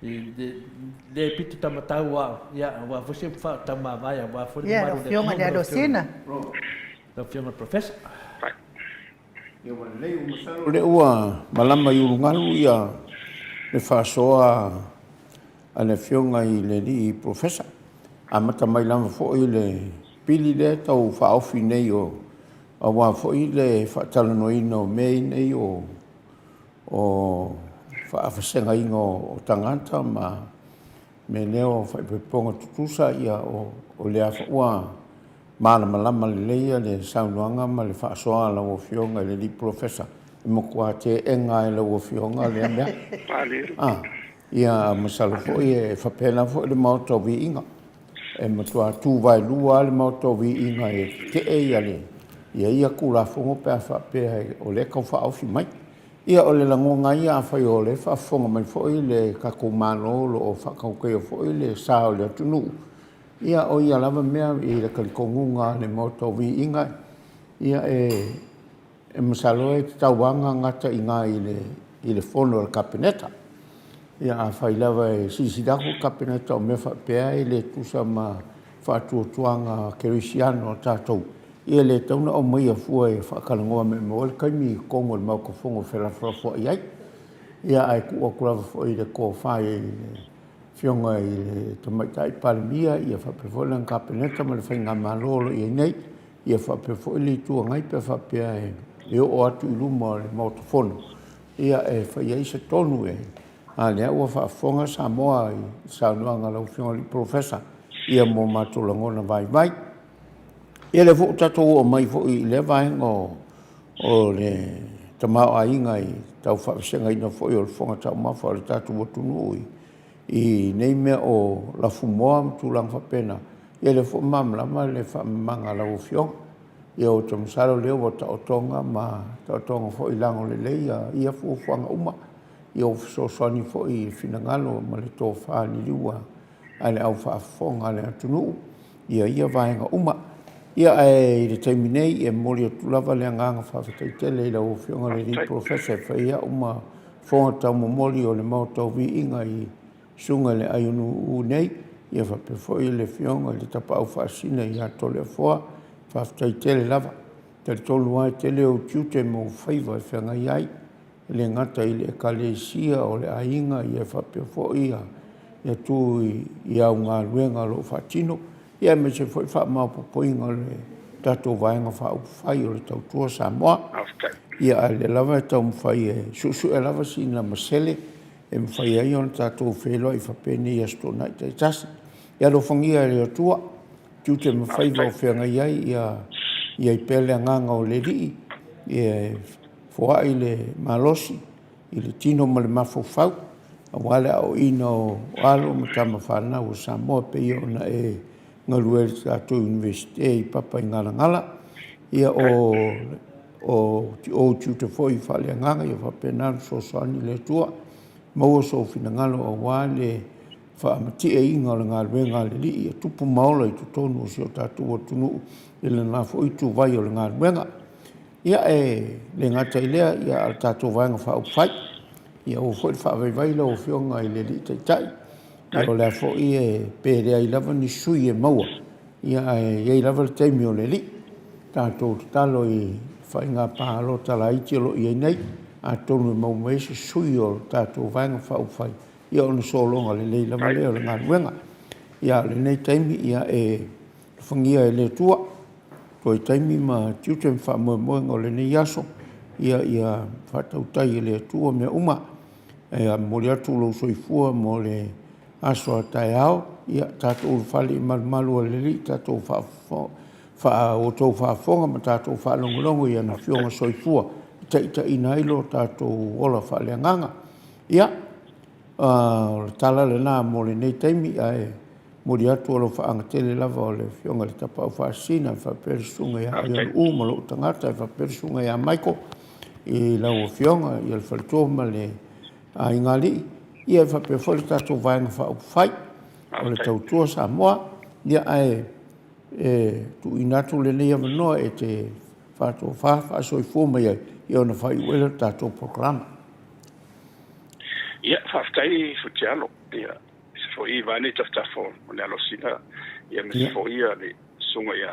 Le pito taumatau au, ia, aua foi se faataumavae aua foi le mamalu o le atunuu. Ia, lau Afioga i le Alosina. Lau Afioga i le Professor. Ia, ua lelei, ua masalo o lea ua malama i ulugalu ia le faasoa a le Afioga i le Alii Professor. Amata mai lava foi le pili lea tau faaofi nei o aua foi le faatalanoaina o mea nei o o faavasegaina o tagata ma mea lea o faaipoipoga tutusa, ia o lea foi ua malamalama lelei le saunoaga ma le faasoa a lau Afioga i le Alii Polofesa. E matua teena lava e lau Afioga lea mea. Ia masalo foi e faapena foi le Maota o Viiga. E matua tu vaelua lava le Maota o Viiga e tetee ia le ia Tulafono pe a faapea o lea e tau faaofi mai. Ia, o le lagona ia, afai o lea e faafofoga mai foi le tatou Malo o lo o faatautaia foi le sa o le atunuu, Ia, o ia lava mea i le talitonuga a le Maota o Viiga, ia e e masalo e tatau lava ona gata i ina i le i le fono a le Kapeneta. Ia afai lava e silasila atu le Kapeneta o mea faapea e le tusa ma faatuatuaga kerisiano a tatou, ia e le tatau ona aumaia fua e faatalanoa maumau ai le taimi i totonu o le Maota Fono e felafolafoai ai. Ia ae tuu atu lava foi i le tofa i le Afioga i le Tamaitai Palemia ia faapea foi lana Kapeneta ma le Faigamalo o lo o i ai nei, ia faapea foi le Itu Agai pe a faapea e oo atu i luma o le Maota Fono, ia e fai ai se tonu e a lea ua faafofoga Samoa i saunoaga a lau Afioga i le Polofesa ia mo matou lagona vaivai. Ia lea foi ua tatou oo mai foi i lea vaega o le tamaoaiga i tau faavasegaina foi o le fofoga taumafa o le tatou atunuu i nei mea o lafumoa ma tulaga faapena, ia lea foi ua malamalama le faamamaga a lau Afioga. Ia ou te masalo o lea ua taotoga ma taotoga foi i lago lelei ia fuafuaga uma. Ia ua fesoasoani foi i finagalo ma le tofa liliu a le au faafofoga a le atunuu ia ia vaega uma. Ia ae i le taimi nei e momoli atu lava le agaga faafetai tele i lau Afioga i le Alii Polofesa e fai ai au ma fofoga taumomoli o le Maota o Viiga i Susuga i le Aionuu nei, ia faapea foi le Afioga i le Tapaau Faasisina ia Toleafoa. Faafetai tele lava. Talitonu lava e tele ou tiute ma ou faiva e feagai ai. e le gata i le Ekalesia o le aiga ia faapea foi ia tu i au galuega o lo o faatino, ia aemaise foi le faamaopoopoina o le tatou Vaega Faaupufai o le Tautua Samoa. Ia a o lea lava e taumafai e suesue lava sina masele e mafai ai ona tatou feiloai faapenei i Aso Toonai taitasi. Ia alofagia e le Atua tiute ma faiva o feagai ai, ia i ai pea le agaga o le Alii, ia e Foai le malosi i le tino ma le mafaufau aua le aoaoina o alo ma tama fanau o Samoa pei ona e galue ai i le tatou Iunivesite i Papaigalagala. Ia o ou tiute foi faaleagaga ia faapena ona fesoasoani le Atua, maua sou finagalo aua le faamatieina o le galuega a le Alii ia tupu ma ola i totonu o si o tatou atunuu i lena foi ituvai o le galuega. Ia, e le gata i lea, ia, a o le tatou Vaega Faaupufai, ia aua foi le faavaivai lau Afioga i le Alii Taitai. Ia, o le a foi e, pe leai lava ni sui e maua, ia, ae i ai lava le taimi o le Alii. Tatou tatalo i faiga palota laiti o lo o i ai nei, atonu e maua mai ai se sui o le tatou Vaega Faaupufai, ia ona sologa lelei lava lea o le galuega. Ia, a o lenei taimi, ia, e alofagia e le Atua toe taimi ma tiute ma faamoemoega o lenei aso, ia ia faatautai e le Atua mea uma. E momoli atu lou soifua mo le aso a taeao, ia tatou ulufale i malumalu o le Alii, tatou outou faafofoga ma tatou faalogologo i ana Afioga soifua e taitaiina ai lo tatou ola faaleagaga. Ia, o le tala lena mo lenei taimi, ae momoli atu alofaaga tele lava o le Afioga i le Tapaau Faasisina faapea le Susuga ia Aionu'u ma lou tagata, e faapea le Susuga ia Michael i lau Afioga, ia le faletua ma le aiga alii, ia e faapea foi le tatou Vaega Faaupufai o le Tautua Samoa. Ia ae e tuuina atu lenei avanoa e te faatofa faasoifua mai ai, ia ona faaiu ai lea o le tatou polokalame. Ia, faafetai Futialo. Ia, se foi vae nei tafatafa o le alosina, ia ma se foi ia le susuga ia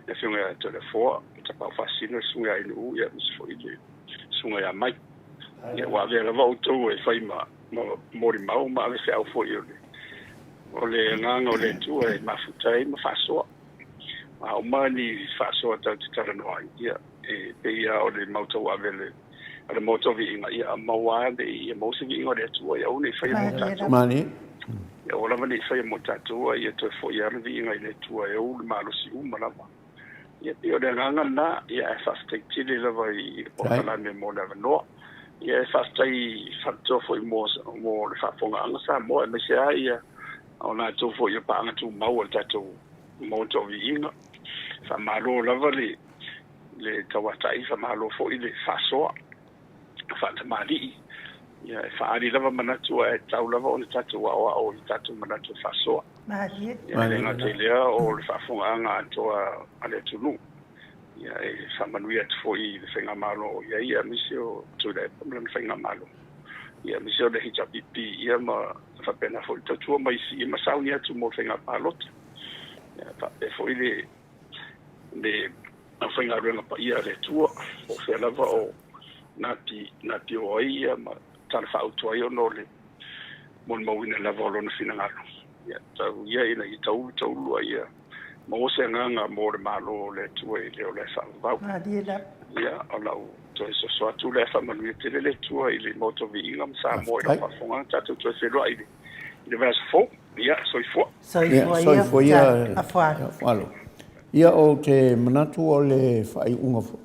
le Afioga ia Toleafoa, Tapaau Faasisina, le susuga ia Ainuu, ia ma se foi le susuga ia Mai. Ia, ua avea lava outou e fai ma molimau ma ave feau foi o le o le agaga o le Atua e mafuta ai ma faasoa. A uma ni faasoa tatou te talanoa ai, ia, e pei lava o le mau tauave a le a le Maota o Viiga, ia maua lava ia maua se viiga o le Atua, ia aua ne i faia mo tatou. Malie. Ia aua lava ne i faia mo tatou, a ia toe foi lava le viiga i le Atua e ou le malosi uma lava. Ia pei o le agaga lena, ia ae faafetai tele lava i le polokalame mo le avanoa. Ia e faafetai faapitoa foi mo mo le faafofogaaga Samoa aemaise lava ia o latou foi o paaga tumau a le tatou Maota o Viiga. Faamalo lava le le tauatai, faamalo foi le faasoa faatamalii. Ia, e faaali lava manatu ae tatau lava ona tatou aoao i tatou manatu e faasoa. Malie. Ia, e le gata i lea o le faafofogaaga atoa a le atunuu. Ia, e faamanuia atu foi i le faigamalo o i ai, aemaise o Tuilaepa ma lana faigamalo. Ia, aemaise o le HRPP, ia ma faapena foi le tautua mai i ma sauni atu mo le faiga palota. Ia, faapea foi le le aufaigaluega paia a le Atua, po o fea lava o napi napi o ai ia ma tala faautu ai ona o le molimauina lava o lona finagalo. Ia, tau ia ina ia taulu taulu ai ia maua se agaga mo le Malo o le Atua i le ola e faavavau. Malie lava. Ia, o lau toe soso atu lea, faamanuia tele le Atua i le Maota o Viiga ma Samoa i lau faafofoga, tatou toe feiloai i le vaiaso fou. Ia, soifua. Soifua ia, Soifua ia, Afualo. Ia, ou te manatu o le faaiuga foi.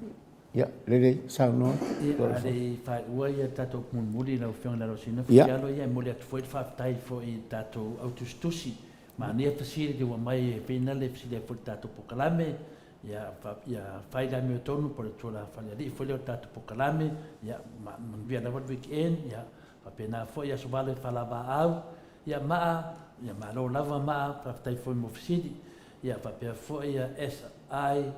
Ia, lelei, saunoa. Ia, a le i faaiua ia tatou mulimuli lau Afioga i le Alosina Futialo, ia e momoli atu foi le faafetai foi i tatou au tusitusi. Manaia fesili ua mai e pei le fesili ai foi i le tatou polokalame, ia, ia fai le amiotonu po o le tula falealii foi lea o le tatou polokalame, ia, manuia lava le weekend, ia, faapena foi aso vale faalavaau, ia, maa, ia, malo lava maa, faafetai foi mo fesili. Ia faapea foi ia SI,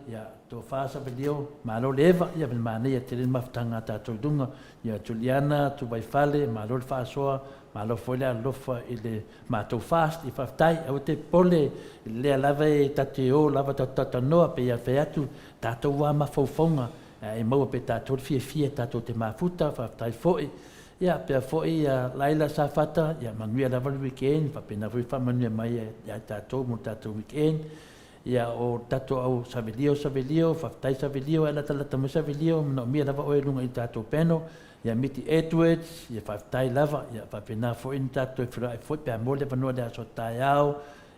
ia Tofa Savelio, malo le eva, ia le manaia tele le mafutaga a tatou i luga, ia Juliana Tuvaifale, malo le faasoa, malo foi le alolofa i le matou fast, ia faafetai, aua te popole, lea lava e tatou te o lava tatou talatalanoa, pei ona fai atu, tatou lava mafaufauga, e maua pea e tatou le fiafia tatou te mafuta, faafetai foi. Ia pea foi ia Laila Safata, ia manuia lava le weekend, faapena foi faamanuia mai ia i tatou mo le tatou weekend. Ia o le tatou au Savelio, Savelio, faafetai Savelio, e latalata mai Savelio, manaomia lava oe i luga i le tatou panel. Ia Miti Edwards, ia faafetai lava, ia faapena foi ni tatou feiloai foi pe a maua le avanoa i le aso taeao.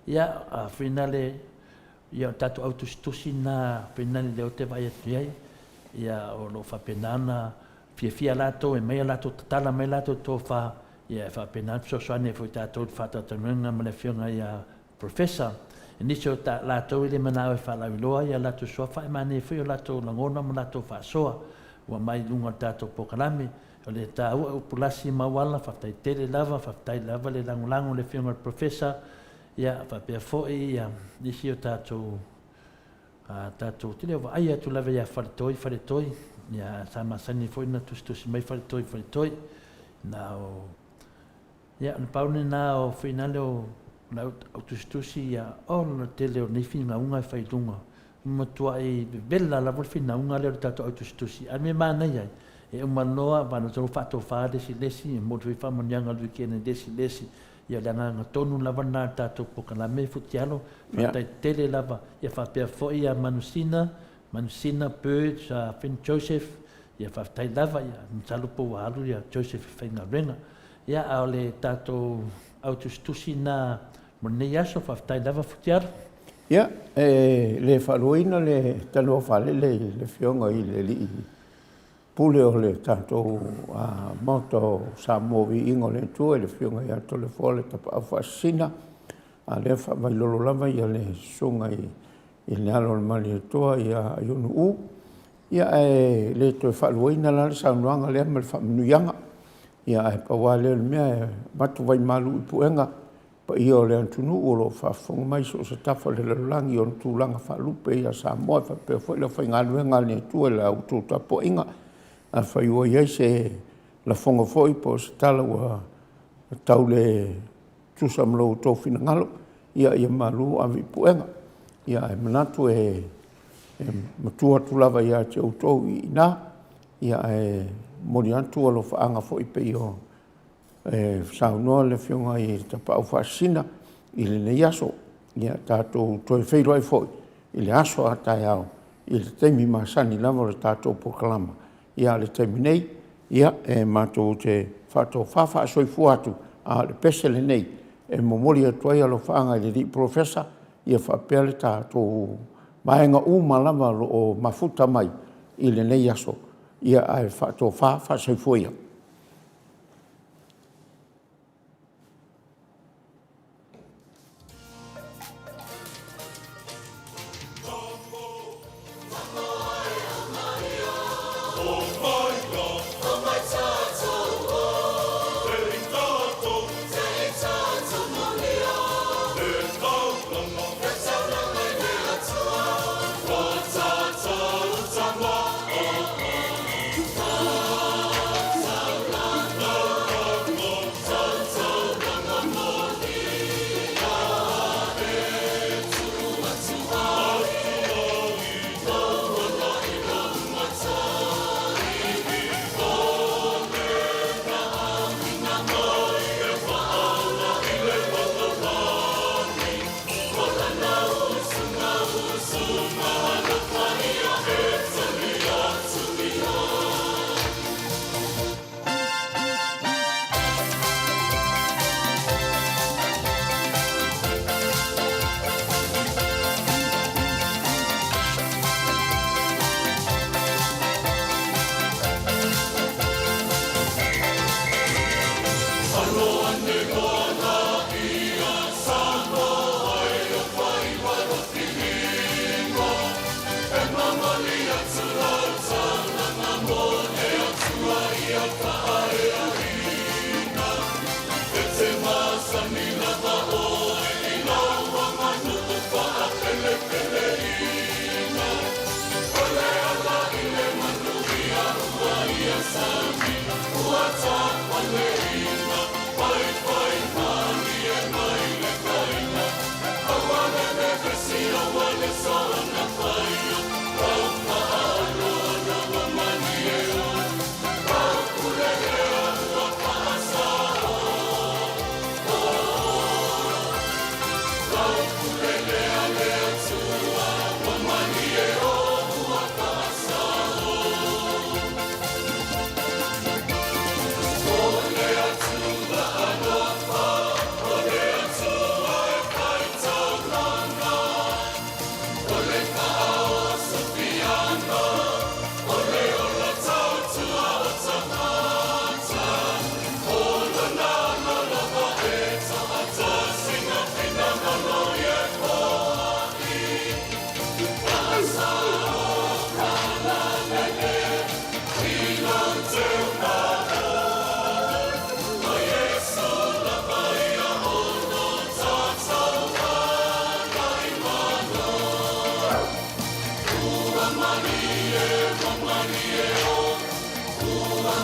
Ia a finale ia o le tatou au tusitusi na finale lea ou te vaai atu i ai. Ia o lo o faapena ona Fiafia latou e mai a latou tatala mai latou tofa, ia e faapena ona fesoasoani ai foi tatou i le faatalatalanoaina ma le afioga ia Professor. I nisi o latou e le manao e faalauiloa ia latou suafa e manaia foi o latou lagona ma latou faasoa ua mai i luga o le tatou polokalame. O le taua upu lasi ma auala, faafetai tele lava, faafetai lava le lagolago i le afioga i le Professor, ia faapea foi ia nisi o tatou A tatou te le o vaai atu lava ia Faletoi, Faletoi, ia sa masani foi ona tusitusi mai Faletoi, Faletoi. Na o, ia, na pau lena o finale o lau au tusitusi ia, o le tele o nei finauga e fai i luga. Matuai vevela lava le finauga lea o le tatou au tusitusi. A o le mea manaia ai, e uma loa, valu faatofa le isi i le isi, e momoli foi faamanuiaga o le weekend i le isi i le isi. Ia o le agaga tonu lava lena o le tatou polokalame Futialo, faafetai tele lava. Ia faapea foi ia Manusina, Manusina Birds, Finn Joseph, ia faafetai lava, ia masalo po ua alu ia Joseph e faigaluega. Ia a o le tatou au tusitusi lena mo lenei aso, faafetai lava Futialo. Ia, e le faaluaina le tanoa faalele i le Afioga i le Alii Pule o le tatou Maota o Samoa Viiga o le Atua i le Afioga ia Toleafoa le Tapaau Faasisina, a lea faavailolo lava ia le susuga i le alo o le Malietoa ia Iunu U. Ia ae le toe faaluaina la le saunoaga lea ma le faamanuiaga. Ia ae pau lava lea o le mea e avatu vaimalu i puega paia o le atunuu o lo o faafofoga mai i so o se tafa o le lalolagi i ona tulaga faalupe ia Samoa e faapea foi le aufaigaluega a le Atua i la outou tapuaiga. Afai ua i ai se lafoga foi po o se tala ua tau le tusa ma lo outou finagalo, ia ia malu ave i puega. Ia ae manatu e matua atu lava ia te outou i ina, ia ae momoli atu alofaaga foi pei o e saunoa le Afioga i le Tapaau Faasisina i lenei aso. Ia tatou toe feiloai foi i le aso a taeao i le taimi masani lava o le tatou polokalama. Ia a o le taimi nei, ia e matou te faatofa faasoifua atu, a o le pese lenei e momoli atu ai alofaaga i le Alii Polofesa, ia faapea le tatou vaega uma lava o lo o mafuta mai i lenei aso. Ia ae faatofa faasoifua ia.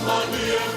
Malie.